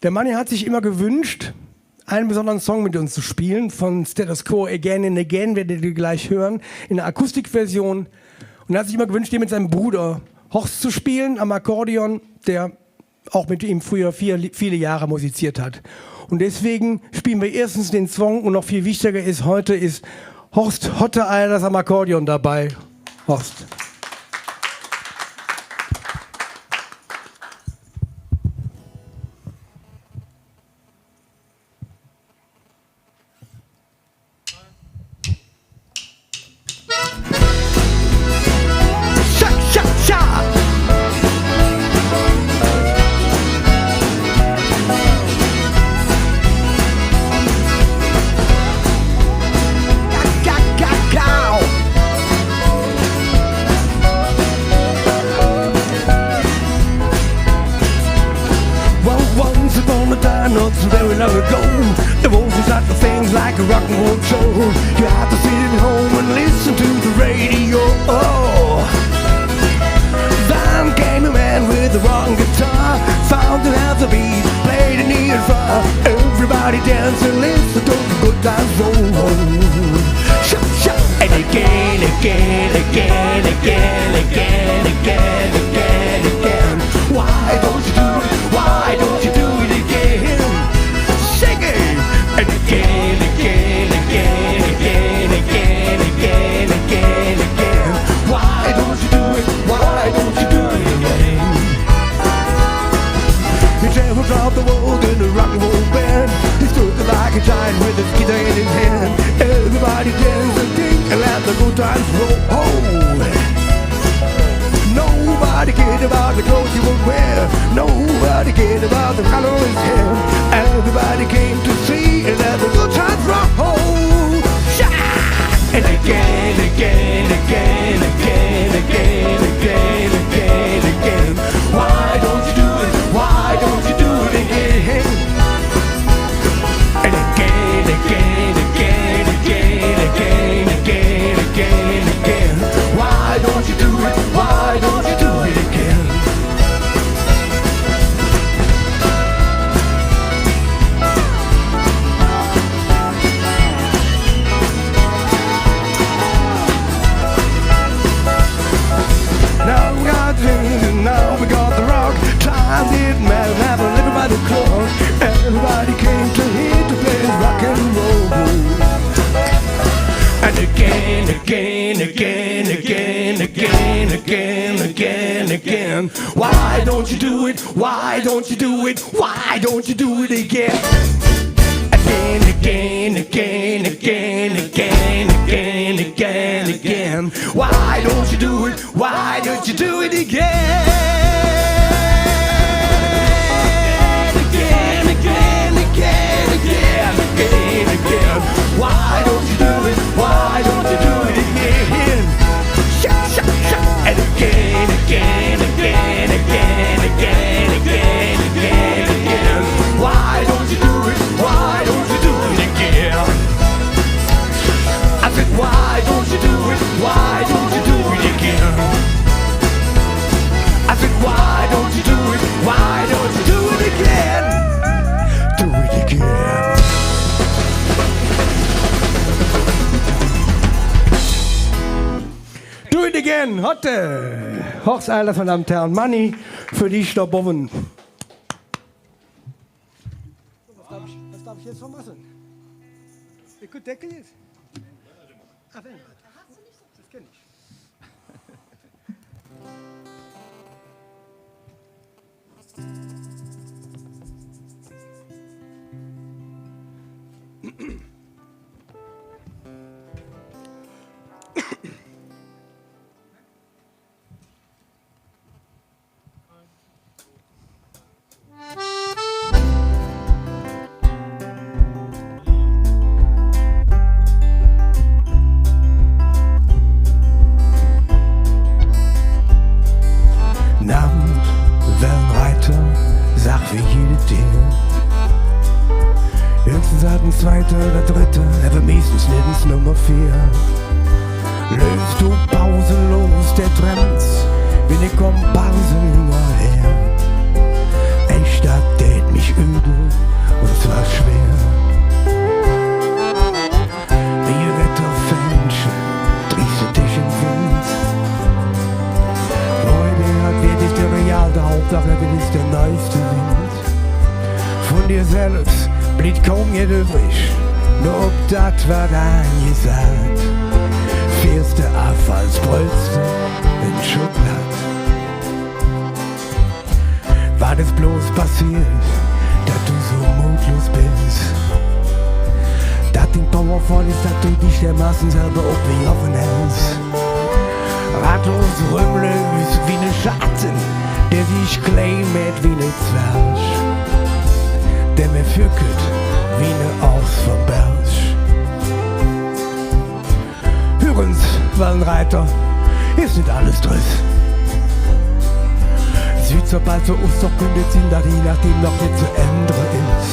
Der Manni hat sich immer gewünscht, einen besonderen Song mit uns zu spielen, von Status Quo, Again and Again, werdet ihr gleich hören, in der Akustikversion. Und er hat sich immer gewünscht, den mit seinem Bruder Horst zu spielen am Akkordeon, der auch mit ihm früher viel, viele Jahre musiziert hat. Und deswegen spielen wir erstens den Song und noch viel wichtiger ist, heute ist Horst Hotte Eilers am Akkordeon dabei. Horst. Well, once upon a time, not so very long ago, there was this other things like a rock and roll show. You had to sit at home and listen to the radio. Oh. Then came a man with a rock guitar, found to have the beat, played it near and far. Everybody dancing, listen to the good times roll. Sha, sha. And again, again, again, again, again, again, again, again. Why don't you do it? Why don't you do it again? Sing it! And again, again, again, again, again, again, again, again. Why don't you do it? Why don't you do it again? He traveled around the world in a rock and roll band. He stood like a giant with his guitar in his hand. Everybody dance and drink and let the good times roll. Oh. Nobody cared about the clothes you would wear. Nobody cared about the color of his hair. Everybody came to see and let the good times roll. Sha! And again, again, again, again, again, again, again, again. Why don't you do it? Why don't you do it again? And again, again, again, again, again, again, again. Why don't you do it? Why don't you do it again? Again, again, again. Why don't you do it? Why don't you do it? Why don't you do it again? Again, again, again, again, again, again, again, again. Why don't you do it? Why don't you do it again? Again, again, again, again, again, again. Why don't you do it? Why don't you do it again? Shake, shake, shake. And again, again, again, again, again, again, again, again. Why don't you do it? Why don't you do it again? I said, why don't you do it? Why don't you do it again? I said, why don't you do it? Why don't you do it again? Do it again. Do it again. Hotte. Horst Eilers, ming Daam un Häre, Manni, för dich do bovve. Was darf ich, was darf ich jetzt noch machen? Ich könnte Deckel jetzt. Ach, wenn. Das kenn ich. Navend, Wellenreiter, sag wie jede Deer. Höchstens halt en Zweiter oder Dritter, ävver meistens nit ens Nummer veer. Läufs do pauselos der Trends wie ne Komparse hingerher. Ech, dat dät mich öde, un zwar schwer. Wie e Wetterfähnche, drihs de dich em Wind. Freude hat wirklich der Real, der Hauptsache, du bist der neueste Wind. Vun dir selvs bliev kaum jet üvvrig, nor op dat, wat aangesaht. Fährs de av als Brötze en Schublad. Wat es bloß passeet, dat do su motlos bes? Dat ding Power voll es, dat do dich dermaßen selver opgehovve häs. Ratlos römläufs wie ne Schatten, dä sich klein mäht wie ne Zwerg, dä mer vürkütt wie ne Ochs vum Berg. Hür ens, Wellenreiter, es nit alles drös. Süht su bal su us, als künnt et sin, dat je nohdäm noch jet ze ändere es.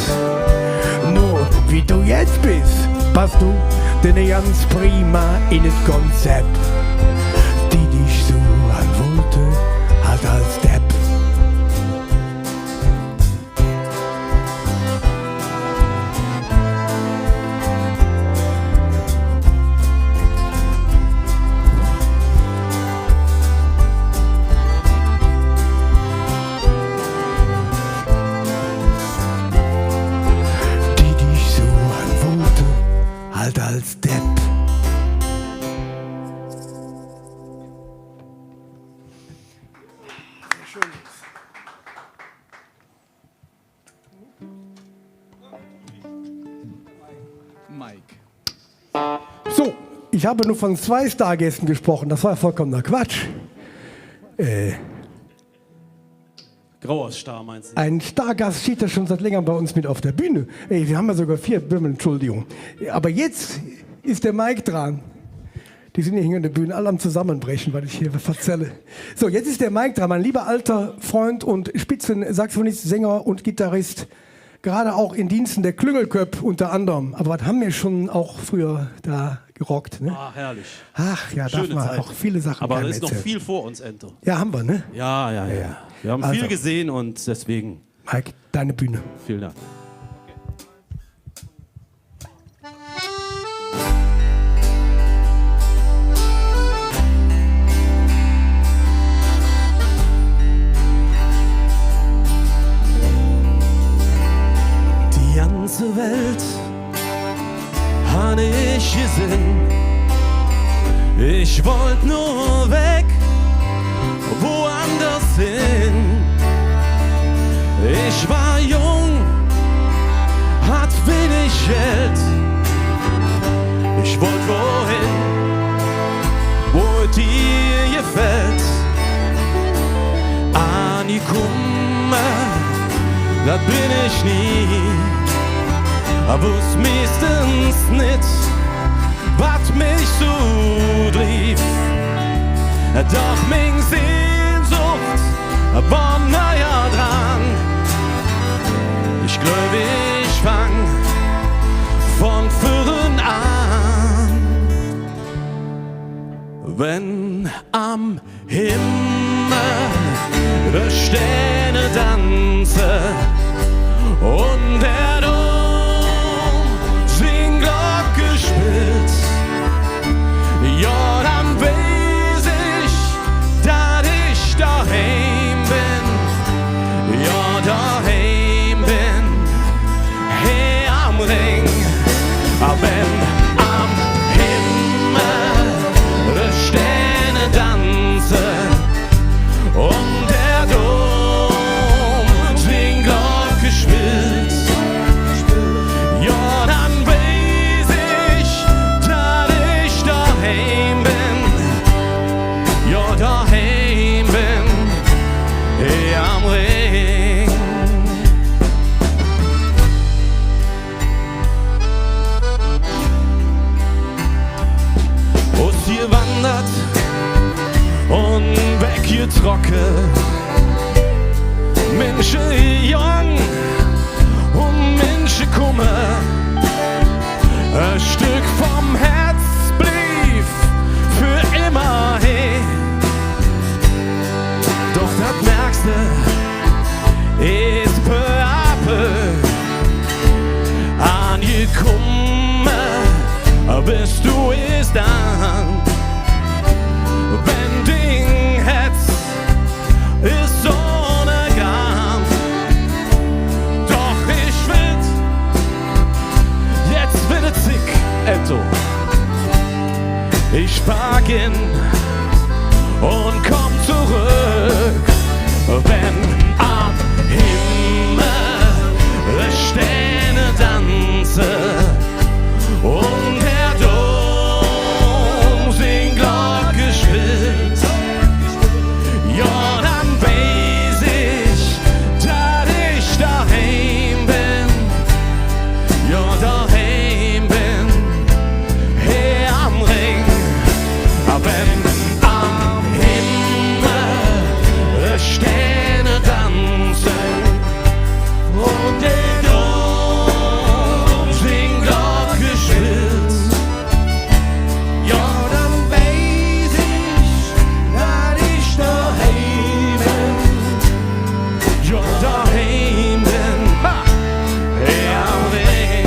Nor wie do jetz bes, pass do dann ganz prima en et Konzepp. Die dich su anwollte, halt als Depp. Die dich su anwollte, halt als Depp. Mike. So, ich habe nur von zwei Stargästen gesprochen. Das war vollkommener Quatsch. Äh, Großer Star, meinst du? Ein Stargast steht ja schon seit längerem bei uns mit auf der Bühne. Ey, wir haben ja sogar vier Bömmel, Entschuldigung. Aber jetzt ist der Mike dran. Die sind hier hinter der Bühne alle am Zusammenbrechen, weil ich hier verzähle. So, jetzt ist der Mike dran, mein lieber alter Freund und Spitzensaxophonist, Sänger und Gitarrist, gerade auch in Diensten der Klüngelköpp unter anderem. Aber was haben wir schon auch früher da gerockt, ne? Ah, herrlich. Ach ja, darf man auch viele Sachen gar nicht erzählen. Aber da ist noch viel vor uns, Ente. Ja, haben wir, ne? Ja, ja, ja. Ja, ja. Wir haben viel gesehen und deswegen Mike, deine Bühne. Vielen Dank. Die ganze Welt han ich gesinn. Ich wollt nur weg Geld. Ich wollt wohin, wo et dir gefällt. Angekumme, dat ben ich nie. Woss meistens nit, wat mich su drief. Doch ming Sehnsuch wor nöher dran. Ich gläuv, ich fang vun vürre aan. Wenn am Himmel de Sterne danze un der Dom sing Glocke spillt, jo, dann weiß ich, dat ich doheim ben, jo, doheim ben, he am Rhing. Wenn am Himmel de Sterne danze un der Dom sing Glocke spillt, jo, dann weiß ich, dat ich doheim ben, jo, doheim ben, he am Rhing. Us gewandert un weggetrocke, Minsche jung un Minsche kumme, e Stöck vum Hätz bliev för immer he. Doch dat merks de, es peu à peu angekumme, bes do es dann, wenn ding Hätz es su ne Gam. Doch ich will, jetz weed et Zigg, Etto. Ich pack en un kumm zoröck, wenn am Himmel de Sterne danze un der Dom sing Glocke spillt. Jo, dann weiß ich, dat ich doheim ben. Jo, doheim ben, he am Rhing. Wenn am Himmel de Sterne danze un der Dom sing Glocke spillt, jo, dann weiß ich, dat ich doheim ben. Jo, doheim ben. Ha! He am Rhing.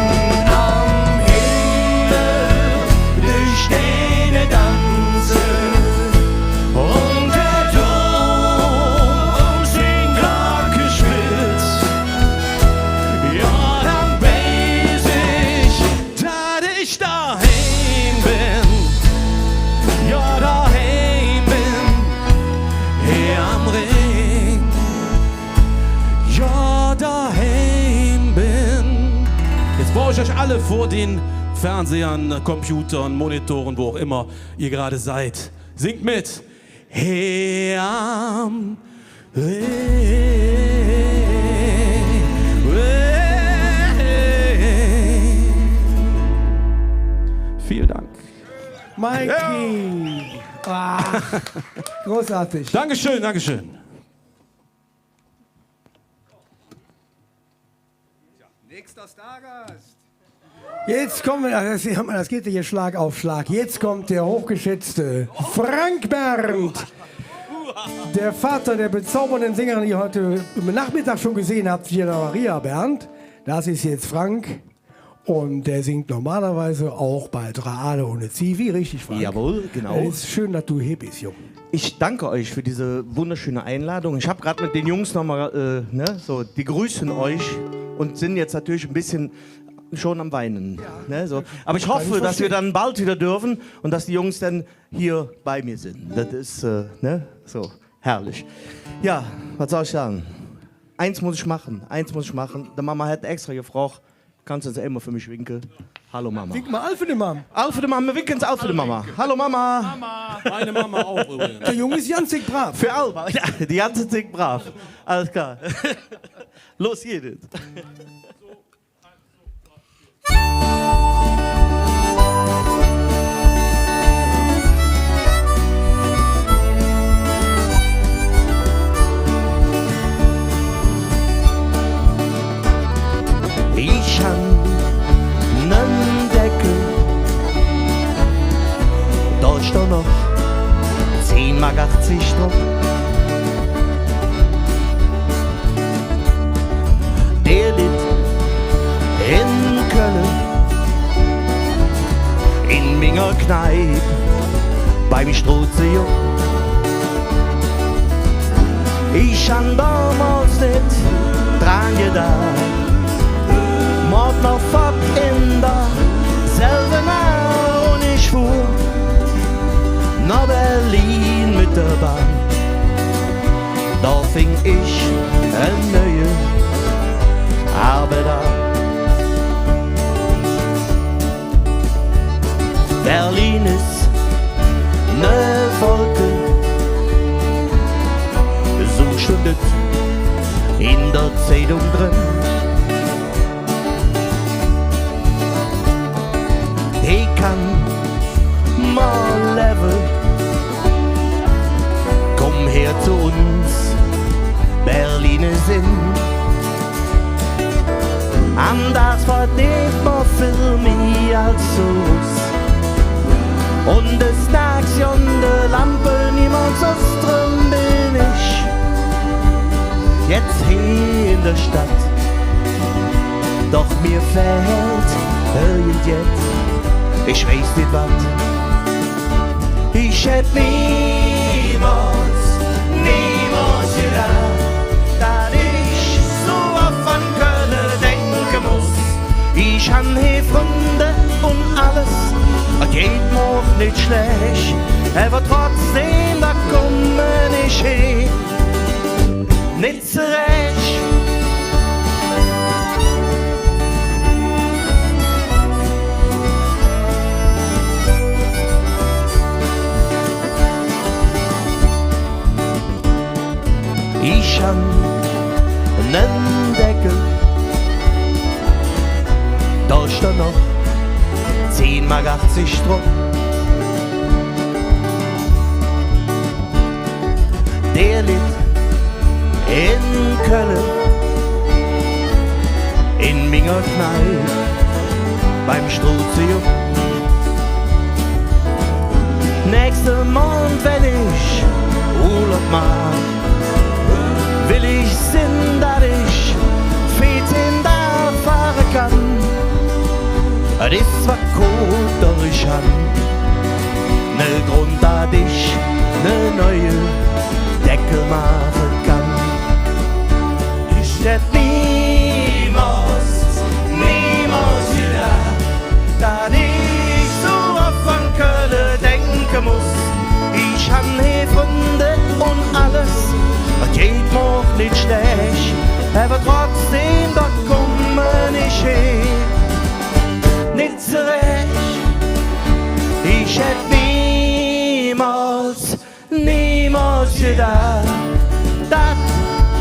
Wenn am Himmel de Sterne danze un der Dom sing Glocke spillt, jo, dann weiß ich, dat ich doheim ben, jo, doheim ben, he am Rhing, jo, doheim ben. Jetzt brauche ich euch alle vor den Fernsehern, Computern, Monitoren, wo auch immer ihr gerade seid. Singt mit. He am Rhing. Vielen Dank. Mikey. Ah, großartig. Dankeschön, Dankeschön. Nächster Stargast. Jetzt kommen wir, das, das geht hier Schlag auf Schlag. Jetzt kommt der hochgeschätzte Frank Berndt. Der Vater der bezaubernden Sängerin, die ihr heute Nachmittag schon gesehen habt, Gina Maria Berndt. Das ist jetzt Frank. Und der singt normalerweise auch bei Drei Aale un e Zih, richtig, Frank? Jawohl, genau. Es ist schön, dass du hier bist, Jung. Ich danke euch für diese wunderschöne Einladung. Ich hab grad mit den Jungs noch mal, äh, ne, so, die grüßen euch und sind jetzt natürlich ein bisschen schon am Weinen, ne, so. Aber ich hoffe, dass wir dann bald wieder dürfen und dass die Jungs dann hier bei mir sind. Das ist, äh, ne, so, herrlich. Ja, was soll ich sagen? Eins muss ich machen, eins muss ich machen. De Mama hät extra gefrog, kanns do ens eimol för mich winke? Hallo, Mama. Wink ens för de Mama. All för de Mama, mir winke ens all för de Mama. Hallo, Mama. Mama. Meine Mama auch übrigens. Der Jung es ganz dick brav. För all, ja, die ganze Zigg brav. Alles klar. Los geiht et. Ich han ene Deckel, do steiht noch zehn Mark achzig drop. Dä litt en Kölle en minger Kneip beim Strozejoch. Ich han domols nit dran gedaach, mer hät noch fott en der selve Naach un ich fuhr noh Berlin met der Bahn. Do fing ich en neue Arbeid aan. Berlin es ene Wolke, su stündt et en der Zeidung dren. He kann mer levve, kumm her zo uns, Berliner Sinn. Am Dag verdeiht mer vill mih als söns. Un des Naaks gonn de Lampe nimmals us, dröm ben ich jetz hee en der Stadt. Doch mir fählt irgendjet, ich weiß nit wat. Ich hätt niemols, niemols gedaach, dat ich su off an Kölle denke muss. Ich han hee Fründe un alles, et geiht mer och nit schlääch, ävver trotzdäm, do kumme ich hee nit zeräch. Ich han ene Deckel, do steiht noch zehn Mark achzig drop. Dä litt en Kölle en minger Kneip beim Strozejoch. Nächste Mond, wann ich Urlaub maach, well ich sinn, dat ich veezehn Dag fahre kann. Et es zwor kold, doch ich han ne Grund, dat ich ne neue Deckel maache kann. Ich hätt niemols, niemols gedaach, dat ich su off an Kölle denke muss. Ich han hee Fründe un alles, et geiht mer och nit schlääch, ävver trotzdäm, do kumme ich hee nit zeräch. Ich hätt niemols, niemols gedaach, dat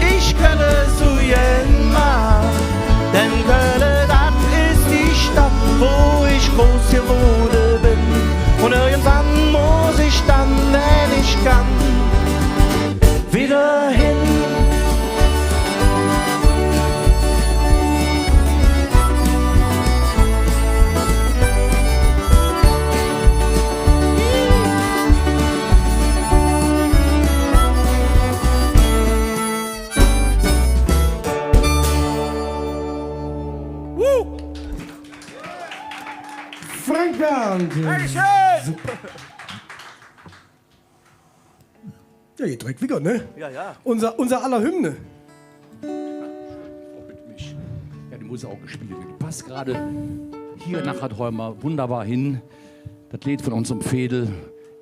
ich Kölle su gään mag. Denn Kölle, dat es die Stadt, wo ich groß gewoode ben. Un irgendwann muss ich dann, wann ich kann, widder hin. Dankeschön. Super. Jo, geiht direk wigger, ne? Jo, jo. Unser, unser aller Hymne. Jo, die muss auch gespielt werden. Die passt gerade hier nach Radheimer wunderbar hin. Dat Leed vun unserem Veedel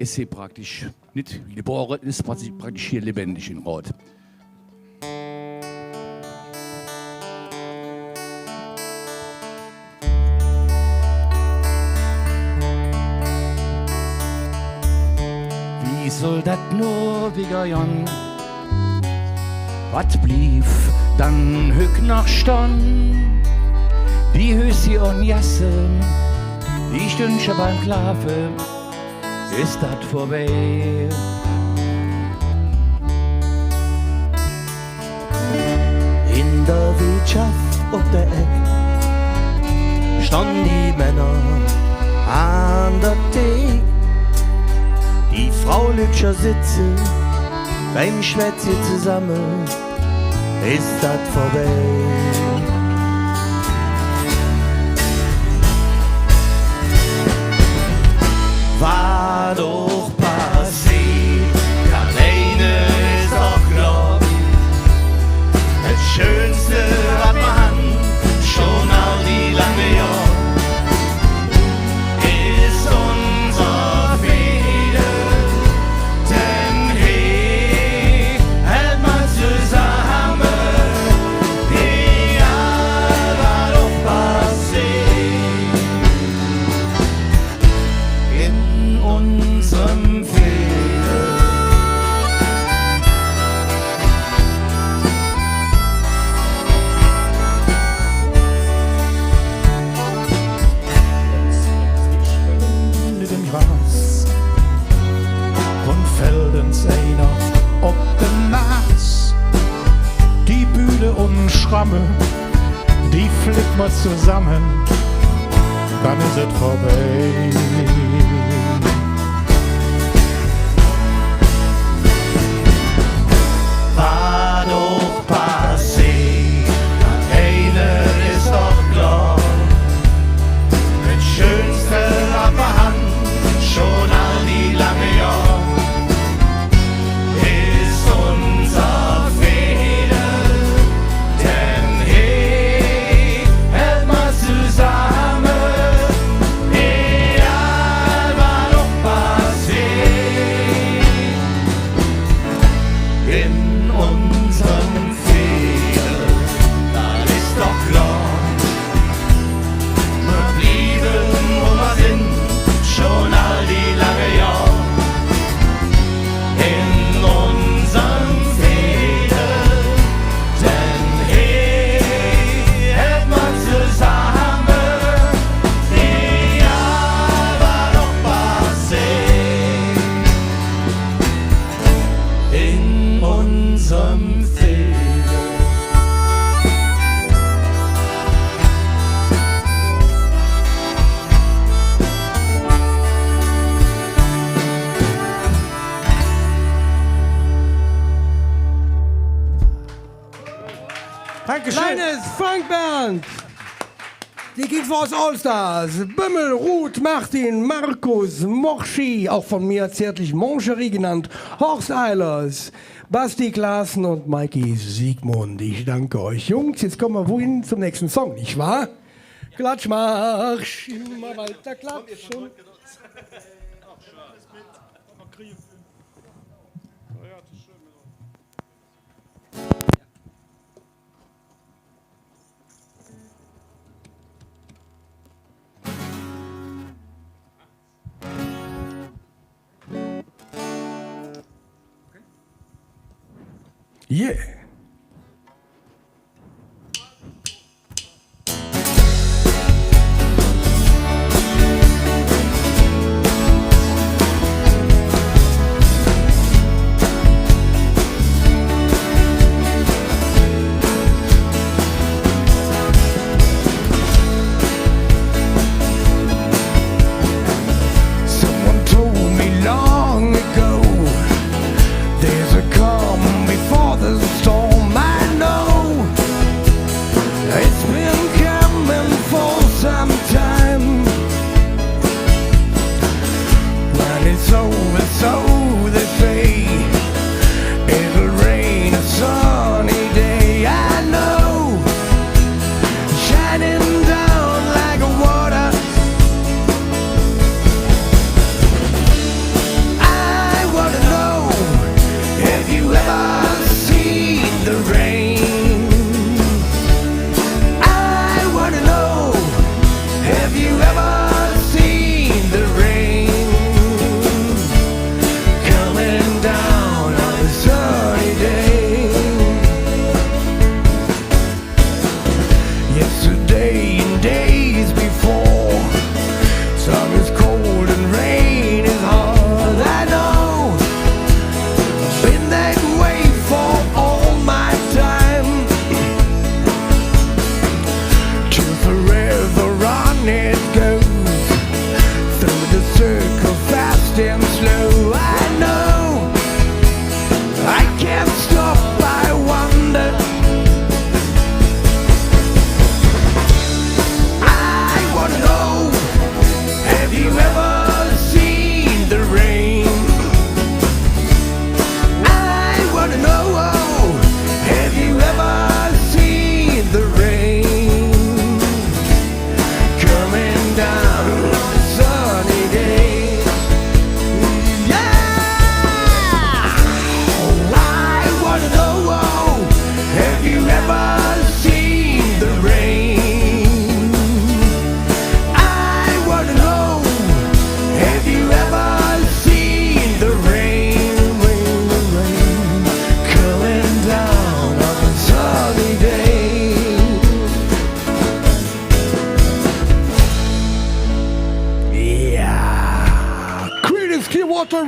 es hee praktisch nit gebore, es praktisch, praktisch hee lebendig en Rod. Wie soll dat nor wigger gonn? Wat bliev dann hügg noch stonn? Die Hüsje un Gasse, die Stündche beim Klafe, es dat vörbei. En der Weetschaff op der Eck stonn die Männer an der Thek. Die Fraulückcher setze beim Schwätze zesamme, es dat vörbei. Wat och passeet, dat eine es doch klor: Et Schönste, wat mer han, schon all die lange Johr, es unser Veedel. Denn hee hält mer zesamme, egal wat och passeet, en unserem Veedel. Nit em Gras un fällt ens einer op de Nas. Die Bühle un Schramme, die flick mer zesamme, dann es et vörbei. Wat och passeet, dat eine es doch klor: Et Schönste, wat mer han, schon all die lange Johr, es unser Veedel. Denn hee hält mer zesamme, egal wat och passeet, en unserem Veedel, dat es doch klor. Mer blieve, wo mer sin, schon all die lange Johr, en unserem Veedel. Denn hee hält mer zesamme, egal wat och passeet, en unserem Veedel. Dankeschön. Kleines Funkband. Die King Force All Stars, Bümmel, Ruth, Martin, Markus, Morschi, auch von mir zärtlich Moncherie genannt, Horst Eilers, Basti Klaassen und Maiki Siegmund. Ich danke euch, Jungs. Jetzt kommen wir wohin? Zum nächsten Song, nicht wahr? Klatschmarsch, immer weiter klatschen. Yeah. Someone told me long ago, there's a calm before the storm.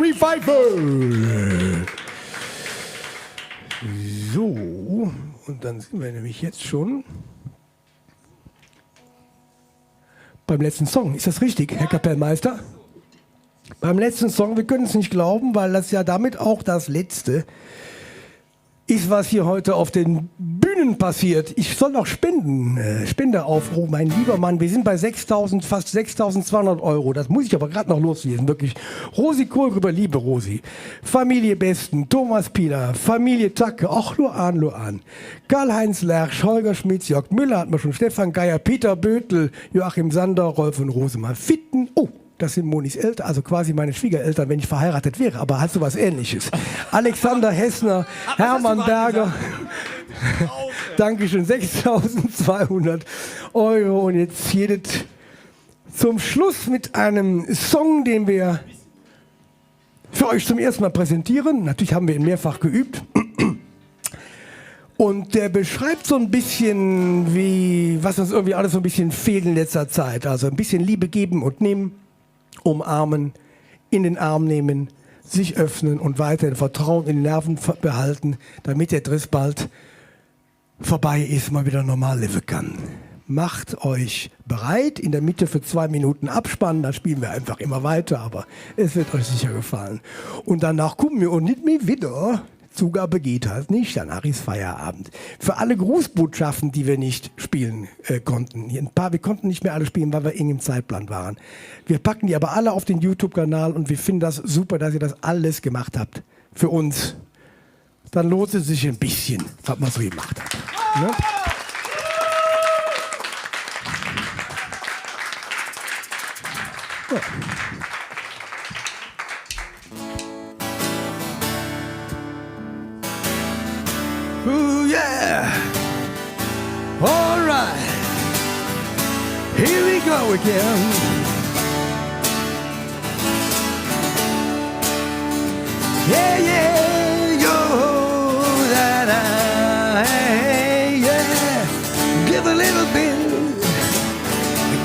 Die Pfeife. So, und dann sind wir nämlich jetzt schon beim letzten Song. Ist das richtig, Herr Kapellmeister? Beim letzten Song, wir können es nicht glauben, weil das ja damit auch das letzte ist, was hier heute auf den Bühnen passiert. Ich soll noch spenden, äh, Spendeaufruf, mein lieber Mann. Wir sind bei sechstausend, fast sechstausendzweihundert Euro. Das muss ich aber grad noch loswerden, wirklich. Rosi Kohlgrüber, liebe Rosi. Familie Besten, Thomas Pieler, Familie Tacke, ach, Luan, Luan. Karl-Heinz Lerch, Holger Schmitz, Jörg Müller hat man schon, Stefan Geier, Peter Bötel, Joachim Sander, Rolf und Rosemar Fitten. Oh, das sind Monis Eltern, also quasi meine Schwiegereltern, wenn ich verheiratet wäre, aber halt so was Ähnliches. Alexander Hessner, Hermann Berger. Dankeschön, sechstausendzweihundert Euro. Und jetzt jedet zum Schluss mit einem Song, den wir für euch zum ersten Mal präsentieren. Natürlich haben wir ihn mehrfach geübt. Und der beschreibt so ein bisschen, wie, was uns irgendwie alles so ein bisschen fehlt in letzter Zeit. Also ein bisschen Liebe geben und nehmen, umarmen, in den Arm nehmen, sich öffnen und weiterhin Vertrauen in den Nerven ver-, behalten, damit der Driss bald vorbei ist, man wieder normal leben kann. Macht euch bereit, in der Mitte für zwei Minuten abspannen, dann spielen wir einfach immer weiter, aber es wird euch sicher gefallen. Und danach kommen wir auch nicht mehr wieder. Zugabe geht halt nicht, danach ist Feierabend. Für alle Grußbotschaften, die wir nicht spielen, äh, konnten, hier ein paar, wir konnten nicht mehr alle spielen, weil wir eng im Zeitplan waren. Wir packen die aber alle auf den YouTube-Kanal und wir finden das super, dass ihr das alles gemacht habt für uns. Dann lohnt es sich ein bisschen, was man so gemacht hat. Ne? Ja. Ooh, yeah. All right. Here we go again. Yeah, yeah, yo, da, da, hey, yeah. Give a little bit,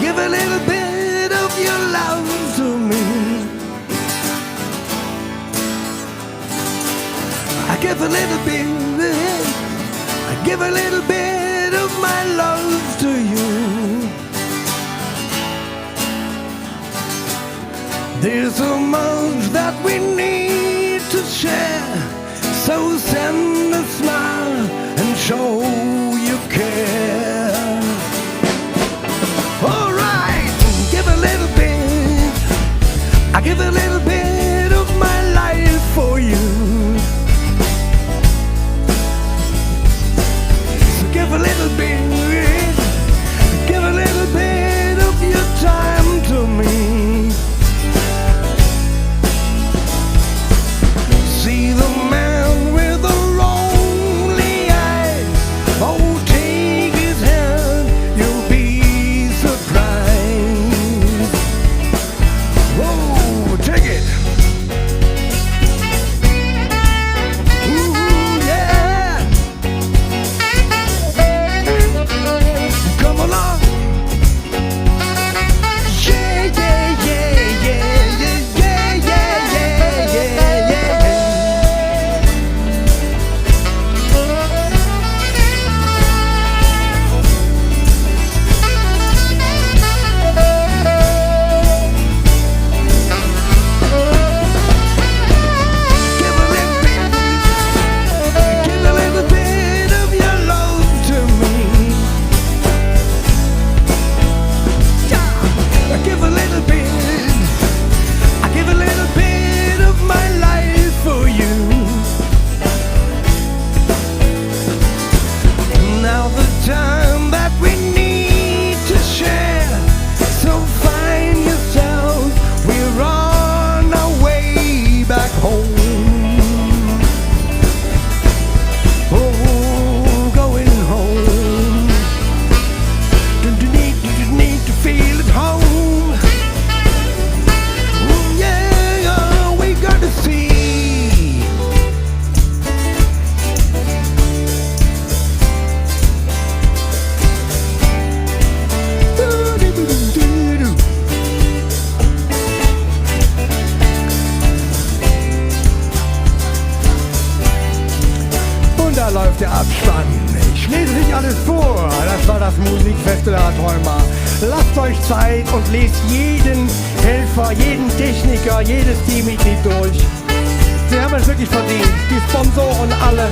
give a little bit of your love to me. I give a little bit, I give a little bit of my love to you. There's so much that we need to share, so send a smile and show you care. All right, give a little bit, I give a little bit of my life for you. So give a little bit, give a little bit of your time to me. See the man with the lonely eyes, Der Abspann. Ich lese nicht alles vor. Das war das Musikfestival Träumer. Lasst euch Zeit und lest jeden Helfer, jeden Techniker, jedes Teammitglied durch. Sie haben es wirklich verdient. Die Sponsoren alle.